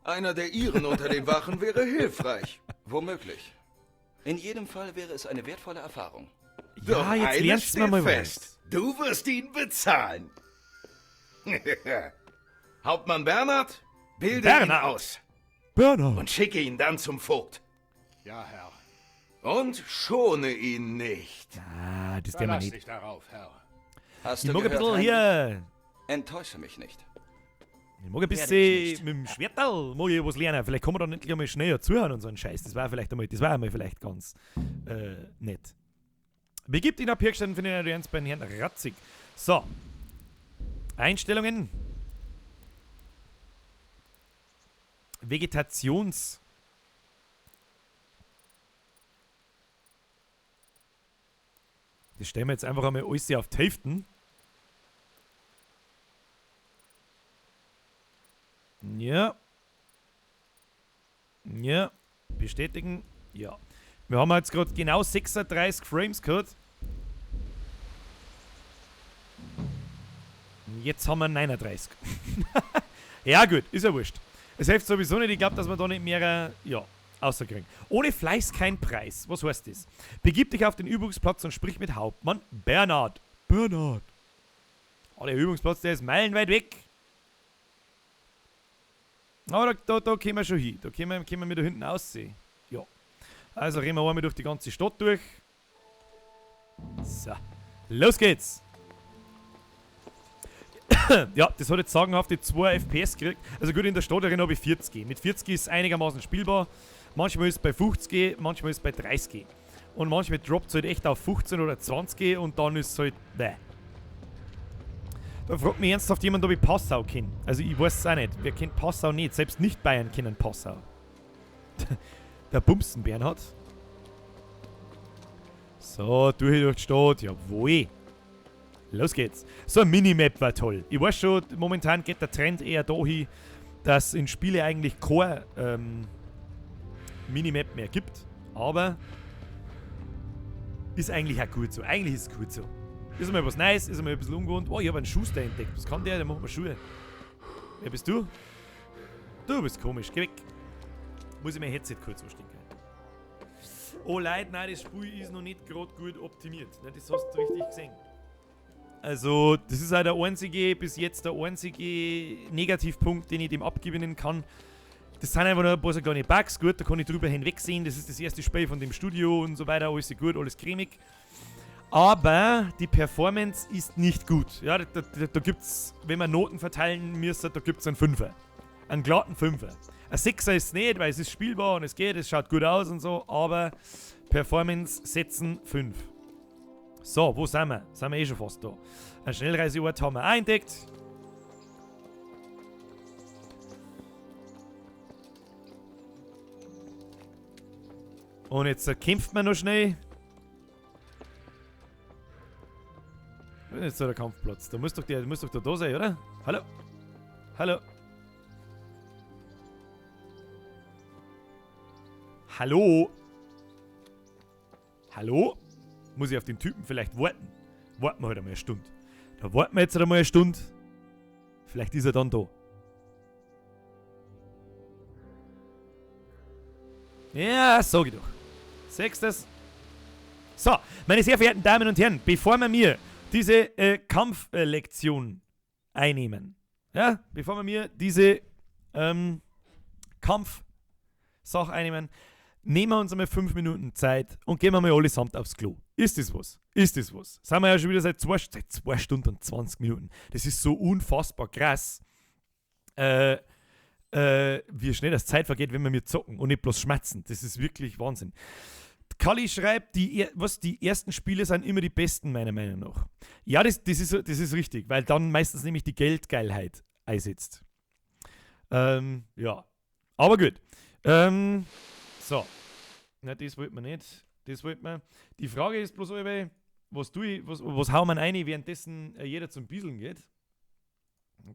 Einer der Iren unter den Wachen wäre hilfreich. Womöglich. In jedem Fall wäre es eine wertvolle Erfahrung. Ja, Doch jetzt eines lernst du mir steht mal fest. Du wirst ihn bezahlen. Hauptmann Bernhard, bilde Bernhard. ihn aus. Bernhard. Und schicke ihn dann zum Vogt. Ja, Herr. Und schone ihn nicht. Ah, das der Verlass nicht. dich darauf, Herr. Hast Ich du mag ein gehört, bisschen Heinrich? hier. Enttäusche mich nicht. Ich mag ein Werde ich bisschen mit dem Schwerterl mag ich was lernen. Vielleicht kann man dann endlich einmal schneller zuhören und so einen Scheiß. Das war vielleicht einmal, das war einmal vielleicht ganz nett. Begibt ihn ab Pirkstein für den Audienz bei Herrn Radzig. So. Einstellungen. Vegetations. Das stellen wir jetzt einfach einmal alles auf die Hälften. Ja. Ja. Bestätigen. Ja. Wir haben jetzt gerade genau 36 Frames gehabt. Jetzt haben wir 39. Ja, gut, ist ja wurscht. Es hilft sowieso nicht. Ich glaube, dass wir da nicht mehr, ja, außerkriegen. Ohne Fleiß kein Preis. Was heißt das? Begib dich auf den Übungsplatz und sprich mit Hauptmann Bernhard. Bernhard. Oh, der Übungsplatz, der ist meilenweit weg. Aber da kommen wir schon hin. Da können wir da hinten aussehen. Ja. Also rennen wir einmal durch die ganze Stadt durch. So. Los geht's. Ja, das hat jetzt sagenhafte 2 FPS gekriegt. Also gut, in der Stadt habe ich 40. Mit 40 ist es einigermaßen spielbar. Manchmal ist es bei 50, manchmal ist es bei 30. Und manchmal droppt es halt echt auf 15 oder 20 und dann ist es halt. Ne. Da fragt mich ernsthaft jemand, ob ich Passau kenne. Also ich weiß es auch nicht. Wer kennt Passau nicht? Selbst Nicht-Bayern kennen Passau. Der Bumsen Bernhard. So, durch die Stadt. Jawohl. Los geht's. So eine Minimap war toll. Ich weiß schon, momentan geht der Trend eher dahin, dass in Spiele eigentlich keine Minimap mehr gibt. Aber ist eigentlich auch gut so. Eigentlich ist es gut so. Ist einmal was Neues, ist einmal ein bisschen ungewohnt. Oh, ich habe einen Schuster entdeckt. Was kann der? Der macht mir Schuhe. Wer bist du? Du bist komisch. Geh weg. Muss ich mein Headset kurz anstecken. Oh Leute, nein, das Spiel ist noch nicht gerade gut optimiert. Ne, das hast du richtig gesehen. Also, das ist auch der einzige, bis jetzt der einzige Negativpunkt, den ich dem abgeben kann. Das sind einfach nur ein paar so kleine Bugs. Gut, da kann ich drüber hinwegsehen. Das ist das erste Spiel von dem Studio und so weiter. Alles gut, alles cremig. Aber die Performance ist nicht gut. Ja, da gibt's, wenn man Noten verteilen müsste, da gibt's einen Fünfer. Einen glatten Fünfer. Ein Sechser ist es nicht, weil es ist spielbar und es geht, es schaut gut aus und so, aber Performance setzen 5. So, wo sind wir? Sind wir eh schon fast da. Ein Schnellreiseort haben wir auch entdeckt. Und jetzt kämpft man noch schnell. Wo ist jetzt so der Kampfplatz? Da muss doch der, muss doch der da sein, oder? Hallo? Hallo? Hallo? Hallo? Muss ich auf den Typen vielleicht warten? Warten wir halt einmal eine Stunde. Da warten wir jetzt halt einmal eine Stunde. Vielleicht ist er dann da. Ja, sag ich doch. Sechstes. das? So, meine sehr verehrten Damen und Herren, bevor wir mir diese Kampflektion einnehmen, ja, bevor wir mir diese Kampfsache einnehmen, nehmen wir uns einmal 5 Minuten Zeit und gehen wir mal allesamt aufs Klo. Ist das was? Ist das was? Sind wir ja schon wieder seit 2 Stunden und 20 Minuten. Das ist so unfassbar krass, wie schnell das Zeit vergeht, wenn wir mir zocken und nicht bloß schmatzen. Das ist wirklich Wahnsinn. Kali schreibt, die ersten Spiele sind immer die besten, meiner Meinung nach. Ja, das ist richtig, weil dann meistens nämlich die Geldgeilheit einsetzt. Ja. Aber gut. So. Na, das wollte man nicht. Das wollte man. Die Frage ist bloß, was tue ich, was hauen wir rein, währenddessen jeder zum Bieseln geht?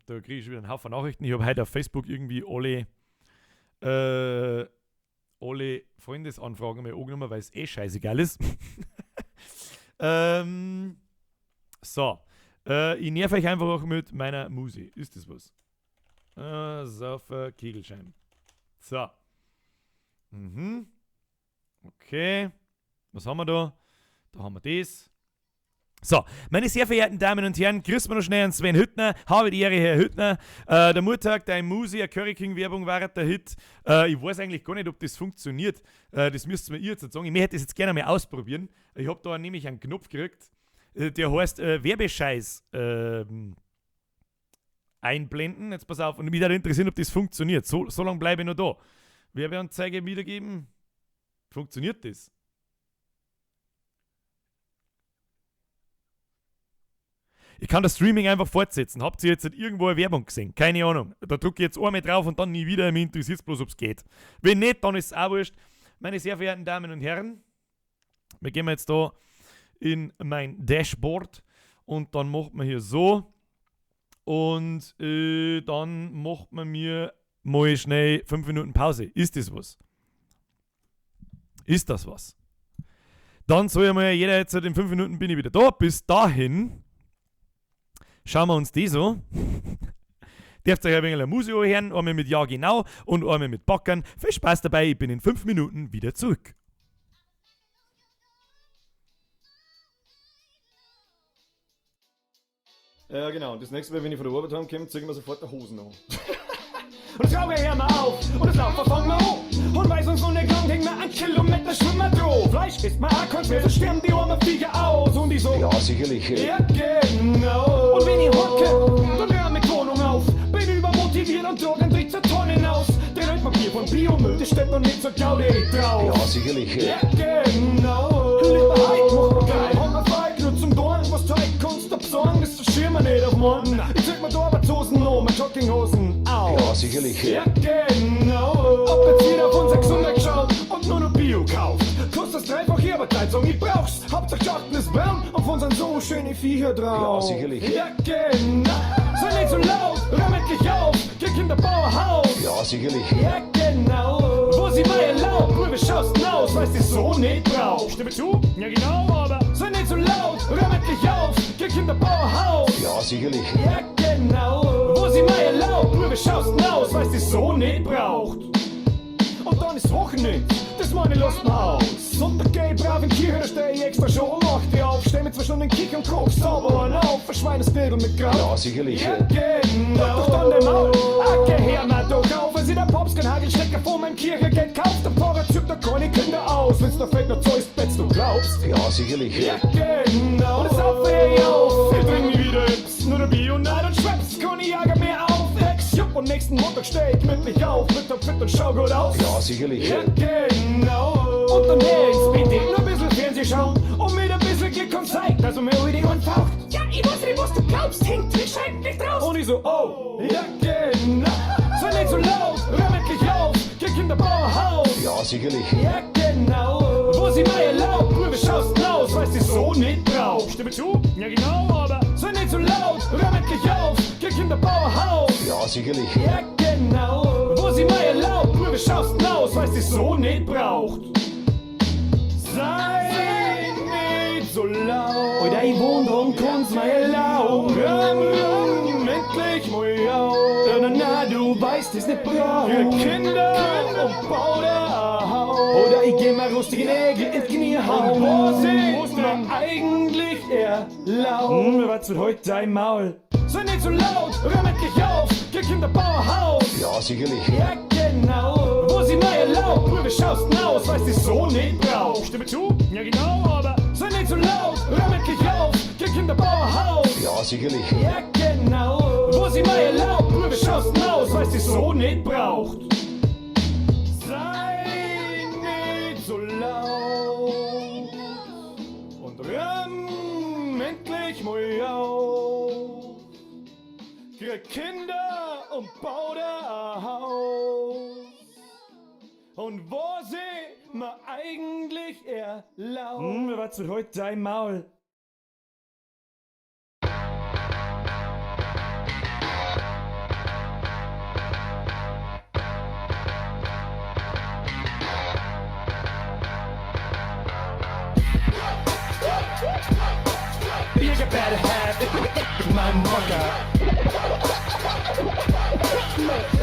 Da kriege ich schon wieder einen Haufen Nachrichten. Ich habe heute auf Facebook irgendwie alle Freundesanfragen mal angenommen, weil es eh scheißegal ist. So. Ich nerv euch einfach auch mit meiner Muse. Ist das was? Saufer Kegelschein. So. Mhm. Okay. Was haben wir da? Da haben wir das. So, meine sehr verehrten Damen und Herren, grüßen wir noch schnell an Sven Hüttner. Habe die Ehre, Herr Hüttner. Der Murtag, dein Musi, eine Curry King Werbung war der Hit. Ich weiß eigentlich gar nicht, ob das funktioniert. Das müsst ihr mir jetzt sagen. Ich möchte das jetzt gerne mal ausprobieren. Ich hab da nämlich einen Knopf gekriegt, der heißt Werbescheiß einblenden. Jetzt pass auf, und mich würde interessieren, ob das funktioniert. So lange bleibe ich noch da. Werbeanzeige wiedergeben. Funktioniert das? Ich kann das Streaming einfach fortsetzen. Habt ihr jetzt irgendwo eine Werbung gesehen? Keine Ahnung. Da drücke ich jetzt einmal drauf und dann nie wieder. Mich interessiert es bloß, ob's geht. Wenn nicht, dann ist es auch wurscht. Meine sehr verehrten Damen und Herren, wir gehen jetzt da in mein Dashboard und dann macht man hier so und dann macht man mir mal schnell 5 Minuten Pause. Ist das was? Ist das was? Dann soll ja mal jeder jetzt in 5 Minuten bin ich wieder da. Bis dahin schauen wir uns die so. Dürft ihr euch ein wenig eine Musik anhören, einmal mit Ja genau und einmal mit Backern. Viel Spaß dabei, ich bin in 5 Minuten wieder zurück. Ja genau, und das nächste Mal, wenn ich von der Arbeit heimkomme, zieh ich mir sofort die Hosen an. Und das Rauchen hör mal auf, und das Laufen fangen wir an. Und weil's uns noch nicht lang, hängen wir einen Kilometer Schwimmer drauf. Fleisch isst man auch keins mehr, so sterben die armen Viecher aus. Und ich so, ja, sicherlich. Ja, genau. Und wenn ich hocke, dann hör mit Wohnung auf. Bin übermotiviert und trage einen Trick zur Tonne aus. Der Papier von Biomüll, das steht noch nicht so Gaudi drauf. Ja, sicherlich. Ja, genau. Lieber heut, mach mal geil. Hunger frei, nur zum Dorn, was Teig kannst du besorgen, das verschirm mir nicht auf morgen. Ich zieh mir da Arbeitshosen an, meine Jogginghosen auf. Ja, sicherlich. Ja, genau. Ob jetzt jeder auf unser Gesundheit geschaut und nur noch Bio kauft. Kostet das dreifach hier, aber Teil sagen, ich brauch's. Hauptsache Schachten ist braun und von unseren so schöne Viecher drauf. Ja, sicherlich. Ja, genau. Sei nicht so laut, räum endlich auf, geh Kinderbauerhaus. Ja, sicherlich. Ja, genau. Wo sie mal erlaubt, Brübe schaust aus, weißt du so nicht drauf. Stimme zu? Ja, genau, aber sei nicht so laut, räum endlich auf, geh Kinderbauerhaus. Ja, sicherlich. Ja, genau. Wo sie mal erlaubt, Brübe schaust aus, weißt du so nicht braucht. Und dann ist Wochenende, das meine lasst mir aus. Sonntag geh ich brav in die Kirche, da steh ich extra schon um 8 Uhr auf. Steh mit 2 Stunden Kick und koch sauber einen auf. Verschweinesnädel mit Grau. Ja, sicherlich. Ja, genau. Doch dann der Maul, okay, hör mal doch auf. Als ich der Pops kein Hagelstecker vor meinem Kirchengeld kauft. Der Pfarrer zückt da keine Kinder aus. Wenn's noch fällt, noch zahlst, betzt du glaubst. Ja, sicherlich. Ja, genau. Und es auf, ey, auf. Ich trink nie wieder Ips, nur der Bio, nein und Schweppes. Keine Jager mehr auf. Ex, jupp, und nächsten Montag steh ich gemütlich auf. Mit der Fit und schau gut aus. Ja, sicherlich. Ja, genau. Und dann her ins Bett, nur ein bisschen Fernseh schauen. Und mit ein bisschen Glück und Zeit, also mir die Ohren taucht. Ja, ich weiß nicht, was du glaubst, hängt mich eigentlich draus. Und ich so, oh, ja, genau. Sei nicht so laut, räum endlich auf, geh Kinderbauerhaus. Ja, sicherlich. Ja, genau. Wo sie mal erlaubt, Brübe schaust aus, weißt du so nicht drauf. Stimme zu? Ja, genau, aber sei nicht so laut, räum endlich auf, geh Kinderbauerhaus. Ja, sicherlich. Ja, genau. Wo sie mal erlaubt, Brübe schaust aus, weißt du so nicht braucht. Sei nicht so laut. Oder ich wohn drum, kann's mir erlauben. Räum endlich mal auf. Na, na, du weißt, ist nicht braucht. Für Kinder und bau da Haus. Oder ich geh mal rustige Nägel ins Knie hauen. Wo sind mir eigentlich erlaubt? Was wird heute dein Maul? Sei nicht so laut, räum endlich auf, geh Kinderbauerhaus. Ja, sicherlich. Ja, genau. Wo sie mal erlaubt, Brübe schaust aus, weißt du so nicht braucht. Stimme zu? Ja, genau, aber sei nicht so laut, räum endlich auf, geh Kinderbauerhaus. Ja, sicherlich. Ja, genau. Wo sie mal erlaubt, Brübe schaust aus, weißt du so nicht braucht. Sei nicht so laut und räum endlich mal auf. Krieg Kinder und bau da Haus. Und wo sie mir eigentlich erlaubt? Was wird heute dein Maul? Better have my Mocker.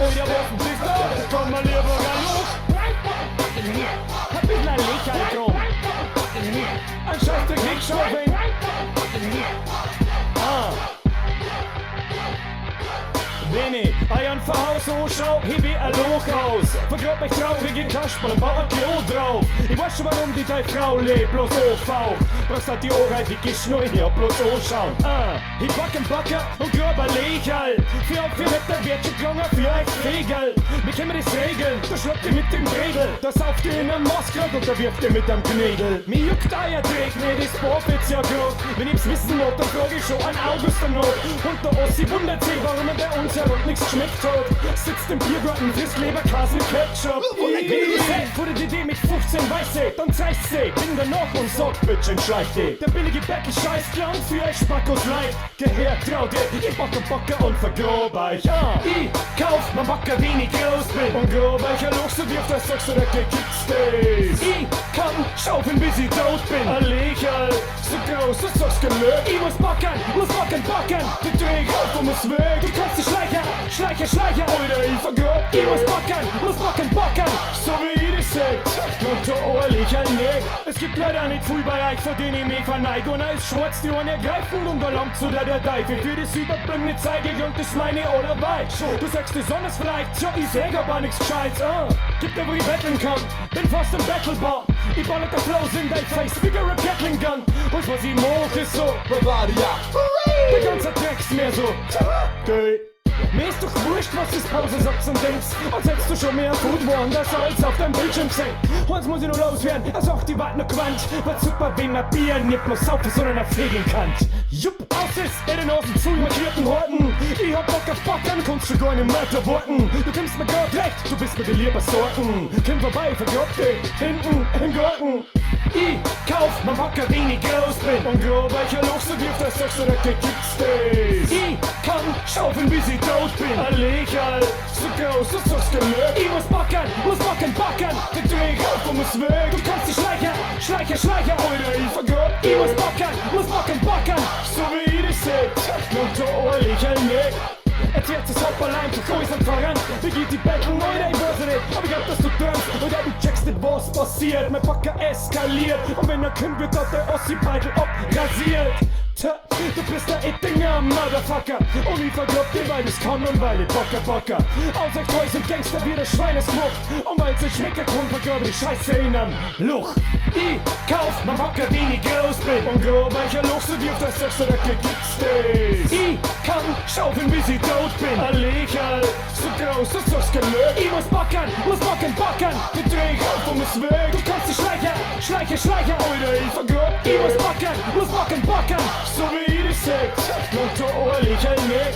Alter, was denn das da? Komm mal lieber ein Loch. Ein bisschen ein Lächerl drum. Ein Scheißdreck nicht schaufeln. Ah. Wenn ich euren Verhaus anschau, heb ich ein Loch aus. Vergrab mich traurige Kasperl und bau ein Klo drauf. Ich weiß schon, warum die deine Frau lebt, bloß OV. Brauchst halt die Ohren, die Geschnur, ich hab bloß anschauen. Ah, ich back einen Backer und grab ein Lächerl. Für auf 4 Meter wird schon gegangen, für euch Fegel. Wie können wir das regeln? Da schlagt ihr mit dem Bredel. Da sauft ihr in einem Maskrad und da wirft ihr mit einem Knädel. Mir juckt euer Dreck nicht, das Bohrfitz ja grad. Wenn ich's wissen wollt, dann frag ich schon an August danach. Und der Ossi wundert sich, warum er bei uns herum nichts geschmeckt hat. Sitzt im Biergarten, frisst Leberkäse mit Ketchup. Ich bin die vor der DD mit 15 Weiße, dann zeigst sie. Bin danach und sag, Bitch, entschleich dich. Der billige Bettel-Scheiß Clown für euch Spackos leid. Gehör, trau dir, ich backe Backe und vergrob euch. Ah, ich kauf mein Backer, wenn ich groß bin. Und grob euch ein Loch, so wirft das sagst du, der gibt's das. Ich kann schaufeln, bis ich tot bin. Ein Lächerl, so groß, du sagst gelöt. Ich muss backen, backen. Du dreh ich auf und muss weg. Du kannst dich schleichen, Schleicher, Schleicher, Alter, ich vergrab. Ich muss backen, backen. So wie ich das seh. Und der Ohrlicher nicht. Es gibt leider nicht viel bei euch, vor denen ich mich verneige. Und er ist schwarz, die Ohren ergreifen und da langt zu der Teufel. Für das Überbringen zeige ich und das meine oder weit. Du sagst, die Sonne ist vielleicht, tja, ich sag aber nix Gescheites, ah. Gibt aber ich betteln kann, bin fast im Battlebar. Ich baller der Flows in dein Face, bigger a Gatling Gun. Und was ich mach, ist so, Bavaria. Der ganze Dreck's mehr so, Gay. Mir ist doch wurscht, was das Pause sagst und denkst. Als hättest du schon mehr Food woanders als auf deinem Bildschirm gesehen. Eins muss ich noch loswerden, als auch die Wart noch gewandt. War super, wenn ein Bier nicht bloß saufen, sondern auch fegen kann. Jupp, aus ist, in den Ofen zu markierten Horten. Ich hab Bock auf Backern, kannst schon gar nicht mehr da warten. Du kommst mir grad recht, du bist mir die lieber Sorten. Komm vorbei, vergrab dich, hinten im Garten. Ich kauf mein Backer, wenn ich groß bin. Und grob euch ein Loch, so wirft das sagst du, der gibt's das. Ich kann schaufeln, bis ich tot bin. Ein Lächerl, so groß, du sagst gelöt. Ich muss backen, backen. Dann dreh ich auf und muss weg. Du kannst dich schleichen, Schleicher, Schleicher, Alter, ich vergrab. Ich muss backen, backen. So wie ich das seh. Und der Ohrlicher nicht. Erzählt es hopp allein, doch alles und voran. Wie geht die Battle, Alter, ich weiß nicht. Aber ich glaub, dass du träumst, Alter, du checkst nicht, was passiert. Mein Backer eskaliert. Und wenn er kommt, wird dort der Ossi-Beitel abrasiert. Tja, du bist der Ettinger, Motherfucker. Und ich vergrab dir, weil ich's kann und weil ich Bocker. Aus euch Toys und Gangster wie der Schweinesmucht. Und weil's nicht schmecken kann, vergrab ich Scheiße in einem Loch. Ich kauf mein Backer, wenn ich groß bin. Und grob euch ein Loch, so wirft das sagst du, der gibt's das. Ich kann schaufeln, bis ich tot bin. Ein Lächerl, so groß, du sagst gelöt. Ich muss backen, backen. Du dreh ich auf und muss weg. Du kannst dich schleichen, Schleicher, Schleicher, Alter, ich vergrab. Ich muss backen, backen. So wie ich das seh. Und der Ohrlicher nicht.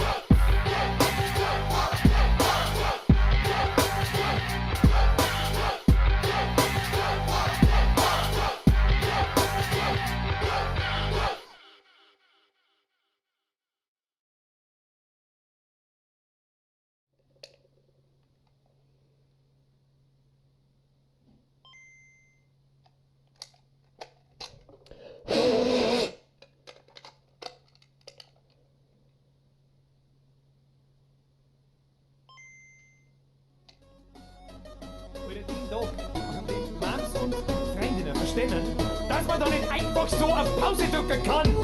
Dass man da nicht einfach so auf Pause drücken kann.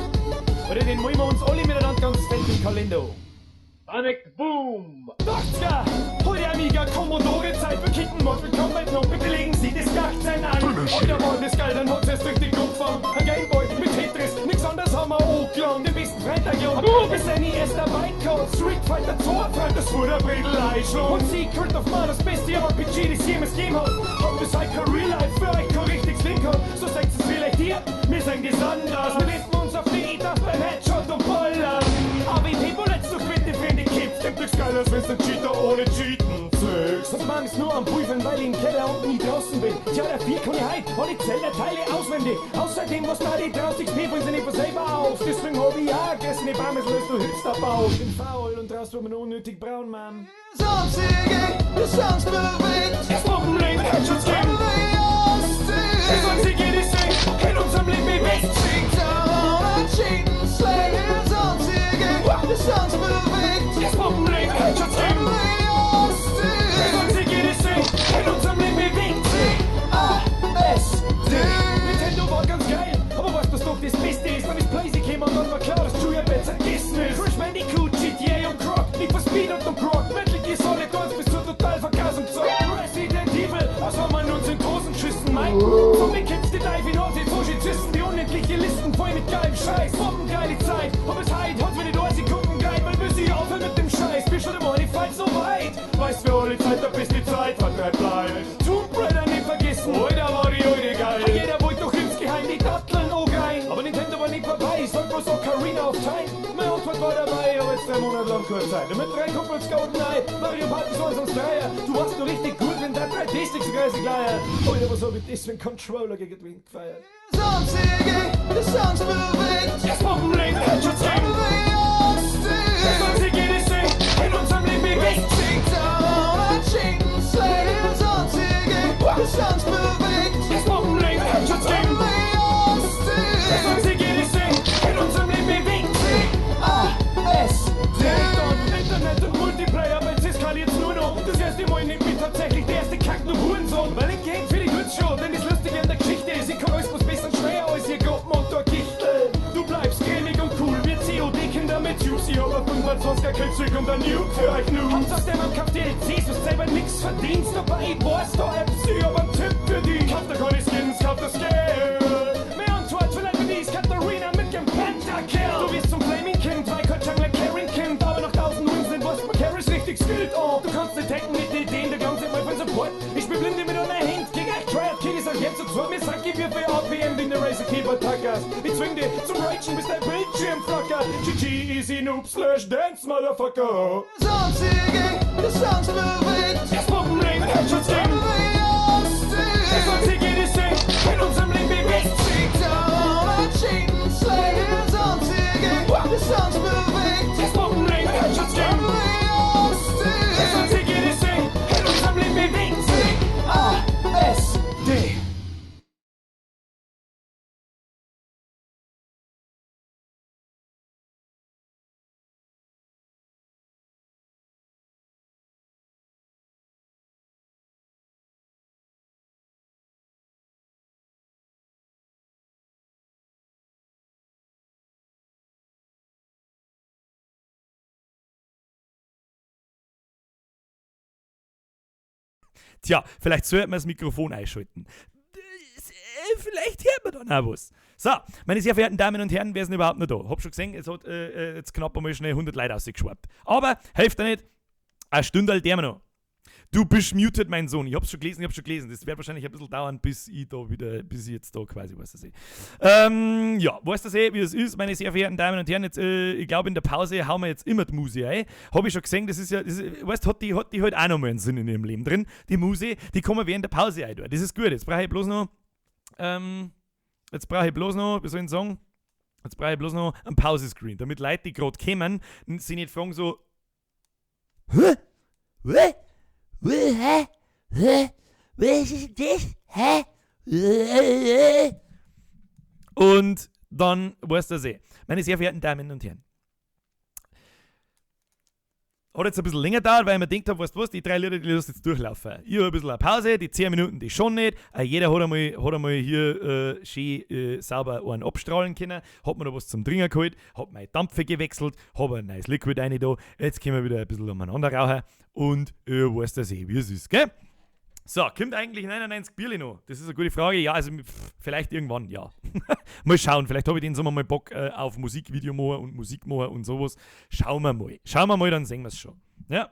Oder den wollen wir uns alle miteinander ganz fett im Kalender. Panic Boom! 80er! Heute Amiga Commodore Zeit für Kicken Mortal Kombat noch. Bitte legen Sie das Gachsein an. Heute war das geil, dann hat's erst richtig angefangen. Ein Gameboy mit Tetris, nix anderes haben wir angelangt. Den besten Freitag, ja. Du bist ein erster Weinkauf. Street Fighter 2, Freund, das Futterbredel einschlagen. Und Secret of Mana, das beste RPG, das jemals gegeben hat. Hab bis heute kein Real Life für euch kein richtiges Leben gehabt. So sagt es vielleicht ihr, wir sagen das anders. Wir wissen uns auf die E-Taste beim Headshot und Ballern. AWP Bullets durch bitte Freunde kämpft. Gibt nichts Geiles, wenn's ein Cheater ohne Cheaten zückst. Und man ist nur am Prüfen, weil ich im Keller und nie draußen bin. Tja, dafür kann ich heut alle Zelda-Teile auswendig. Außerdem, was da die 30 XP bringen sie nicht von selber auf. Deswegen hab ich ja gegessen, die Parmesel ist du Hipster-Bauch. Bin faul und draußen wird man unnötig braun, Mann. Das Bombenleben, Headshots geben. Das einzige, das sich in unserem Leben bewegt. treu bleiben. Tomb Raider nicht vergessen, Alter, war die alte geil. Jeder wollte doch insgeheim die Datteln angreifen. Aber Nintendo war nicht vorbei, sag bloß Ocarina of Time. Meine Antwort war dabei, aber jetzt 3 Monate lang keine Zeit. Mit drei Kumpels GoldenEye, Mario Party so uns Dreier. Du warst nur richtig gut, wenn dein 3D-Stick so geil gleiert. Alter, was hab ich das für ein Controller gegen wen gefeiert? Das uns bewegt. Das Bombenleben, Headshots geben. Das einzige, das sich in unserem Leben bewegt. Das uns bewegt. Das Bombenleben, Headshots geben. Das einzige, das sich in unserem Leben bewegt. A, S, D. Und Internet und Multiplayer, weil es eskaliert's nur noch. Das erste Mal nimmt mich tatsächlich der erste Kack nur Hurensohn. Weil ich geht für die Goods schon, denn das Lustige an der Geschichte ist, ich kann alles was besser und schneller als ihr Gruppen und der Gichtel. Du bleibst cremig und cool, wir COD-Kinder mit Juicy, aber 25er Killzug und ein Nuke für euch Noobs. Hauptsache der Mann kauft DLCs, was selber nix verdienst, dabei warst du MC, aber ein Tipp für die. Kauft da keine Skins, kauft das Geld. Mehr Antwort vielleicht für die ist Katharina mit dem Pentakill. Du wirst zum Flaming Kind, weil kein Jungler Carrying Kind, aber nach 1000 Wins sind was man Carries richtig skillt. Oh, du kannst nicht tanken mit Ideen, der ganze Mal von Support. Ich spiel blinde mit einer Hand gegen euch Triad Kiddies, sag jetzt zu mir, sag ich wir für APM, wie ne Razer Keyboard Tackers. Ich zwing dich zum Ragen, bis dein Bildschirm flackert. GG, easy noob, slash dance, motherfucker. Das uns bewegt. Das Bombenleben, Headshots geben. Das einzige, das sich in unserem Leben bewegt. Das uns bewegt. Das Bombenleben, Headshots geben. Das einzige, das sich in unserem Leben bewegt. A, S, D. Tja, vielleicht sollte man das Mikrofon einschalten. Vielleicht hört man dann auch was. So, meine sehr verehrten Damen und Herren, wer ist denn überhaupt noch da? Hab schon gesehen, es hat jetzt knapp einmal schnell 100 Leute rausgeschwappt. Aber hilft ja nicht, eine Stunde alt der noch. Du bist muted, mein Sohn. Ich hab's schon gelesen, ich hab's schon gelesen. Das wird wahrscheinlich ein bisschen dauern, bis ich da wieder, bis ich jetzt da quasi, weiß das eh. Ja, weiß das eh, wie es ist, meine sehr verehrten Damen und Herren. Jetzt, ich glaube, in der Pause hauen wir jetzt immer die Muse ein. Hab ich schon gesehen, das ist ja, das ist, weißt, hat die halt auch nochmal einen Sinn in ihrem Leben drin. Die Muse, die kommen während der Pause ein. Das ist gut. Jetzt brauche ich bloß noch, wie soll ich sagen? Jetzt brauche ich bloß noch einen Pause-Screen, damit Leute, die gerade kommen, sich nicht fragen so: Hä? Hä? Hä? Hä? Was ist das? Hä? Und dann weißt du das eh. Meine sehr verehrten Damen und Herren. Hat jetzt ein bisschen länger gedauert, weil ich mir gedacht habe, weißt du was, die drei Lieder, die lass jetzt durchlaufen. Ich habe ein bisschen eine Pause, die 10 Minuten, die schon nicht. Jeder hat einmal hier schön sauber einen abstrahlen können, hat mir da was zum Trinken geholt, hat meine Dampfe gewechselt, hab ein neues Liquid rein da. Jetzt können wir wieder ein bisschen umeinander rauchen und weißt das eh, wie es ist, gell? So, kommt eigentlich 99 Bierli noch? Das ist eine gute Frage. Ja, also vielleicht irgendwann, ja. Mal schauen, vielleicht habe ich den Sommer mal Bock auf Musikvideo machen und Musik machen und sowas. Schauen wir mal. Schauen wir mal, dann sehen wir es schon. Ja.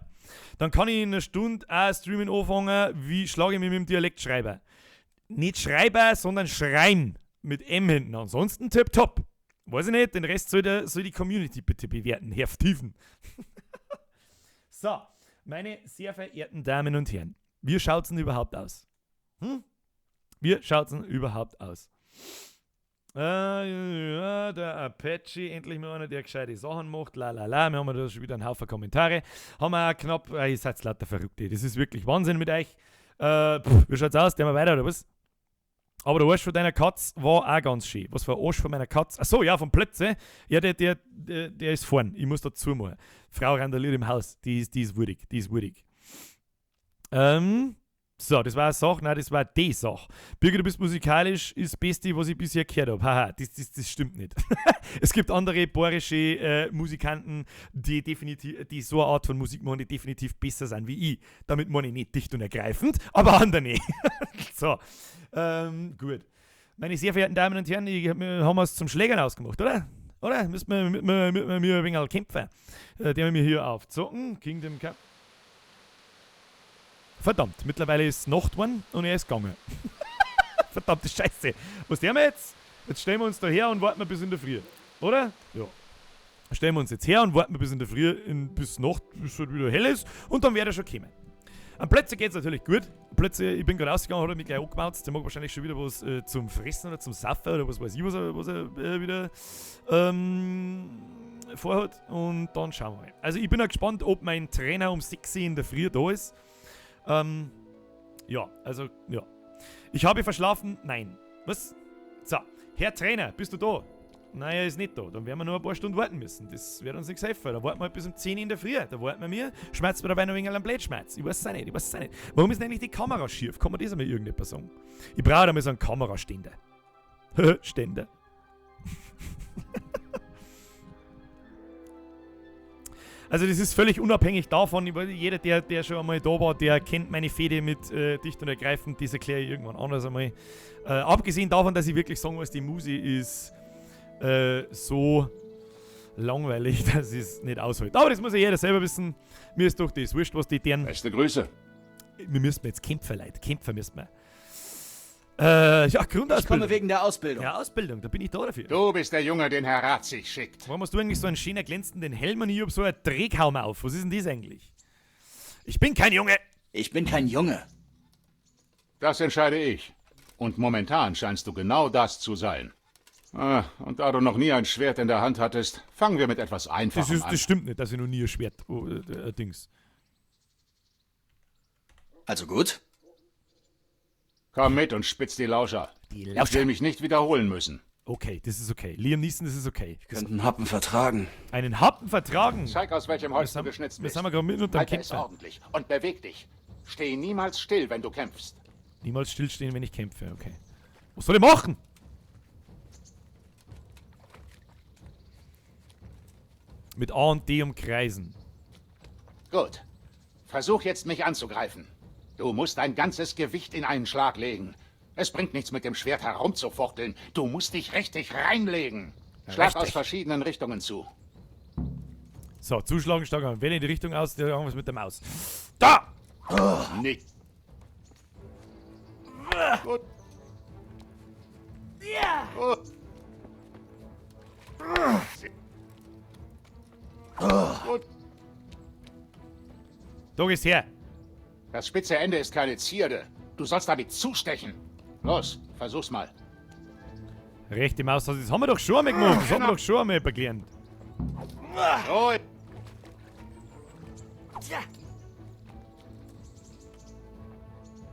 Dann kann ich in einer Stunde auch Streamen anfangen. Wie schlage ich mich mit dem Dialekt schreiben? Nicht schreiben, sondern schreien. Mit M hinten. Ansonsten tipptopp. Weiß ich nicht, den Rest soll die Community bitte bewerten. Herr Tiefen. So, meine sehr verehrten Damen und Herren. Wie schaut's denn überhaupt aus? Wie schaut's denn überhaupt aus? Ja, der Apache, endlich mal einer, der gescheite Sachen macht. La la la, wir haben da schon wieder einen Haufen Kommentare. Haben wir auch knapp, ihr seid lauter Verrückte. Das ist wirklich Wahnsinn mit euch. Pff, wie schaut's aus? Der wir weiter oder was? Aber der Arsch von deiner Katz war auch ganz schön. Was für ein Arsch von meiner Katz? Achso, ja, vom Plötze. Ja, der ist vorn. Ich muss dazu machen. Frau randaliert im Haus. Die ist würdig. Die ist würdig. So, das war eine Sache. Nein, das war die Sache. Birgit, du bist musikalisch, ist das Beste, was ich bisher gehört habe. Haha, das stimmt nicht. Es gibt andere bayerische Musikanten, die definitiv, die so eine Art von Musik machen, die definitiv besser sind wie ich. Damit meine ich nicht dicht und ergreifend, aber andere. So, gut. Meine sehr verehrten Damen und Herren, wir haben es zum Schlägern ausgemacht, oder? Oder? Müssen wir mit mir ein wenig kämpfen. Den wir hier aufzocken. Kingdom Cup. Verdammt, mittlerweile ist Nacht geworden und er ist gegangen. Verdammte Scheiße. Was tun wir jetzt? Jetzt stellen wir uns da her und warten wir bis in der Früh. Oder? Ja. Stellen wir uns jetzt her und warten wir bis in der Früh, bis Nacht, bis halt wieder hell ist und dann wird er schon kommen. Am Plätze geht's natürlich gut. Plötzlich, ich bin gerade rausgegangen, hat er mich gleich angemauzt. Der mag wahrscheinlich schon wieder was zum Fressen oder zum Saufen oder was weiß ich, was er wieder vorhat. Und dann schauen wir mal. Also ich bin auch gespannt, ob mein Trainer um 6 Uhr in der Früh da ist. Ja, also, ja. Ich habe verschlafen? Nein. Was? So, Herr Trainer, bist du da? Nein, er ist nicht da. Dann werden wir nur ein paar Stunden warten müssen. Das wird uns nichts helfen. Da warten wir halt bis um 10 in der Früh. Da warten wir mir. Schmerzt mir dabei noch ein wenig am Blödschmerz. Ich weiß es auch nicht. Ich weiß es auch nicht. Warum ist denn eigentlich die Kamera schief? Kann man das einmal irgendetwas sagen? Ich brauche da mal so einen Kameraständer. Ständer. Also das ist völlig unabhängig davon. Ich weiß, jeder, der schon einmal da war, der kennt meine Fehde mit Dicht und Ergreifend. Das erkläre ich irgendwann anders einmal. Abgesehen davon, dass ich wirklich sagen muss, die Musi ist so langweilig, dass ich es nicht aushalte. Aber das muss ja jeder selber wissen. Mir ist doch das wurscht, was die deren... Beste Grüße. Wir müssen jetzt kämpfen, Leute. Kämpfen müssen wir. Ja, Grundausbildung. Ich komme wegen der Ausbildung. Ja, Ausbildung, da bin ich da dafür. Du bist der Junge, den Herr Radzig schickt. Warum hast du eigentlich so einen schönen glänzenden Helm und ich hab so einen Dreckhaum auf? Was ist denn das eigentlich? Ich bin kein Junge. Ich bin kein Junge. Das entscheide ich. Und momentan scheinst du genau das zu sein. Ah, und da du noch nie ein Schwert in der Hand hattest, fangen wir mit etwas Einfachem an. Das stimmt nicht, dass ich noch nie ein Schwert... Dings. Also gut. Komm mit und spitz die Lauscher. Die Ich Lauscher. will mich nicht wiederholen müssen. Okay, das ist okay. Liam Neeson, das ist okay. Wir könnten einen Happen vertragen. Einen Happen vertragen? Zeig, aus welchem Holz du geschnitzt Wir bist. sind wir gerade mitten unterm Halte es Kämpfen. ordentlich und beweg dich. Steh niemals still, wenn du kämpfst. Niemals stillstehen, wenn ich kämpfe, okay. Was soll ich machen? Mit A und D umkreisen. Gut. Versuch jetzt, mich anzugreifen. Du musst dein ganzes Gewicht in einen Schlag legen. Es bringt nichts, mit dem Schwert herumzufuchteln. Du musst dich richtig reinlegen. Schlag Richtig. aus verschiedenen Richtungen zu. So, zuschlagen, stark an. Wähle in die Richtung aus, der irgendwas mit der Maus. Da! Nicht. Gut. Gut. Gut. Da geht's her. Das spitze Ende ist keine Zierde. Du sollst damit zustechen. Los, versuch's mal. Rechte Maus, das haben wir doch schon einmal gemacht. Das haben wir doch schon einmal gelernt. So.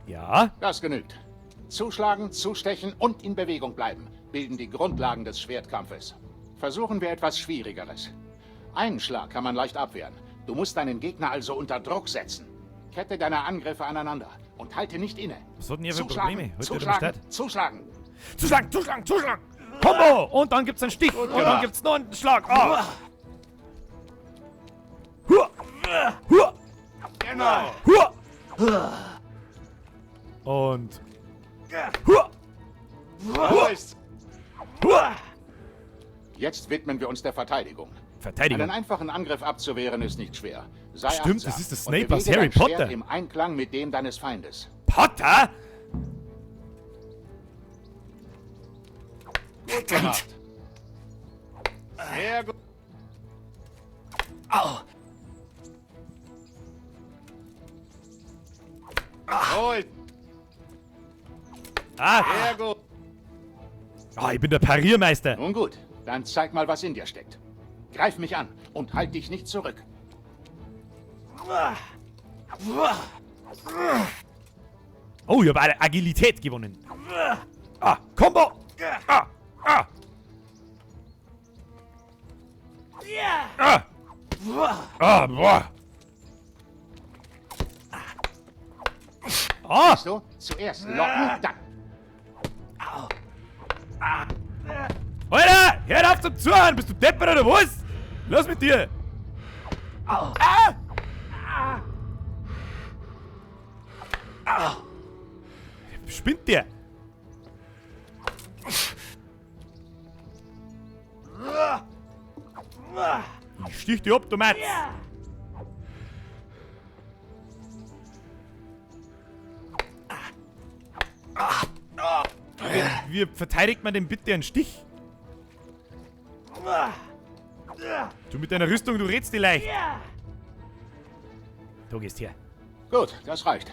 Ja. Das genügt. Zuschlagen, zustechen und in Bewegung bleiben bilden die Grundlagen des Schwertkampfes. Versuchen wir etwas Schwierigeres. Einen Schlag kann man leicht abwehren. Du musst deinen Gegner also unter Druck setzen. Kette deine Angriffe aneinander und halte nicht inne. Was hat denn ihr für Zuschlagen, Probleme? Heute zuschlagen, zuschlagen. Zuschlagen, zuschlagen, zuschlagen! Kombo! Und dann gibt's einen Stich. Und dann gemacht. gibt's noch einen Schlag. Ah. Hua. Hua. Genau. Hua. Und. Hua. Hua. Hua. Jetzt widmen wir uns der Verteidigung. Verteidigung. Einen einfachen Angriff abzuwehren ist nicht schwer. Sei Stimmt, achtsam das ist der und Snape aus bewege Harry dein Schwert Potter. Im Einklang mit dem deines Feindes. Potter? Gut gemacht. Sehr gut. Au. Ruhig. Ah. Sehr gut. Ah, ich bin der Pariermeister. Nun gut, dann zeig mal, was in dir steckt. Greif mich an und halt dich nicht zurück. Oh, ich habe eine Agilität gewonnen. Ah, Kombo! Ah, ah. Ah. Ah, boah. Ah. Siehst du? Zuerst locken, dann. Alter, hör auf zum Zuhören! Bist du deppert oder was? Los mit dir! Ah! Spinnt der? Ich stich dich ab, du Matz! Wie verteidigt man denn bitte einen Stich? Du mit deiner Rüstung, du redst dir leicht. Du gehst her. Gut, das reicht.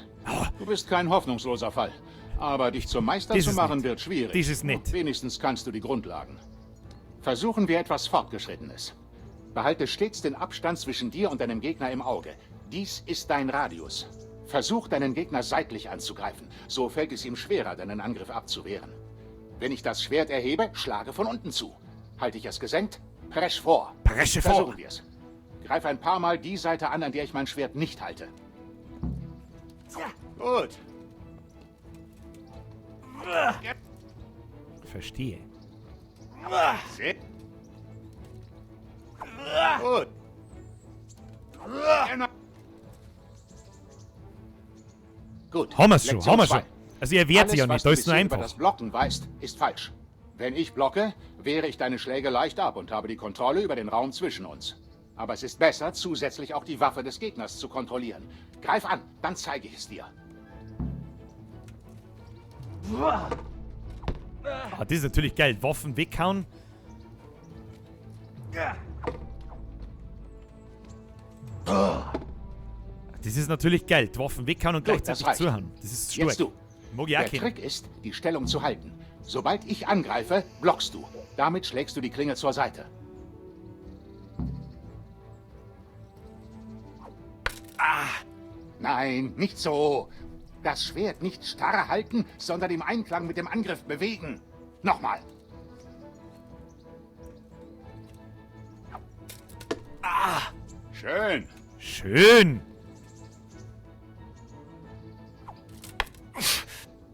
Du bist kein hoffnungsloser Fall. Aber dich zum Meister Das zu ist machen nett. wird schwierig. Das ist nett. Wenigstens kannst du die Grundlagen. Versuchen wir etwas Fortgeschrittenes. Behalte stets den Abstand zwischen dir und deinem Gegner im Auge. Dies ist dein Radius. Versuch, deinen Gegner seitlich anzugreifen. So fällt es ihm schwerer, deinen Angriff abzuwehren. Wenn ich das Schwert erhebe, schlage von unten zu. Halte ich es gesenkt, presch vor. Presche vor. Versuchen wir es. Greif ein paar Mal die Seite an, an der ich mein Schwert nicht halte. Gut. Verstehe. Sehr Gut. Genau. Gut. Haben wir's schon, Lektion haben wir's zwei. schon. Also er wehrt sich Alles, ja nicht, was da du ist nur bisher über einfach. das Blocken weißt, ist falsch. Wenn ich blocke, wehre ich deine Schläge leicht ab und habe die Kontrolle über den Raum zwischen uns. Aber es ist besser, zusätzlich auch die Waffe des Gegners zu kontrollieren. Greif an, dann zeige ich es dir. Ah, das ist natürlich geil. Waffen weghauen. Das ist natürlich geil. Die Waffen weghauen und Gut, das gleichzeitig reicht. zuhauen. Das ist stark. Jetzt du. Mag ich auch Der kennen. Trick ist, die Stellung zu halten. Sobald ich angreife, blockst du. Damit schlägst du die Klinge zur Seite. Ah! Nein, nicht so. Das Schwert nicht starr halten, sondern im Einklang mit dem Angriff bewegen. Nochmal. Ah! Schön. Schön.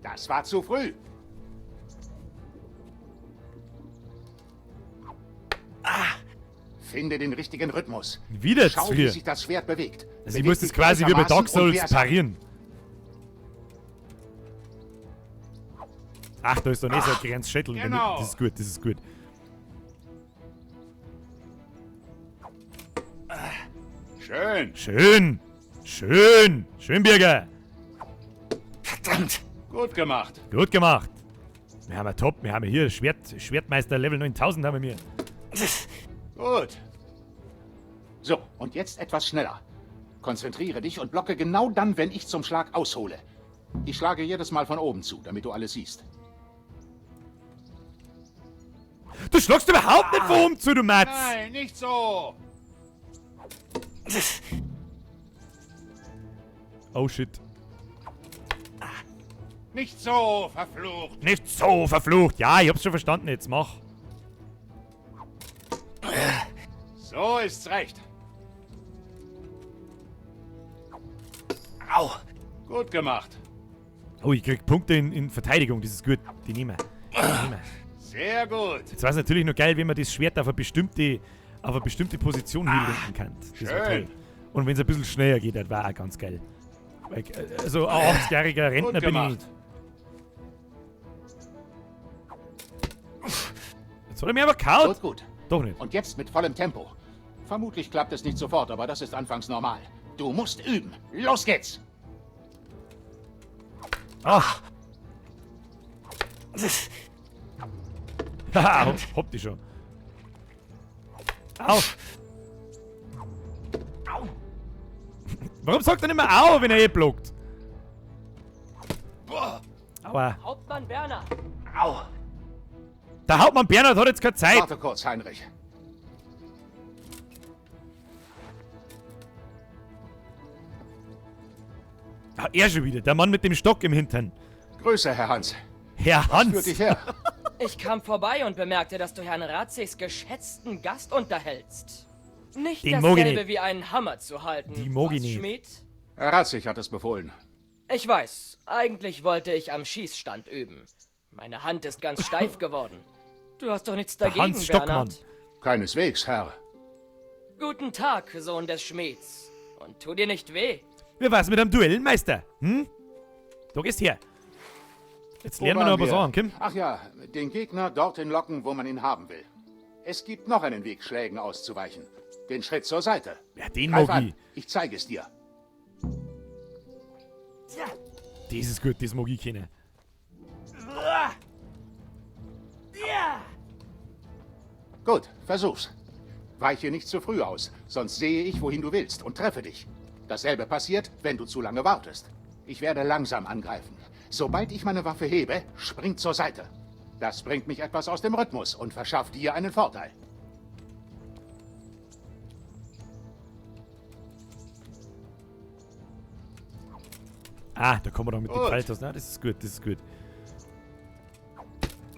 Das war zu früh. Ah! Finde den richtigen Rhythmus. Wieder Schau, zu wie früh. sich das Schwert bewegt. Also ich Beweg muss das dich quasi wie bei Dark gleichermaßen und Souls wehr's ab. parieren. Ach, da ist doch nicht so ein kleines Schädel in der Mitte. Genau. Das ist gut, das ist gut. Schön. Schön. Schön. Schön, Birger. Verdammt. Gut gemacht. Gut gemacht. Wir haben ja top. Wir haben ja hier Schwertmeister Level 9000 haben wir. Gut. So, und jetzt etwas schneller. Konzentriere dich und blocke genau dann, wenn ich zum Schlag aushole. Ich schlage jedes Mal von oben zu, damit du alles siehst. Du schlagst überhaupt nicht von oben zu, du Matz. Nein, nicht so. Oh shit. Nicht so, verflucht. Nicht so verflucht. Ja, ich hab's schon verstanden. Jetzt mach. So ist's recht. Au. Gut gemacht. Oh, ich krieg Punkte in Verteidigung. Das ist gut. Die nehmen wir. Die nehmen wir. Sehr gut. Jetzt war's natürlich nur geil, wenn man das Schwert auf eine bestimmte Position hinlenken kann. Das wär Schön. toll. Und wenn es ein bisschen schneller geht, das war auch ganz geil. Weil, also ein 80-jähriger Rentner Gut bin ich gemacht. nicht. Jetzt hat er mir aber kaut. Gut, gut. Doch nicht. Und jetzt mit vollem Tempo. Vermutlich klappt es nicht sofort, aber das ist anfangs normal. Du musst üben. Los geht's. Ach. Haha, hopp die schon. Au. Warum sagt er nicht mehr Au, wenn er eh blockt? Aua. Hauptmann Werner. Au. Der Hauptmann Bernhard hat jetzt keine Zeit. Warte kurz, Heinrich. Ah, er schon wieder. Der Mann mit dem Stock im Hintern. Grüße, Herr Hans. Herr Hans. Führt dich her. Ich kam vorbei und bemerkte, dass du Herrn Ratzigs geschätzten Gast unterhältst. Nicht Den mag ich dasselbe nicht. wie einen Hammer zu halten. Die mag ich was, nicht. Schmied? Herr Ratzig hat es befohlen. Ich weiß, eigentlich wollte ich am Schießstand üben. Meine Hand ist ganz steif geworden. Du hast doch nichts Der dagegen, Hans Stockmann. Bernhard. Keineswegs, Herr. Guten Tag, Sohn des Schmieds. Und tu dir nicht weh. Wie war's mit einem Duellmeister? Hm? Da gehst her. Jetzt Wo lernen wir noch waren was wir? an, Kim. Ach ja, den Gegner dorthin locken, wo man ihn haben will. Es gibt noch einen Weg, Schlägen auszuweichen. Den Schritt zur Seite. Ja, den Greif mag an. ich. Ich zeige es dir. Das ist gut, das mag ich kennen. Gut, versuch's. Weiche nicht zu früh aus, sonst sehe ich, wohin du willst und treffe dich. Dasselbe passiert, wenn du zu lange wartest. Ich werde langsam angreifen. Sobald ich meine Waffe hebe, spring zur Seite. Das bringt mich etwas aus dem Rhythmus und verschafft dir einen Vorteil. Ah, da kommen wir doch mit den Gut. Pfeiltasten. Ah, das ist gut, das ist gut.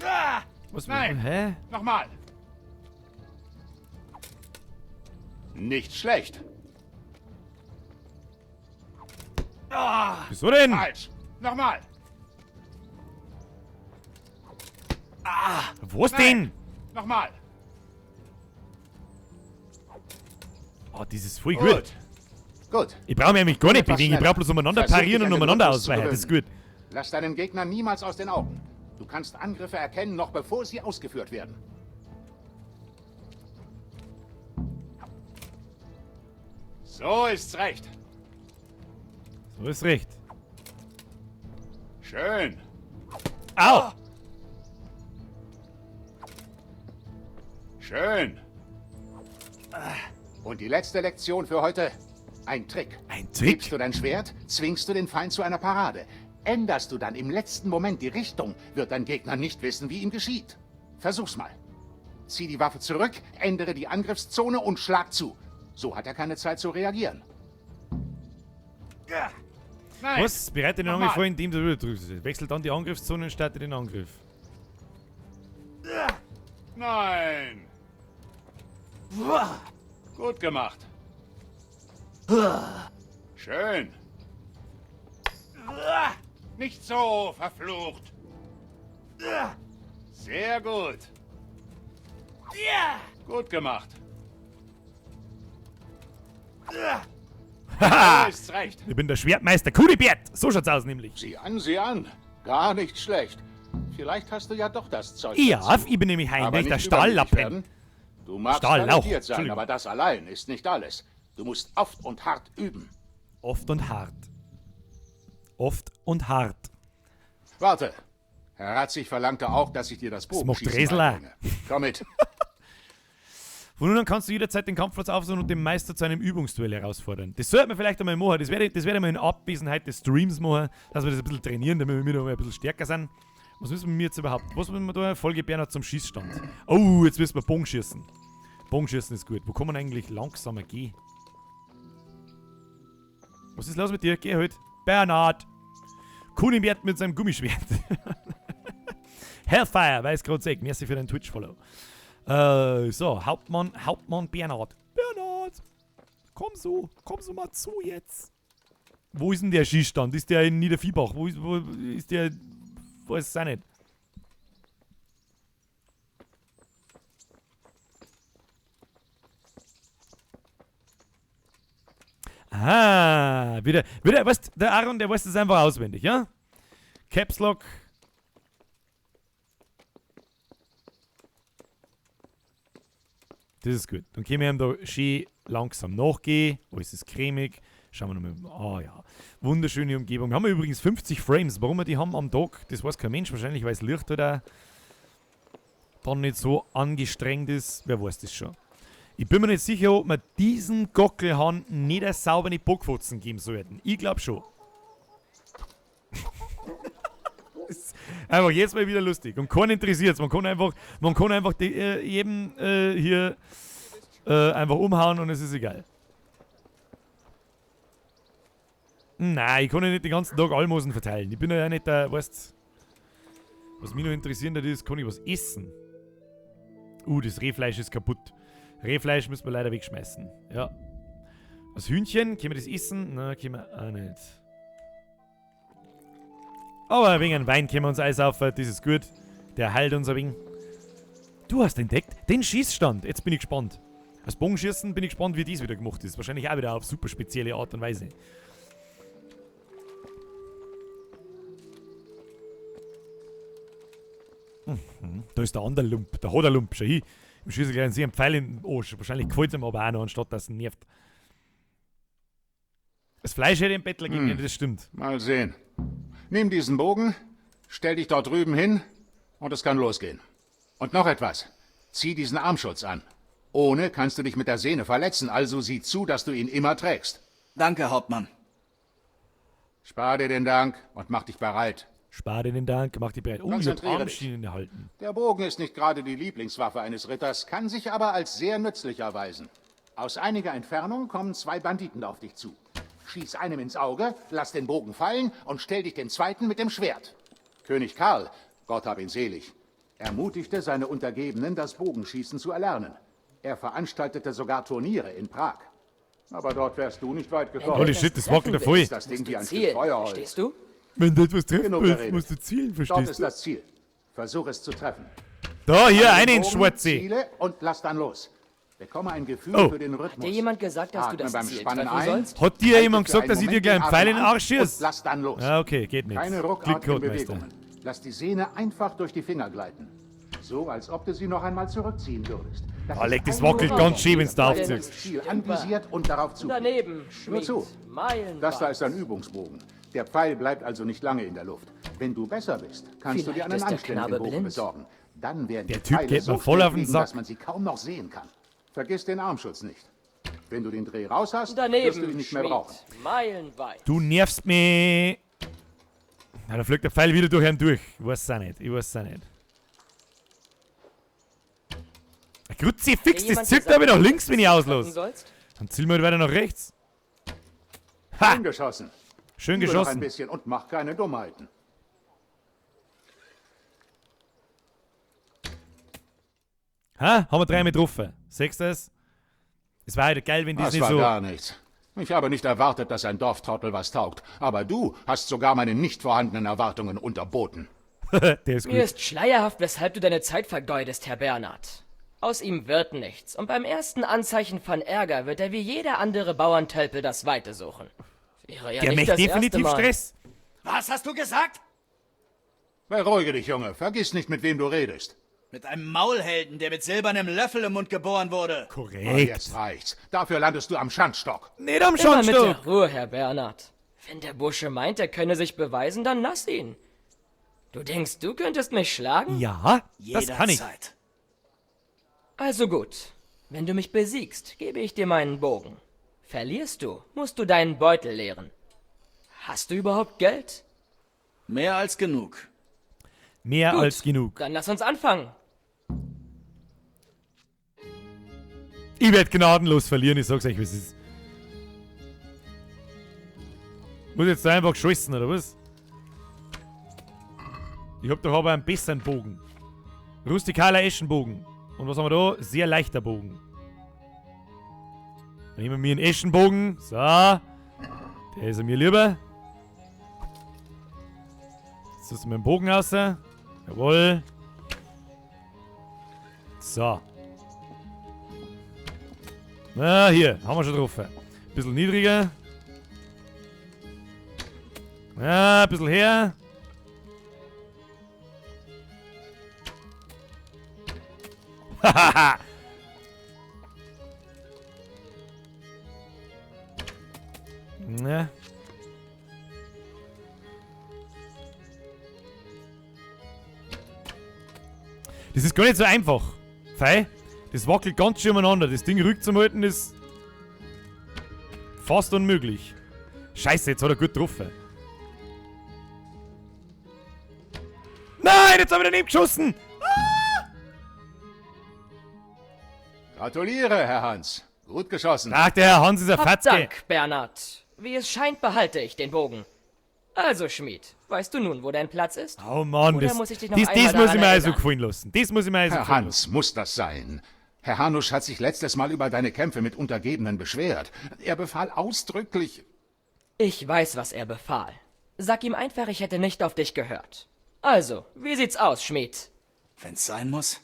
Ah! Was? Nein! Hä? Nochmal! Nicht schlecht. Ah! Wieso denn? Falsch! Nochmal! Ah! Was Nein. denn? Nochmal! Oh, das ist voll gut. Gut. Ich brauche mich nämlich gar nicht Etwas bewegen. Ich schneller. brauche bloß umeinander Versuch, parieren dich und an den umeinander Rhythmus zu ausweichen. Das ist gewöhnen. gut. Lass deinen Gegner niemals aus den Augen. Du kannst Angriffe erkennen, noch bevor sie ausgeführt werden. So ist's recht. So ist recht. Schön. Au! Schön. Und die letzte Lektion für heute. Ein Trick. Ein Trick? Hebst du dein Schwert, zwingst du den Feind zu einer Parade. Änderst du dann im letzten Moment die Richtung, wird dein Gegner nicht wissen, wie ihm geschieht. Versuch's mal. Zieh die Waffe zurück, ändere die Angriffszone und schlag zu. So hat er keine Zeit zu reagieren. Nein. Was? Bereite den Nochmal. Angriff vor, indem du drückst. Wechsel dann die Angriffszone und starte den Angriff. Nein. Gut gemacht. Schön. Nicht so, verflucht. Sehr gut. Gut gemacht. Haha! So ist's recht. Ich bin der Schwertmeister Kunibert. So schaut's aus nämlich. Sieh an, sieh an. Gar nicht schlecht. Vielleicht hast du ja doch das Zeug. Ja, dazu. ich bin nämlich Aber Heinrich, der nicht übermütig Stahllappen. werden. Du magst Stahllauch. talentiert sein, Entschuldigung. aber das allein ist nicht alles. Du musst oft und hart üben. Oft und hart. Oft und hart. Warte. Herr Ratzig verlangte auch, dass ich dir das Das macht Bogenschießen Dresler. beibringe. Komm mit. Von nun an kannst du jederzeit den Kampfplatz aufsuchen und den Meister zu einem Übungsduell herausfordern. Das sollte man vielleicht einmal machen. Das werde ich mal in Abwesenheit des Streams machen, dass wir das ein bisschen trainieren, damit wir noch mal ein bisschen stärker sind. Was müssen wir jetzt überhaupt? Was müssen wir da? Folge Bernhard zum Schießstand. Oh, jetzt müssen wir Bogenschießen. Bogenschießen ist gut. Wo kann man eigentlich langsamer gehen? Was ist los mit dir? Geh halt. Bernhard! Kunibert mit seinem Gummischwert. Hellfire, weiß gerade sag. Merci für deinen Twitch-Follow. So, Hauptmann Bernhard. Bernhard! Komm so mal zu jetzt. Wo ist denn der Schießstand? Ist der in Niederviehbach? Wo ist der? Weiß es auch nicht. Ah, wieder, weißt, der Aaron, der weiß das einfach auswendig, ja? Caps Lock. Das ist gut. Dann können wir ihm da schön langsam nachgehen. Alles ist cremig. Schauen wir nochmal. Ah ja. Wunderschöne Umgebung. Wir haben übrigens 50 Frames. Warum wir die haben am Tag, das weiß kein Mensch. Wahrscheinlich, weil es Licht oder dann nicht so angestrengt ist. Wer weiß das schon. Ich bin mir nicht sicher, ob wir diesen Gockelhahn nicht eine saubere Bockfotzen geben sollten. Ich glaube schon. Ist einfach jetzt mal wieder lustig. Und keinen interessiert. Man kann einfach jedem hier einfach umhauen und es ist egal. Nein, ich kann ja nicht den ganzen Tag Almosen verteilen. Ich bin ja nicht der, weißt, was mich noch interessieren würde, ist, kann ich was essen? Das Rehfleisch ist kaputt. Rehfleisch müssen wir leider wegschmeißen. Ja. Das Hühnchen, können wir das essen? Nein, können wir auch nicht. Aber wegen einem Wein können wir uns Eis auf, das ist gut. Der heilt uns ein wenig. Du hast entdeckt den Schießstand. Jetzt bin ich gespannt. Das Bogenschießen bin ich gespannt, wie dies wieder gemacht ist. Wahrscheinlich auch wieder auf super spezielle Art und Weise. Mhm. Da ist der andere Lump, der hat der Lump. Schau hin. Im schieße gleich einen Pfeil in den Arsch. Wahrscheinlich gefällt es ihm aber auch noch, anstatt dass es ihn nervt. Das Fleisch hätte im Bettler gegen das stimmt. Mal sehen. Nimm diesen Bogen, stell dich dort drüben hin und es kann losgehen. Und noch etwas. Zieh diesen Armschutz an. Ohne kannst du dich mit der Sehne verletzen, also sieh zu, dass du ihn immer trägst. Danke, Hauptmann. Spar dir den Dank und mach dich bereit. Spar dir den Dank, mach dich bereit. Oh, ich hab Konzentriere dich. Armschienen erhalten. Der Bogen ist nicht gerade die Lieblingswaffe eines Ritters, kann sich aber als sehr nützlich erweisen. Aus einiger Entfernung kommen zwei Banditen auf dich zu. Schieß einem ins Auge, lass den Bogen fallen und stell dich dem zweiten mit dem Schwert. König Karl, Gott hab ihn selig, ermutigte seine Untergebenen, das Bogenschießen zu erlernen. Er veranstaltete sogar Turniere in Prag. Aber dort wärst du nicht weit gekommen. Holy shit, das wackelt ja voll. Ist das Ding wie ein Stück Zielen, Feuerholz. verstehst du? Wenn du etwas treffen Genug willst, geredet. musst du zielen, Dort verstehst ist du? das Ziel. Versuch es zu treffen. Da, hier, An den eine ins Bogen, Schwarze. Ziele und lass dann los. Bekomme ein Gefühl Oh. für den Rhythmus. Hat dir jemand gesagt, dass du Atme das beim Ziel Spannen treffen ein, sollst? Hat dir halte jemand für gesagt, einen dass ich dir Moment gleich einen den Pfeil in Atem den Arsch an schieß? und Lass dann los. Ah, okay, geht nicht. Keine ruckartigen Klick, Meister. Bewegungen. Lass die Sehne einfach durch die Finger gleiten. So, als ob du sie noch einmal zurückziehen würdest. Das Ah, ist leck, das eine wackelt ganz schön, wenn's da Wenn aufziehst. Das Ziel anvisiert und darauf zu. Daneben, Nur Schmied. zu. Meilenweit. Das da ist ein Übungsbogen. Der Pfeil bleibt also nicht lange in der Luft. Wenn du besser bist, kannst du dir Vielleicht einen ist der anständigen Knabe Bogen blind. besorgen. Dann werden Der die Typ Pfeile geht so mir voll schnell auf den fliegen, Sack. dass man sie kaum noch sehen kann. Vergiss den Armschutz nicht. Wenn du den Dreh raus hast, wirst du Daneben, ihn nicht mehr Schmied. brauchen. Meilenweit. Du nervst mich. Na, da fliegt der Pfeil wieder durch ihn durch. Ich weiß es auch nicht. Ich weiß es auch nicht. Kruzifix, Hat dir das jemand zirkt gesagt, aber nach dass du links, wenn ich das Ziel treffen auslasse. sollst? Dann zielen wir halt weiter nach rechts. Ha! Schön geschossen. Schön Übe noch geschossen. ein bisschen und mach keine Dummheiten. Ha? Haben wir dreimal getroffen. Siehst du das? Es war halt geil, wenn das Das nicht war so. gar nichts. Ich habe nicht erwartet, dass ein Dorftrottel was taugt. Aber du hast sogar meine nicht vorhandenen Erwartungen unterboten. Der ist Mir ist schleierhaft, weshalb du deine Zeit vergeudest, Herr Bernhard. Aus ihm wird nichts, und beim ersten Anzeichen von Ärger wird er wie jeder andere Bauerntölpel das Weite suchen. Wäre ja Der nicht macht das erste definitiv Mal. Stress. Was hast du gesagt? Beruhige dich, Junge. Vergiss nicht, mit wem du redest. Mit einem Maulhelden, der mit silbernem Löffel im Mund geboren wurde. Korrekt. Oh, jetzt reicht's. Dafür landest du am Schandstock. Nicht am Immer mit der Schandstock. Ruhe, Herr Bernhard. Wenn der Bursche meint, er könne sich beweisen, dann lass ihn. Du denkst, du könntest mich schlagen? Ja, das kann ich. Jederzeit. Also gut. Wenn du mich besiegst, gebe ich dir meinen Bogen. Verlierst du, musst du deinen Beutel leeren. Hast du überhaupt Geld? Mehr als genug. Mehr Gut. als genug. Dann lass uns anfangen. Ich werde gnadenlos verlieren, ich sag's euch, wie es ist. Muss jetzt da einfach geschossen, oder was? Ich hab doch aber einen besseren Bogen. Rustikaler Eschenbogen. Und was haben wir da? Sehr leichter Bogen. Dann nehmen wir einen Eschenbogen. So. Der ist mir lieber. Jetzt ist mit dem Bogen raus. Jawohl. So. Na, hier, haben wir schon drauf. Bisschen niedriger. Ja, ein bisschen her. Hahaha. Ne. Das ist gar nicht so einfach. Fei. Das wackelt ganz schön umeinander. Das Ding rückt zum Halten ist fast unmöglich. Scheiße, jetzt hat er gut getroffen. Nein, jetzt habe ich daneben geschossen. Gratuliere, Herr Hans. Gut geschossen. Ach, der Herr Hans ist ein Hab Fatzke. Dank, Bernhard. Wie es scheint, behalte ich den Bogen. Also, Schmied, weißt du nun, wo dein Platz ist? Oh Mann, Oder das, muss ich dich noch das, einmal das muss ich daran mir also erinnern? gefallen lassen. Das muss ich mir also Herr gefallen Hans, muss das sein? Herr Hanusch hat sich letztes Mal über deine Kämpfe mit Untergebenen beschwert. Er befahl ausdrücklich. Ich weiß, was er befahl. Sag ihm einfach, ich hätte nicht auf dich gehört. Also, wie sieht's aus, Schmied? Wenn's sein muss.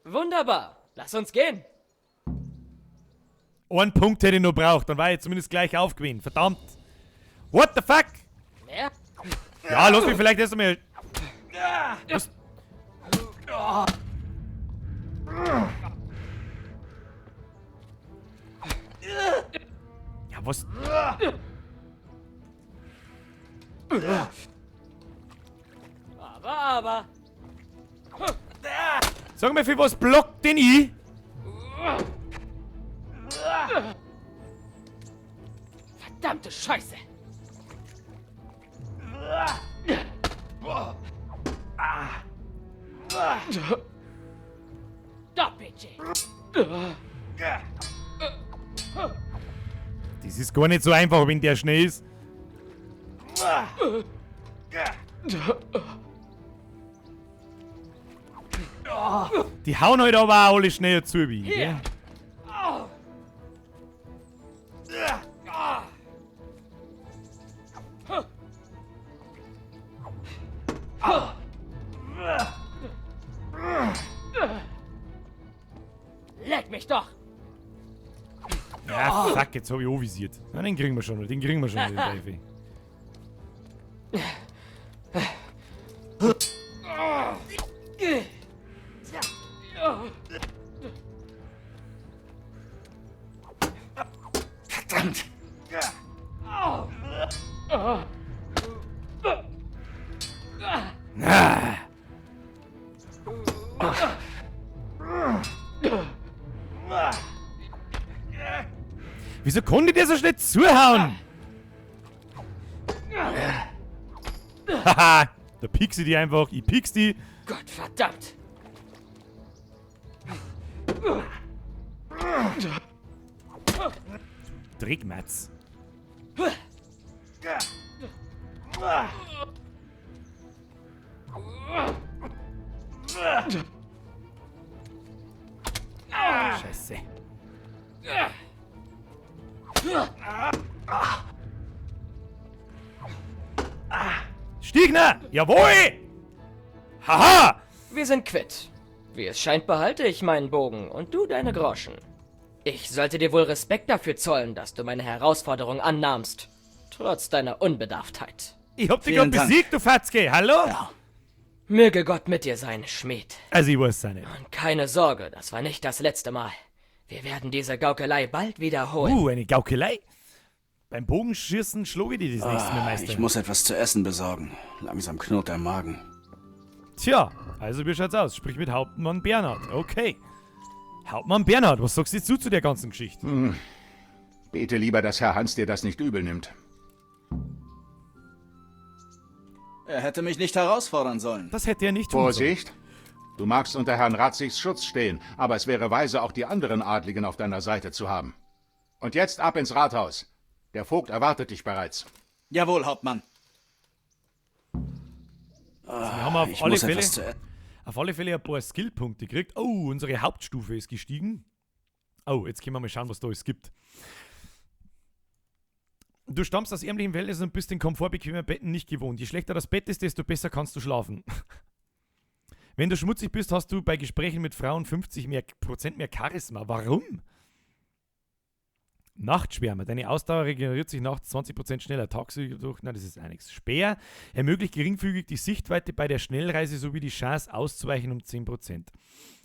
Wunderbar. Lass uns gehen. lassen. Einen Punkt hätte ich noch braucht, dann war ich zumindest gleich aufgewinnt. Verdammt. What the fuck? Mehr? Ja, lass mich vielleicht erst einmal. Was? Ja, was? Aber, aber. Sag mal, für was blockt denn ich? Verdammte Scheiße! Doppel-G! Das ist gar nicht so einfach, wenn der schnell ist. Die hauen halt aber auch alle schneller zu wie ich, gell? Leck mich doch! Ja, fuck, jetzt hab ich anvisiert. Na, den kriegen wir schon, den kriegen wir schon, den Teufel. Verdammt! Na. Wieso konnte der so schnell zuhauen? Haha, da piekse die einfach, ich piekse die. Gott verdammt! Dreckmatz. Scheiße. Stiegner! Jawohl! Haha! Wir sind quitt. Wie es scheint, behalte ich meinen Bogen und du deine Groschen. Ich sollte dir wohl Respekt dafür zollen, dass du meine Herausforderung annahmst. Trotz deiner Unbedarftheit. Ich hab dich gerade besiegt, du Fatzke. Hallo? Möge Gott mit dir sein, Schmied. Also ich weiß es auch nicht. Und keine Sorge, das war nicht das letzte Mal. Wir werden diese Gaukelei bald wiederholen. Eine Gaukelei. Beim Bogenschießen schlug ich dir das nächste Mal, Ah, Meister. ich muss etwas zu essen besorgen. Langsam knurrt der Magen. Tja, also wie schaut's aus? Sprich mit Hauptmann Bernhard. Okay. Hauptmann Bernhard, was sagst du zu der ganzen Geschichte? Hm. Bete lieber, dass Herr Hans dir das nicht übel nimmt. Er hätte mich nicht herausfordern sollen. Das hätte er nicht Vorsicht! Du magst unter Herrn Ratzigs Schutz stehen, aber es wäre weise, auch die anderen Adligen auf deiner Seite zu haben. Und jetzt ab ins Rathaus. Der Vogt erwartet dich bereits. Jawohl, Hauptmann. Also wir haben auf ich alle muss Fälle, etwas zu e- auf alle Fälle ein paar Skillpunkte gekriegt. Oh, unsere Hauptstufe ist gestiegen. Oh, jetzt können wir mal schauen, was da alles gibt. Du stammst aus ärmlichen Verhältnissen und bist den komfortbequemen Betten nicht gewohnt. Je schlechter das Bett ist, desto besser kannst du schlafen. Wenn du schmutzig bist, hast du bei Gesprächen mit Frauen 50% mehr, Prozent mehr Charisma. Warum? Nachtschwärmer. Deine Ausdauer regeneriert sich nachts 20% schneller. Tagsüber durch. Nein, das ist auch nichts. Speer ermöglicht geringfügig die Sichtweite bei der Schnellreise sowie die Chance auszuweichen um 10%.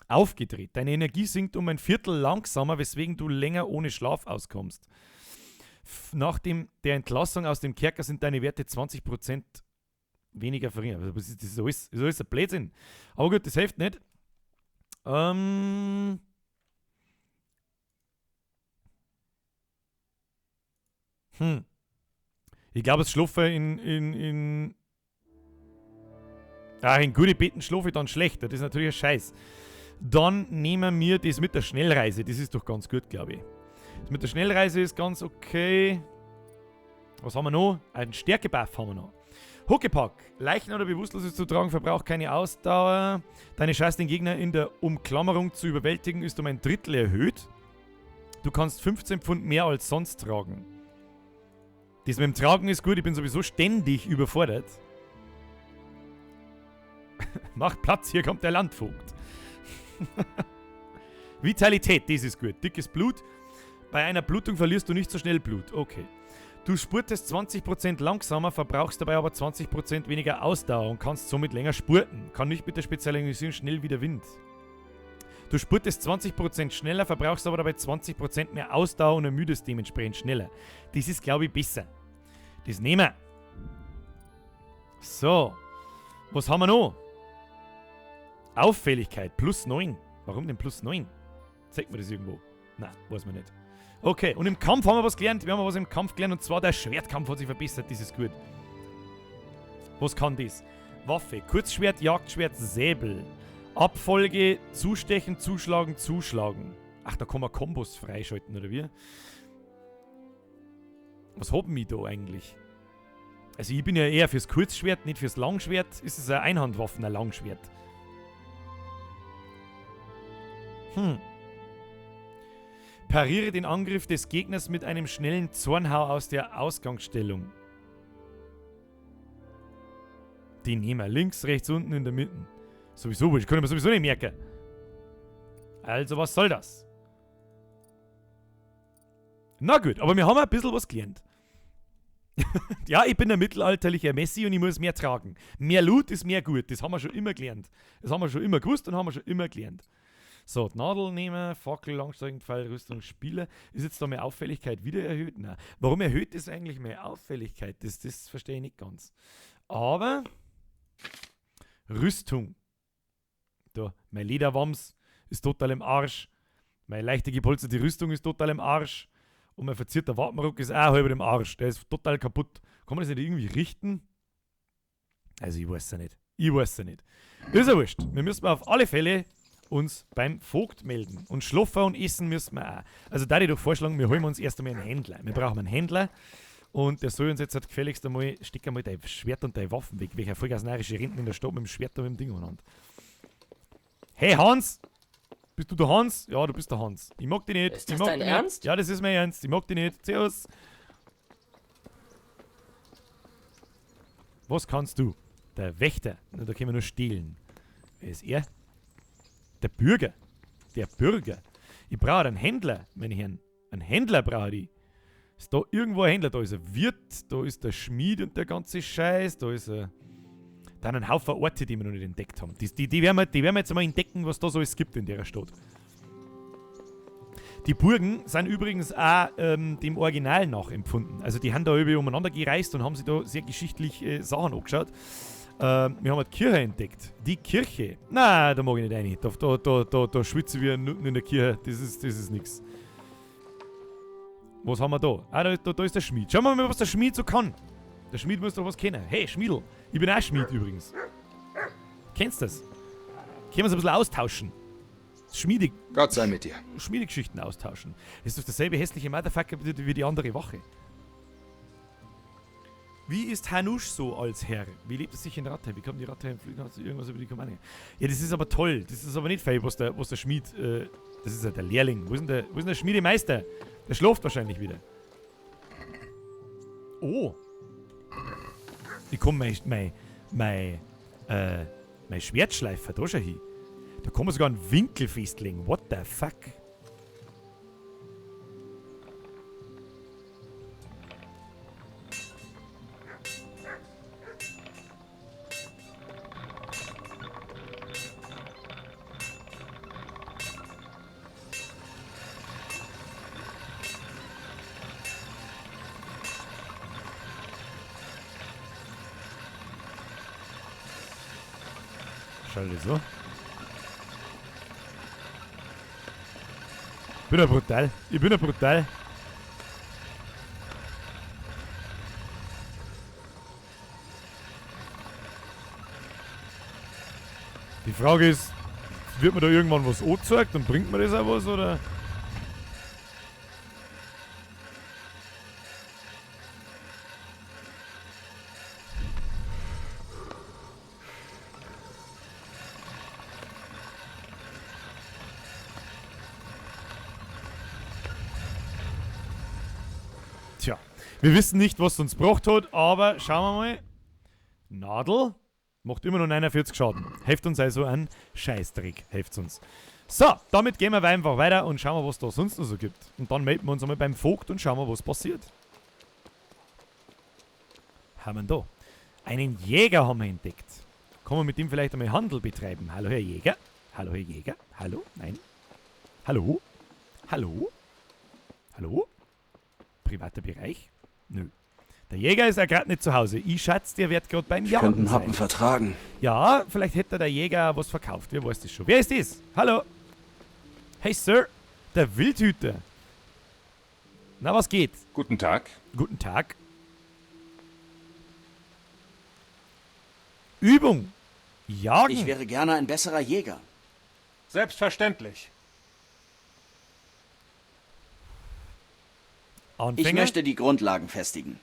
Aufgedreht. Deine Energie sinkt um ein Viertel langsamer, weswegen du länger ohne Schlaf auskommst. Nach der Entlassung aus dem Kerker sind deine Werte 20% weniger verringert. Also, das ist alles ein Blödsinn. Aber gut, das hilft nicht. Ich glaube, es schlafe in gute Betten schlafe ich dann schlechter. Das ist natürlich ein Scheiß. Dann nehmen wir das mit der Schnellreise. Das ist doch ganz gut, glaube ich. Das mit der Schnellreise ist ganz okay. Was haben wir noch? Einen Stärkebuff haben wir noch. Huckepack. Leichen oder Bewusstlose zu tragen, verbraucht keine Ausdauer. Deine Chance, den Gegner in der Umklammerung zu überwältigen, ist um ein Drittel erhöht. Du kannst 15 Pfund mehr als sonst tragen. Das mit dem Tragen ist gut, ich bin sowieso ständig überfordert. Macht Platz, hier kommt der Landvogt. Vitalität, das ist gut. Dickes Blut. Bei einer Blutung verlierst du nicht so schnell Blut. Okay. Du spurtest 20% langsamer, verbrauchst dabei aber 20% weniger Ausdauer und kannst somit länger spurten. Kann nicht mit der Spezialisierung schnell wie der Wind. Du spurtest 20% schneller, verbrauchst aber dabei 20% mehr Ausdauer und ermüdest dementsprechend schneller. Das ist, glaube ich, besser. Das nehmen wir. So. Was haben wir noch? Auffälligkeit, plus 9. Warum denn plus 9? Zeigt mir das irgendwo? Nein, weiß man nicht. Okay, und im Kampf haben wir was gelernt. Wir haben was im Kampf gelernt und zwar der Schwertkampf hat sich verbessert. Das ist gut. Was kann das? Waffe, Kurzschwert, Jagdschwert, Säbel. Abfolge, zustechen, zuschlagen, zuschlagen. Ach, da kann man Kombos freischalten, oder wie? Was haben wir da eigentlich? Also ich bin ja eher fürs Kurzschwert, nicht fürs Langschwert. Ist es eine Einhandwaffe, ein Langschwert? Pariere den Angriff des Gegners mit einem schnellen Zornhau aus der Ausgangsstellung. Die nehmen wir links, rechts, unten, in der Mitte. Sowieso, ich kann mir sowieso nicht merken. Also, was soll das? Na gut, aber wir haben ein bisschen was gelernt. Ja, ich bin ein mittelalterlicher Messi und ich muss mehr tragen. Mehr Loot ist mehr gut, das haben wir schon immer gelernt. Das haben wir schon immer gewusst und haben wir schon immer gelernt. So, die Nadel nehmen, Fackel, Langstrecken, Pfeil, Rüstung, Spieler. Ist jetzt da meine Auffälligkeit wieder erhöht? Nein. Warum erhöht das eigentlich meine Auffälligkeit? Das verstehe ich nicht ganz. Aber Rüstung. Da, mein Lederwams ist total im Arsch. Meine leichte gepolsterte Rüstung ist total im Arsch. Und mein verzierter Wappenrock ist auch halb im Arsch. Der ist total kaputt. Kann man das nicht irgendwie richten? Also ich weiß ja nicht. Ich weiß ja nicht. Ist ja wurscht. Wir müssen auf alle Fälle uns beim Vogt melden. Und schlafen und essen müssen wir auch. Also da ich doch vorschlagen, wir holen uns erst einmal einen Händler. Wir brauchen einen Händler. Und der soll uns jetzt halt gefälligst einmal, steck einmal dein Schwert und deine Waffen weg. Welcher vollgasnarische Renten in der Stadt mit dem Schwert und mit dem Ding umeinander. Hey Hans! Bist du der Hans? Ja, du bist der Hans. Ich mag dich nicht. Ist das dein Ernst? Ja, das ist mein Ernst. Ich mag dich nicht. Servus. Was kannst du? Der Wächter. Na, da können wir nur stehlen. Wer ist er? Der Bürger. Der Bürger. Ich brauche einen Händler, meine Herren. Einen Händler brauche ich. Ist da irgendwo ein Händler? Da ist ein Wirt, da ist der Schmied und der ganze Scheiß, da ist ein... Dann ein Haufen Orte, die wir noch nicht entdeckt haben. Die werden wir jetzt mal entdecken, was da so alles gibt in der Stadt. Die Burgen sind übrigens auch dem Original nachempfunden. Also die haben da über umeinander gereist und haben sich da sehr geschichtlich Sachen angeschaut. Wir haben die Kirche entdeckt. Die Kirche. Na, da mag ich nicht rein. Da schwitzen wir Nutten in der Kirche. Das ist nix. Was haben wir da? Ah, da ist der Schmied. Schauen wir mal, was der Schmied so kann. Der Schmied muss doch was kennen. Hey, Schmiedl. Ich bin auch Schmied übrigens. Kennst du das? Können wir uns ein bisschen austauschen. Schmiede. Gott sei mit dir. Schmiedegeschichten austauschen. Das ist doch derselbe hässliche Motherfucker wie die andere Wache. Wie ist Hanusch so als Herr? Wie lebt es sich in Rattay? Wie kommt die Rattay im Flügen? Hast du irgendwas über die Kommande? Ja, das ist aber toll. Das ist aber nicht fein, was der Schmied. Das ist ja der Lehrling. Wo ist denn der Schmiedemeister? Der schläft wahrscheinlich wieder. Oh. Ich komme mein Schwertschleifer da schon hin. Da kann man sogar einen Winkel festlegen. What the fuck? Schalte so. Ich bin ja brutal. Ich bin ja brutal. Die Frage ist, wird mir da irgendwann was angezeigt und bringt mir das auch was, oder? Tja, wir wissen nicht, was uns gebracht hat, aber schauen wir mal. Nadel macht immer noch 49 Schaden. Hilft uns also ein Scheißdreck. Hilft uns. So, damit gehen wir einfach weiter und schauen wir, was da sonst noch so gibt. Und dann melden wir uns einmal beim Vogt und schauen wir, was passiert. Haben wir da? Einen Jäger haben wir entdeckt. Kann man mit dem vielleicht einmal Handel betreiben? Hallo, Herr Jäger. Hallo, Herr Jäger. Hallo? Nein. Hallo? Hallo? Hallo? Privater Bereich? Nö. Der Jäger ist ja gerade nicht zu Hause. Ich schätze, der wird gerade beim Ich Jagen könnte einen sein. Happen vertragen. Ja, vielleicht hätte der Jäger was verkauft. Wer weiß das schon. Wer ist das? Hallo? Hey, Sir. Der Wildhüter. Na, was geht? Guten Tag. Guten Tag. Übung. Jagen. Ich wäre gerne ein besserer Jäger. Selbstverständlich. Anfänger? Ich möchte die Grundlagen festigen.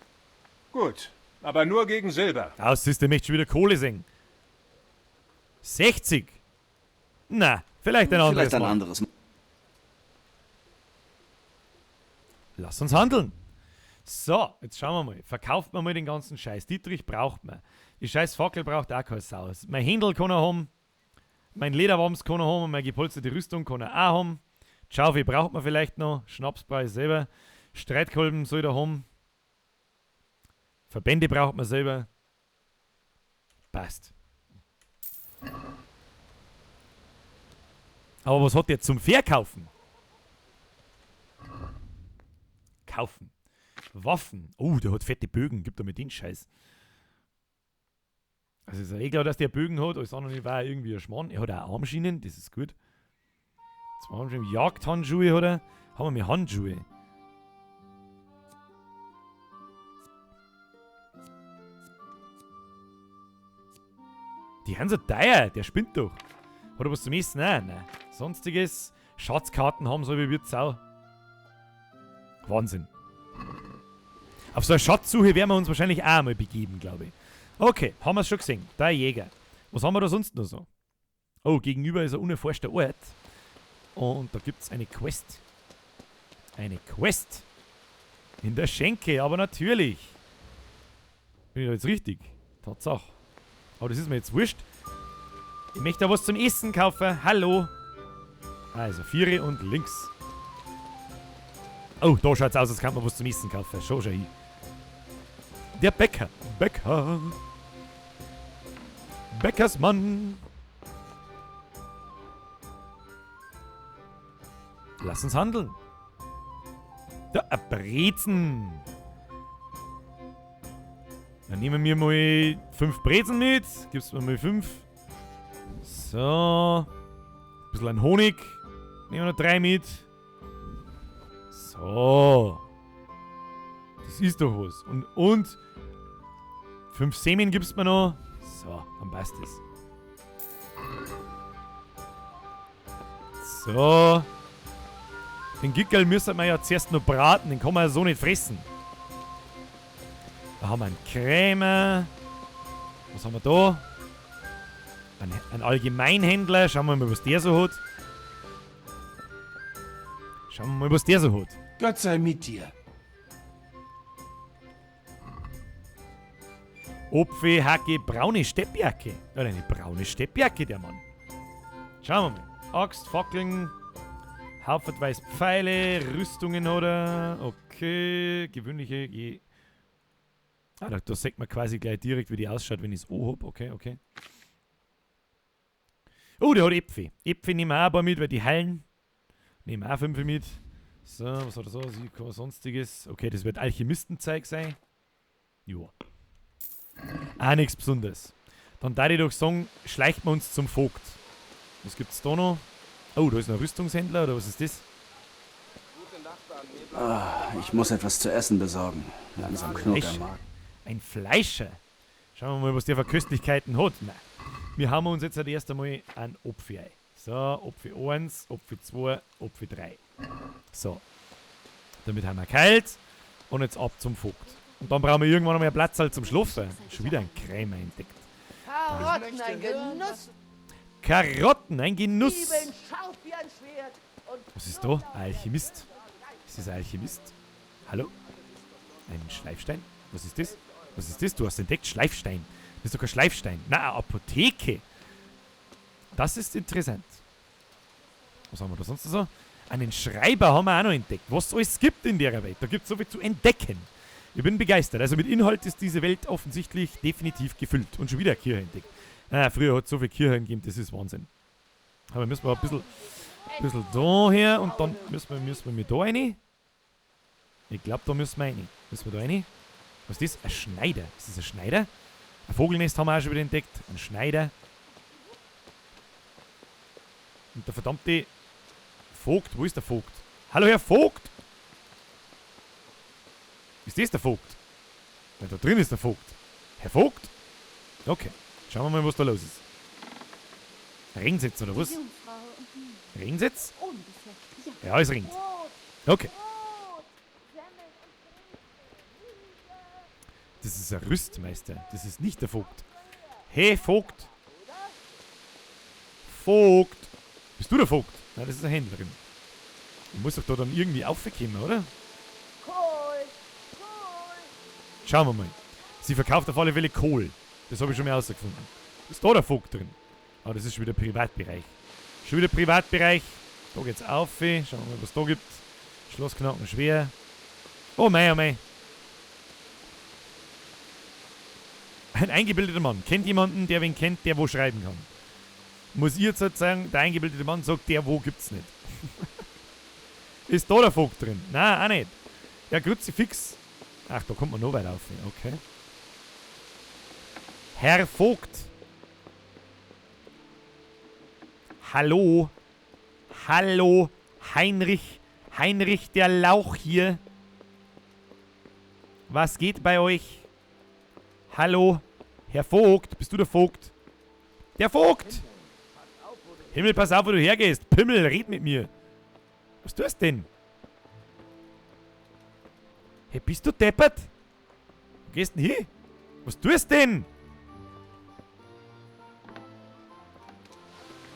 Gut, aber nur gegen Silber. Aus, siehst du, möchte schon wieder Kohle singen. 60. Na, vielleicht ein anderes Vielleicht ein Mal. anderes Mal. Lass uns handeln. So, jetzt schauen wir mal. Verkauft man mal den ganzen Scheiß. Dietrich braucht man. Die scheiß Fackel braucht auch keine Sau. Mein Händel kann er haben. Mein Lederwams kann er haben. Meine gepolsterte Rüstung kann er auch haben. Schaufel braucht man vielleicht noch. Schnapspreis selber. Streitkolben soll er haben. Verbände braucht man selber. Passt. Aber was hat der zum Verkaufen? Kaufen. Waffen. Oh, der hat fette Bögen. Gib doch mir den Scheiß. Also ist ja eh klar, dass der Bögen hat. Alles andere war irgendwie ein Schmarrn. Er hat auch Armschienen, das ist gut. Zwei Armschienen. Jagdhandschuhe hat er. Haben wir mehr Handschuhe? Die haben so teuer, der spinnt doch. Hat er was zum Essen? Nein, nein. Sonstiges. Schatzkarten haben sie wie wir Sau. Wahnsinn. Auf so eine Schatzsuche werden wir uns wahrscheinlich auch mal begeben, glaube ich. Okay, haben wir es schon gesehen. Der Jäger. Was haben wir da sonst noch so? Oh, gegenüber ist ein unerforschter Ort. Und da gibt es eine Quest. Eine Quest. In der Schenke, aber natürlich. Bin ich da jetzt richtig? Tatsache. Aber das ist mir jetzt wurscht. Ich möchte da was zum Essen kaufen. Hallo. Also, Viere und links. Oh, da schaut's aus, als kann man was zum Essen kaufen. Schau schon hin. Der Bäcker. Bäcker. Bäckersmann. Lass uns handeln. Da, ein Brezen. Dann nehmen wir mal 5 Brezen mit. Gibst mir mal 5. So. Ein bisschen an Honig. Nehmen wir noch 3 mit. So. Das ist doch was. Und 5 Semen gibst mir noch. So, dann passt es. So. Den Gickerl müssen wir ja zuerst noch braten. Den kann man ja so nicht fressen. Da haben wir einen Krämer. Was haben wir da? Ein Allgemeinhändler. Schauen wir mal, was der so hat. Schauen wir mal, was der so hat. Gott sei mit dir. Opfe, Hacke, braune Steppjacke. Oder eine braune Steppjacke, der Mann. Schauen wir mal. Axt, Fackeln, Haufenweise Pfeile, Rüstungen oder. Okay, gewöhnliche. Ge ah, da sieht man quasi gleich direkt, wie die ausschaut, wenn ich es O hab. Okay, okay. Oh, der hat Äpfel. Äpfel nehmen wir auch ein paar mit, weil die heilen. Nehmen wir auch 5 mit. So, was hat er so? Sonstiges. Okay, das wird Alchemistenzeug sein. Joa. Auch nichts Besonderes. Dann darf ich doch sagen, schleicht man uns zum Vogt. Was gibt's da noch? Oh, da ist noch ein Rüstungshändler, oder was ist das? Ah, ich muss etwas zu essen besorgen. Langsam knurrt der Fleisch. Magen. Ein Fleischer. Schauen wir mal, was der für Köstlichkeiten hat. Nein. Wir haben uns jetzt halt erst einmal ein Opfi ein. So, Opfi 1, Opfi 2, Opfi 3. So. Damit haben wir kalt. Und jetzt ab zum Vogt. Und dann brauchen wir irgendwann einmal einen Platz halt zum Schlafen. Schon wieder ein Krämer entdeckt. Karotten, ein Genuss. Karotten, ein Genuss. Zwiebeln scharf wie ein Schwert. Und Was ist da? Ein Alchemist. Ist das ein Alchemist? Hallo? Ein Schleifstein? Was ist das? Was ist das? Du hast entdeckt Schleifstein. Das ist doch kein Schleifstein. Na, eine Apotheke. Das ist interessant. Was haben wir da sonst noch so? Einen Schreiber haben wir auch noch entdeckt. Was es alles gibt in der Welt. Da gibt es so viel zu entdecken. Ich bin begeistert. Also mit Inhalt ist diese Welt offensichtlich definitiv gefüllt. Und schon wieder eine Kirche entdeckt. Naja, früher hat es so viel Kirchen gegeben, das ist Wahnsinn. Aber müssen wir ein bisschen da her und dann müssen wir mit da rein. Ich glaube, da müssen wir rein. Müssen wir da rein? Was ist das? Ein Schneider. Ist das ein Schneider? Ein Vogelnest haben wir auch schon wieder entdeckt. Ein Schneider. Und der verdammte Vogt. Wo ist der Vogt? Hallo, Herr Vogt! Ist das der Vogt? Nein, da drin ist der Vogt. Herr Vogt? Okay. Schauen wir mal, was da los ist. Regensitz oder was? Regensitz? Ja, es regnet. Okay. Das ist ein Rüstmeister. Das ist nicht der Vogt. Hey, Vogt! Vogt! Bist du der Vogt? Nein, das ist eine Händlerin. Ich muss doch da dann irgendwie aufkommen, oder? Schauen wir mal. Sie verkauft auf alle Fälle Kohl. Das habe ich schon mal herausgefunden. Ist da der Vogt drin? Aber das ist schon wieder Privatbereich. Schon wieder Privatbereich. Da geht's auf. Schauen wir mal, was da gibt. Schlossknacken schwer. Oh mei, oh mei. Ein eingebildeter Mann. Kennt jemanden, der wen kennt, der wo schreiben kann. Muss ich jetzt halt sagen, der eingebildete Mann sagt, der wo gibt's nicht. Ist da der Vogt drin? Nein, auch nicht. Ja, Kruzifix. Ach, da kommt man noch weiter auf. Okay. Herr Vogt. Hallo. Hallo. Heinrich. Heinrich der Lauch hier. Was geht bei euch? Hallo. Herr Vogt. Bist du der Vogt? Der Vogt! Himmel, pass auf, wo du hergehst. Pimmel, red mit mir. Was tust denn? Hey, bist du deppert? Wo gehst denn hin? Was tust denn?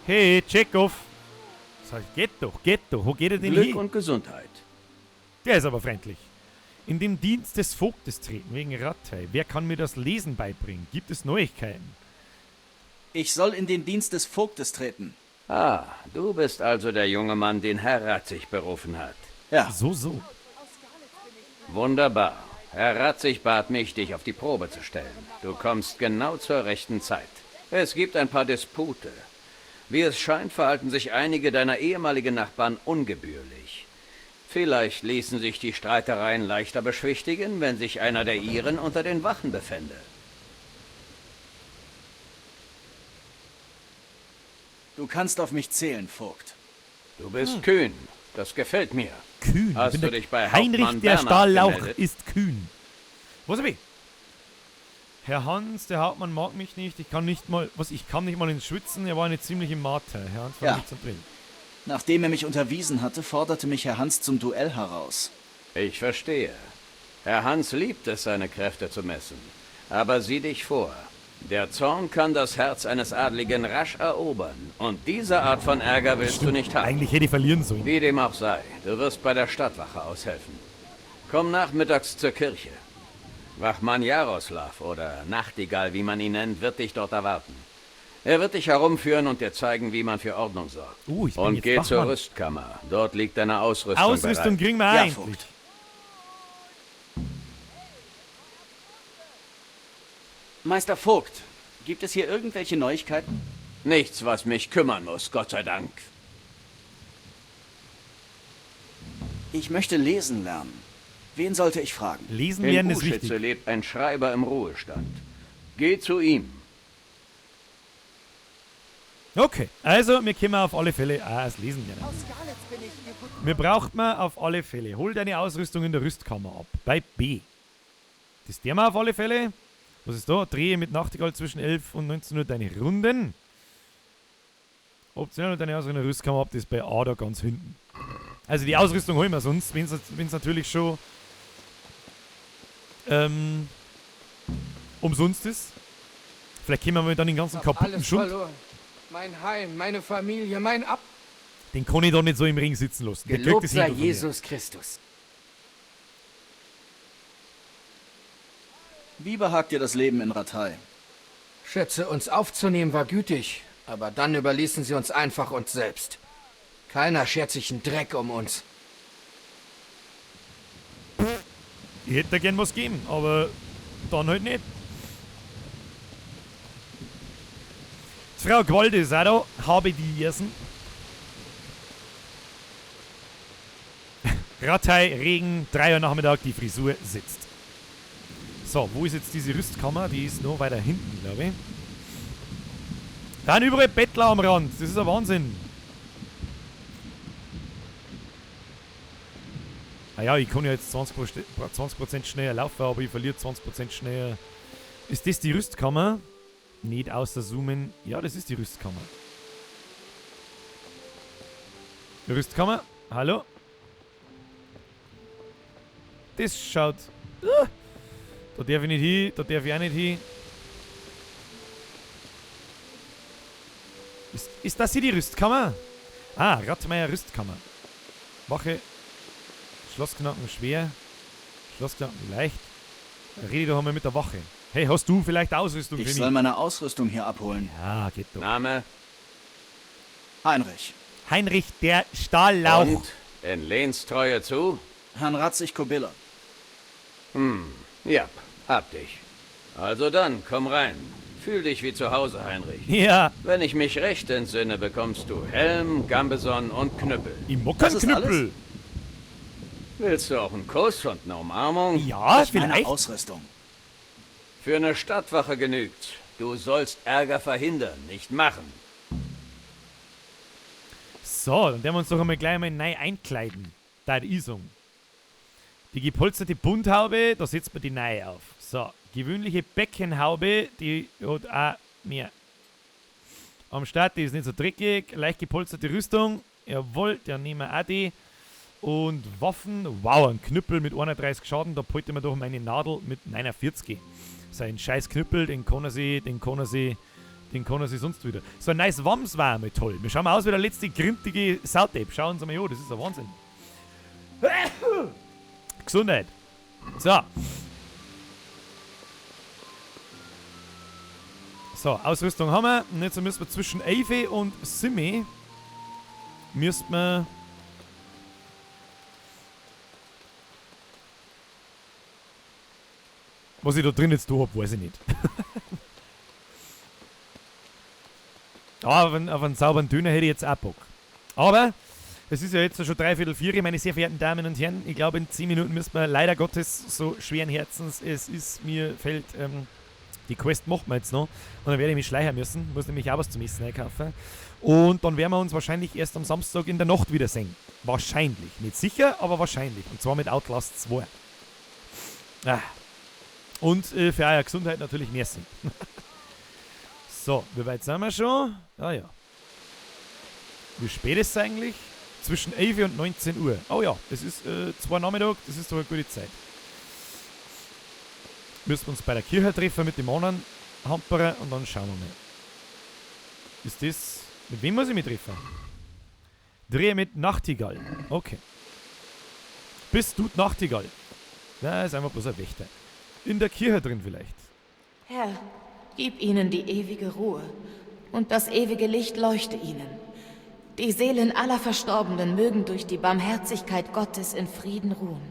Hey, Tschechow. Sag ich, geht doch, geht doch. Wo geht er denn Glück hin? und Gesundheit. Der ist aber freundlich. In den Dienst des Vogtes treten, wegen Rattay. Wer kann mir das Lesen beibringen? Gibt es Neuigkeiten? Ich soll in den Dienst des Vogtes treten. Ah, du bist also der junge Mann, den Herr Ratzig berufen hat. Ja. So, so. Wunderbar. Herr Ratzig bat mich, dich auf die Probe zu stellen. Du kommst genau zur rechten Zeit. Es gibt ein paar Dispute. Wie es scheint, verhalten sich einige deiner ehemaligen Nachbarn ungebührlich. Vielleicht ließen sich die Streitereien leichter beschwichtigen, wenn sich einer der ihren unter den Wachen befände. Du kannst auf mich zählen, Vogt. Du bist kühn. Das gefällt mir. Kühn. Hast Ich bin du der dich bei Heinrich Hauptmann der Bernhard Stahllauch gemeldet? ist kühn. Was hab ich? Herr Hans, der Hauptmann mag mich nicht. Ich kann nicht mal, was, ich kam nicht mal ins Schwitzen. Er war eine ziemliche Marter. Herr Hans war Ja. nicht zum Drill. Nachdem er mich unterwiesen hatte, forderte mich Herr Hans zum Duell heraus. Ich verstehe. Herr Hans liebt es, seine Kräfte zu messen. Aber sieh dich vor. Der Zorn kann das Herz eines Adligen rasch erobern. Und diese Art von Ärger willst du nicht haben. Eigentlich hätte ich verlieren sollen. Wie dem auch sei, du wirst bei der Stadtwache aushelfen. Komm nachmittags zur Kirche. Wachmann Jaroslav oder Nachtigall, wie man ihn nennt, wird dich dort erwarten. Er wird dich herumführen und dir zeigen, wie man für Ordnung sorgt. Ich bin und jetzt geh zur Wachmann. Rüstkammer. Dort liegt deine Ausrüstung Ausrüstung bereit. kriegen wir Ja, endlich. Meister Vogt, gibt es hier irgendwelche Neuigkeiten? Nichts, was mich kümmern muss, Gott sei Dank. Ich möchte lesen lernen. Wen sollte ich fragen? Lesen In Uschitze lebt ein Schreiber im Ruhestand. Geh zu ihm. Okay, also wir können auf alle Fälle auch das Lesen lernen. Wir braucht man auf alle Fälle. Hol deine Ausrüstung in der Rüstkammer ab. Bei B. Das Thema auf alle Fälle. Was ist da? Drehe mit Nachtigall zwischen 11 und 19 Uhr deine Runden. Optional und deine Ausrüstung in der Rüstkammer ab, das ist bei A da ganz hinten. Also die Ausrüstung holen wir sonst, wenn es natürlich schon umsonst ist. Vielleicht kriegen wir dann den ganzen kaputten Alles Schund. verloren. Mein Heim, meine Familie, mein Ab... Den kann ich doch nicht so im Ring sitzen lassen. Der kriegt Gelobt das sei Hemd von mir. Jesus Christus. Wie behagt dir das Leben in Rattay? Schätze, uns aufzunehmen war gütig, aber dann überließen sie uns einfach uns selbst. Keiner schert sich einen Dreck um uns. Ich hätte da gern was geben, aber dann halt nicht. Die Frau Gwalde ist auch da. Habe die Ersten. Rattay, Regen, 3 Uhr Nachmittag, die Frisur sitzt. So, wo ist jetzt diese Rüstkammer? Die ist noch weiter hinten, glaube ich. Da sind überall Bettler am Rand. Das ist ein Wahnsinn. Ah ja, ich kann ja jetzt 20% schneller laufen, aber ich verliere 20% schneller. Ist das die Rüstkammer? Nicht außer zoomen. Ja, das ist die Rüstkammer. Rüstkammer? Hallo? Das schaut... Ah, da darf ich nicht hin, da darf ich auch nicht hin. Ist das hier die Rüstkammer? Ah, Rattmeier Rüstkammer. Wache. Schlossknacken schwer. Schlossknacken leicht. Rede doch einmal mit der Wache. Hey, hast du vielleicht Ausrüstung Ich für mich? soll meine Ausrüstung hier abholen. Ja, geht doch. Name? Heinrich. Heinrich der Stahllauch. Und? In Lehnstreue zu? Herrn Radzig Kobyla. Ja, hab dich. Also dann, komm rein. Fühl dich wie zu Hause, Heinrich. Ja. Wenn ich mich recht entsinne, bekommst du Helm, Gambeson und Knüppel. Ich mag Das keinen ist Knüppel. alles? Willst du auch einen Kuss und eine Umarmung? Ja, Ich meine vielleicht. Ausrüstung. Für eine Stadtwache genügt's. Du sollst Ärger verhindern, nicht machen. So, dann werden wir uns doch einmal gleich mal neu einkleiden. Da die Isung. Die gepolsterte Bunthaube, da setzt man die neu auf. So, gewöhnliche Beckenhaube, die hat auch mehr. Am Start, die ist nicht so dreckig. Leicht gepolsterte Rüstung, jawohl, dann nehmen wir auch die. Und Waffen, wow, ein Knüppel mit 31 Schaden, da peute mir doch meine Nadel mit 49. So ein scheiß Knüppel, den kann er sich, den kann er sich, den kann er sich sonst wieder. So ein nice Wams war einmal toll. Wir schauen mal aus wie der letzte grintige Sautape. Schauen Sie mal an, das ist ein Wahnsinn. Gesundheit. So. So, Ausrüstung haben wir. Und jetzt müssen wir zwischen Ave und Simi müssen wir Was ich da drin jetzt tue hab, weiß ich nicht. Ah, auf einen sauberen Döner hätte ich jetzt auch Bock. Aber es ist ja jetzt schon 3:45, meine sehr verehrten Damen und Herren. Ich glaube, in 10 Minuten müssen wir leider Gottes so schweren Herzens, es ist mir fällt, die Quest machen wir jetzt noch. Und dann werde ich mich schleichen müssen. Muss nämlich auch was zum Essen einkaufen. Und dann werden wir uns wahrscheinlich erst am Samstag in der Nacht wiedersehen. Wahrscheinlich. Nicht sicher, aber wahrscheinlich. Und zwar mit Outlast 2. Ah. Und für eure Gesundheit natürlich merci. So, wie weit sind wir schon? Ah ja. Wie spät ist es eigentlich? Zwischen 11 und 19 Uhr. Oh ja, es ist 2 Nachmittag, das ist doch eine gute Zeit. Müssen wir uns bei der Kirche treffen mit dem anderen Hamperer und dann schauen wir mal. Ist das... Mit wem muss ich mich treffen? Drehe mit Nachtigall. Okay. Bist du Nachtigall? Na, ist einfach bloß ein Wächter. In der Kirche drin vielleicht. Herr, gib ihnen die ewige Ruhe und das ewige Licht leuchte ihnen. Die Seelen aller Verstorbenen mögen durch die Barmherzigkeit Gottes in Frieden ruhen.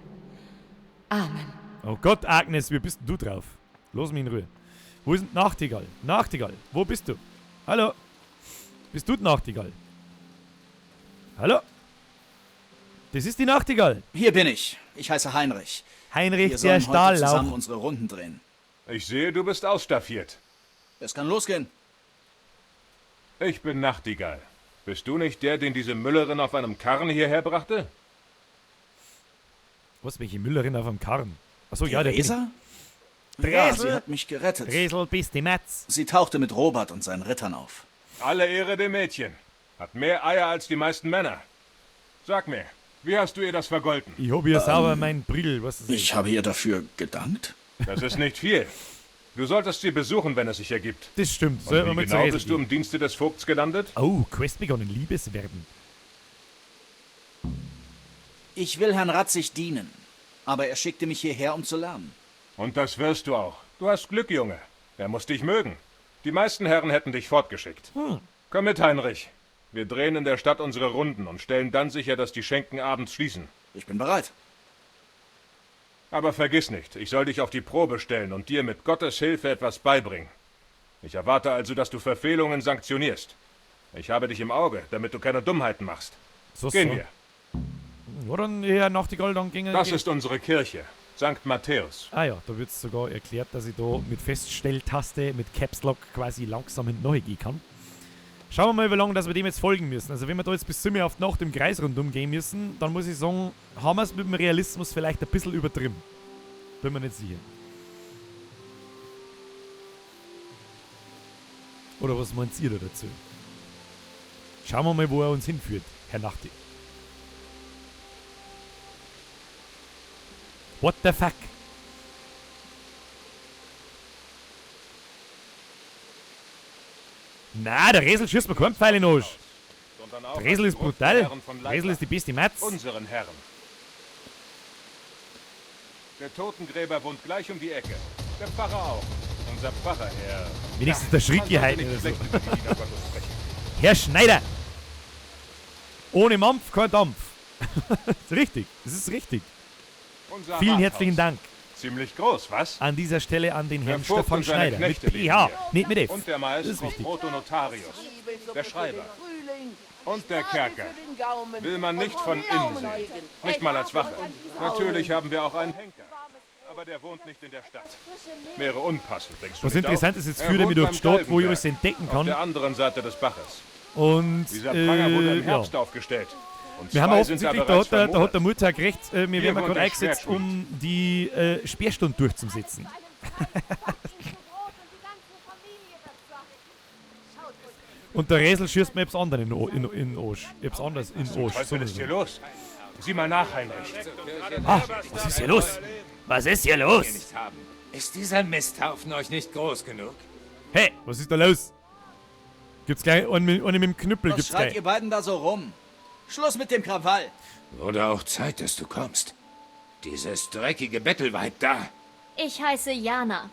Amen. Oh Gott, Agnes, wie bist denn du drauf? Lass mich in Ruhe. Wo ist denn die Nachtigall? Nachtigall, wo bist du? Hallo? Bist du die Nachtigall? Hallo? Das ist die Nachtigall. Hier bin ich. Ich heiße Heinrich. Heinrich, Wir der sollen heute zusammen Stahllauch. unsere Runden drehen. Ich sehe, du bist ausstaffiert. Es kann losgehen. Ich bin Nachtigall. Bist du nicht der, den diese Müllerin auf einem Karren hierher brachte? Was, welche Müllerin auf einem Karren? Achso, ja, der bin Theresa? ich. Ja, Dresel? sie hat mich gerettet. Dresel, bist die Metz. Sie tauchte mit Robert und seinen Rittern auf. Alle Ehre dem Mädchen. Hat mehr Eier als die meisten Männer. Sag mir, wie hast du ihr das vergolten? Ich hab hier sauber meinen Brill, was ist das? Ich habe ihr dafür gedankt. Das ist nicht viel. Du solltest sie besuchen, wenn es sich ergibt. Das stimmt. Und Sollten wir wie mal zu genau Hazel bist du gehen. im Dienste des Vogts gelandet? Oh, Quest begonnen. Liebesverben. Ich will Herrn Radzig dienen, aber er schickte mich hierher, um zu lernen. Und das wirst du auch. Du hast Glück, Junge. Er muss dich mögen. Die meisten Herren hätten dich fortgeschickt. Komm mit, Heinrich. Wir drehen in der Stadt unsere Runden und stellen dann sicher, dass die Schenken abends schließen. Ich bin bereit. Aber vergiss nicht, ich soll dich auf die Probe stellen und dir mit Gottes Hilfe etwas beibringen. Ich erwarte also, dass du Verfehlungen sanktionierst. Ich habe dich im Auge, damit du keine Dummheiten machst. So, Gehen so. wir. Ja, dann, Herr Nachtigall, dann gingen Das ist unsere Kirche. St. Matthäus. Ah ja, da wird es sogar erklärt, dass ich da mit Feststelltaste, mit Caps Lock quasi langsam hinten gehen kann. Schauen wir mal, wie lange dass wir dem jetzt folgen müssen. Also wenn wir da jetzt bis 7 auf die Nacht im Kreis rundum gehen müssen, dann muss ich sagen, haben wir es mit dem Realismus vielleicht ein bisschen übertrieben. Bin mir nicht sicher. Oder was meint ihr da dazu? Schauen wir mal, wo er uns hinführt, Herr Nachti. What the fuck? Na, der Resel schießt mir keinen Pfeil in den Arsch. Sondern auch Der Resel als ist brutal. Herren von Der Resel ist die beste Matz. Unseren Herren. Der Totengräber wohnt gleich um die Ecke. Der Pfarrer auch. Unser Pfarrer, Herr. Wenigstens der Schrick Man hier sollte heute nicht oder so. schlecht über die Diener Gottes sprechen. Herr Schneider! Ohne Mampf kein Dampf. das ist richtig. Das ist richtig. Unser Vielen Rathaus. herzlichen Dank Ziemlich groß, was? an dieser Stelle an den Der Herrn Vogt Stefan und seine Schneider. Mit Knechte leben PH, hier. nicht mit F. Und der Das ist Maestro wichtig. Protonotarius, der Schreiber. Und der Kerker. Will man nicht von innen sehen. Nicht mal als Wache. Natürlich haben wir auch einen Henker. Aber der wohnt nicht in der Stadt. Wäre unpassend, denkst du Was nicht interessant auch? ist, jetzt Er führt er mich wohnt durch die beim Stadt, wo ich Galgenberg, alles entdecken Auf kann. der anderen Seite des Baches. Und Dieser Pranger wurde im ja. Herbst aufgestellt. Und Wir haben zwei sind da offensichtlich, da bereits hat der, da hat der vermodert. Murtag recht, wir Hier werden wohnt gerade der eingesetzt, um die Sperrstunde durchzusetzen. Und der Resel schießt mir etwas anderes in den Arsch. Etwas anderes in den Arsch. Was ist hier los? Sieh mal nach, Heinrich. Ah, was ist hier los? Was ist hier los? Ist dieser Misthaufen euch nicht groß genug? Hey, was ist da los? Gibt's gleich einen mit dem Knüppel, Was gibt's schreit gleich. ihr beiden da so rum? Schluss mit dem Krawall! Wurde auch Zeit, dass du kommst. Dieses dreckige Bettelweib da. Ich heiße Jana.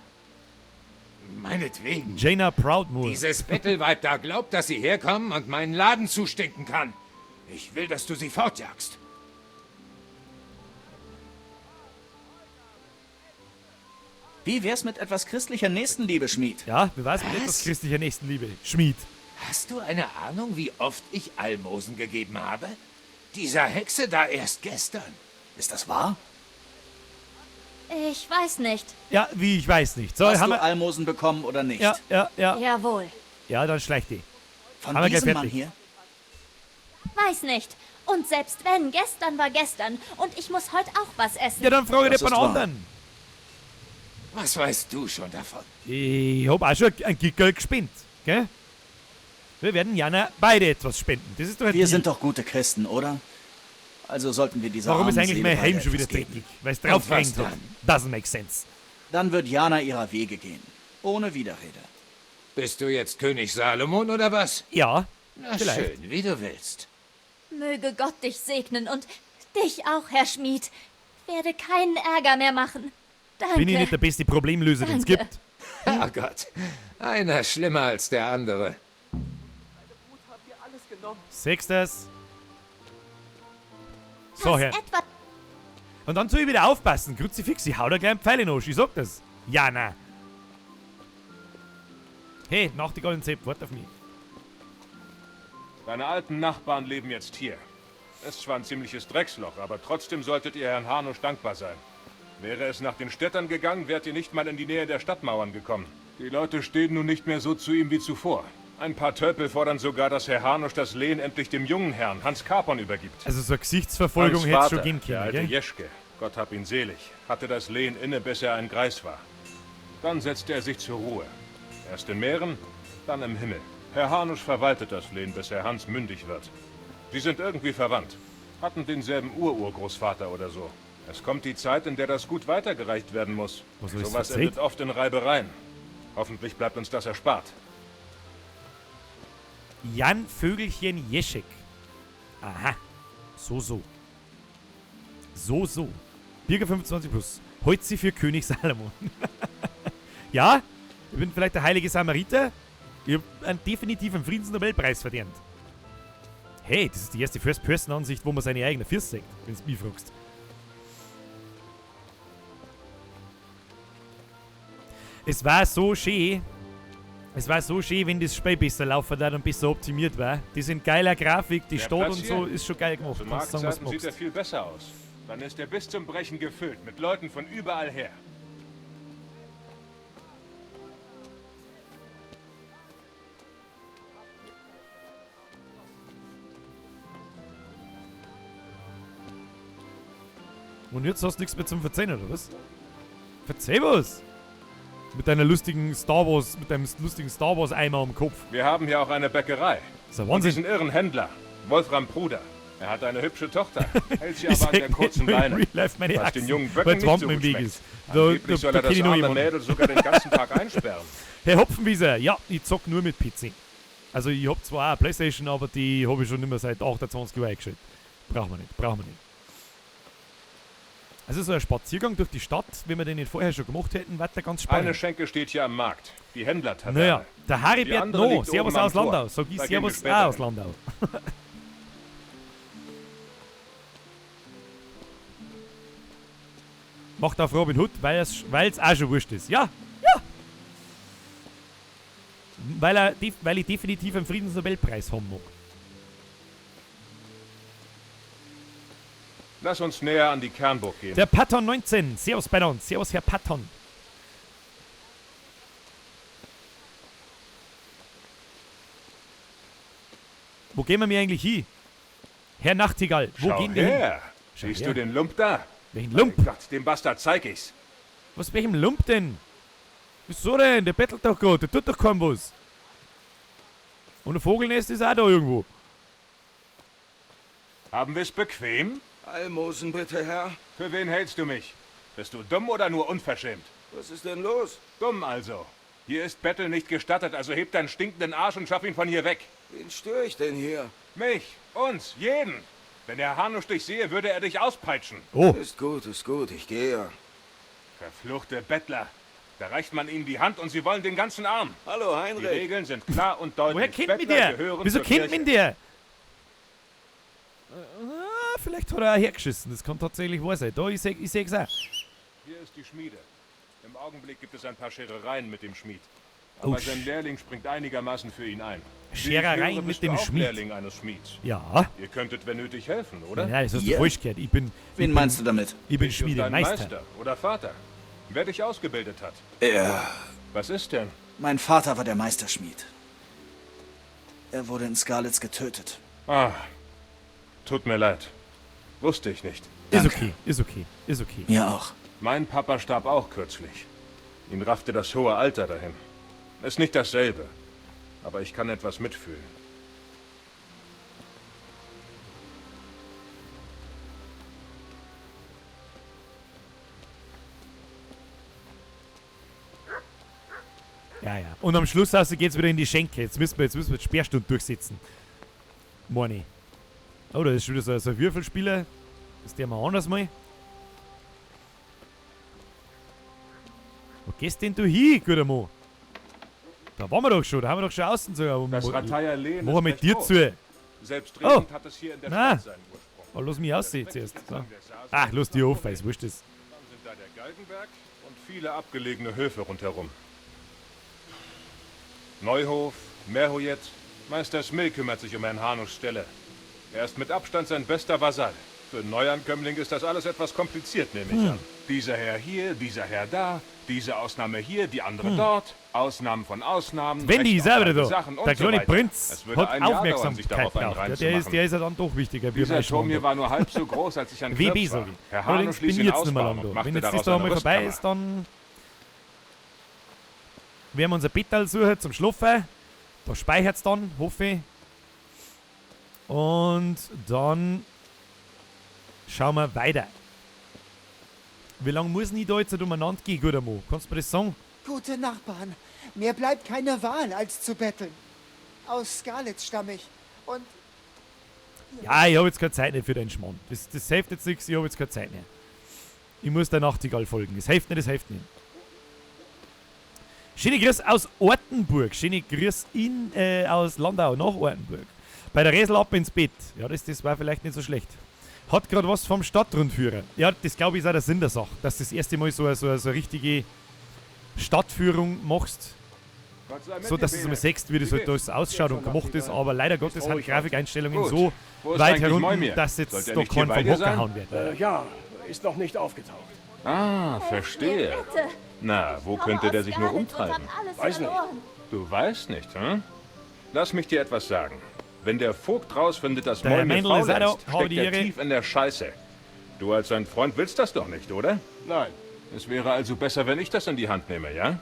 Meinetwegen. Jaina Proudmoore. Dieses Bettelweib da glaubt, dass sie herkommen und meinen Laden zustinken kann. Ich will, dass du sie fortjagst. Wie wär's mit etwas christlicher Nächstenliebe, Schmied? Ja, wie wär's mit etwas christlicher Nächstenliebe? Schmied. Hast du eine Ahnung, wie oft ich Almosen gegeben habe? Dieser Hexe da erst gestern. Ist das wahr? Ich weiß nicht. Ja, wie, ich weiß nicht. So, Hast haben du wir. Almosen bekommen oder nicht? Ja, ja, ja. Jawohl. Ja, dann schleicht die. Von Haben wir gleich diesem Mann fertig. hier? Weiß nicht. Und selbst wenn, gestern war gestern. Und ich muss heute auch was essen. Ja, dann frage ich Das jemand ist wahr. anderen. Was weißt du schon davon? Ich hab auch schon ein Gickerl gespinnt, gell? Wir werden Jana beide etwas spenden. Das ist doch ein Wir Deal. sind doch gute Christen, oder? Also sollten wir dieser Warum ist armen eigentlich Seele mein beide Helm schon wieder etwas geben. dreckig? Weil es Und drauf was gehängt hat. Doesn't make sense. Dann wird Jana ihrer Wege gehen. Ohne Widerrede. Bist du jetzt König Salomon oder was? Ja, Na vielleicht. schön, wie du willst. Möge Gott dich segnen und dich auch, Herr Schmied. Werde keinen Ärger mehr machen. Danke. Bin ich nicht der beste Problemlöser, den es Danke. gibt? Herrgott, einer schlimmer als der andere. Sechstes. So, Pass Herr. etwa Und dann soll ich wieder aufpassen. Kruzifix, ich hau da gleich einen Pfeil in den Arsch. Ich sag das. Jana. Hey, Nachtigall und Sepp, wart auf mich. Deine alten Nachbarn leben jetzt hier. Es ist zwar ein ziemliches Drecksloch, aber trotzdem solltet ihr Herrn Hanusch dankbar sein. Wäre es nach den Städtern gegangen, wärt ihr nicht mal in die Nähe der Stadtmauern gekommen. Die Leute stehen nun nicht mehr so zu ihm wie zuvor. Ein paar Tölpel fordern sogar, dass Herr Hanusch das Lehen endlich dem jungen Herrn, Hans Capon, übergibt. Also so eine Gesichtsverfolgung Hans hätte es schon Vater, gehen Der können, alte gell? Jeschke, Gott hab ihn selig, hatte das Lehen inne, bis er ein Greis war. Dann setzte er sich zur Ruhe. Erst in Mähren, dann im Himmel. Herr Hanusch verwaltet das Lehen, bis Herr Hans mündig wird. Sie sind irgendwie verwandt, hatten denselben Ururgroßvater oder so. Es kommt die Zeit, in der das Gut weitergereicht werden muss. Was soll ich Sowas erzählen? endet oft in Reibereien. Hoffentlich bleibt uns das erspart. Jan Vögelchen Jeschek. Aha. So, so. So, so. Birger 25 plus. Heut sie für König Salomon. Ja, ich bin vielleicht der heilige Samariter. Ich habe einen definitiven Friedensnobelpreis verdient. Hey, das ist die erste First-Person-Ansicht, wo man seine eigene Füße sieht, wenn du mich fragst. Es war so schön. Es war so schön, wenn das Spiel besser laufen würde und besser optimiert war. Die sind geiler Grafik, die Der Stadt Platz und so hier? ist schon geil gemacht. Zu Kannst sagen, was Marktzeiten du sieht magst. er viel besser aus. Dann ist er bis zum Brechen gefüllt mit Leuten von überall her. Und jetzt hast du nichts mehr zum Verzeihen, oder was? Verzeih was! Mit deiner lustigen Star Wars, mit deinem lustigen Star Wars Eimer am Kopf. Wir haben hier auch eine Bäckerei. Ist ja Und Wahnsinn. diesen irren Händler, Wolfram Pruder. Er hat eine hübsche Tochter, hält sie Ich aber an sag der kurzen nicht nur in Leine. Real Life meine was Achsen, den jungen weil Böcken es nicht Wampen so im gut Weg schmeckt. ist. Da, Angeblich da, soll da er kenn das ich noch arme jemanden. Mädel sogar den ganzen Tag einsperren. Herr Hopfenwieser, ja, ich zock nur mit PC. Also ich hab zwar auch eine Playstation, aber die habe ich schon immer seit 28 Jahren eingeschaltet. Brauchen wir nicht, brauchen wir nicht. Also so ein Spaziergang durch die Stadt, wenn wir den nicht vorher schon gemacht hätten, wäre der ganz spannend. Eine Schenke steht hier am Markt, die Händlertaverne. Naja, der Die Haribert andere No, liegt Servus oben am aus Tor. Landau. Sag ich Da gehen wir Servus später auch aus hin. Landau. Macht auf Robin Hood, weil es auch schon wurscht ist. Ja, ja. Weil ich definitiv einen Friedensnobelpreis haben mag. Lass uns näher an die Kernburg gehen. Der Patton 19. Servus bei uns. Servus, Herr Patton. Wo gehen wir mir eigentlich hin? Herr Nachtigall, wo Schau gehen wir hin? her. Schau Siehst her. du den Lump da? Welchen Lump? Mein Gott, dem Bastard zeig ich's. Was, welchem Lump denn? Wieso denn? Der bettelt doch gerade, der tut doch kaum was. Und ein Vogelnest ist auch da irgendwo. Haben wir's bequem? Almosen bitte, Herr. Für wen hältst du mich? Bist du dumm oder nur unverschämt? Was ist denn los? Dumm also. Hier ist Betteln nicht gestattet, also heb deinen stinkenden Arsch und schaff ihn von hier weg. Wen störe ich denn hier? Mich, uns, jeden. Wenn der Hanusch dich sehe, würde er dich auspeitschen. Oh. Ist gut, ich gehe. Verfluchte Bettler. Da reicht man ihnen die Hand und sie wollen den ganzen Arm. Hallo, Heinrich. Die Regeln sind klar und deutlich. Woher kennt mich Bettler der? gehören Wieso zur kennt mich Kirche. der? Ah, vielleicht hat er auch hergeschissen. Das kann tatsächlich wahr sein. Da, ich seh, ich seh's auch. Hier ist die Schmiede. Im Augenblick gibt es ein paar Scherereien mit dem Schmied. Oh, Aber sein Lehrling springt einigermaßen für ihn ein. Wie ich Scherereien höre, mit bist dem du auch Schmied. Lehrling eines Schmieds. Ja. Ihr könntet, wenn nötig, helfen, oder? Nein, das hast du falsch gehört. Ich bin. Wen ich bin, meinst du damit? Ich bin Dich und deinen Schmiedemeister. Meister oder Vater. Wer dich ausgebildet hat. Er. Was ist denn? Mein Vater war der Meisterschmied. Er wurde in Skalitz getötet. Ah, tut mir leid. Wusste ich nicht. Ist okay, ist okay, ist okay. Mir auch. Mein Papa starb auch kürzlich. Ihn raffte das hohe Alter dahin. Ist nicht dasselbe, aber ich kann etwas mitfühlen. Ja, ja. Und am Schluss also geht's wieder in die Schenke. Jetzt müssen wir die Sperrstunde durchsetzen. Meine ich. Oh, da ist schon wieder so ein Würfelspieler. Das der mal anders mal. Wo gehst denn du hin, guter Mann? Da waren wir doch schon, da haben wir doch schon außen sogar. Das Rattaier Lehen Machen wir ist mit recht dir groß. zu. Selbstredend hat es hier in der Nein. Stadt seinen Ursprung. Oh, lass mich aussehen zuerst. So. Ach, lass die auf, ist wurscht das. Dann sind da der Galgenberg und viele abgelegene Höfe rundherum. Neuhof, Merhojet, Meister Smill kümmert sich um Herrn Hanuschs Stelle. Er ist mit Abstand sein bester Vasall. Für einen Neuankömmling ist das alles etwas kompliziert, nehme ich an. Dieser Herr hier, dieser Herr da, diese Ausnahme hier, die andere dort, Ausnahmen von Ausnahmen. Wendy Recht ist auch auf wieder alte da. Sachen und Der so kleine weiter. Prinz Es würde hat ein Jahr dauern, sich Aufmerksamkeit darauf einen braucht. Ja, Reim zu der, ist, machen. der ist ja dann doch wichtiger. wie Dieser mein Turm hier Schwander. war nur halb so groß, als ich ein WB, Knirps war. sag ich. Herr Allerdings Hanusch bin ließ ich ihn jetzt nicht mehr ausbauen lang und da. machte Wenn jetzt das daraus da eine einmal vorbei Rüstkammer. ist, dann werden wir unser Bettal suchen zum Schlafen. Da speichert's dann, hoffe ich. Und dann schauen wir weiter. Wie lange muss denn ich da jetzt umeinander gehen, guter Mo? Kannst du mir das sagen? Gute Nachbarn, mir bleibt keine Wahl, als zu betteln. Aus Skalitz stamme ich. Und Ja, ich habe jetzt keine Zeit mehr für deinen Schmarrn. Das hilft jetzt nichts, ich habe jetzt keine Zeit mehr. Ich muss der Nachtigall folgen. Es hilft nicht, es hilft nicht. Schöne Grüß aus Ortenburg. Schöne Grüß aus Landau nach Ortenburg. Bei der Resel ab ins Bett. Ja, das war vielleicht nicht so schlecht. Hat gerade was vom Stadtrundführer. Ja, das glaube ich ist auch der Sinn der Sache, dass du das erste Mal so eine richtige Stadtführung machst. So, dass du es mal siehst, wie das halt alles ausschaut und gemacht ist, aber leider Gottes sind Ruhig Grafikeinstellungen Gut. so Wo ist weit eigentlich herunter, Moimir? dass jetzt Sollte er da nicht hier kein bei vom dir Hocker sein? hauen wird. Ja, ist noch nicht aufgetaucht. Ah, verstehe. Bitte. Na, wo könnte der sich nur umtreiben? Alles Weiß nicht. verloren. Du weißt nicht, hm? Lass mich dir etwas sagen. Wenn der Vogt rausfindet, dass Der Herr Moimir Mendel ist auch da. faulenzt, Habe steckt die er Ehre. tief in der Scheiße. Du als sein Freund willst das doch nicht, oder? Nein. Es wäre also besser, wenn ich das in die Hand nehme, ja?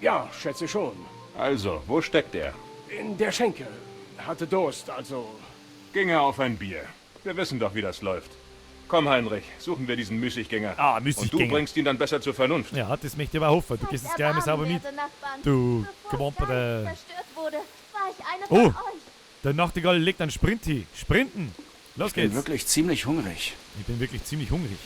Ja, schätze schon. Also, wo steckt er? In der Schenke. Hatte Durst, also. Ging er auf ein Bier. Wir wissen doch, wie das läuft. Komm, Heinrich, suchen wir diesen Müßiggänger. Ah, Und Müßiggänger. du bringst ihn dann besser zur Vernunft. Ja, das möchte ich aber hoffen. Du gehst jetzt gleich mal sauber mit. Werte Nachbarn. Du Bevor gewamperter. Skalitz zerstört wurde, war ich eine von Oh, euch. der Nachtigall legt einen Sprint hin. Sprinten. Los Ich bin geht's. wirklich ziemlich hungrig. Ich bin wirklich ziemlich hungrig.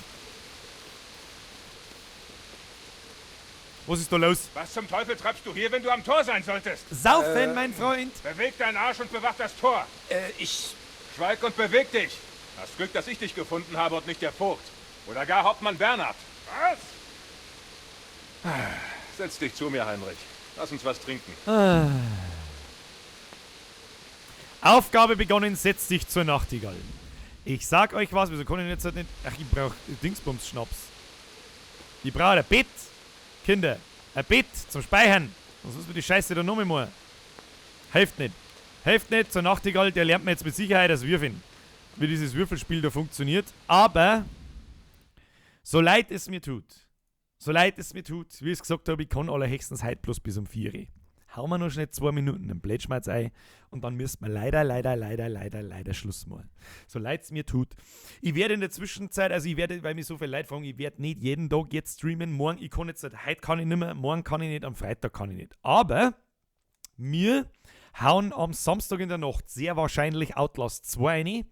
Was ist da los? Was zum Teufel treibst du hier, wenn du am Tor sein solltest? Saufen, mein Freund! Beweg deinen Arsch und bewach das Tor! Ich. Schweig und beweg dich! Hast Glück, dass ich dich gefunden habe und nicht der Vogt. Oder gar Hauptmann Bernhard. Was? Setz dich zu mir, Heinrich. Lass uns was trinken. Ah. Aufgabe begonnen, setz dich zur Nachtigall. Ich sag euch was, wieso kann ich jetzt halt nicht. Ach, ich brauch Dingsbums-Schnaps. Ich brauche ein Bett, Kinder. Ein Bett zum Speichern. Sonst muss man die Scheiße da noch mal machen. Hilft nicht. Hilft nicht, zur Nachtigall, der lernt man jetzt mit Sicherheit das Würfeln. Wie dieses Würfelspiel da funktioniert. Aber, so leid es mir tut, so leid es mir tut, wie ich es gesagt habe, ich kann allerhöchstens heute bloß bis um 4 Uhr. Hauen wir noch schnell 2 Minuten einen Plätschmerz ein und dann müssen wir leider, leider, leider, leider, leider Schluss machen. So leid es mir tut. Ich werde in der Zwischenzeit, also ich werde, weil mich so viele Leute fragen, ich werde nicht jeden Tag jetzt streamen. Morgen, ich kann jetzt, nicht, heute kann ich nicht mehr, morgen kann ich nicht, am Freitag kann ich nicht. Aber mir hauen am Samstag in der Nacht sehr wahrscheinlich Outlast 2 rein.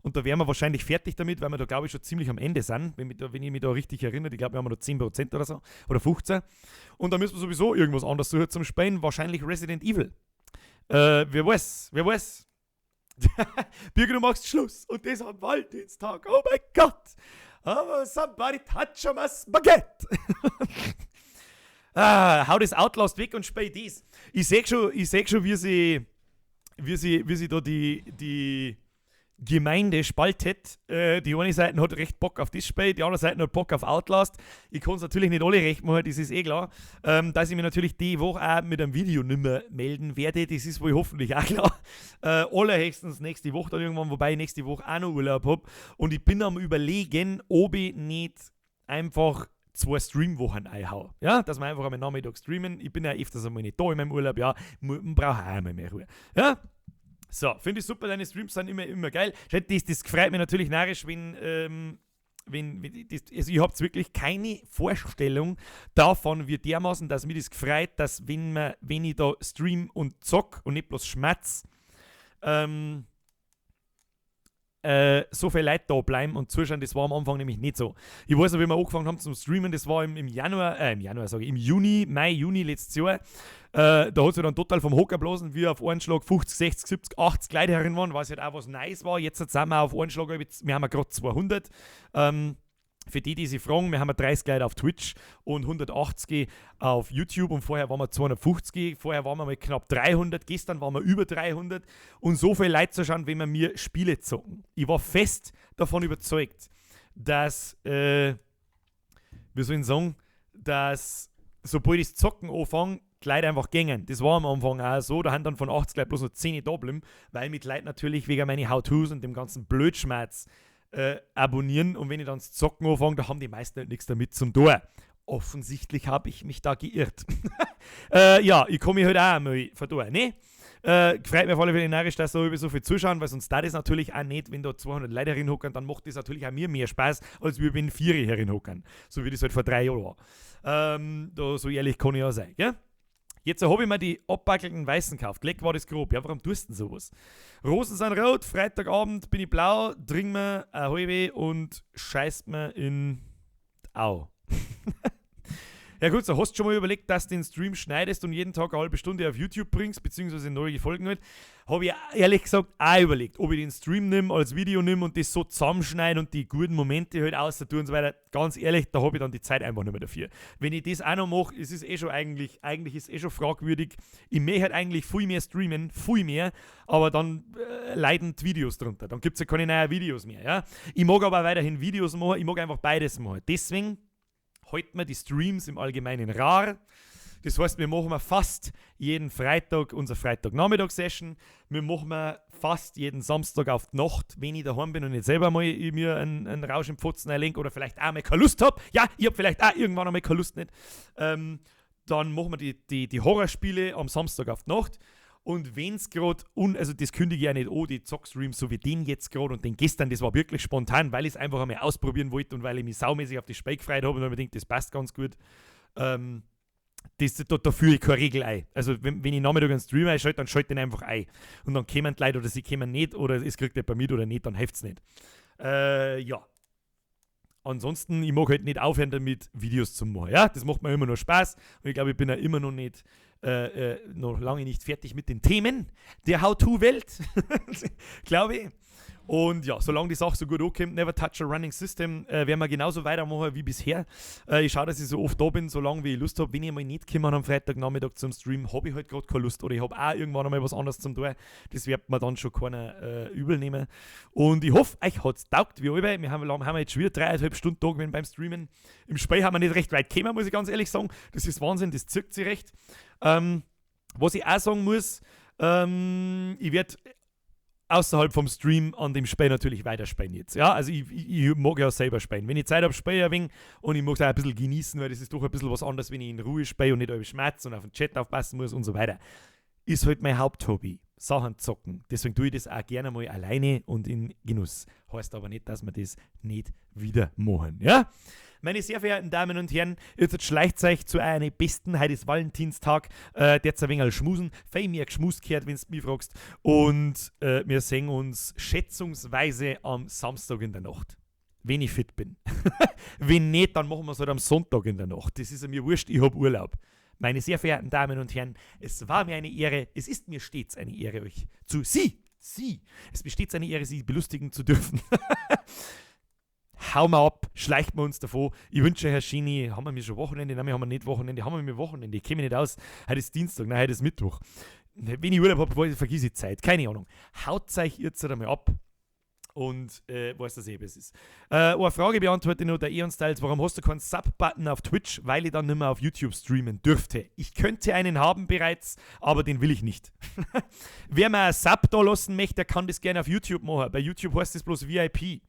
Und da wären wir wahrscheinlich fertig damit, weil wir da, glaube ich, schon ziemlich am Ende sind. Wenn, ich mich da richtig erinnere, ich glaube, wir haben noch 10% oder so. Oder 15. Und da müssen wir sowieso irgendwas anderes suchen zum Spielen. Wahrscheinlich Resident Evil. Wer weiß, wer weiß. Birgit, du machst Schluss. Und das am Valentinstag. Oh mein Gott. Oh, somebody touch my spaghetti. Ah, hau das Outlast weg und spiel das. Ich seh schon, wie sie da die Gemeinde spaltet. Die eine Seite hat recht Bock auf das Spiel, die andere Seite hat Bock auf Outlast. Ich kann es natürlich nicht alle recht machen, das ist eh klar. Dass ich mich natürlich die Woche auch mit einem Video nicht mehr melden werde, das ist wohl hoffentlich auch klar. Allerhöchstens nächste Woche dann irgendwann, wobei ich nächste Woche auch noch Urlaub hab. Und ich bin am Überlegen, ob ich nicht einfach 2 Streamwochen einhau. Ja, dass wir einfach am Nachmittag streamen. Ich bin ja öfters einmal nicht da in meinem Urlaub, ja, man braucht auch einmal mehr Ruhe. Ja? So, finde ich super, deine Streams sind immer, immer geil. Das freut mich natürlich narrisch, wenn also ihr habt wirklich keine Vorstellung davon, wie dermaßen, dass mir das gefreut, dass wenn ich da stream und zock und nicht bloß schmatz, so viele Leute da bleiben und zuschauen, das war am Anfang nämlich nicht so. Ich weiß noch, wie wir angefangen haben zum Streamen, das war im Juni, Mai, Juni letztes Jahr. Da hat sich dann total vom Hocker geblasen, wie auf einen Schlag 50, 60, 70, 80 Leute herin waren, was halt auch was Neues war. Jetzt sind wir auf einen Schlag, wir haben ja gerade 200. Für die, die sich fragen, wir haben 30 Leute auf Twitch und 180 auf YouTube und vorher waren wir 250, vorher waren wir mal knapp 300, gestern waren wir über 300 und so viele Leute zu schauen, wenn wir mir Spiele zocken. Ich war fest davon überzeugt, dass, wie soll ich sagen, dass sobald ich das Zocken anfange, die Leute einfach gängen. Das war am Anfang auch so, da haben dann von 80 Leuten bloß noch 10 da geblieben, weil mit Leuten natürlich wegen meinen How-Tos und dem ganzen Blödschmerz abonnieren und wenn ich dann das Zocken anfange, da haben die meisten halt nichts damit zum tun. Offensichtlich habe ich mich da geirrt. Ja, ich komme mich halt auch einmal verdorren, ne? Freut mich auf alle Fälle narrisch, dass da über so viel zuschauen, weil sonst da das natürlich auch nicht, wenn da 200 Leute herinhocken, dann macht das natürlich auch mir mehr Spaß, als wie wenn 4 herinhocken. So wie das halt vor 3 Jahren war. Da, so ehrlich kann ich auch sein, gell? Jetzt habe ich mir die abbackelten Weißen gekauft. Leck war das grob. Ja, warum tust du denn sowas? Rosen sind rot, Freitagabend bin ich blau, trink mir eine halbe und scheißt mir in die Au. Ja gut, so hast du schon mal überlegt, dass du den Stream schneidest und jeden Tag eine halbe Stunde auf YouTube bringst, beziehungsweise neue Folgen halt. Habe ich ehrlich gesagt auch überlegt, ob ich den Stream nimm, als Video nimm und das so zusammenschneide und die guten Momente halt außer tue und so weiter. Ganz ehrlich, da habe ich dann die Zeit einfach nicht mehr dafür. Wenn ich das auch noch mache, es ist eh schon eigentlich, eigentlich ist eh schon fragwürdig. Ich möchte halt eigentlich viel mehr streamen, viel mehr, aber dann leiden die Videos drunter. Dann gibt es ja keine neuen Videos mehr. Ja? Ich mag aber weiterhin Videos machen, ich mag einfach beides machen. Deswegen halten wir die Streams im Allgemeinen rar. Das heißt, wir machen fast jeden Freitag unsere Freitagnachmittag-Session. Wir machen fast jeden Samstag auf die Nacht, wenn ich daheim bin und nicht selber mal mir einen Rausch im Pfotzen einlenke oder vielleicht auch mal keine Lust hab. Ja, ich hab vielleicht auch irgendwann einmal keine Lust nicht. Dann machen wir die Horrorspiele am Samstag auf die Nacht. Und wenn's grad, also das kündige ich ja nicht an, die Zockstreams, so wie den jetzt grad und den gestern, das war wirklich spontan, weil ich's einfach einmal ausprobieren wollte und weil ich mich saumäßig auf das Spiel gefreut hab und weil ich mir denk, das passt ganz gut. Da führe ich keine Regel ein. Also wenn ich Nachmittag einen Stream einschalte, dann schalte ich den einfach ein. Und dann kommen die Leute oder sie kommen nicht oder es kriegt jemand mit oder nicht, dann hilft's nicht. Ja. Ansonsten, ich mag halt nicht aufhören damit, Videos zu machen. Ja? Das macht mir immer noch Spaß und ich glaube, ich bin ja immer noch nicht noch lange nicht fertig mit den Themen der How-To-Welt, glaube ich. Und ja, solange die Sache so gut ankommt, never touch a running system, werden wir genauso weitermachen wie bisher. Ich schaue, dass ich so oft da bin, solange wie ich Lust hab. Wenn ich mal nicht komme am Freitagnachmittag zum Stream, hab ich halt grad keine Lust oder ich hab auch irgendwann einmal was anderes zum tun. Das wird mir dann schon keiner übel nehmen. Und ich hoffe, euch hat's taugt, wie allweil. Wir haben jetzt schon wieder dreieinhalb Stunden da gewesen beim Streamen. Im Spiel haben wir nicht recht weit gekommen, muss ich ganz ehrlich sagen. Das ist Wahnsinn, das zirkt sich recht. Was ich auch sagen muss, ich werd außerhalb vom Stream an dem Spiel natürlich weiterspielen jetzt. Ja, also ich mag ja selber spielen. Wenn ich Zeit hab, spiele ich ein wenig und ich mag es auch ein bisschen genießen, weil das ist doch ein bisschen was anderes, wenn ich in Ruhe spiele und nicht über Schmerz und auf den Chat aufpassen muss und so weiter. Ist halt mein Haupthobby. Sachen zocken. Deswegen tue ich das auch gerne mal alleine und in Genuss. Heißt aber nicht, dass wir das nicht wieder machen. Ja? Meine sehr verehrten Damen und Herren, jetzt schleicht euch zu einem besten, heute ist Valentinstag, der ein wenig schmusen, fein mir geschmust gehört, wenn's mich fragst. Und wir sehen uns schätzungsweise am Samstag in der Nacht. Wenn ich fit bin. Wenn nicht, dann machen wir's halt am Sonntag in der Nacht. Das ist mir wurscht, ich hab Urlaub. Meine sehr verehrten Damen und Herren, es war mir eine Ehre, es ist mir stets eine Ehre, euch zu Sie, Sie, es mir stets eine Ehre, Sie belustigen zu dürfen. Hau mal ab, schleicht wir uns davon. Ich wünsche Herr Schini, haben wir mir schon Wochenende? Nein, wir haben nicht Wochenende, haben wir mir Wochenende? Ich käme nicht aus. Heute ist Dienstag, nein, heute ist Mittwoch. Wenn ich Urlaub hab, vergiss ich Zeit, keine Ahnung. Haut euch jetzt einmal ab. Und weiß, dass eh besser ist. Eine Frage beantworte noch der Eon Styles. Warum hast du keinen Sub-Button auf Twitch? Weil ich dann nicht mehr auf YouTube streamen dürfte. Ich könnte einen haben bereits, aber den will ich nicht. Wer mir einen Sub da lassen möchte, der kann das gerne auf YouTube machen. Bei YouTube heißt das bloß VIP.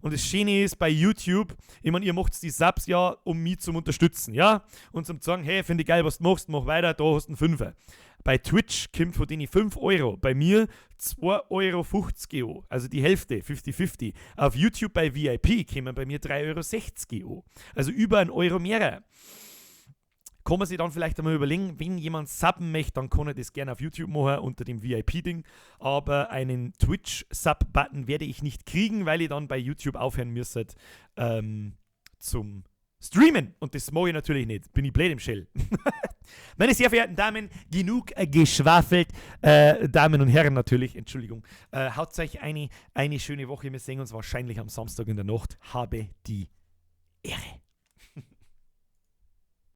Und das Schöne ist, bei YouTube, ich mein, ihr macht die Subs ja, um mich zum Unterstützen, ja? Und zum zu sagen, hey, finde ich geil, was du machst, mach weiter, da hast du einen Fünfer. Bei Twitch kommt von denen 5 Euro, bei mir zwei Euro fünfzig an, also die Hälfte, 50-50. Auf YouTube bei VIP kommen bei mir drei Euro sechzig an, also über 1 Euro mehr. Kann man sich dann vielleicht einmal überlegen, wenn jemand subben möchte, dann kann er das gerne auf YouTube machen unter dem V I P-Ding. Aber einen Twitch-Sub-Button werde ich nicht kriegen, weil ich dann bei YouTube aufhören müsste zum Streamen. Und das mag ich natürlich nicht. Bin ich blöd im Shell. Meine sehr verehrten Damen, genug geschwafelt. Damen und Herren natürlich, Entschuldigung. Haut euch eine schöne Woche. Wir sehen uns wahrscheinlich am Samstag in der Nacht. Habe die Ehre.